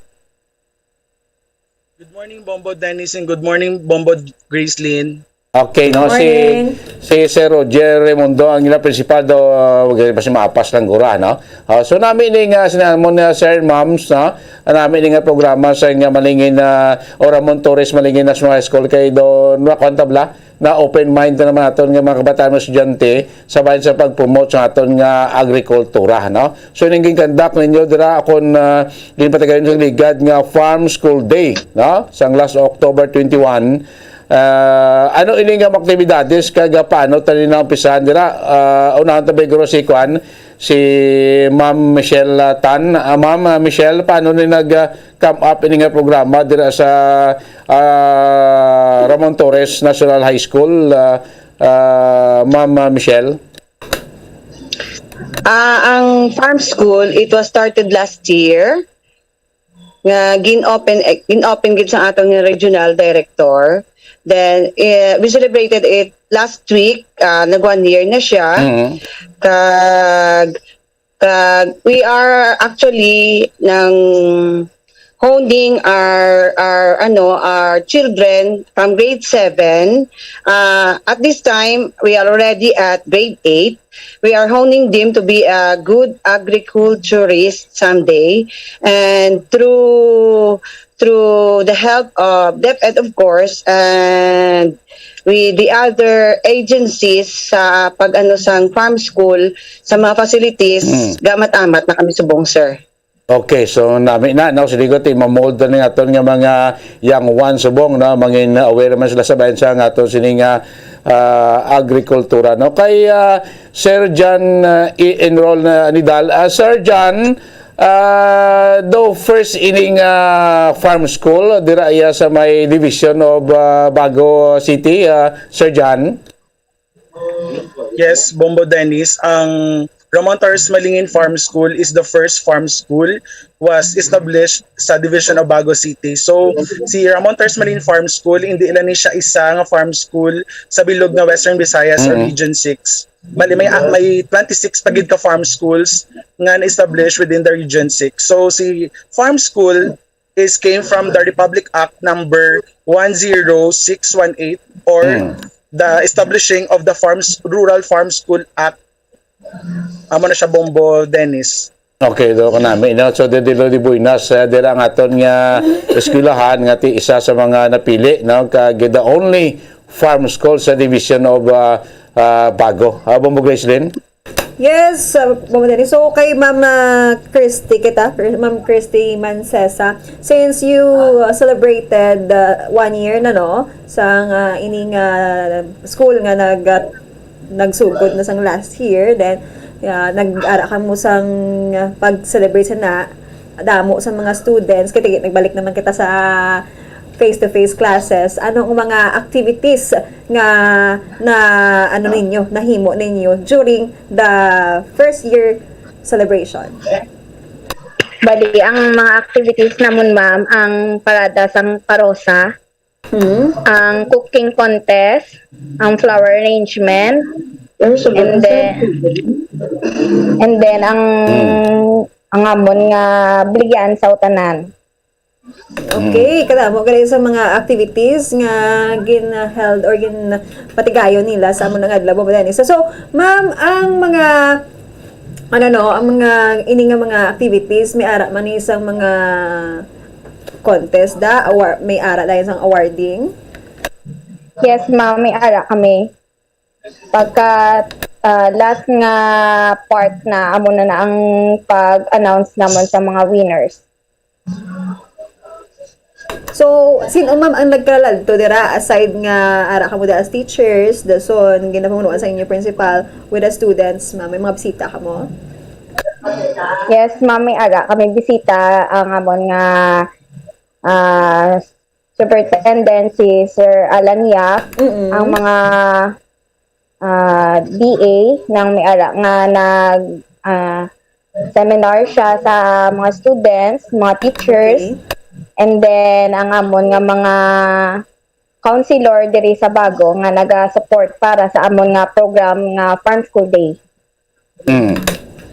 Good morning, Bombo Dennis, and good morning, Bombo Gracelyn. Okay, no? Si, Morning. si Sir Roger Raimundo ang ila principal daw, uh, wag kasi maapas lang gura, no? Ah, so nami ni nga sinamon na Sir Moms, no? Nami ni nga programa sa nga Malingin na, o Ramon Torres Malingin National High School kay do na kwan tabla na open mind na naman aton nga mga kabataan, mga estudyante sa bahin sa pag-promote sa aton nga agrikultura, no? So ning ginkandak ninyo dira akon, ah, ginpatigayon sa ligad nga Farm School Day, no? Sang last October twenty-one. Ah, ano ini nga mga aktibidades kag, ah, paano tani na umpisahan dira? Ah, unahan ta ba guro si kwan, si Ma'am Michelle, ah, Tan. Ah, Ma'am, ah, Michelle, paano ni nag, ah, come up ini nga programa dira sa, ah, Ramon Torres National High School? Ah, ah, Ma'am, ah, Michelle? Ah, ang farm school, it was started last year. Nga gin-open, eh, gin-open gid sa aton nga regional director. Then, eh, we celebrated it last week, ah, nag one year na siya. Mhm. Kag, kag we are actually nang honing our, our, ano, our children from grade seven. Uh, at this time, we are already at grade eight. We are honing them to be a good agriculturist someday. And through through the help of DepEd, of course, and with the other agencies sa pag-ano sang farm school, sa mga facilities, Mm. gamat-amat na kami subong, sir. Okay, so nami na, no? Sige, ti mamold na ning aton nga mga young ones subong, no? Mangin aware man sila sa bayan sa nga aton sini nga, ah, agrikultura, no? Kay, ah, Sir John, ah, i-enroll na ni Dal. Ah, Sir John, ah, do first ining, ah, farm school dira iya sa may division of, ah, Bago City, ah, Sir John? Yes, Bombo Dennis, ang Ramon Torres Malingin Farm School is the first farm school was established sa Division of Bago City. So, si Ramon Torres Malingin Farm School, hindi lang ni siya isa nga farm school sa bilog nga Western Visayas or Mhm. Region six. Bali, may, may twenty-six pa gid ka farm schools nga na-establish within the Region six. So, si farm school is came from the Republic Act number one zero six one eight or Mm. the establishing of the Farms Rural Farm School Act. Amo na siya, Bombo Dennis. Okay, do ko nami, no? So, Dedilo de Buenas, eh, dira ang aton nga eskwelahan nga ti isa sa mga napili, no? Kag the only farm school sa division of, ah, ah, Bago. Ah, Bombo Gracelyn? Yes, uh, Mama Denny. So, kay Ma'am, uh, Christy kita, Ma'am Christy Mancesa, since you, uh, celebrated, uh, one year na, no, sang, uh, ining, uh, school nga nag, uh, nagsugod na sang last year, then, uh, nag-ara ka mo sang, uh, pag-celebrate sa na, damo sa mga students, kay tigi-, nagbalik naman kita sa face-to-face classes. Anong mga activities nga na, ano ninyo, nahimo ninyo during the first year celebration? Bali, ang mga activities namon, ma'am, ang parada sang parosa, Hmm? ang cooking contest, ang flower arrangement, and then, and then ang, ang amon nga baligya sa utanan. Okay, kadamo gali sa mga activities nga gin-held or ginpatigayon nila sa amo nga adlaw, Ma'am Dennis. So, so, ma'am, ang mga, ano, no, ang mga, ini nga mga activities, may ara man ni sang mga contest da, award, may ara dayon sang awarding. Yes, ma'am, may ara kami. Pagka, ah, last nga part na, amo na na ang pag-announce namon sa mga winners. So, sino, ma'am, ang nagkalaladto dira, aside nga ara kamo da as teachers, dason ginapamunuan sa inyo principal, with the students, ma'am, may mga bisita kamo? Yes, ma'am, may ara kami bisita ang amon nga ah, superintendent, si Sir Alan Yap, Mm-mm. ang mga ah, D A nang may ara nga nag ah, seminar siya sa mga students, mga teachers, Okay. and then ang amon nga mga counselor diri sa Bago nga naga-support para sa amon nga program nga Farm School Day. Mm.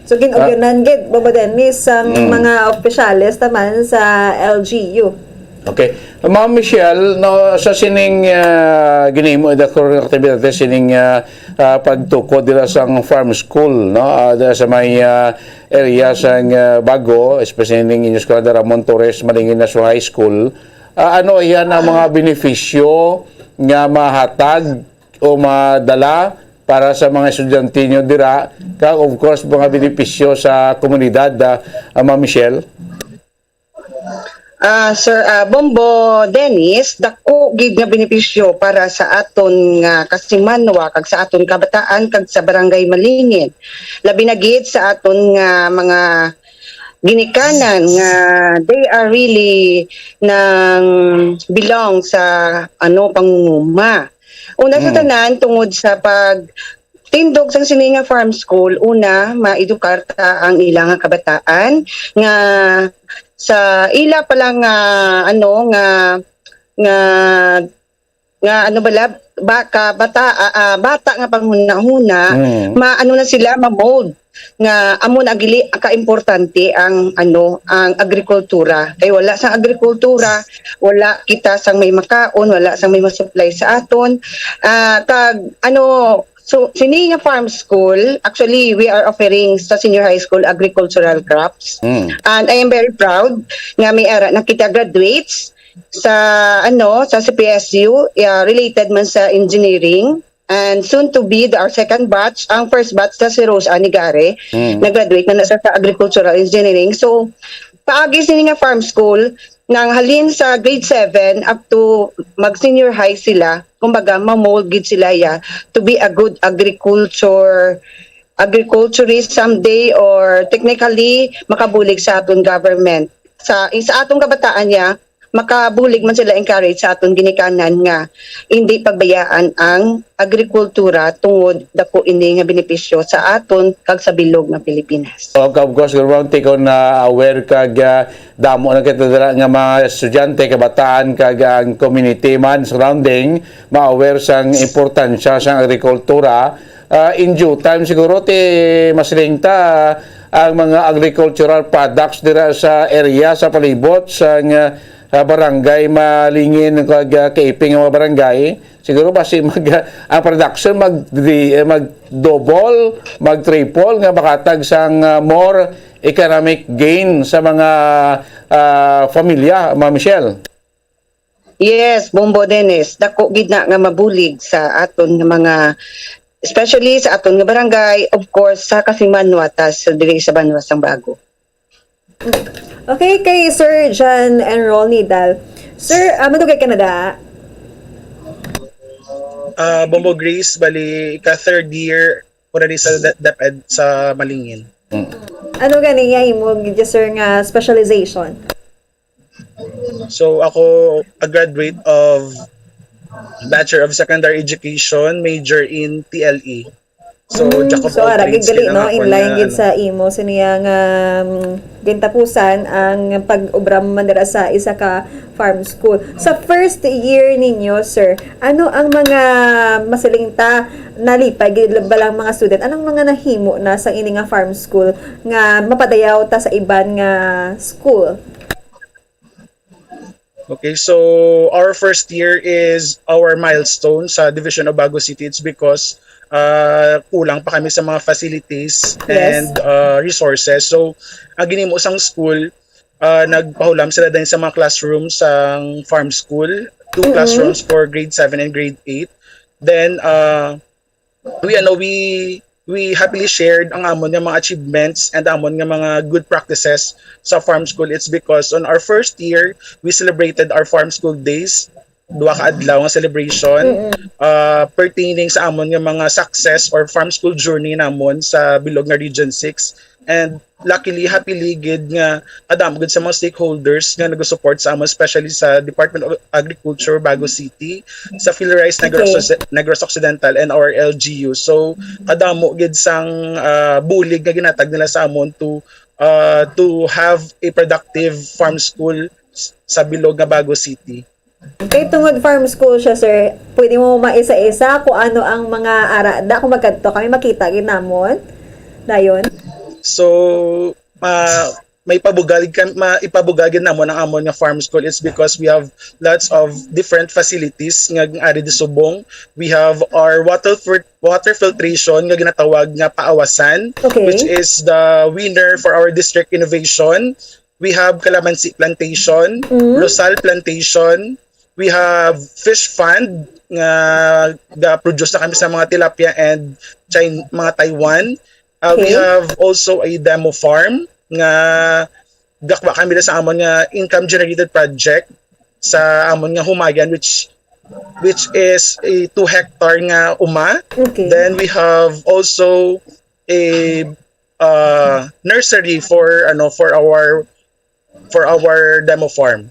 So gin-ugyonan gid, Bobo Dennis, ang Mm. mga opisyales taman sa L G U. Okay. Ma'am Michelle, no, sa sining ah, ginhimo da ko aktibidad sining ah, ah, pagtukod dira sa farm school, no, ah, dira sa may ah, area sa ah, Bago, especially ning inyong eskwela Ramon Torres Malingin National High School. Ah, ano yan ang mga benepisyo nga mahatag o madala para sa mga estudyante nyo dira, kag of course mga benepisyo sa komunidad, ah, ah, Ma'am Michelle? Ah, Sir ah, Bombo Dennis, dako gid nga benepisyo para sa aton nga kasimanwa kag sa aton kabataan kag sa Barangay Malingin. Labi na gid sa aton nga mga ginikanan nga they are really nang belong sa ano pangunguma. Una sa Mm. tanan, tungod sa pag tindog sang sini nga farm school, una, maedukar ta ang ila nga kabataan nga sa ila pa lang nga ano nga nga nga ano bala baka bata ah, ah, bata nga panghunahuna Mm. maano na sila ma-mold nga amo na gili ka importante ang ano ang agrikultura kay wala sang agrikultura wala kita sang may makaon wala sang may masupply sa aton ah, kag ano so sini nga farm school actually we are offering sa senior high school agricultural crops Mm. and I am very proud nga may ara na kita graduates sa ano sa C P S U uh, related man sa engineering and soon to be the, our second batch ang first batch na si Rose Anigare Mm. nag-graduate na na siya sa agricultural engineering so paagi sini nga farm school nang halin sa grade seven up to mag senior high sila kumbaga ma-mold gid sila ya to be a good agriculture agriculturist someday or technically makabulig sa aton government sa sa atong kabataan niya makabulig man sila encourage sa aton ginikanan nga hindi pagbayaan ang agrikultura tungod dako ini nga benepisyo sa aton kag sa bilog nga Pilipinas. O, of course, Gurmang, tikon na aware kag ah, damo na kita dira nga mga estudyante, kabataan kag ang community man surrounding ma-aware sang importansya sang agrikultura. Ah, in due time siguro ti masiling ta ang mga agricultural products dira sa area sa palibot sang ah, barangay Malingin kag ah, kaiping nga mga barangay. Siguro basi mag ang production mag di, eh, mag double, mag triple nga makatag sang ah, more economic gain sa mga ah, pamilya, Ma'am Michelle. Yes, Bombo Dennis, dako gid na nga mabulig sa aton nga mga especially sa aton nga barangay, of course, sa Kasiman Watas diri sa Banwa sang Bago. Okay, kay Sir John Enroll Nidal. Sir, ah, madugay ka na da? Ah, Bombo Grace, bali ka third year ko na sa de- DepEd sa Malingin. Ano gani nga imo gid, sir, nga specialization? So ako a graduate of Bachelor of Secondary Education, major in T L E. So, Mm, Jack of so all ara trades gid gali, kailangan no, ako in line na, gid ano. Sa imo siniya nga um, gintapusan ang pag-obra man dira sa isa ka farm school. Sa first year ninyo, sir, ano ang mga masiling ta nalipay gid ba lang mga student? Anong mga nahimo na sa ini nga farm school nga mapadayaw ta sa iban nga school? Okay, so our first year is our milestone sa Division of Bago City. It's because uh, kulang pa kami sa mga facilities Yes. and uh, resources. So, ang ginimo sang school, uh, nagpahulam sila din sa mga classrooms sang farm school, two Mm-mm. classrooms for grade seven and grade eight. Then, uh, we, ano, we, we happily shared ang amon nga mga achievements and amon nga mga good practices sa farm school. It's because on our first year, we celebrated our farm school days. duha ka adlaw nga celebration, ah, pertaining sa amon nga mga success or farm school journey namon sa bilog nga Region six. And luckily, happily gid nga kadamo gid sa mga stakeholders nga nag-support sa amon, especially sa Department of Agriculture, Bago City, sa PhilRice Negros, Okay. Negros Occidental, and our L G U. So, kadamo gid sang, ah, bulig nga ginatag nila sa amon to, ah, to have a productive farm school s- sa bilog nga Bago City. Kay tungod farm school siya, sir, pwede mo maisa-isa kung ano ang mga ara da kung magkadto kami, makita gid namon. Dayon. So, ma may pabugal kan ma ipabugal gid namon ang amon nga farm school. It's because we have lots of different facilities nga ari di subong. We have our water fil- water filtration nga ginatawag nga paawasan, Okay. which is the winner for our district innovation. We have calamansi plantation, Mm. rosal plantation. We have fish pond nga ga-produce na kami sa mga tilapia and China, mga Taiwan. Uh, we Okay. have also a demo farm nga gakwa kami sa amon nga income generated project sa amon nga Humayan, which which is a two hectare nga uma. Okay. Then we have also a uh, nursery for ano for our for our demo farm.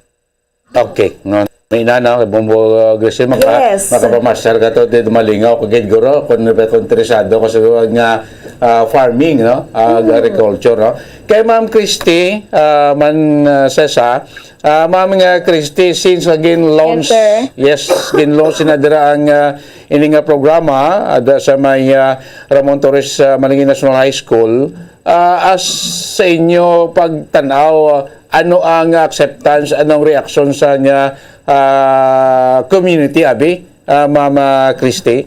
Okay, no. May na, no, Bombo, uh, Grisel, maka, Yes. makapamasyal ka to, di malingaw ko gid, guro, kung, kung interesado ka sa nga ah, farming, no? Ah, agriculture, no? Kay Ma'am Christy, ah, man ah, Cesar, ah, Ma'am nga Christy, since again launch, Yes, sir. Yes, gin-launch na dira ang ah, ini nga programa ada sa may ah, Ramon Torres ah, Malingin National High School. Ah, as sa inyo pagtanaw, ano ang acceptance, anong reaksyon sa nga ah, community, abi, ah, Ma'am ah, Christy?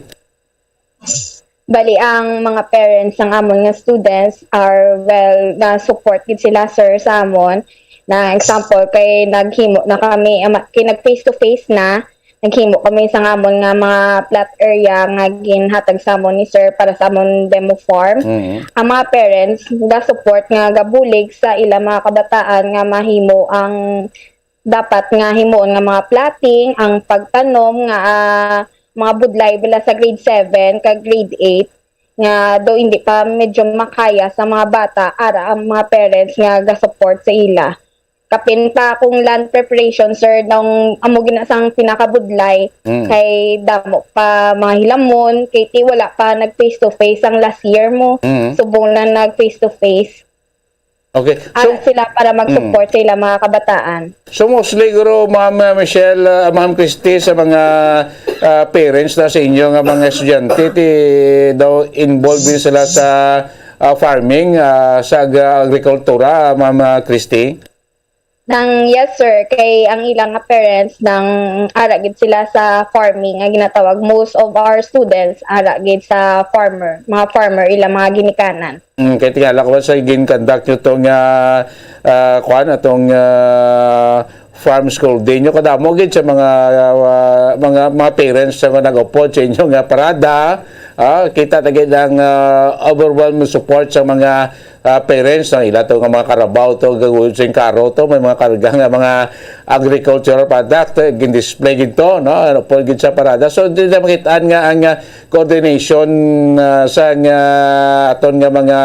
Bali, ang mga parents sang amon nga students are, well, na-support gid sila, sir, sa amon. Na example, kay naghimo na kami, ama- kay nag face to face na, naghimo kami sa amon nga mga plot area nga ginhatag sa amon ni sir para sa amon demo farm. Mhm. Ang mga parents ga-support nga gabulig sa ila mga kabataan nga mahimo ang dapat nga himuon nga mga plotting, ang pagtanom nga ah, mga budlay bila sa grade seven kag grade eight nga do hindi pa medyo makaya sa mga bata, ara ang mga parents nga ga-support sa ila. Kapin pa kung land preparation, sir, nung amo gina sang pinakabudlay, Mm. kay damo pa mga hilamon, kay ti wala pa nag face to face ang last year mo. Mm. Subong na nag face to face. Okay. So, Ara sila para mag-support sa ilang mga kabataan. So mostly, guro, Ma'am uh, Michelle, uh, Ma'am Christy, sa mga uh, parents na sa inyo nga mga estudyante, ti daw involved din sila sa uh, farming, uh, sa ag- agrikultura, Ma'am uh, Christy? Nang yes, sir, kay ang ilang nga parents nang ara gid sila sa farming nga ginatawag, most of our students ara gid sa farmer, mga farmer ilang mga ginikanan. Mm, kay tingala ko sa gin-conduct nyo tong uh, uh, kwan, atong uh, farm school day nyo, kadamo gid sa mga uh, mga mga parents sa mga nag-upod sa inyo nga parada. Ah, kita ta gid ang uh, overwhelming support sa mga uh, parents, no? Ila to nga mga karabaw to, gagawin sing karo to, may mga karga nga mga agricultural product, eh, gin-display gid to, no? Ano po gid sa parada. So di na makitaan nga ang uh, coordination uh, sa nga aton nga mga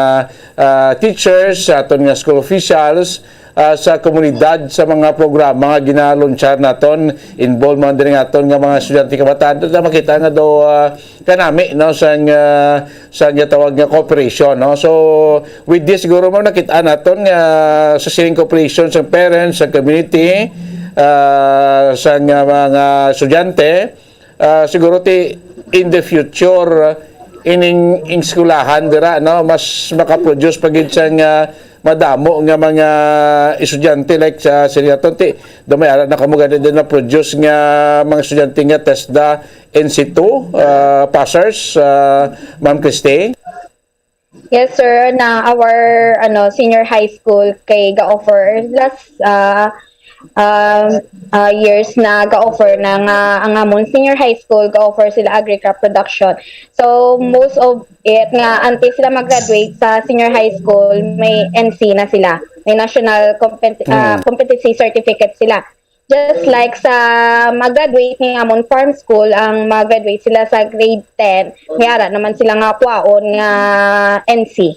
uh, teachers, sa aton nga school officials, uh, sa komunidad, sa mga programa nga ginalunchar naton, involved man diri nga aton nga mga estudyante, kabataan, to na makita nga do uh, kanami, no, sa nga sa nga tawag nga cooperation, no. So with this siguro, ma'am, nakita naton nga sa sining cooperation sa parents, sa community, uh, sa nga mga estudyante, uh, siguro ti in the future, uh, ining ing eskwelahan dira, no, mas makaproduce pa gid siya nga madamo nga mga estudyante, like sa sini aton ti do may ara na kamo gani din na produce nga mga estudyante nga TESDA N C two uh, passers, uh, Ma'am Christy. Yes, sir. Na our ano senior high school kay ga-offer last uh, um, uh, years na ga-offer na nga ang amon senior high school ga-offer sila agri-crop production. So most of it nga until sila mag-graduate sa senior high school, may N C na sila. May national compet- uh, competency certificate sila. Just like sa mag-graduate ni amon farm school, ang mag-graduate sila sa grade ten, may ara naman sila nga kuwaon nga N C.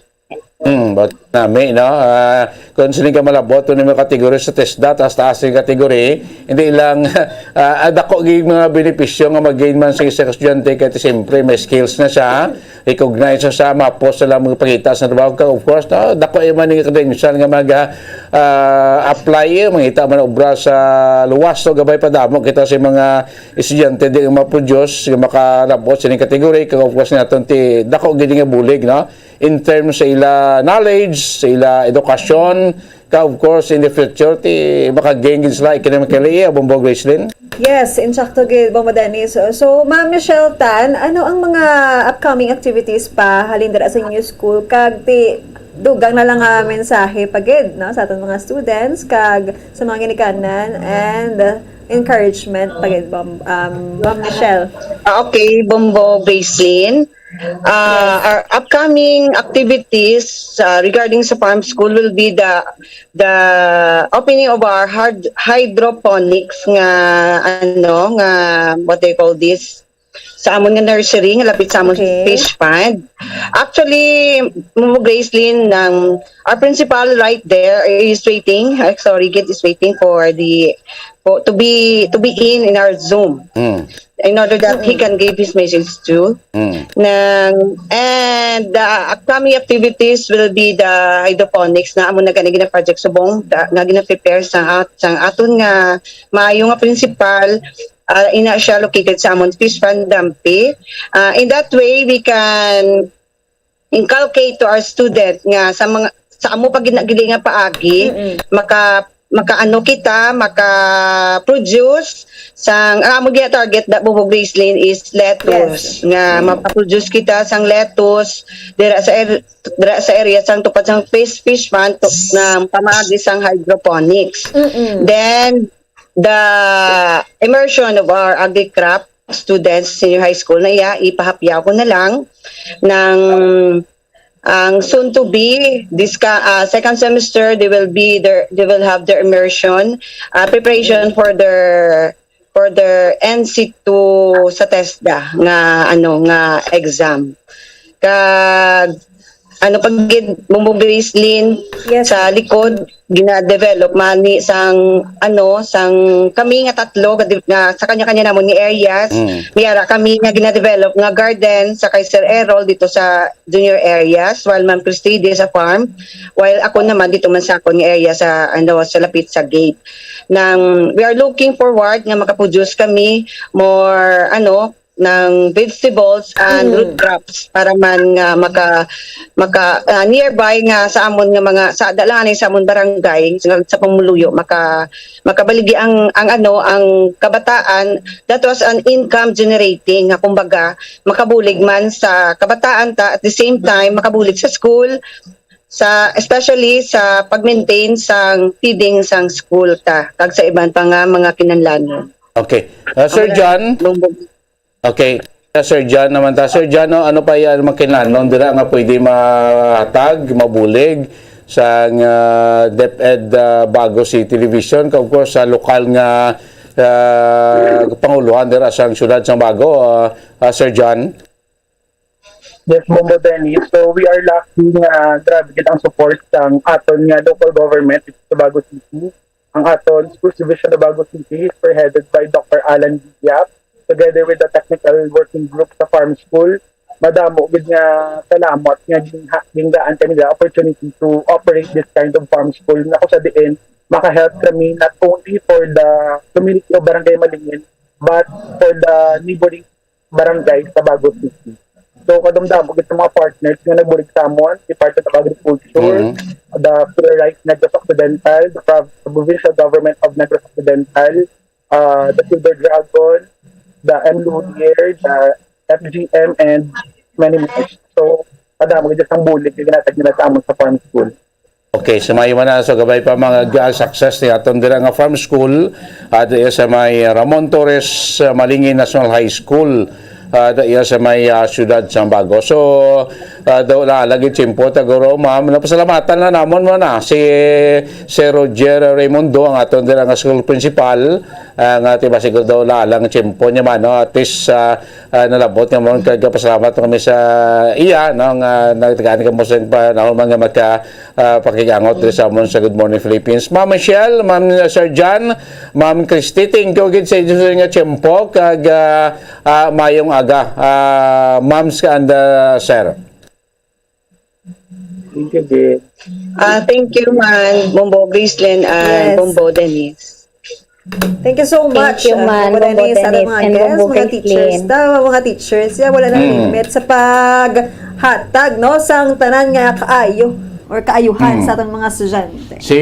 Hmm, but nami, no? Ah, kung sino ka malabot, kung may category sa TESDA, taas-taas yung category, hindi lang, ah, ah, dako gyud mga benepisyo nga mag-gain man sa isang estudyante, kaya siyempre may skills na siya, recognize na siya, mapos na lang magpakita sa trabaho ka, of course, no? Dako yung man yung credential nga mag, ah, apply, eh, mangita man obra sa luwas, so gabay pa damo kita sa mga estudyante di nga ma-produce, nga makalabot sa ining category, kag of course naton ti dako gid nga bulig, no? In terms sa ila knowledge, sa ila edukasyon, ka of course in the future ti makagain gid sila economically, eh, Bombo Gracelyn. Yes, insakto gid, Bombo Dennis. So, so, Ma'am Michelle Tan, ano ang mga upcoming activities pa halin dira sa inyo school? Kag ti dugang na lang nga mensahe pa gid, no, sa aton mga students kag sa mga ginikanan and, uh, encouragement pa gid, Ma'am, um, Ma'am Michelle. Ah, okay, Bombo Gracelyn. Uh, our upcoming activities, uh, regarding sa farm school will be the the opening of our hard, hydroponics nga, ano, nga, what they call this, sa amon nga nursery nga lapit sa amon Okay. fish pond. Actually, Ma'am Gracelyn, ng our principal right there is waiting. Ay, sorry, Gid is waiting for the for, to be to be in in our Zoom Mm. in order that he Mm. can give his message to. Mm. Nang, and the upcoming activities will be the hydroponics na amo na gani gina-project subong da, nga gina-prepare sa at-, sa aton nga maayo nga principal, ah, ina siya located sa amon fish pond Dampi. Ah, in that way, we can inculcate to our student nga sa mga, sa amo pa gina-, gili nga paagi, Mm-mm. maka-, makaano kita, maka-produce sang, ang amo gina-target da Bubog Gracelyn is lettuce, Yes. nga Mm. mapa-produce kita sang lettuce dira sa er-, dira sa area sang tupad sang fish, fish pond to, na pamaagi sang hydroponics. Mm-mm. Then, the immersion of our agri-craft students, senior high school na iya, ipahapyaw ko na lang ng ang soon to be this ka, ah, second semester, they will be there, they will have their immersion, ah, preparation for their, for their N C two sa TESDA nga, ano, nga exam. Kag ano pa gid, Bumbong Gracelyn, Yes. sa likod, gina-develop man ni sang, ano, sang kami nga tatlo nga di-, nga sa kanya-kanya namon nga areas. Mm. May ara kami nga gina-develop nga garden sa kay Sir Errol dito sa junior areas, while Ma'am Christy di sa farm, while ako naman dito man sa akon nga area sa, ano, sa lapit sa gate. Nang we are looking forward nga makaproduce kami more, ano, ng vegetables and Mm. root crops para man nga maka, maka, ah, nearby nga sa amon nga mga, sa, da lang ani sa amon barangay, sa, sa pamuluyo, maka, makabaligi ang, ang ano, ang kabataan, that was an income generating, nga kumbaga, makabulig man sa kabataan ta, at the same time, makabulig sa school, sa, especially sa pag-maintain sang feeding sang school ta, kag sa iban pa nga mga kinahanglanon. Okay. Ah, Sir Ang John? Lumbog. Okay. Ah, Sir John naman ta. Sir John, no, ano pa yan makinlanon dira nga pwede mahatag, mabulig sang, ah, DepEd, ah, Bago City Division, kag of course sa lokal nga, ah, panguluhan dira sa siyudad sang Bago, ah, ah, Sir John? Yes, Bombo Dennis. So, we are lucky nga grabe gid ang support sang aton nga local government dito sa Bago City. Ang aton Schools Division of Bago City, spearheaded by Doctor Alan Diaz, together with the technical working group sa Farm School. Madamo gid nga salamat nga ginha-, gingaan kami nga opportunity to operate this kind of farm school nga kung sa diin maka-help kami not only for the community of Barangay Malingin, but for the neighboring barangay sa Bago City. So, kadamdamo gid sa mga partners nga nagbulig sa amon, Department of Agriculture, Mhm. the Fair Rice Negros Occidental, the Prov-, the Provincial Government of Negros Occidental, uh, the Silver Dragon, the M Lulier, the F G M, and many more. So, kadamo gid ang bulig nga ginatag nila sa amon sa farm school. Okay, sa may man na, so gabay pa mga success ni aton dira nga farm school at sa may Ramon Torres, uh, Malingin National High School. ah, da iya sa may, ah, siyudad sang Bago. So, ah, daw la lagi tiyempo ta guro, ma'am. Napasalamatan na namon mo na si, si Roger Raimundo, ang aton dira nga school principal, ah, nga tiba siguro daw la lang tiyempo niya man, no? At least, ah, ah, nalabot nga mo kag pasalamat kami sa iya, no? Nga nagtagaan kamo sa panahon man nga maka, ah, pakigangot diri sa amon sa Good Morning Philippines. Ma'am Michelle, Ma'am Sir John, Ma'am Christy, thank you gid sa inyo nga tiyempo kag, ah, ah, mayong aga, ah, ma'ams and, ah, sir. Thank you, Jay. Ah, thank you, man, Bombo Gracelyn and Yes. Bombo Dennis. Thank you so Thank much, you, ah, man, Bombo Bombo Dennis, sa ating Dennis mga and guests, Bombo mga teachers, Gracelyn. ta, mga teachers, yeah, wala na Mm. limit sa paghatag, no, sang tanan nga kaayo or kaayuhan Mm. sa ating mga estudyante. Si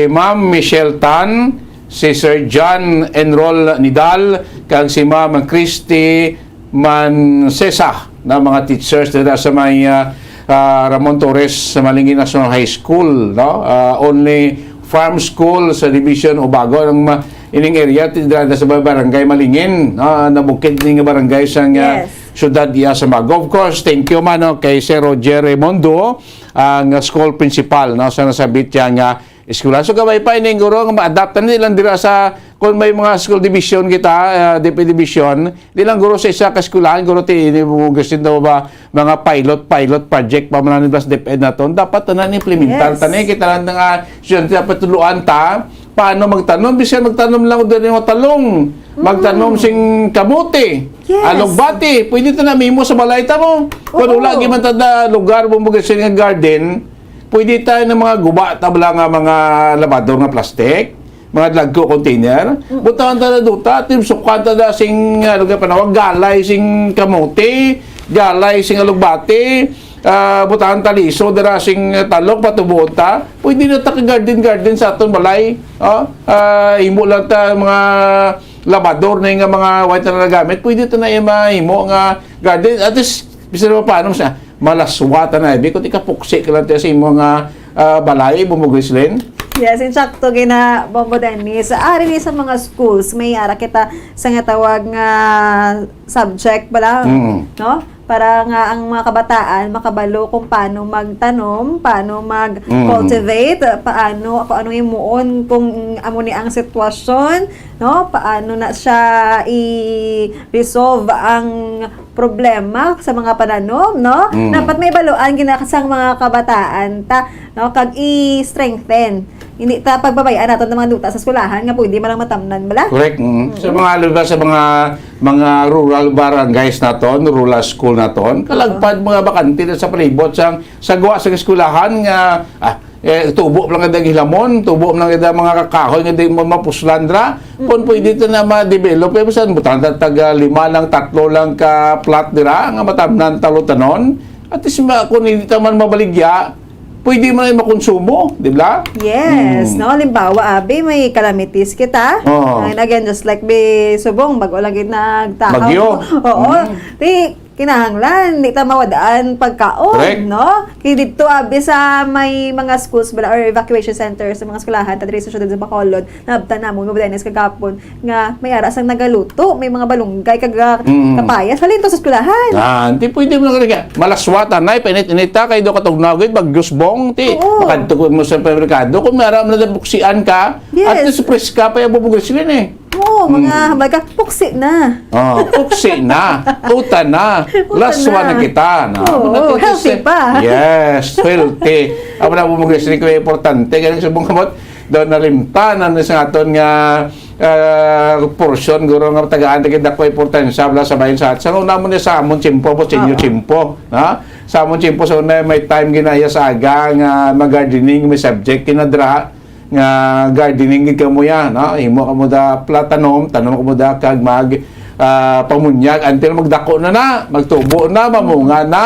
Ma'am Michelle Tan, si Sir John Enrol Nidal, kag si Ma'am Christy Mancesa, na mga teachers dira sa may, ah, ah, Ramon Torres sa Malingin National High School, no? Ah, only farm school sa Division Ubago ang ma-, ining area, ti-, dira sa Barangay Malingin, no? Nabukid ni nga barangay sa nga Yes. syudad iya sa Bago. Of course, thank you man, no, kay Sir Roger Raimundo, ang school principal, no, sa nasabit siya nga eskwela. So, gabay pa ini, guro, nga ma-adapt na nila dira sa, kung may mga school division kita, ah, D P division, di lang, guro, sa isa ka eskwelahan, guro, ti, ini mo gusto daw ba, mga pilot, pilot project pa man ang DepEd naton. Dapat na implementar Yes. tani, kita lang nga, estudyante, dapat tuluan ta, paano magtanom, bisan magtanom lang diri nga talong, magtanom Mm. sing kamote, Yes. alugbati, pwede ta na mimo sa balay ta mo. Kung Oo. wala, giman ta da lugar mo mag-, nga garden, pwede tayo ng mga guba, tabla nga mga labador nga plastic, mga dagko container. Mm. Butangan ta na duta, tim sukan ta na sing, ano nga panawag, galay sing kamote, galay sing alugbati, ah, butangan ta liso, dara sing talong, patubuon ta. Pwede na ta ka garden-garden sa aton balay. Oh, ah, imo lang ta mga labador na nga mga white na nagamit. Pwede ta na yung mahimo nga garden. At least, bisan pa paano siya, malaswa ta na. Di ko ti kapuksi ka lang tayo sa imo nga, ah, balay, Bombo Gracelyn. Yes, insakto gina, Bombo Dennis. Ari ni sa mga schools, may ara kita sa nga tawag nga subject bala, Mm. no? Para nga ang mga kabataan makabalo kung paano magtanom, paano Mm. mag-cultivate, paano, kung ano himuon, kung amo ni ang sitwasyon, no? Paano na siya i-resolve ang problema sa mga pananom, no? Mm. Dapat may baluan gina-, sang mga kabataan ta, no? Kag i-strengthen. Hindi ta pagbabayaan naton ang mga duta sa eskwelahan nga pwede man lang matamnan bala. Correct. Mm. Sa Mm. mga, lalo na sa mga, mga rural barangays naton, rural school naton, kalagpad Oo. mga bakante na sa palibot sang, sa guwa sa eskwelahan nga, ah, eh, tubo lang nga hilamon, tubo lang nga mga kakahoy nga di mo mapuslan dira. Kung Mm. pwede ta na ma-develop, eh, bisan butang ta taga lima lang, tatlo lang ka plot dira nga matamnan ta lutanon. At least ma-, kung hindi ta man mabaligya, pwede man ay makonsumo, di ba? Yes, Mm. no? Halimbawa, abi, may calamities kita. Oo. And again, just like bi subong, bago lang gid nagtahaw. Bagyo. Oo. Mm. Ti, kinahanglan, di ta mawadaan pagkaon, Correct. no? Kay dito, abi, sa may mga schools bala or evacuation centers sa mga eskwelahan, ta diri sa siyudad sa Bacolod, nabtan namo, Bombo Dennis, kagapon, nga may ara sang nagaluto, may mga balunggay kag, ah, Mm. kapayas. Halin to sa eskwelahan. Ah, hindi pwede mo lang kaya. Malaswa ta na, painit-init ta, kay do katugnaw gid, bagyos bong, ti. Oo. Makadto ko mo sa supermerkado, kung may aram na puksian ka, Yes. at least preska pa yung bubugris yun eh. Oo, mga Mm. hambal ka, puksi na. Oh, puksi na. Uta na. Uta Laswa na. na kita. No? Oo, Ano natin healthy sa pa. Yes, healthy. Amo na bubugris ni ko importante. Ganun sa bungkamot, daw nalimtan ang sa aton nga ah, portion, guro, nga tagaan ta gid ako importansya bala sa bayan sa at sa una mo ni sa amon tiyempo, po sa inyo Oo. tiyempo, ha? Sa amon tiyempo, sa una, may time ginaya sa aga nga mag-gardening, may subject kinadra nga gardening gid kamo ya, no? Himo kamo da platanom, tanom kamo da kag mag, ah, pamunyag until magdako na na, magtubo na, mamunga na,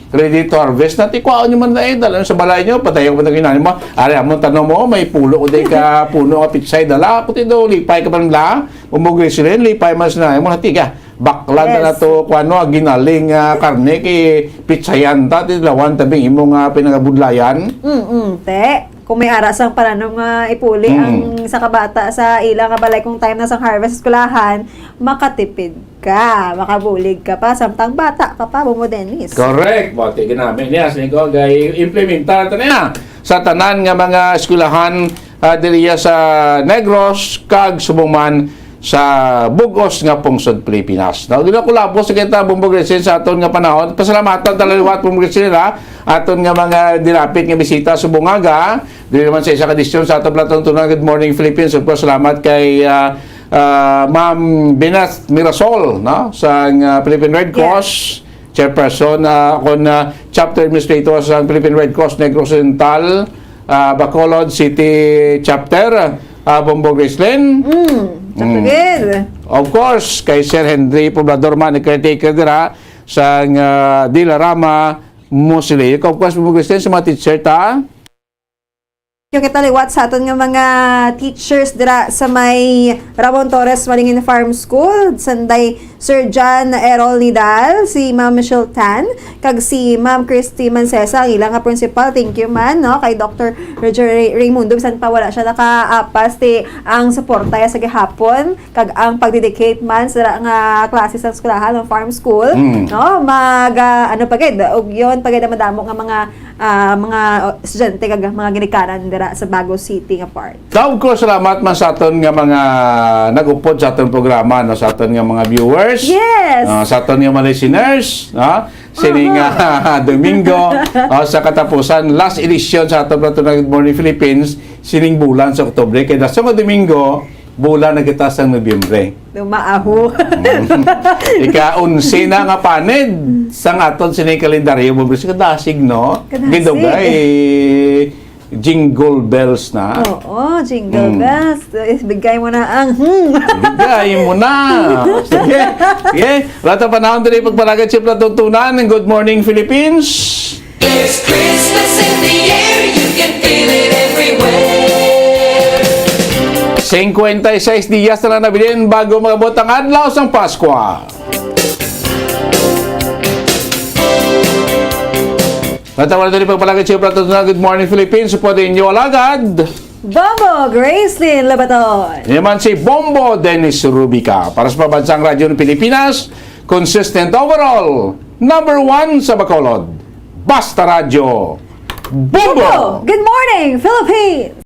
ready to harvest na, ti kwaon nyo man na eh, dala nyo sa balay nyo, patayo mo na ginani mo. Ari, amon tanong mo, may pulo ko di ka puno nga pitsay, dala. Kung ti daw, lipay ka pa nila, umugri sila, lipay man sila, mo hati ka. Bakla na Yes. na to, kung ano, ginaling, ah, karne, kay pitsayan ta, ti lawan tabing imo nga pinagabudlayan. Mm-mm, te. Kung may ara sang pananom nga ipuli Mm. ang sa kabata sa ila nga balay kung time na sang harvest, eskwelahan, makatipid. ka, makabulig ka pa, samtang bata ka pa, Bombo Dennis. Correct. Bati ginami niya, siling ko, kay implementar nato niya sa tanan nga mga eskwelahan, ah, diriya sa Negros, kag subong man sa bug-os nga pungsod Pilipinas. No, ginakulabo sa kita, Bombo Gretchen, sa aton nga panahon. Pasalamatan ta liwat, Bombo Gretchen, ha, aton nga mga dinapit nga bisita subong aga. Diri naman sa isa ka edisyon sa aton palatuntunan, Good Morning Philippines. Of course, salamat kay, ah, ah, Ma'am Binath Mirasol, no, sa, ah, Philippine Red Yes. Cross, chairperson, ah, ako na chapter administrator sa Philippine Red Cross Negros Oriental, ah, Bacolod City Chapter, ah, Bombo Gretchen. Mm, Mm. Of course, kay Sir Henry Poblador man, caretaker dira sa, ah, Dilarama Mausoleum. Of course, Bombo Gretchen, sa mga teacher ta. Thank you kita liwat sa aton nga mga teachers dira sa may Ramon Torres Malingin Farm School, sanday Sir John Errol Nidal, si Ma'am Michelle Tan, kag si Ma'am Christy Mancesa, ang ila nga principal. Thank you man, no, kay Doctor Roger Ray-, Raymundo, bisan pa wala siya nakaapas, ti ang suporta niya sa gihapon, kag ang pag-dedicate man sa nga klase sa eskwelahan o farm school, Mm. no, mag, ah, ano pa gid, ug yun pa gid ang madamo nga mga, ah, mga, oh, estudyante kag mga ginikanan dira sa Bago City nga part. Of course, salamat man sa aton nga mga nag-upod sa aton programa, no, sa aton nga mga viewers, Yes! ah, sa aton nga mga listeners, no? Sini nga Domingo, ah, sa katapusan, last edition sa aton palatuntunan, Good Morning Philippines, sining bulan sa Oktubre. Kay dason nga Domingo, bulan na kita sa Nobyembre. Lumaaho. Ika-onse na nga panid sang aton sining kalendaryo, Bombo Gretchen, kadasig, no? Kadasig. Gindugay, jingle bells na. Oo, jingle Mm. bells. Ibigay mo na ang hmm. Ibigay mo na. Sige. Sige. Wala ta panahon diri pagpalagad sa palatuntunan. Good Morning, Philippines. There's Christmas in the air, you can feel it everywhere. Singkwenta y seis diyas na lang nabilin bago mag-abot ang adlaw sang Paskwa. Natawag na ito ni pagpalagad sa palatuntunan. Good Morning, Philippines. Supod inyo alagad. Bombo Gracelyn Labaton. Yan man si Bombo Dennis Rubica. Para sa Pambansang Radyo ng Pilipinas, consistent overall, number one sa Bacolod. Basta Radyo. Bombo! Bombo! Good morning, Philippines!